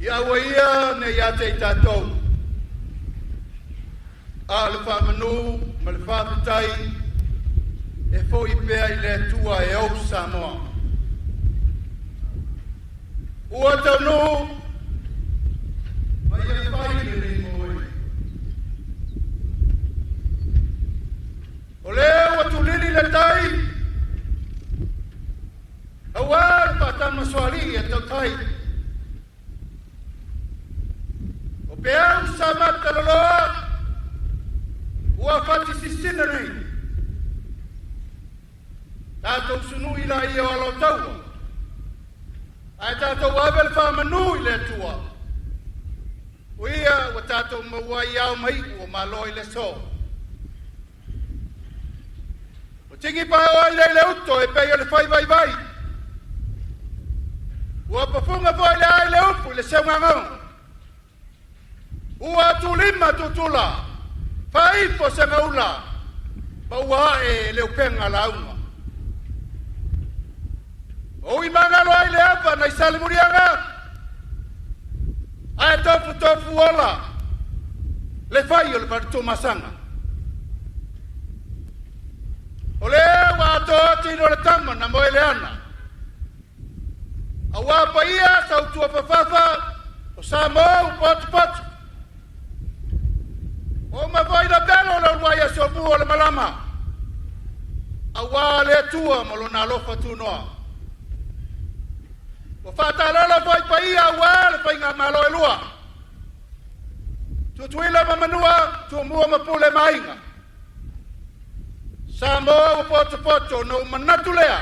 [SPEAKER 5] Ia aua ia ne i te i tātou. A o le faamanu ma le faafetai e fo'i pea i le Atua e ou Samoa. Ua taunuu ma ia fai lenei moe. O lea ua tulili le tai, auā le faatamasoalii a tautai. O peau sa matalaloa ua fati sisina nei. Tatou sunui laia o alo taua. tatou ave le faamanu i le Atua. O ia ua tatou maua ai ao ma iu o malo i le aso. Ua tigi paeoa ai le uto e pei o le fai vaivai. Ua pafuga foi le ai le upu i le seugagogo. Ua atulima tutula, faaifo segaula, ma ua ae le upega lauga. O ui magalo ai le ava nai Salemuliaga, ae tofu tofu ola le fai o le Valetumasaga. O lea ua atoa tino le tama na moe leana. Auā paia sautua fafafa o Samoa ua potupotu. Ua uma foi na pelo le uluai aso mua o le malama. Auā le Atua ma lona alofa tunoa. Ua faatalala foi paia auā le faigamalo e lua. Tutuila ma Manua, Tumua ma Pule ma Aiga. Samoa ua potopoto ona ou manatu lea,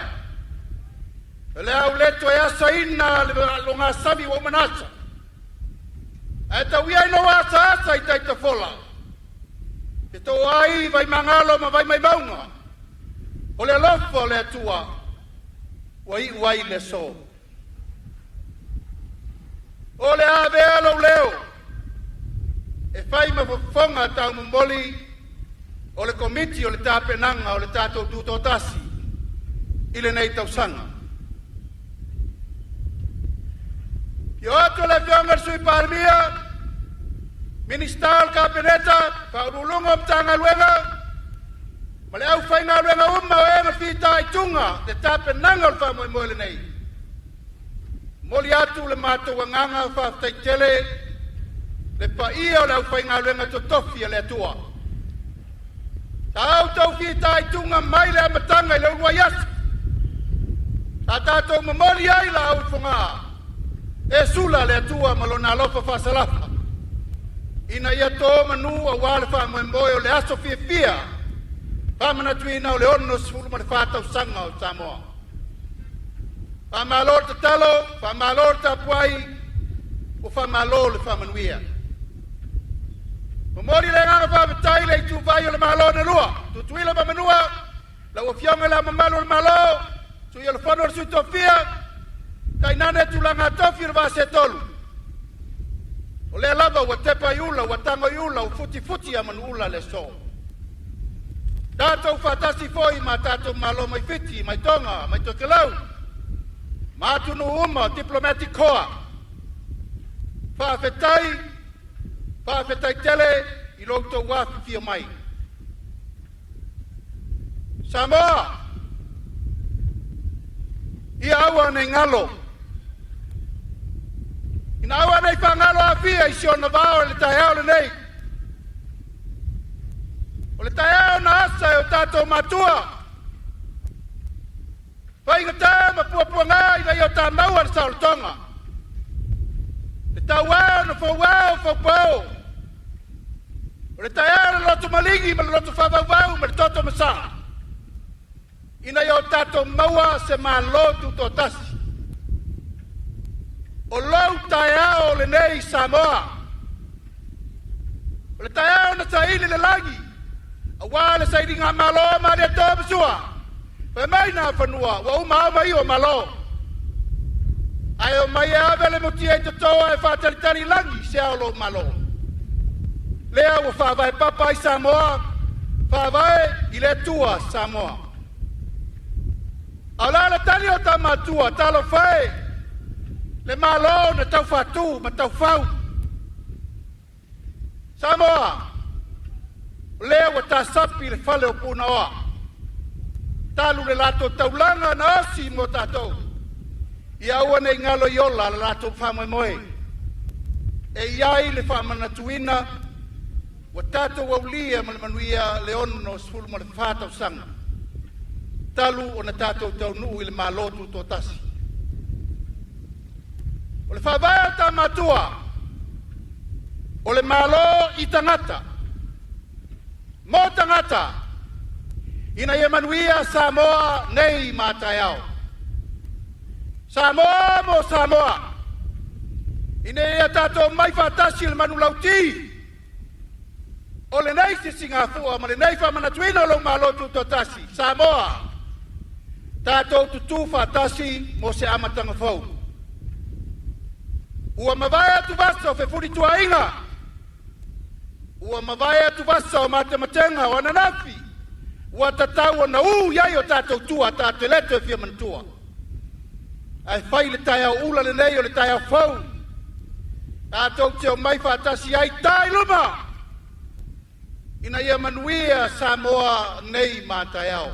[SPEAKER 5] o le a ou le toe asaina le logasami ua uma ona asa. Ae tau ia ina ou asaasa i tai tafola, te toa ai Vaimagalo ma Vaimaimauga, o le alofa o le Atua ua iu ai le aso. O le a avea lou leo e fai ma fofoga taumomoli o le Komiti o le tapenaga o le tatou Tutoatasi i lenei tausaga. Afio atu le Afioga i le Sui Palemia, Minisita o le Kapeneta, Faauluuluga o Matagaluega ma le aufaigaluega uma o e na fitaituga le tapenaga o le faamoemoe lenei. Momoli atu le matou agaga faafetai tele le paia o le aufaigaluega totofi a le Atua. Sa outou fitaituga mai le amataga i le uluai aso. Sa tatou momoli ai laau i Fogaa e sula le Atua ma lona alofa faasalafa ina ia to manu auā le faamoemoe o le aso fiafia faamanatuina o le 64 tausaga o Samoa. Faamalo le tatalo, faamalo le tapuai, ua faamalo le faamanuia. Momoli le agaga faafetai i le ituvai o le Malo na lua, Tutuila ma Manua, lau Afioga i Le Ao Mamalu o le Malo, Sui o le Fono a Sui Tofia, tainane tulaga tofi o le vaa seetolu. O lea lava ua tepa i ula, ua tago i ula, ua futifuti a manuula le aso. Tatou faatasi foi ma tatou malo mai Fiti, mai Toga, mai Tokelau, ma atunuu uma Diplomatic Corps. Faafetai, faafetai tele i lo outou afifio mai. Samoa, ia aua nei galo. Ina aua nei faagalo Afia i si ona vao i le taeao lenei. O le taeao na asa e o tatou matua. Faigata ma puapuaga ina ia o ta maua le saolotoga. Le tauao na fouao faupao. O le taeao le loto maligi ma le loto faavauvau ma le toto masaa. Ina ia o tatou maua se Malo tutoatasi. O lou taeao lenei Samoa. O le taeao na saili le lagi, auā le sailiga malo ma Malietoa ma Sua. Fai mai na fanua ua uma ao mai o malo. Ae o mai e ave le mutia i totoa e faatalitali lagi se ao lou malo. Lea ua faavae papa ai Samoa, faavae i le Atua Samoa. A o le a le tali o ta matua, talofa e, le Malo na taufaatu ma taufau. Samoa, o lea ua tasapi le fale o Punaoa. Talu le latou taulaga na osi mo tatou. Ia aua nei galo i ola le latou faamoemoe. E i ai le faamanatuina ua tatou aulia ma le manuia le 64 tausaga talu ona tatou taunuu i le Malo Tutoatasi. O le faavae o ta matua, o le Malo i tagata, mo tagata, ina ia manuia Samoa nei ma taeao. Samoa mo Samoa. Ina ia tatou omai faatasi i le manulauti o lenei sisigafua ma lenei faamanatuina o lou Malo Tutoatasi, Samoa, tatou tutu faatasi mo se amataga fou. Ua mavae atuvasa o fefulituaaiga, ua mavae atuvasa o matematega o ananafi, ua tatau ona ū i ai o tatou tua tatou te fia manatua. Ae fai le taeao ula lenei o le taeao fou, tatou te omai faatasi ai ta i luma, ina ia manuia Samoa nei ma a taeao.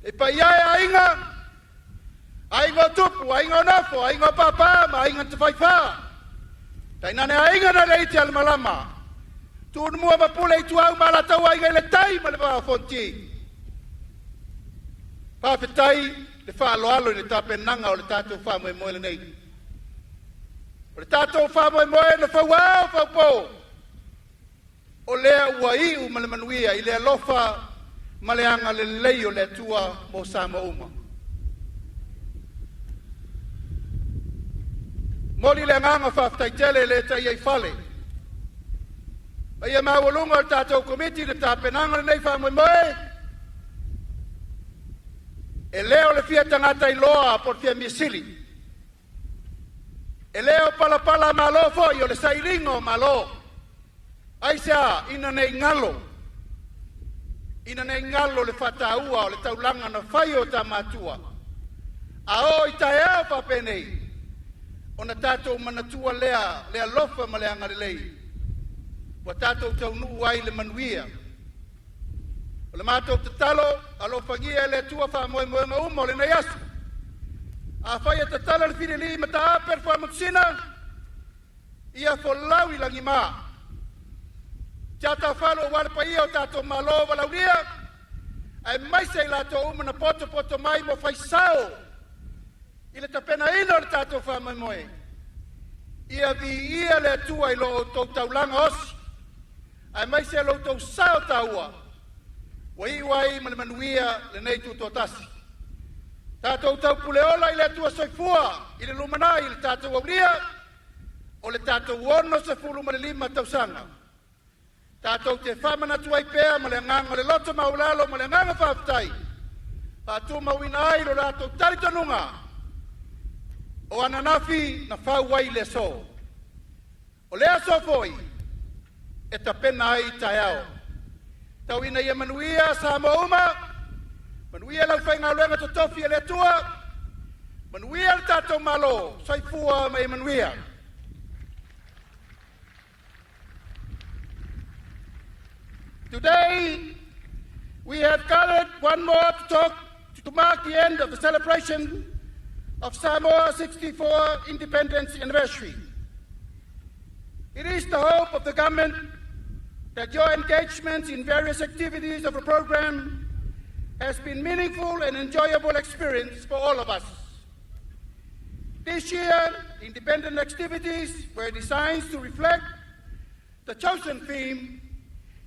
[SPEAKER 5] Le paia e o aiga, aiga o Tupu, Aiga o Nofo, Aiga o Papa ma Aiga na Tafaifa, tainane aiga na le iti alamalama, Tumua ma Pule, Ituau ma Alataua, Aiga i le Tai ma le Vaa o Fonoti. Faafetai le faaaloalo i le tapenaga o le tatou faamoemoe lenei. O le tatou faamoemoe na fau ao fau po, o lea ua iu ma le manuia i le alofa ma le agalelei o le Atua mo Samoa uma. Momoli le agaga faafetai tele e le taia i fale, paia maualuga o le tatou Komiti i le tapenaga o lenei faamoemoe. E le o le fia tagata iloa po o le fia measili, e le o palapala foi o le sailiga o Malo. Aisea? Ina nei galo, ina nei galo le faataua o le taulaga na fai e o ta matua. A oo i taeao faapenei, ona tatou manatua lea le alofa ma le agalelei ua tatou taunuu ai i le manuia. O le matou tatalo, alofagia e le Atua faamoemoega uma o lenei aso. Afai e tatala le filili ma taape le faamotusina, ia folau i lagima. Tiatafalo aua le paia o tatou malo valaaulia, aemaise i latou uma na potopoto mai mo faisao i le tapenaina o le tatou faamoemoe. Ia viia le Atua i lo outou taulaga osi, aemaise lo outou sao taua ua iu ai ma le manuia lenei tutoatasi. Tatou taupuleola i le Atua Soifua i le lumanai i le tatou aulia o le tatou 65 tausaga. Tatou te faamanatu ai pea ma le agaga o le loto maualalo ma le agaga faafetai, faatumauina ai lo latou talitonuga o ananafi na fau ai le aso. O le aso foi e tapena ai taeao. Tau ina ia manuia Samoa uma, manuia le aufaigaluega totofi a le Atua, manuia le tatou Malo, soifua ma ia manuia. Today, we have gathered one more to talk to mark the end of the celebration of Samoa 64 Independence Anniversary. It is the hope of the government that your engagement in various activities of the program has been meaningful and enjoyable experience for all of us. This year, independent activities were designed to reflect the chosen theme,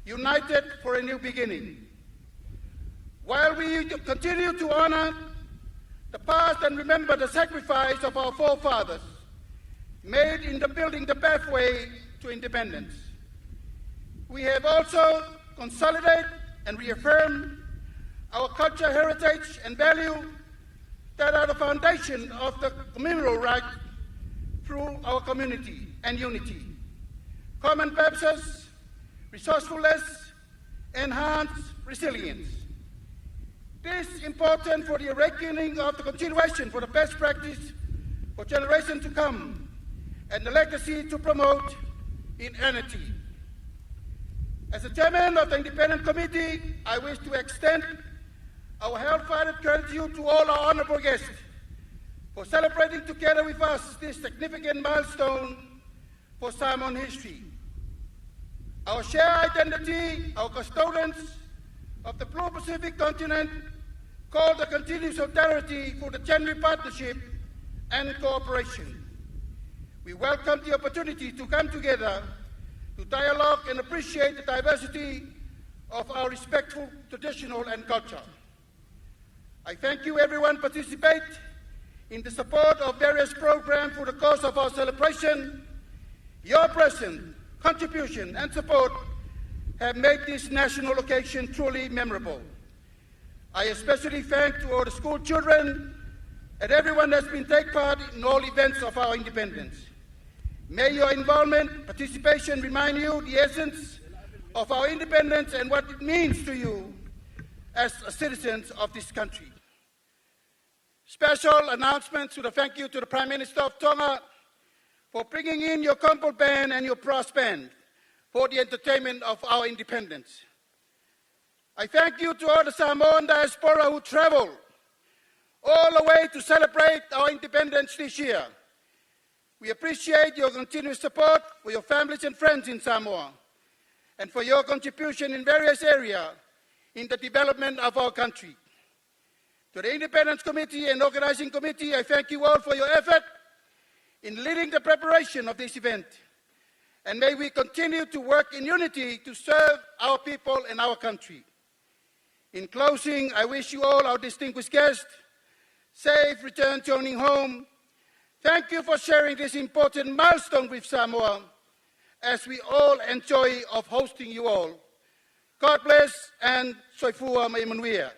[SPEAKER 5] United for a New Beginning. While we continue to honor the past and remember the sacrifice of our forefathers made in the building the pathway to independence, we have also consolidated and reaffirmed our culture, heritage, and value that are the foundation of the communal right through our community and unity. Common purposes, resourcefulness, enhanced resilience. This is important for the awakening of the continuation for the best practice for generations to come and the legacy to promote in unity. As the chairman of the Independent Committee, I wish to extend our heartfelt gratitude to all our honorable guests for celebrating together with us this significant milestone for Samoan history. Our shared identity, our custodians of the Blue Pacific continent, call the continued solidarity for the genuine partnership and cooperation. We welcome the opportunity to come together to dialogue and appreciate the diversity of our respectful traditional and culture. I thank you everyone participate
[SPEAKER 8] in the support of various programs for the course of our celebration. Your presence, contribution, and support have made this national occasion truly memorable. I especially thank to all the school children and everyone that's been take part in all events of our independence. May your involvement, participation remind you the essence of our independence and what it means to you as citizens of this country. Special announcement to the thank you to the Prime Minister of Tonga for bringing in your combo band and your brass band for the entertainment of our independence. I thank you to all the Samoan diaspora who traveled all the way to celebrate our independence this year. We appreciate your continuous support for your families and friends in Samoa and for your contribution in various areas in the development of our country. To the Independence Committee and Organizing Committee, I thank you all for your effort in leading the preparation of this event. And may we continue to work in unity to serve our people and our country. In closing, I wish you all, our distinguished guests, safe return joining home. Thank you for sharing this important milestone with Samoa as we all enjoy of hosting you all. God bless and Soifua ma ia manuia.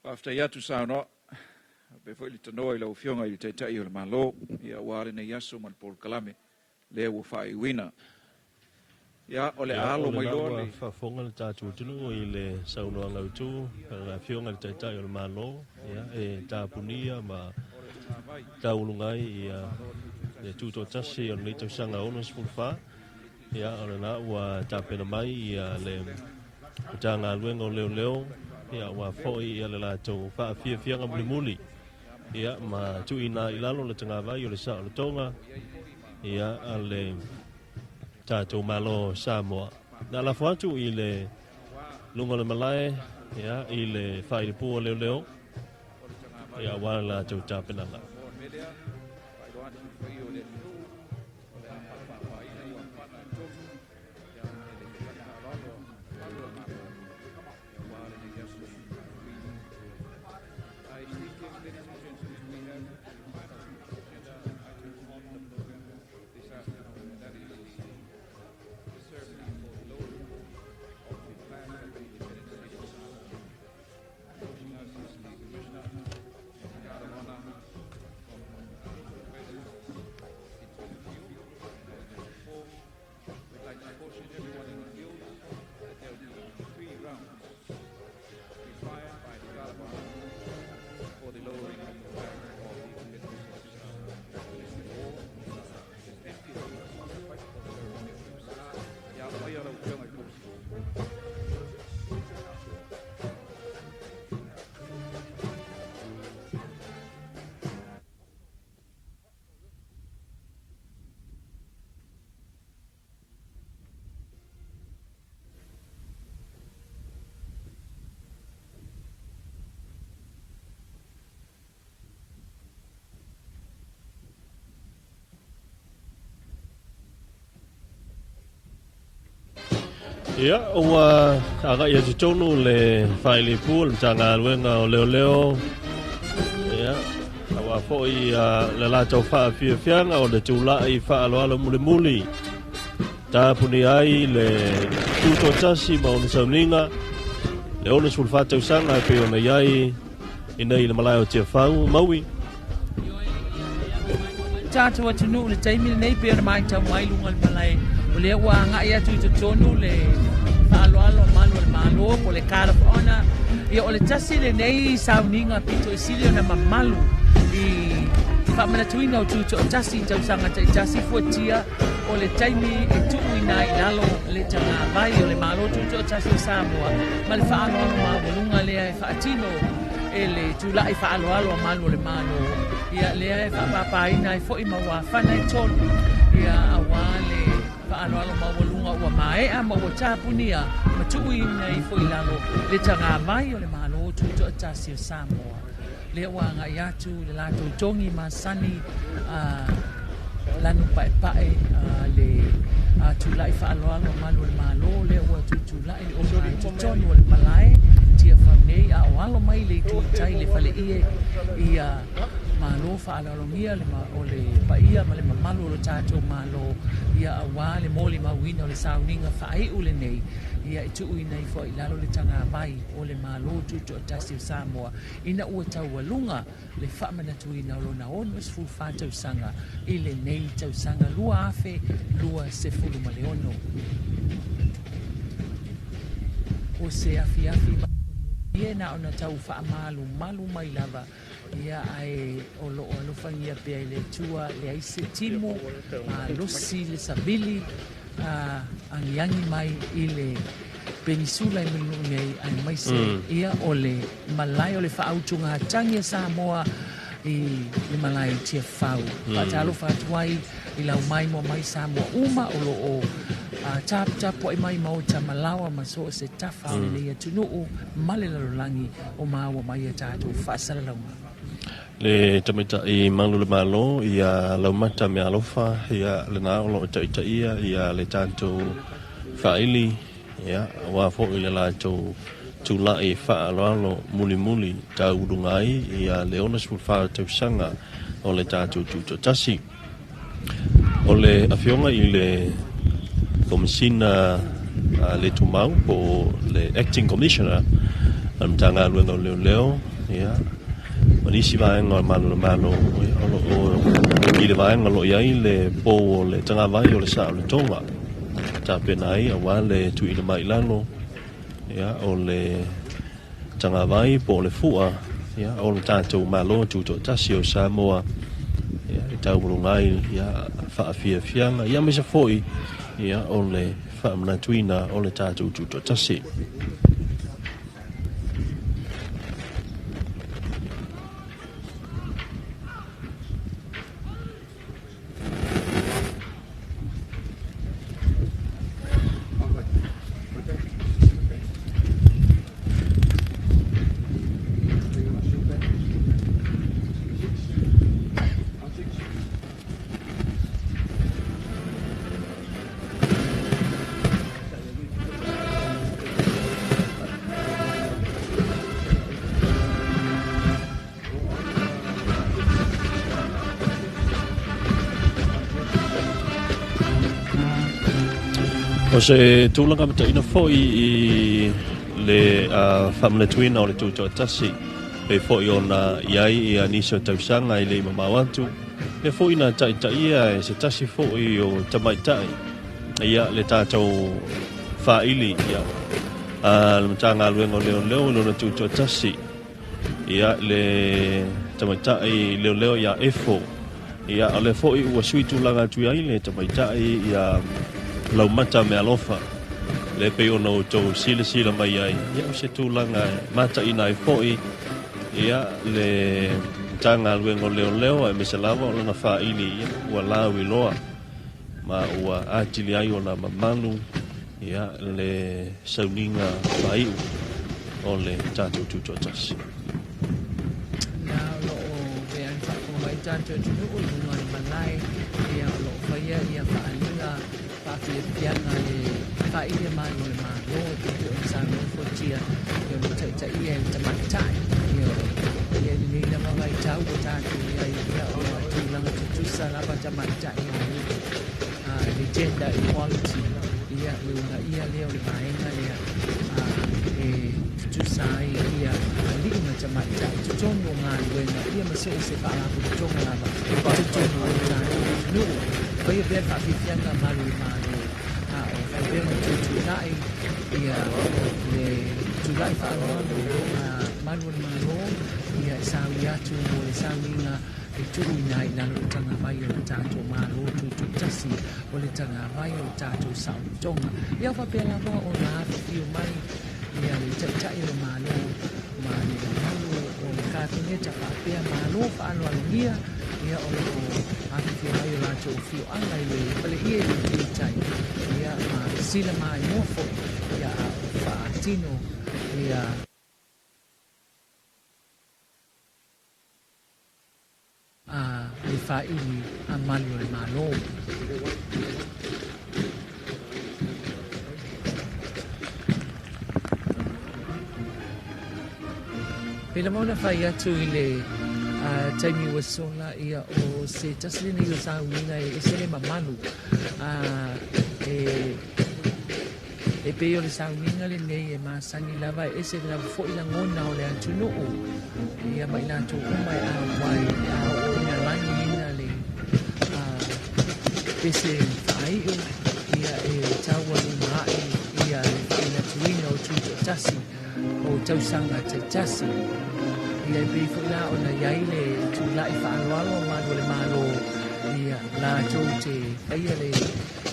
[SPEAKER 5] Faafetai atu saunoa faapea foi le tanoa i lau Afioga i le Taitai o le Malo, ia aua lenei aso ma le polokalame lea ua faaiuina. Ia, o le a
[SPEAKER 12] Ia,
[SPEAKER 5] alo
[SPEAKER 12] o
[SPEAKER 5] mai
[SPEAKER 12] lena
[SPEAKER 5] loa
[SPEAKER 12] ua
[SPEAKER 5] le
[SPEAKER 12] faafofoga le tatou atunuu i le saunoaga autu a le Afioga i le Taitai o le Malo, ia, e tapunia ma taualuga ai ia le tutoatasi o lenei tausaga 64. Ia, o lena ua tapena mai ia le Matagaluega o Leoleo, ia ua foi ia le latou faafiafiaga mulimuli, ia ma tuuina i lalo le tagavai o le saolotoga ia a le tatou Malo o Samoa. Na lafo atu i le luga o le malae ia i le faailepū o leoleo ia aua le latou tapenaga. Ia, ua agai atu tonu le faailepū o le Matagaluega o Leoleo, ia, aua foi le latou faafiafiaga o le tula'i faaaloalo mulimuli tapunia ai le tutoatasi ma ona sauniga le 64 tausaga e pei ona i ai i nei le malae o Tiafau Maui.
[SPEAKER 11] Tatou atunuu le taimi lenei pei ona matau mai luga o le malae o lea ua agai atu i totonu le faaaloalo a malu o le Malo po o le Guard of Honor. Ia, o le tasi lenei sauniga pito i sili ona mamalu i faamanatuina o tutoatasi i tausaga taitasi fuatia o le taimi e tuuina ai i lalo le tagavai o le Malo Tutoatasi o Samoa ma le faaaloalo maualuga lea e faatino e le tula'i faaaloalo a malu o le Malo. Ia, lea e faapapaina ai foi ma uafana e tolu ia auā le faaaloalo maualuga ua maea ma ua tapunia ma tuuina ifo i lalo le tagavai o le Malo Tutoatasi o Samoa. Lea ua agai atu i le latou togi masani a lanu paepae le tulai faaaloalo a malu o le Malo, lea ua tutulai le ogatotonu o le malae Tiafau nei, a o alo mai le itu i tai le faleie ia malo faaaloalogia le o le paia ma le mamalu o lo tatou Malo, ia auā le molimauina o le sauniga faaiu lenei, ia e tuuina ifo ai i lalo le tagavai o le Malo Tutoatasi o Samoa ina ua taualuga le faamanatuina o lona 64 tausaga i lenei tausaga 2026. O se afiafi malie na ona tau faamalumalu mai lava, ia ae o loo alofagia pea e le Atua, leai se timu malosi le savili agiagi mai i le penisula i Mulinuu nei, aemaise ia o le malae o le faautugatagi a Samoa i le malae i Tiafau. Faatalofa atu ai i lau maimoa mai Samoa uma o lo o taputapuai mai maota malaoa ma so o se tafa o lenei atunuu ma le lalolagi o maua mai a tatou faasalalauga.
[SPEAKER 12] Le tamaitai malu le Malo ia Laumata Mealofa, ia lena o lo o taitaia ia le tatou faaili, ia aua foi le latou tulai faaaloalo mulimuli tauuluga ai ia le 64 tausaga o le tatou tutoatasi. O le afioga i le Komesina le Tumau po o le Acting Commissioner a le Matagaluega o Leoleo, ia, ma nisi vaega o le Malo o le Malo, ia, o lo o i le vaega o lo o i ai le pou o le tagavai o le Sa o le Toga, tapena ai aua le tuuina mai i lalo, ia, o le tagavai po o le fua, ia, o le tatou Malo Tutoatasi o Samoa, ia, e taualuga ai, ia, faafiafiaga, ia, aemaise foi, ia, o le faamanatuina o le tatou Tutoatasi. O se tulaga mataina foi i le faamanatuina o le Tutoatasi, pei foi ona i ai ia nisi o tausaga i le i mamao atu, lea foi na taitaia e se tasi foi o tamaitai ia le tatou faaili ia a le Matagaluega o Leoleo i lona Tutoatasi, ia le tamaitai leoleo ia Efo, ia o lea foi ua sui tulaga atu ai le tamaitai ia Laumata Mealofa, le pei ona outou silasila mai ai, ia o se tulaga e mataina ai foi ia le Matagaluega o Leoleo aemaise lava o lona faaili, ia ua lauiloa ma ua atili ai ona mamalu ia le sauniga faaiu o le tatou Tutoatasi.
[SPEAKER 11] Ia, o lo o pea le faafofoga mai tatou atunuu i luga o le malae, ia o lo o faia ia faaaliga faafiafiaga le faailia mai o le Malo e pei foi ona saunoa Fuatia, ia o lo o taitaia e le tamaitai, ia ia i lenei lava vaitau ua tatou i ai, ia o tulaga tutusa lava tamaitai ma alii, le gender equality, ia le uunaia lea o le vaega lea e tutusa ai ia alii ma tamaitai i totonu o galuega, ia ma so o se faalapotopotoga lava i totonu o le tatou atunuu. Faia pea le faafiafiaga malu o le Malo, a o fai pea ma tutulai ia le tulai faaaloalo malu o le Malo, ia e saui atu mo le sauiga e tuuina ai i lalo o le tagavai o le tatou Malo Tutoatasi, o le tagavai o le tatou saolotoga. Ia faapea lava ona afifio mai ia le Taitai o le Malo ma le mamalu o le Kapeneta faapea malo faaaloalogia, ia o lo o afifio mai o latou tatou afioaga i le Paleia i le Tai, ia ma sila maimoa foi ia a o faatino ia a le faili a malu o le Malo. Pei lava ona fai atu i le taimi ua sola, ia o se tasi lenei o sauniga e ese le mamalu. E pei o le sauniga lenei e masani lava, e ese lava foi lagona o le atunuu, ia ma i latou uma e auai pe a oo ina lagiina le pese faaiu, ia e taualuga ae ia le faamanatuina o tutoatasi o tausaga taitasi. Ia e pei foi la ona i ai le tulai faaaloalo a malu o le Malo, ia latou te faia le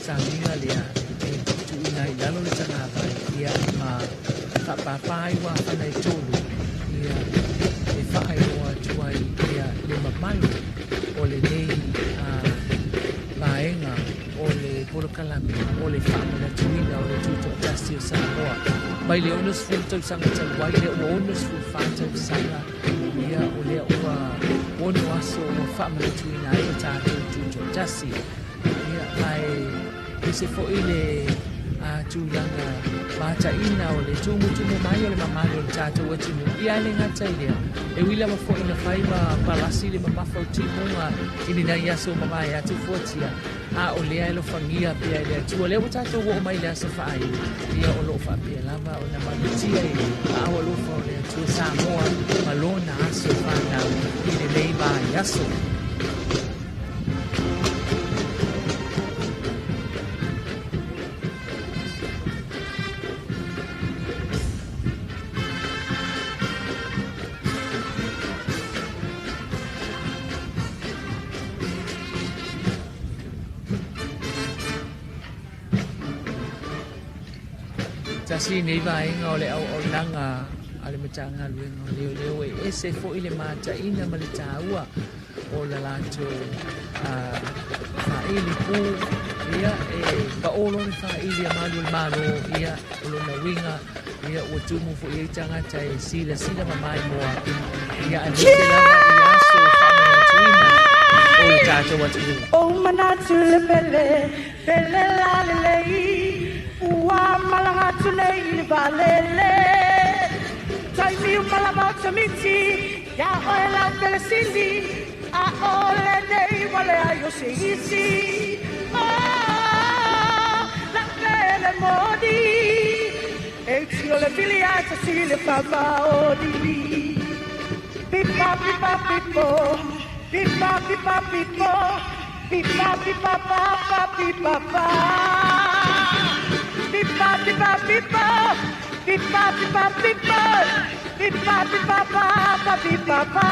[SPEAKER 11] sauniga lea e tuuina ai i lalo le tagavai, ia ma faapāpā ai uafana e tolu, ia e faailoa atu ai ia le mamalu o lenei vaega o le polokalame o le faamanatuina o le tutoatasi o Samoa mai le 60 tausaga talu ai, lea ua 64 tausaga, ia o lea ua ono aso ua faamanatuina ai o tatou tutoatasi. Ia ae ese foi le tulaga mataina o le tumutumu mai o le mamalu o le tatou atunuu. Ia e le gata i lea, e ui lava foi ina fai ma palasi le mamafa o timuga i lenei aso mavae atu fuatia, a o lea e alofagia pea e le Atua. Lea ua tatou oo mai i le aso faaiu, ia o loo faapea lava ona malutia i aao alofa o le Atua Samoa ma lona aso fanau i lenei vaiaso. Tasi nei vaega o le auaunaga a le Matagaluega o Leoleo e ese foi le mataina ma le taua o la latou faili pu, ia e paolo le faili a malu o le Malo, ia o lona uiga ia ua tumu foi ai tagata e silasila ma maimoa, ia aemaise lava i aso faamanatuina o le tatou atunuu.
[SPEAKER 14] O manatu le pele, pele la lelei, ua malaga atu nei i le vaalele. Taimi uma lava o tamiti, ia oe lau pele sili, a o lenei ua leai o se isi. Oh, lau pele moni, e tio le fili ai tasi le faamaoni. Pipa, pipa, pipo, pipa, pipa, pipo, pipa, pipa, papa, pipa, pa. Pipa, pipa, pipo, pipa, pipa, pipo, pipa, pipa, papa, pipa, pa.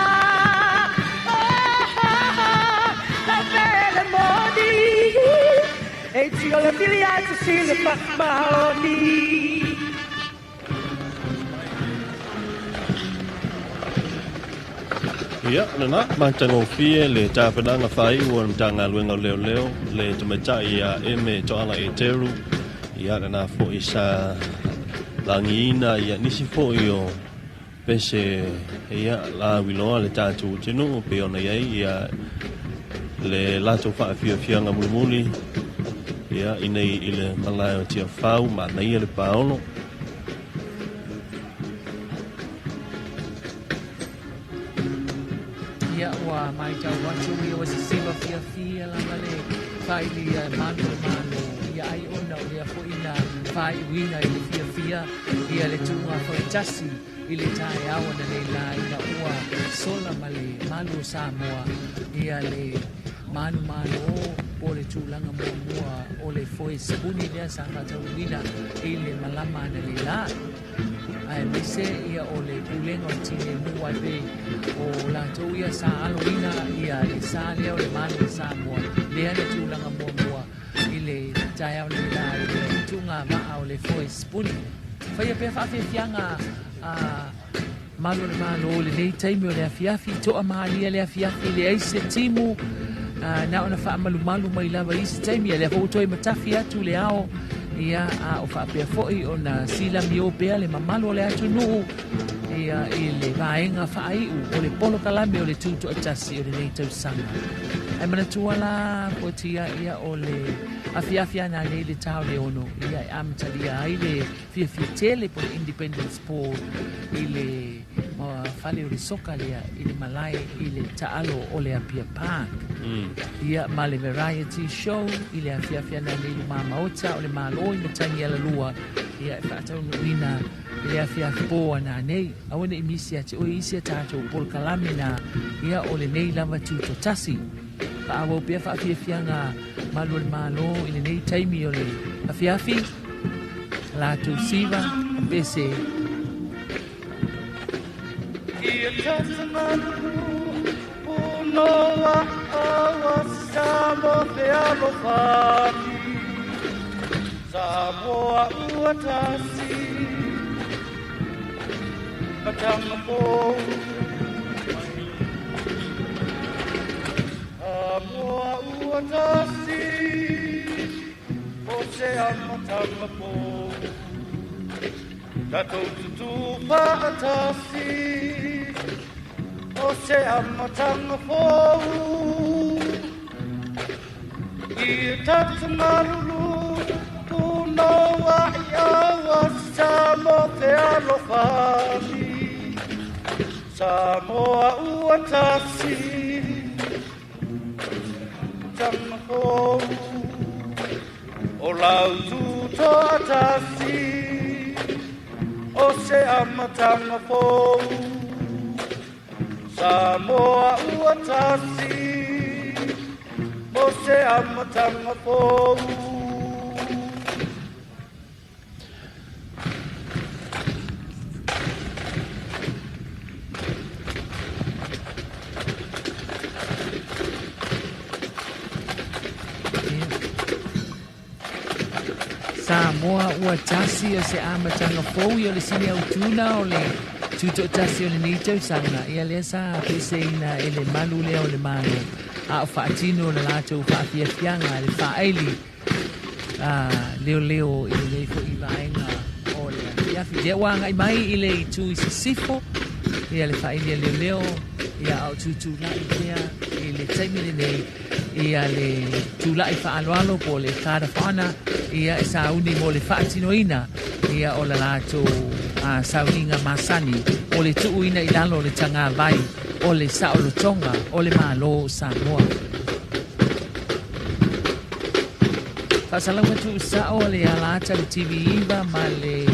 [SPEAKER 14] Oh, oh, lau pele moni, e tio le fili ai tasi le faamaoni.
[SPEAKER 12] Ia, lena, matagofie le tapenaga faaiu o le Matagaluega o Leoleo, le tamaitai ia Eme Toala Eteru, ia lena foi sa lagiina ia nisi foi o pese ia lauiloa le tatou atunuu pei ona i ai ia le latou faafiafiaga mulimuli ia inei i le malae o Tiafau, manaia le paolo.
[SPEAKER 11] Ia ua matau atu ia ua sisiva fiafia lava le faili a malu o le Malo, ia ai ona o lea foi na faaiuina i le fiafia ia le tuuga fautasi i le taeao ana nei la ina ua sola ma le malu o Samoa ia le manumalo po o le tulaga muamua o le foe sipuni lea sa faataunuuina i le malama ana nei la. Aemaise ia o le pulega o le tineimu ai pei o latou ia sa aloina ia le sa lea o le malu o Samoa lea na tulaga muamua i le taeao nei la i le tuuga vaa o le foe sipuni. Faia pea faafiafiaga a malu o le Malo i lenei taimi o le afiafi, toamalia le afiafi, leai se timu Na ona faamalumalu mai lava i isi taimi, ia lea foi ua toe matafi atu le ao, ia a o faapea foi ona silamio pea le mamalu o le atunuu ia i le vaega faaiu o le polokalame o le Tutoatasi o lenei tausaga. Ae manatua la Fuatia, ia o le afiafi ananei i le ta o le 6, ia e amatalia ai le fiafia tele po le Independence Ball i le fale o le soka lea i le malae i le taalo o le Apia Park. Ia ma le variety show i le afiafi ananei i luma maota o le Malo i Matagialalua, ia e faataunuuina i le afiafi po ananei. Aua ne i misi ia te oe isi a tatou polokalame na, ia o lenei lava tutoatasi. Faaauau pea faafiafiaga malu o le Malo i lenei taimi o le afiafi, latou siva pese.
[SPEAKER 14] Ia tatou unoa aua Samoa te alofani, Samoa ua tasi, matanga fou. Samoa ua tasi, o se amatanga fou. Tatou tutu faatasi, o se amatanga fou. Ia tatou malulu, unoa i aua Samoa te alofani, Samoa ua tasi, tanga fou. O lau tutoatasi, o se amatanga fou. Samoa ua tasi, mo se amatanga fou.
[SPEAKER 11] Samoa ua tasi o se amatanga fou, ia o le sini autuna o le tutoatasi o lenei tausaga, ia lea sa peseina e le malu lea o le Malo a o faatino le latou faafiafiaga le faaili leoleo i lenei foi vaega o le afiafi. Lea ua agai mai i le itu i sisifo ia le faaili a leoleo, ia a o tutulai pea i le taimi lenei ia le tulai faaloalo po o le Guard of Honour, ia e sauni mo le faatinoina ia o le latou sauniga masani o le tuuina i lalo o le tagavai o le saolotoga o le Malo o Samoa. Faasalau atu sao le alata le TV9 ma le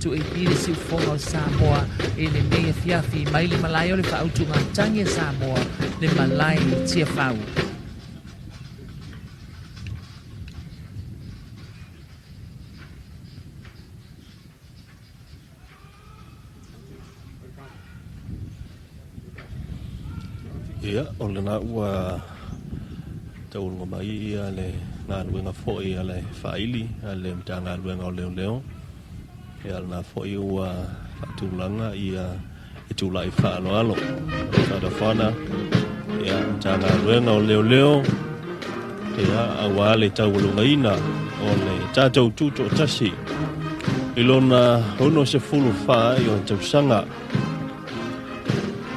[SPEAKER 11] 2AP le siufoga o Samoa i lenei afiafi mai le malae o le faautugatagi a Samoa, le malae Tiafau.
[SPEAKER 12] Ia, o lena ua tauluga mai ia le galuega foi a le faaili a le Matagaluega o Leoleo. Ia lena foi ua faatulaga ia e tulai faaloalo Fadafana ia Matagaluega o Leoleo, ia auā le taualugaina o le tatou tutoatasi i lona 64 i ona tausaga.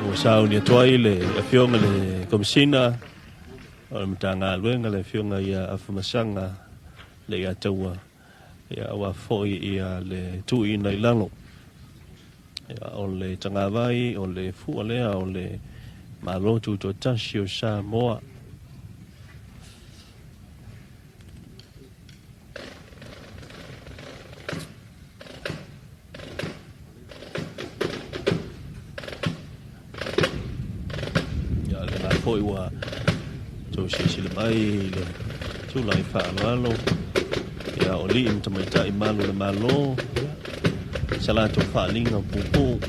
[SPEAKER 12] Ua sauni atu ai le afioga le Komisina o le Matagaluega, le afioga ia Afamasaga le ia taua, ia auā foi ia le tuuina i lalo ia o le tagavai o le fua lea o le Malo Tutoatasi o Samoa. Ia lena foi ua tou silasila mai i le tulai faaaloalo ia o alii ma tamaitai malu o le Malo, ia sa latou faaliga puupuu.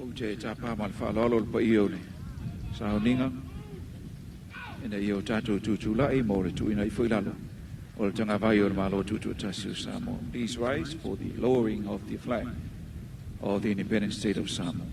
[SPEAKER 15] Ou te tapa ma le faaaloalo le paia o le sauniga ina ia o tatou tutulai mo le tuuina ifo i lalo o le tagavai o le Malo Tutoatasi o Samoa. Please rise for the lowering of the flag of the independent state of Samoa.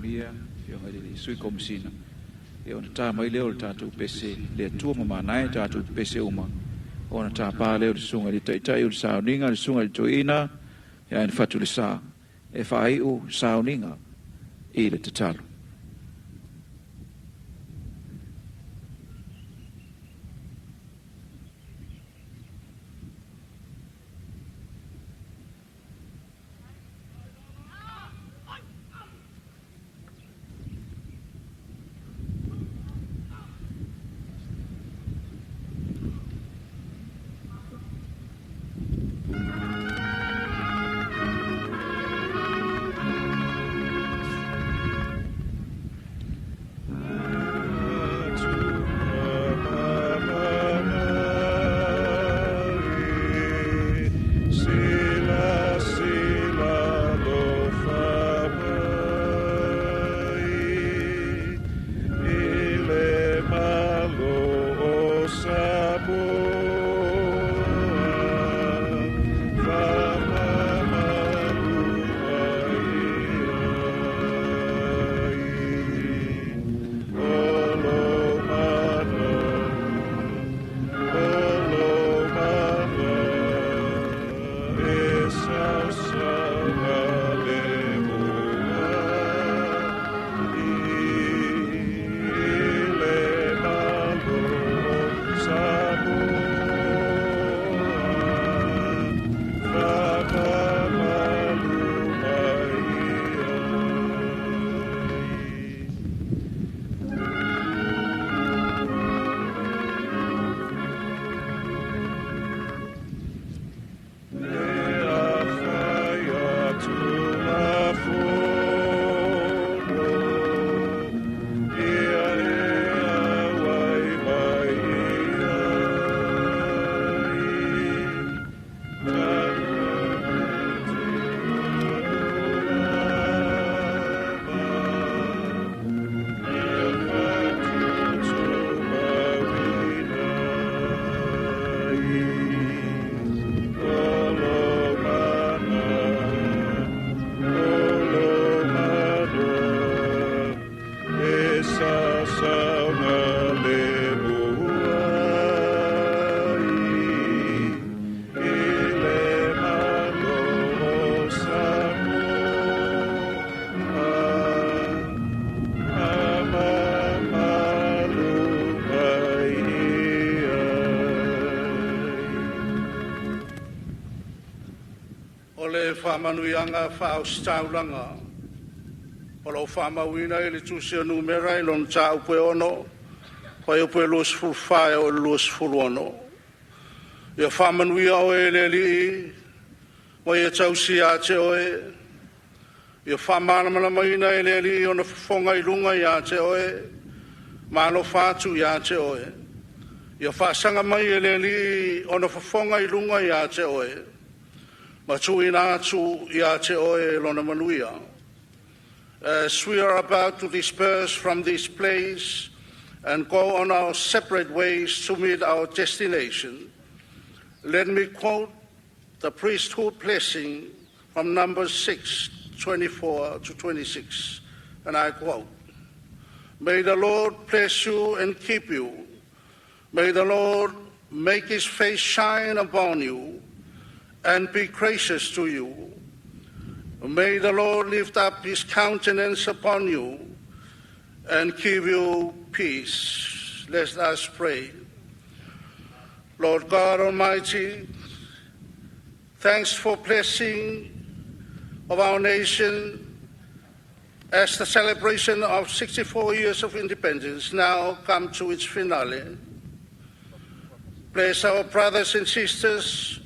[SPEAKER 15] Palemia, Afioga i le Sui Komesina, ia ona ta mai lea o le tatou pese le Atua ma manaia tatou pese uma, ona tāpā lea o le susuga i le Taitai o le Sauniga, le susuga i le Toeaina ia Ina Fatulesa, e faaiu sauniga i le tatalo.
[SPEAKER 5] O le faamanuiaga faaositaulaga o lo o faamauina i le Tusi a Numera i lona mataupu e 6, fuaiupu e 24 e oo i le 26. Ia faamanuia oe e le Alii ma ia tausi ia te oe. Ia faamalamalamaina e le Alii ona fofoga i luga ia te oe, ma alofa atu ia te oe. Ia faasaga mai e le Alii ona fofoga i luga ia te oe, ma tuuina atu ia te oe lona manuia. As we are about to disperse from this place and go on our separate ways to meet our destination, let me quote the priesthood blessing from Numbers 6, 24 to 26, and I quote, "May the Lord bless you and keep you. May the Lord make his face shine upon you and be gracious to you. May the Lord lift up his countenance upon you and give you peace." Let us pray. Lord God Almighty, thanks for blessing of our nation as the celebration of 64 years of independence now come to its finale. Bless our brothers and sisters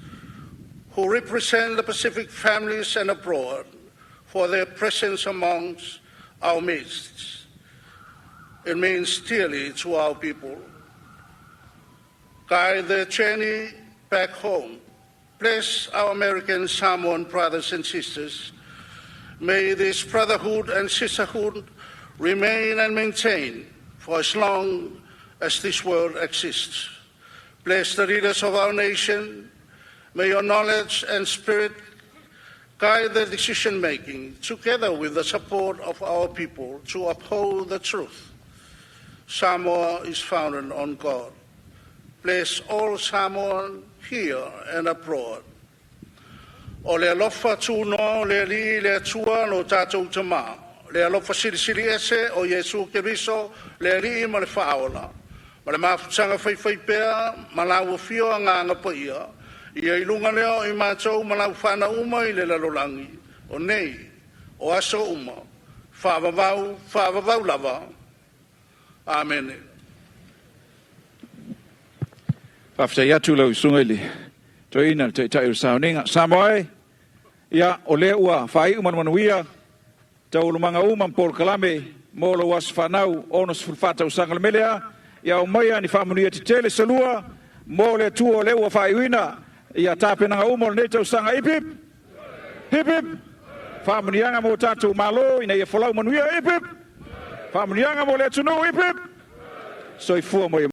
[SPEAKER 5] who represent the Pacific families and abroad for their presence amongst our midst. It means dearly to our people. Guide their journey back home. Bless our American Samoan brothers and sisters. May this brotherhood and sisterhood remain and maintain for as long as this world exists. Bless the leaders of our nation. May your knowledge and spirit
[SPEAKER 7] Guide the decision making together with the support of our people to uphold the truth. Samoa is founded on God. Bless all Samoan here and abroad. O le alofa tunoa o le Alii le Atua lo tatou Tamā, le alofa silisili ese o Iesu Keriso le Alii ma le Faaola, ma le mafutaga faifaipea ma lau afio Agaga Paia, ia i luga lea o i matou ma lau fanau uma i le lalolagi, o nei, o aso uma, faavavau, faavavau lava. Amene.
[SPEAKER 15] Faafetai atu lau susuga i le toeaina le taitai o le sauniga. Samoa e, ia, o lea ua faaiu ma le manuia taualumaga uma ma polokalame mo lou aso fanau 64 tausaga. Le mea lea, ia aumaia ni faamanuia tetele se lua mo le Atua o lea ua faaiuina ia tapenaga uma o lenei tausaga. Hip hip! Hip hip! Faamanuiaga mo tatou Malo ina ia folau manuia. Hip hip! Faamanuiaga mo le atunuu. Hip hip! Soifua ma ia.